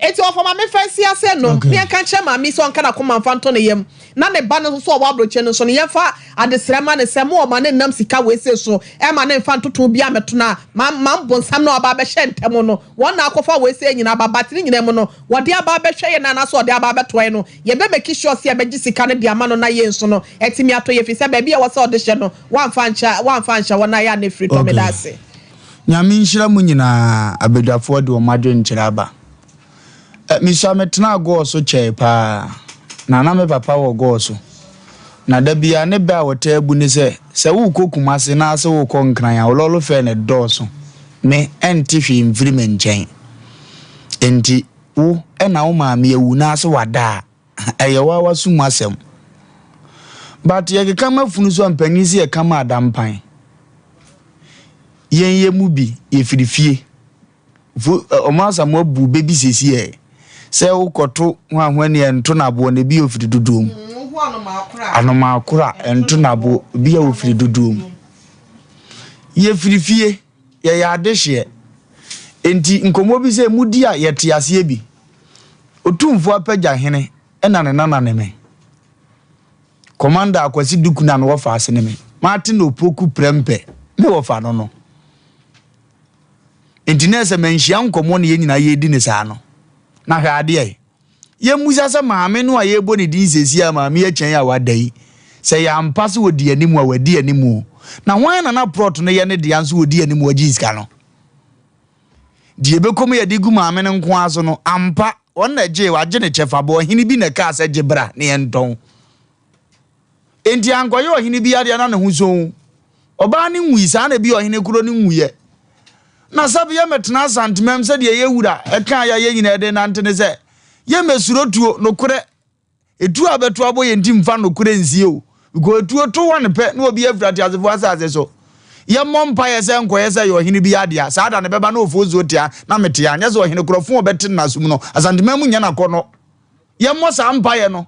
Enti ɔfa maame fa nsi ase no na yɛnka nkyerɛ maame yi sɛ ɔnka n'akoma mfa nto ne yam na ne ba no nso so a ɔwɔ aburokyire no nso no yɛmfa adesrɛ ma no sɛ mo ɔma no nnam sika wei sei so ɛma no mfa ntoto bi ammɛto no a ma ma bonsam no a ɔba abɛhyɛ ntɛm no wɔn na akɔfa wei sei nyinaa aba but ne nyinaa mu no wɔde aba abɛhwɛ yɛn anaasɛ ɔde aba abɛtoa yɛn no yɛbɛ make sure sɛ yɛbɛgye sika no de ama no na yɛn nso no atumi atɔ yɛn firi sɛ baabi a ɛwɔ sɛ ɔde hyɛ no wamfa ankyɛ wamfa anhyɛ hɔ na ayɛ a na ɛfiri tɔ meda ase. Nyame nhyira mo nyinaa, abadwafoɔ de wɔn adwenkyerɛ aba. Ɛ, mesua metenaa gɔɔ so kyɛe paa, na na me papa wɔ gɔɔ so. Na da biara ne bɛ a wɔtaa bu ne sɛ, sɛ worekɔ Kumase na ase worekɔ Nkran a, wo lɔɔre fɛɛ no dɔɔso. Me, ɛnte hwee mfiri me nkyɛn. Enti, wo na wo maame awu na ase wada a, Ɛyɛ wo ara w'aso mu asɛm. But yɛkeka ma funu so a mpanyin se yɛka ma adampan. Yɛn yɛ mu bi yɛfiri fie. Fo ɔmo Asamoah bu bɛ bi sɛsi ɛ. Sɛ wokɔto hwanhwani a ɛnto no aboɔ na ebi yɛ ofiri dodoɔ mu. Anomaa koro a ɛnto no aboɔ ebi yɛ ofiri dodoɔ mu. Yɛfiri fie yɛyɛ adehyeɛ. Enti nkɔmmɔ bi sɛ mudi a yɛte aseɛ bi. Otumfoɔ Apagya hene na ne nana ne me. Commander Akwasi Duku na ne wɔfa ase ne me. Martin Opoku Prempeh me wɔfa no no. Nti na sɛ manhyia nkɔmmɔ ne yɛn nyinaa yɛredi ne saa no. Na hwɛ adeɛ. Yɛmmusa sɛ maame no a yɛrebɔ ne din seesei a maame akyɛn a wada yi, sɛ ɛyɛ ampa sɛ ɔdi anim a wadi anim o. Na hwan na na prɔt no yɛ ne dea nso ɔdi anim ɔgye sika no? Deɛ ɛbɛkɔ mu yɛde gu maame no nko ara so no, ampa, ɔno na ɛgyee, wagye ne kyɛfa, bɔ ɔhene bi na ɛkaa sɛ gye bra na yɛntɔn. Enti ankɔyɛ ɔhene bi adeɛ na ne ho so. Ɔbaa no nwui, saa na ebi ɔhene koro no nwuiɛ. Na sɛbe yɛmmɛtena Asantemam sɛdeɛ yɛ wura ɛkaa yɛ a yɛn nyinaa de nante ne sɛ, yɛmmɛsuro tuo, nokorɛ, Etuo a bɛto abɔ yɛn ti mfa nokorɛ nsie o, because etuo to wɔn pɛ na obi afiri ateasefoɔ asase so. Yɛmmɔ mpaeɛ sɛ nkɔyɛ sɛ ɛyɛ ɔhene bi adea, saa da no bɛba na Ofosuo te a na mete a, nyɛ sɛ ɔhene korɔfo a ɔbɛte no n'asom no, Asanteman mu nyɛ n'akɔnnɔ. Yɛmmɔ saa mpaeɛ no.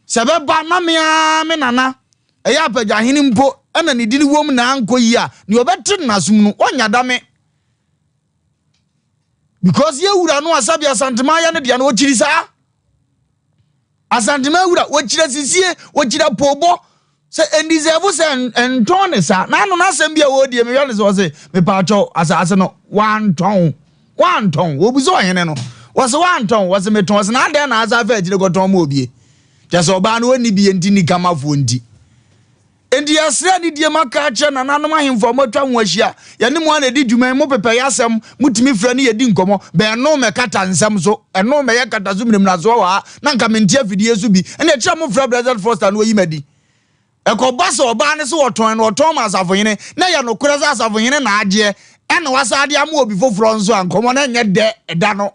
Sɛ ɛbɛba na me ara me nana, ɛyɛ apagyahene mpo na ne dini wom na ankɔ yie a, nea ɔbɛte no n'asom no, ɔnnya da me. Because yɛ wura no asabi Asanteman yɛ ne dea no, ɔkyiri saa. Asantema wura wɔkyerɛ sisie wɔkyerɛ poobɔ sɛ ɛndisɛfo sɛ ntɔn ne saa na ano n'asɛm bi a wɔredie mehwɛ ne sɛ ɔse mepaakyɛw asase no wantɔn wantɔn wɔbu sɛ ɔhene no wɔse wantɔn wɔse metɔn wɔse na adɛn na asa afa akyire kɔtɔn ma obie kyɛ sɛ ɔbaa no ɔnni bie nti ni kamafoɔ nti Enti yɛsrɛ anidie mu aka akyerɛ nananom ahemfo a moatwa ho ahyia, yɛne mo ara na ɛdi dwuma yi, mopepɛ yɛn asɛm, motumi frɛ ne yɛdi nkɔmmɔ, bɛn ɛno mmɛkata nsɛm so, ɛno mmɛyɛ kata so mmerɛmmerɛsoɔ wɔ ha, na nka mente afidie so bi, ɛnna ɛkyerɛ a mofrɛ Blessed Foster na ɔyi me adi. Ɛkɔba sɛ ɔbaa no se ɔtɔn no, ɔtɔn ma asafohene, na ɛyɛ nokorɛ sɛ asafohene na agyeɛ, ɛna wasan de ama obi foforɔ nso a, nkɔmmɔ no nyɛ dɛ ɛda no.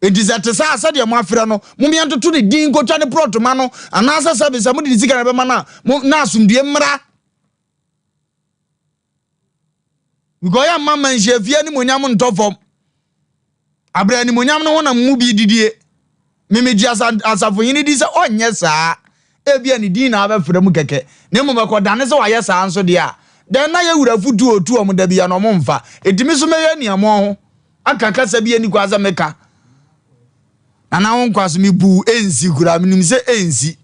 Enti sɛ ɛte saa a, sɛdeɛ moafrɛ no, mom yɛntoto ne din nkɔtwa ne prɔto ma no, anaasɛ sɛbe sɛ mode ne sika na ɛbɛma no a, mo, na asomdue mmra. Because yɛmma mmanhyiafie animuonyam ntɔ fam. Abrɛ animuonyam no ho na mo mu bi didie. Memegye asafohene di sɛ ɔnyɛ saa. Ebia ne din na abɛfra mu kɛkɛ, na mmom ɛkɔdane sɛ wayɛ saa nso deɛ a, dɛn na yɛn wura afotu a ɔtu wɔn da biara no wɔmfa? Enti me nso mɛyɛ aniammɔnho aka kasa bi a ɛnni kwan sɛ meka. Nana wo nkwa so mebu ɛnsi koraa, menim sɛ ɛnsi.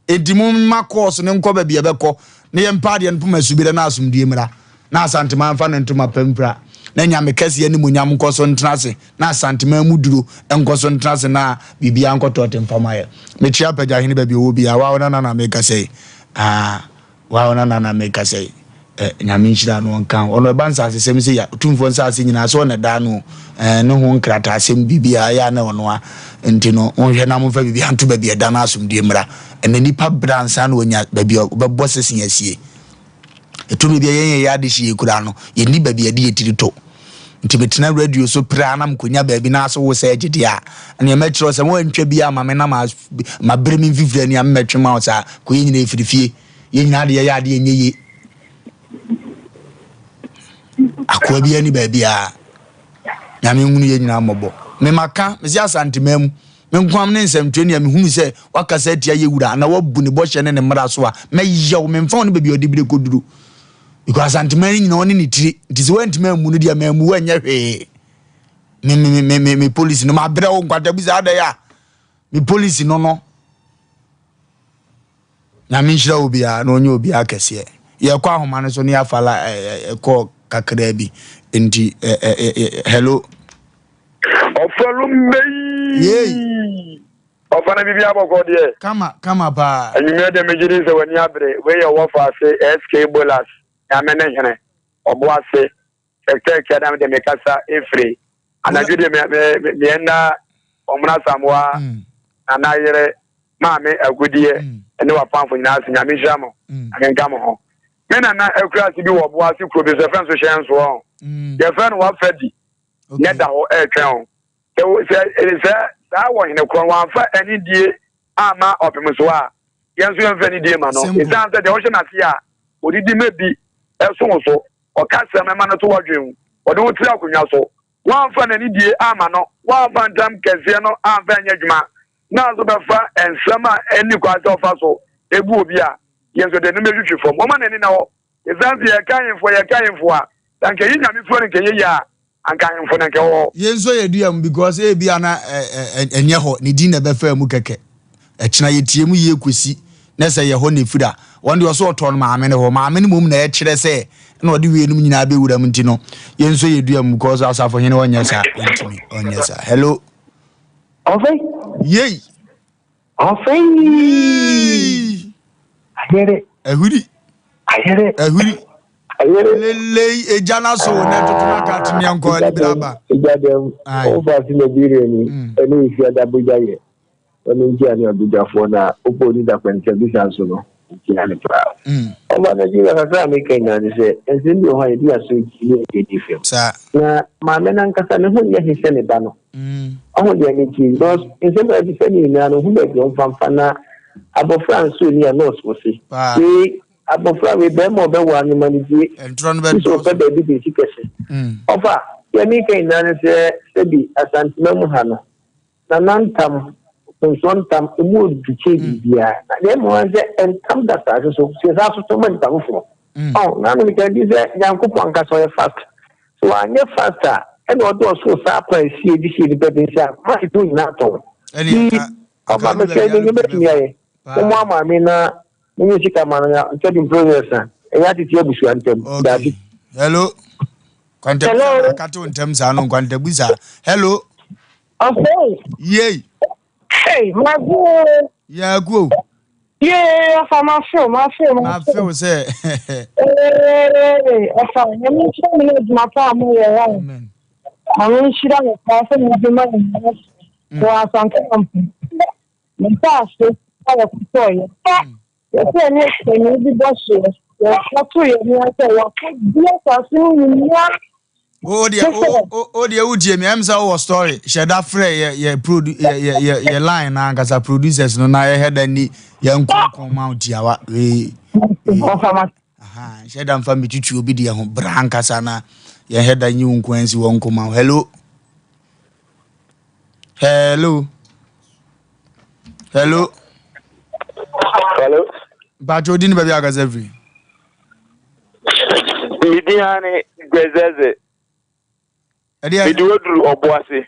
Enti momma kɔɔso no nkɔ baabi a ɛbɛkɔ na yɛmpa adeɛ no poma subire na asomdue mmra. Na Asanteman mfa ne ntoma pa mfira, na Nyame kɛseɛ animuonyam nkɔ so ntena ase, na Asanteman mu duro nkɔ so ntena ase na biribiara nkɔ tɔɔte mfa ma yɛ. Mekyea Pagyahene baabi ɔwɔ biara. Wawo nana na mekasa yi. Ah, wawo nana na mekasa yi. Eh, Nyame nhyira no ɔnka ho. Ɔno ɛba nsasesɛm sɛ ya, Otumfoɔ nsase nyinaa sɛ ɔna ɛda ano. Eh, ne ho nkrataasɛm biribiara yɛ a na ɔno a. Nti no, monhwɛ na momfa biribiara nto baabi ɛda no asomdue mmra. Ɛnɛ nipa brɛ ansa na wanya baabi a ɔbɛbɔ sese asie. Ɛtumi bi a yɛn yɛyɛ adehye yɛ kura no, yɛnni baabi a yɛde yɛ tiri to. Nti metena radio so pere a na mekɔnya baabi na ase wo sɛ agye deɛ a, ɛneɛ mɛkyerɛ sɛ woantwa bi ama me na mabere me mfifiri ani a mɛtwe ma wo saa. Kɔ yɛn nyinaa ɛfiri fie. Yɛn nyinaa de yɛyɛ adeɛ nyɛ yie. Akoa bi ani baabi a Nyame nhunu yɛn nyinaa mmɔbɔ. Me maka, mesi Asanteman mu. Me nkoam ne nsɛmtwerɛni a mehunu sɛ wakasa atia yɛ wura anaa wabu ne bɔhyɛ ne ne mmara so a, mɛyɛ wo, memfa wo ne baabi a ɔde bire kɔduru. Because Asanteman no nyina ɔne ne tiri, nti sɛ woantumi ammu no deɛ mammu wo ɛnyɛ hwee. Me me me me me polisi no mabrɛ wo nkwatabu saa adɛn a me polisi no no. Nyame nhyira obiara na ɔnyɛ obiara kɛseɛ. Yɛkɔ ahoma no so ne yɛafa la ɛkɔ kakraa bi nti hello. Ɔfɔlum bɛyi. Yei. Ɔfa na biribi abɔkɔ deɛ. Kama kama paa. Anwummerɛ deɛ megye di sɛ w'ani abere. Wei yɛ wɔfa ase SK Bolas Nyame ne hene. Ɔbo ase. Sector Akia na mede mekasa efiri. Anadwo deɛ me me me ɛnna Ɔmena Samoa Nana yere Maame Agudeɛ ne w'afamfo nyinaa ase. Nyame nhyira mo. Nyame nka mo ho. Me nana akuraase bi wɔ ɔbo ase kuro bi so yɛfrɛ no so hyɛn soɔ. Yɛfrɛ no wafa di. na ɛda hɔ ɛretwɛn wo. Sɛ sɛ sɛ saa wɔ hene korɔ no wamfa anidie amma ɔpem so a, yɛn nso yɛmfa anidie ma no. Ɛsiane sɛ deɛ wohyɛ n'ase a ɔdidi ma bi ɛso wo so, ɔka sɛm ɛma no to w'adwene mu, ɔde wo tiri akonnwa so. Woamfa n'anidie amma no, woamfa ntam kɛseɛ no amfa anyɛ adwuma, na nso bɛfa nsɛm a ɛnni kwan sɛ ɔfa so bu obi a, yɛn nso de no bɛtwitwi fam. Wɔma n'ani nna hɔ. Ɛsiane sɛ yɛka ahemfo a yɛka ahemfo a, sɛ anka ɛyɛ Nyame fua no nka ɛyɛ yie a, anka ahemfo na nka ɛwɔ hɔ. Yɛn nso yɛ dua mu because ebia na ɛnyɛ hɔ, ne din na ɛbɛfaa mu kɛkɛ. Ɛkyena yɛtie mu yie kɔsi na sɛ ɛyɛ hɔ na ɛfiri a, wɔn deɛ ɔsɛ ɔtɔɔ no maame no hɔ. Maame no mmom na ɛkyerɛ sɛ na ɔde weinom nyinaa bɛwura mu nti no, yɛn nso yɛ dua mu because asafohene ɔnyɛ saa, ɔntumi ɔnyɛ saa. Hello. Ɔfɛ. Yei. Afei. Ayere. Ahuri. Ayere. Ahuri. Ayere. Lelei egya na so na toto na ka tene nkɔ ne bra ba. Egya dɛm. Ofa ase na bi ni. Ɛne efi adabogya yɛ. Ɛno nti a ne abogyafoɔ na wopɔ ni da kwɛnsɛ bisa nso no. Nti ane paa. Ɔba Nigeria kakra a meka nyinaa ne sɛ nsɛm bi wɔ hɔ a yɛde aso ti ne yɛde di fam. Na maame no ankasa ne ho nyɛ he sɛ ne ba no. Ɔho deɛ ne ti because nsɛm a ɛte sɛ ne nyinaa no ho baabi ɔmfa mfa na abɔfra nso ni a nurse wɔ se wei abɔfra wei bɛrima ɔbɛwɔ no ma no die sɛ ɔpɛ baabi de si kɛse ɔfa deɛ meka nyinaa ne sɛ sɛbi Asantema mu ha no Nana ntam, mfomsoɔ ntam, emu odu kyɛn biribiara. Na deɛ ɛmu ara sɛ ntam da saase so, sɛ yɛsan so ma nipa foforɔ. Ɔn, na meka bi sɛ Nyankopɔn ankasa ɔyɛ fast. Sɛ wanyɛ fast a, ɛna ɔde ɔsoro saa kwan sie de hyɛ nipa bi nsa a, ma etu nyinaa tɔn. Ti, ɔba mesrɛ ne nneɛma tumi ayɛ. Mommoa maame na monyi sika ma no na sɛbi mprɛ sa. Ɛnyɛ atete abusua ntam. Dabi. Hello. Kwantabusa na akato ntɛm saa no nkwantabusa. Hello. Ɔsɛe. Yei. Hey, mago. Yaakuo. Yee, ɔfa mafew, mafew, mafew sɛ. Ee, ɔfa, nyame nhyira mo ne adwuma pa a moyɛ wa. Amen. Nyame nhyira mo paa sɛ mo adwuma nyinaa so wɔ Asante Mampong. Me nsaase a yɛkɔtɔeɛ. Yɛsɛ yɛne ɔpanyin bi bɔ hyeɛ. Yɛkɔto yɛn ani sɛ wakɔdi asase no nyinaa. O deɛ o o deɛ wotie mi ɛm sɛ wowɔ story hyɛ da frɛ yɛ yɛ produ yɛ yɛ yɛ yɛ line na ankasa producers no na yɛhɛ da ni yɛn nkonkɔn ma tiawa wei hyɛ da nfa mi tutu obi deɛ ho bra ankasa na yɛhɛ da nyi wo nko ansi wɔn nkoma hello hello. Hello. Hello. Mpakyɛ odi ne baabi akasa firi. Me din ara ne Gbɛzɛdze. Ɛdeɛ. Mede waduru ɔbo ase.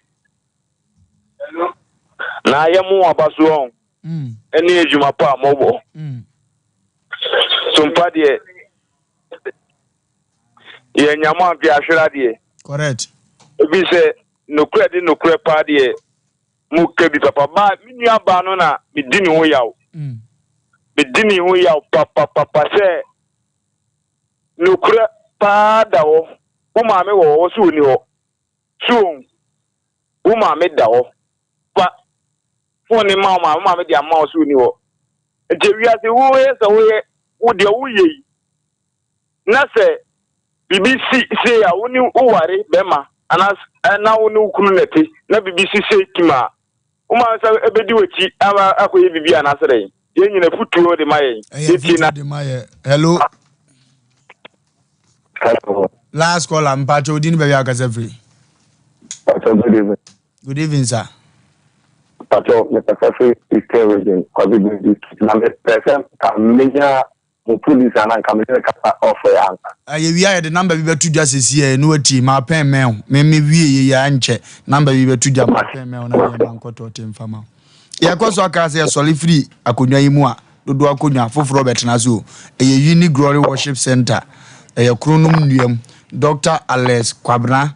Na ayɛ mo aba so ɔn. Ɛne adwuma pa a mobɔ. Sompa deɛ yɛ nyamo anke ahwere adeɛ. Correct. Ebi sɛ nokorɛ de nokorɛ paa deɛ mo ka bi papa ba me nua baa no na medi ne ho yaw. Medi ne ho yaw papapapa sɛ nokorɛ paa da hɔ. Wo maame wɔ hɔ so ɔni hɔ. So ohun wo maame da hɔ. Fa fon ne ma wo maame, wo maame de ama wo so ɔni hɔ. Nti wiase woyɛ sɛ woyɛ wo deɛ woyɛ yi na sɛ biribi si sei a wo ne woware bɛrima anaa na wo ne wo kunu na ɛte na biribi si sei tim a wo maame sɛ ɛbɛdi w'akyi ama akɔyɛ biribi anaasɛ dɛn yɛn nyina futuo de ma yɛn ɛyɛ futuo de ma yɛ hello Hello. Last caller, mpacho odi ni baabi akasa firi. Pacho, good evening. Good evening, sir. Pacho, mekasa firi Eastern Region, Kwabi District. Na mepɛ sɛ nka menya mo producer na nka mene no kasa off air ansa. Yɛwie a yɛde number bi bɛto dwa sɛsi ɛ, na watie. Mapɛn mmɛn wo. Me me wie yɛ yi a ɛnkyɛ. Number bi bɛto dwa, mapɛn mmɛn wo na meyɛ ma nkɔtɔ te mfa ma wo. Yɛkɔ so aka sɛ yɛsɔre firi akonnwa yi mu a, dodoɔ akonnwa foforɔ bɛtena so o. Ɛyɛ Uni Glory Worship Center. Ɛyɛ Kronom Nnuam. Doctor Alex Kwabena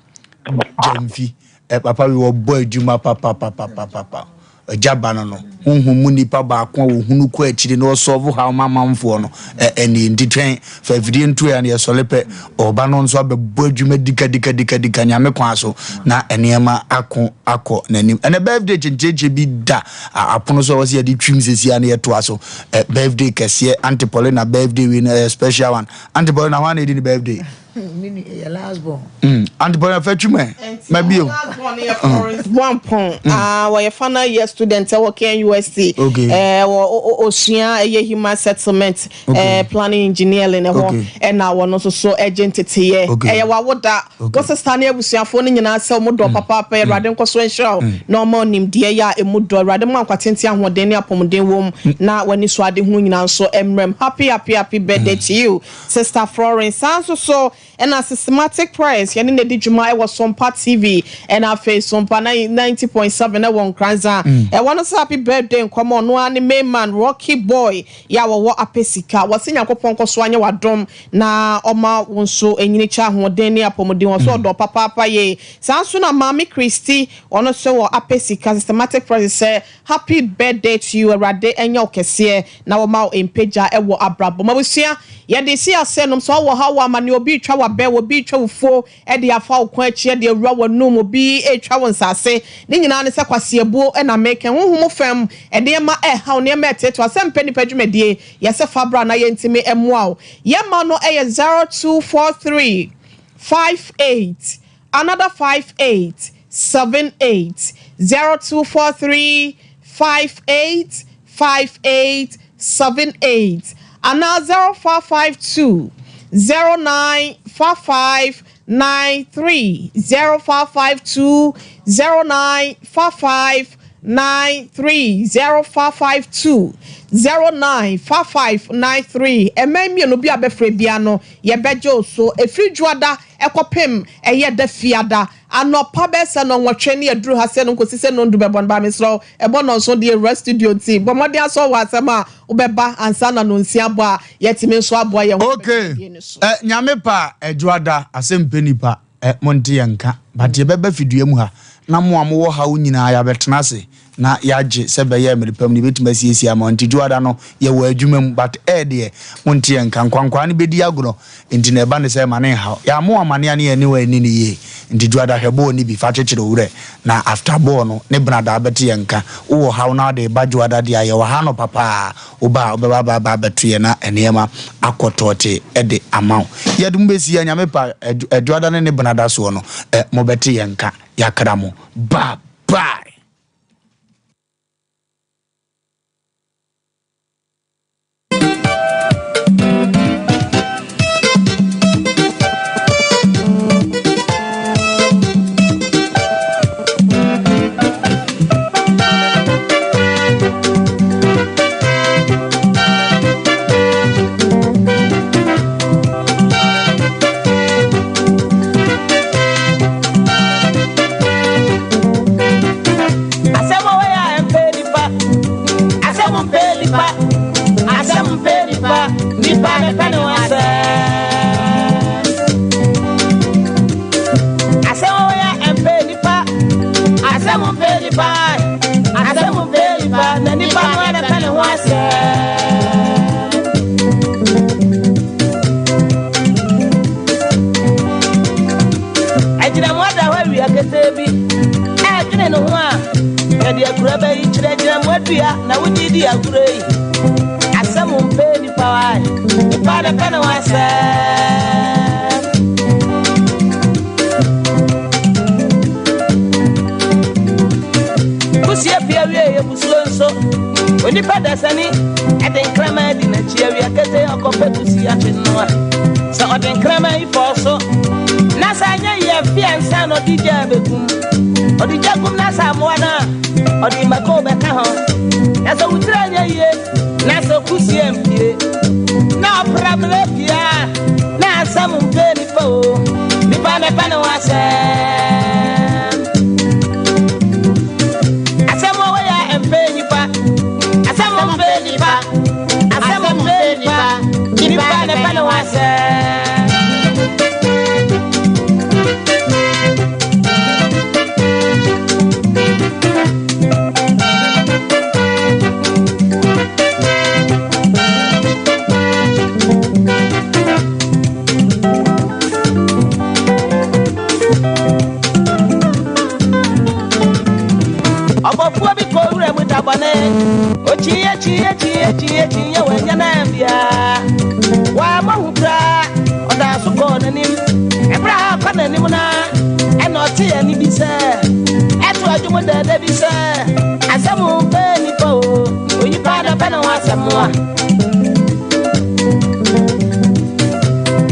Gyamfi. Ɛ papa wei ɔbɔ adwuma papapapapapa. Agya ba no no, honhom mu nipa baako a ɔhunu kɔ akyiri na ɔsɔlvo haw ma amanfoɔ no, ɛ ɛnneɛ nti twɛn, fa afidie nto ɛ na yɛsɔre pɛ, ɔba no nso abɛbɔ adwuma dikadikadikadika Nyame kwan so na nneɛma ako akɔ n'anim. Ɛnɛ birthday kyenkyenkye bi da apono so a ɛwɔ sɛ yɛde twim seesei a na yɛtoa so. Ɛ birthday kɛseɛ, Auntie Paulina birthday wei no ɛyɛ special one. Auntie Paulina hwan na ɛdi ne birthday? Yɛ last born. Mm. Auntie Paulina fɛ twim ɛ. Ma bio. Last born yɛ Florence Boampong. Ah, wɔyɛ final year student ɛwɔ KNUST. Okay. Eh, wɔ osua ɛyɛ human settlement eh, planning engineering ɛhɔ. Ɛna wɔn nso so ɛgye nteteyɛ. Ɛyɛ wawoda. Wo sista ne abusuafoɔ no nyinaa sɛ wɔn dɔ papaapa. Awurade nkɔ so nhyira wo na ɔma nimdeɛ yɛ a emu dɔ. Awurade ma nkwa tenten ahoɔden ne apɔmuden wom na w'ani so ade hunu nyinaa nso mmerɛm. Happy happy happy birthday to you. Sister Florence. Saa nso so na Systematic Prayers yɛne no adi dwuma wɔ Sompa TV ɛna afei Sompa 90.7 wɔ Nkoranza. Ɛwɔ no sɛ happy birthday nkɔmɔ ɔno ara ne main man Rocky Boy yɛ a wɔwɔ Apesika. Wɔse Nyankopɔn nkɔ so anyɛ w'adom na ɔma wo nso nyini kyɛ ahoɔden ne apɔmuden. Wɔse ɔdɔ papaapa yie. Saa nso na Maame Christy ɔno nso wɔ Apesika Systematic Prayers sɛ Happy birthday to you Awurade nyɛ wo kɛseɛ na wɔma wo mpagya wɔ abrabɔ mu. Abusua yɛde si ase nom sɛ ɔwɔ ha wɔ amane obi retwa wabɛ obi retwa wo fuo de afa wo kɔn akyi de awura w'anum obi retwa wo nsase ne nyinaa ne sɛ kwaseabuo na meka honhom fam nneɛma ɛrehaw nneɛma ɛretetew asɛm pɛ nipa dwumadie yɛsɛ fa bra na yɛntumi mmoa wo yɛma no yɛ 0243 58 another 58 78 0243 58 58 78 anaa 0552 09 55 93 0552 09 55 93 0552 09 55 93 Mmɛn mmienu bi a bɛfrɛ biara no yɛbɛgye wo so ɛfiri Dwoada kɔpem ɛyɛ da Fiada anɔpa bɛyɛ sɛ nnɔnwɔtwe ne yɛduru ha sɛ no nkɔsi sɛ nnɔndu bɛbɔ no ba mesrɛ wo ɛbɔ nnɔnson deɛ yɛwura studio nti bɔ mmɔden asɔ wɔ asɛm a wobɛba ansa na nnɔnsia abɔ a yɛatumi nso aboa yɛn ho Ok eh, Nyame pɛ a Ɛdwoada asɛm pɛ nipa eh, monte yɛn nka but yɛbɛba fidua mu ha na mo a mowɔ haw nyinaa yɛabɛtena ase na yɛagye sɛ bɛyɛ mmere pa mu no yɛbɛtumi asiesie ama wo nti Dwoada no yɛwɔ adwuma mu but ɛɛ deɛ monte yɛn nka nkwankwaa no bɛdi agorɔ nti na ɛba no sɛ ma no nhaw yɛammo wo amane a ne yɛne wo anni no yie nti Dwoada hwɛ bɔɔl no bi fa kyekyere wo werɛ na after bɔɔl no ne Benadaa bɛte yɛn nka wowɔ haw na wode reba Dwoada deɛ a yɛwɔ ha anɔpa paa woba a wobɛba aba aba abɛto yɛn na nneɛma akɔ tɔɔte de ama wo yɛde mo bɛsi a Nyame pa Dwoada ne ne Benada soɔ no mobɛte yɛn nka yɛakra mo bye bye. nipa wae nipa na pɛ ne ho asɛm. Kusie pie wie yɛ musuo nso onipa dasani ɛde nkraman di n'akyi awia kete ɔkɔpɛ kusie akye noa sɛ ɔde nkraman yi fɔɔ so na sɛ anyɛ yie afi ansa na ɔde gya bɛkum ɔde gya kum na sɛ amoa no a ɔde mako bɛka ho na sɛ wo tiri anyɛ yie na sɛ kusie mpie na ɔpra mmerɛ pie a na asɛm mpɛ nipa o nipa na ɛpɛ ne ho asɛm asɛm a wɔyɛ mpɛ nipa asɛm mpɛ nipa asɛm mpɛ nipa nipa na ɛpɛ ne ho asɛm. Ɔbɔfoɔ bi kɔ wura mu da bɔne okyiiɛ kyiiɛ kyiiɛ kyiiɛ kyiiɛ wanya no ambia wammɔ hu koraa ɔdaa so kɔɔ n'anim ɛberɛ a ɔkɔ n'anim no ɛna ɔte ɛne bi sɛ ɛto adwom dɛɛdɛ bi sɛ asɛm mpɛ nipa o onipa na pɛ ne ho asɛm a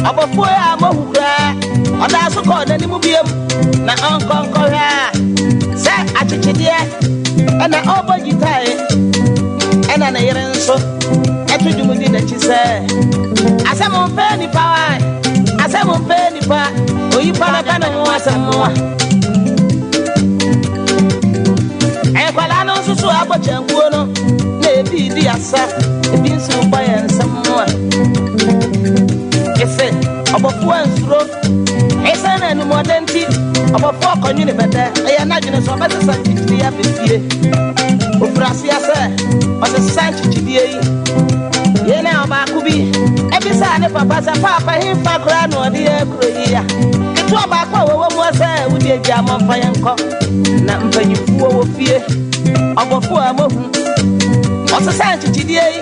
ɔbɔfoɔ a mohu koraa ɔdaa so kɔɔ n'anim biom na ɔnkɔ nkɔhwɛ a sɛ akyekyedeɛ ɛna ɔbɔ gyitae ɛna ne yere nso ɛto dwom di n'akyi sɛ asɛm mpɛ nipa wa asɛm mpɛ nipa oyipa na pɛ ne ho asɛm wa nkwadaa no nso so abɔ kyɛnkuo no na ebi di asa ebi nso bɔ yɛn nsam a ese ɔbɔfoɔ ansuro esiane animuɔden nti ɔbɔfoɔ kɔnwene bɛtɛ ɛyɛ n'adwene sɛ ɔbɛsesa nkyekyedeɛ abɛfie ofiri aseɛ sɛ ɔsesa nkyekyedeɛ yi yei na ɔbaako bi ebisaa ne papa sɛ paapa hemfa koraa na ɔde yɛ kuro yi a ketewa baako a wɔwɔ mu sɛ wode agya mɔmfa yɛn nkɔ na mpanyimfoɔ wɔ fie ɔbɔfoɔ a mohu ɔsesa nkyekyedeɛ yi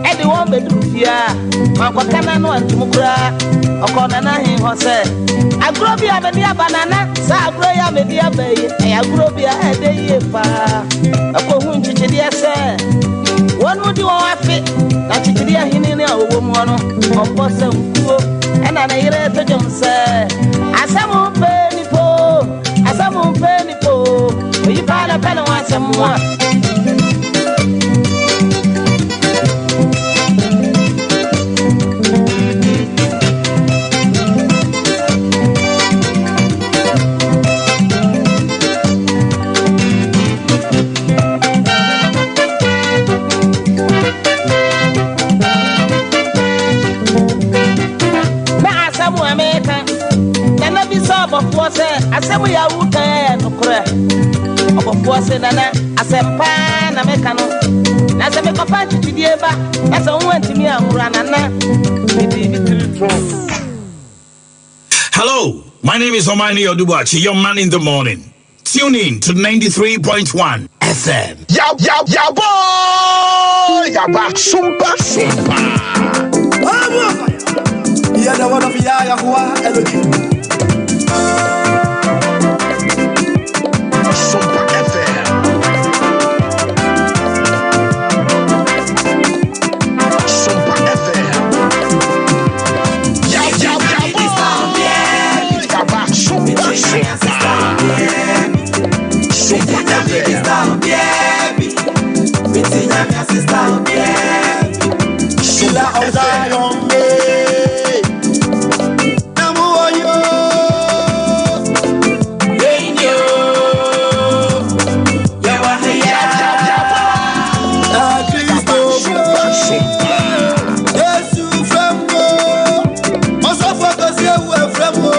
ɛde wɔn bɛduru fie a wankɔka n'ano antom koraa ɔkɔɔ nana ahen hɔ sɛ agorɔ bi a mede aba nana saa agorɔ yi a mede aba yi ɛyɛ agorɔ bi a ɛdɛ yie paa ɛkɔhu nkyekyedeɛ sɛ wɔn mu di wɔn afe na nkyekyedeɛ ahene ne a wɔwɔ mu hɔ no ɔbɔ sɛ nkuo ɛna ne yere to dwom sɛ asɛm mpɛ nipo asɛm mpɛ nipo oyi paa na pɛ ne ho asɛm a Na asɛm a meka nana bisa ɔbɔfoɔ sɛ asɛm yi a woka yɛ nokorɛ ɔbɔfoɔ se nana asɛm paa na meka no na sɛ mekɔfa nkyekyedeɛ ba na sɛ wo antumi anwora nana mede me tiri to Hello, my name is Omani Odubuachi, your man in the morning. Tune in to 93.1 FM. Ya ya ya boy, ya ba sumpa sumpa. Yeah, the one of Yahweh Elohim. Sumpa FM. Sumpa FM. Ya ya ya boy, ya ba sumpa sumpa. Sumpa FM. Pillar of Zion, eh. Namuoyo. Na Kristo Yesu fremko. Ọsọfọ kọsí ewu efremko.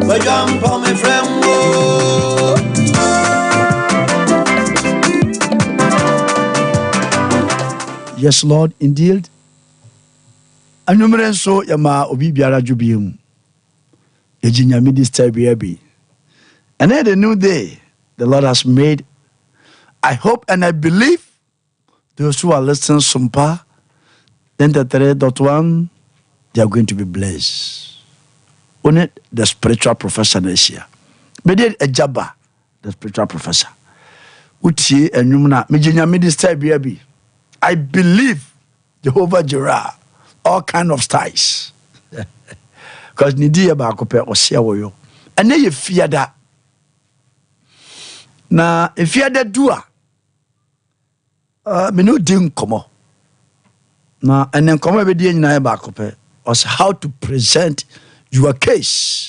Wẹjọ mpọ mi fremko. Yes Lord indeed. Anwummere nso yɛma obi biara dwo bie mu. Yɛgye Nyame di style biara bi. Ɛnɛ the new day the Lord has made. I hope and I believe those who are listening Sumpa, 93.1 they are going to be blessed. Wo ne the spiritual professor no ahyia. Mede agya ba the spiritual professor. Wotie anwum no a megye nyame di style bia bi. I believe Jehovah Jireh all kind of styles. Because ne di yɛ baako pɛ ɔseɛ wɔyɔ. Ɛnɛ yɛ fiada. Na fiada du a Me ne wo di nkɔmmɔ. Na ɛnɛ nkɔmmɔ a ɛbɛdi nyinaa yɛ baako pɛ. Ɔsɛ how to present your case.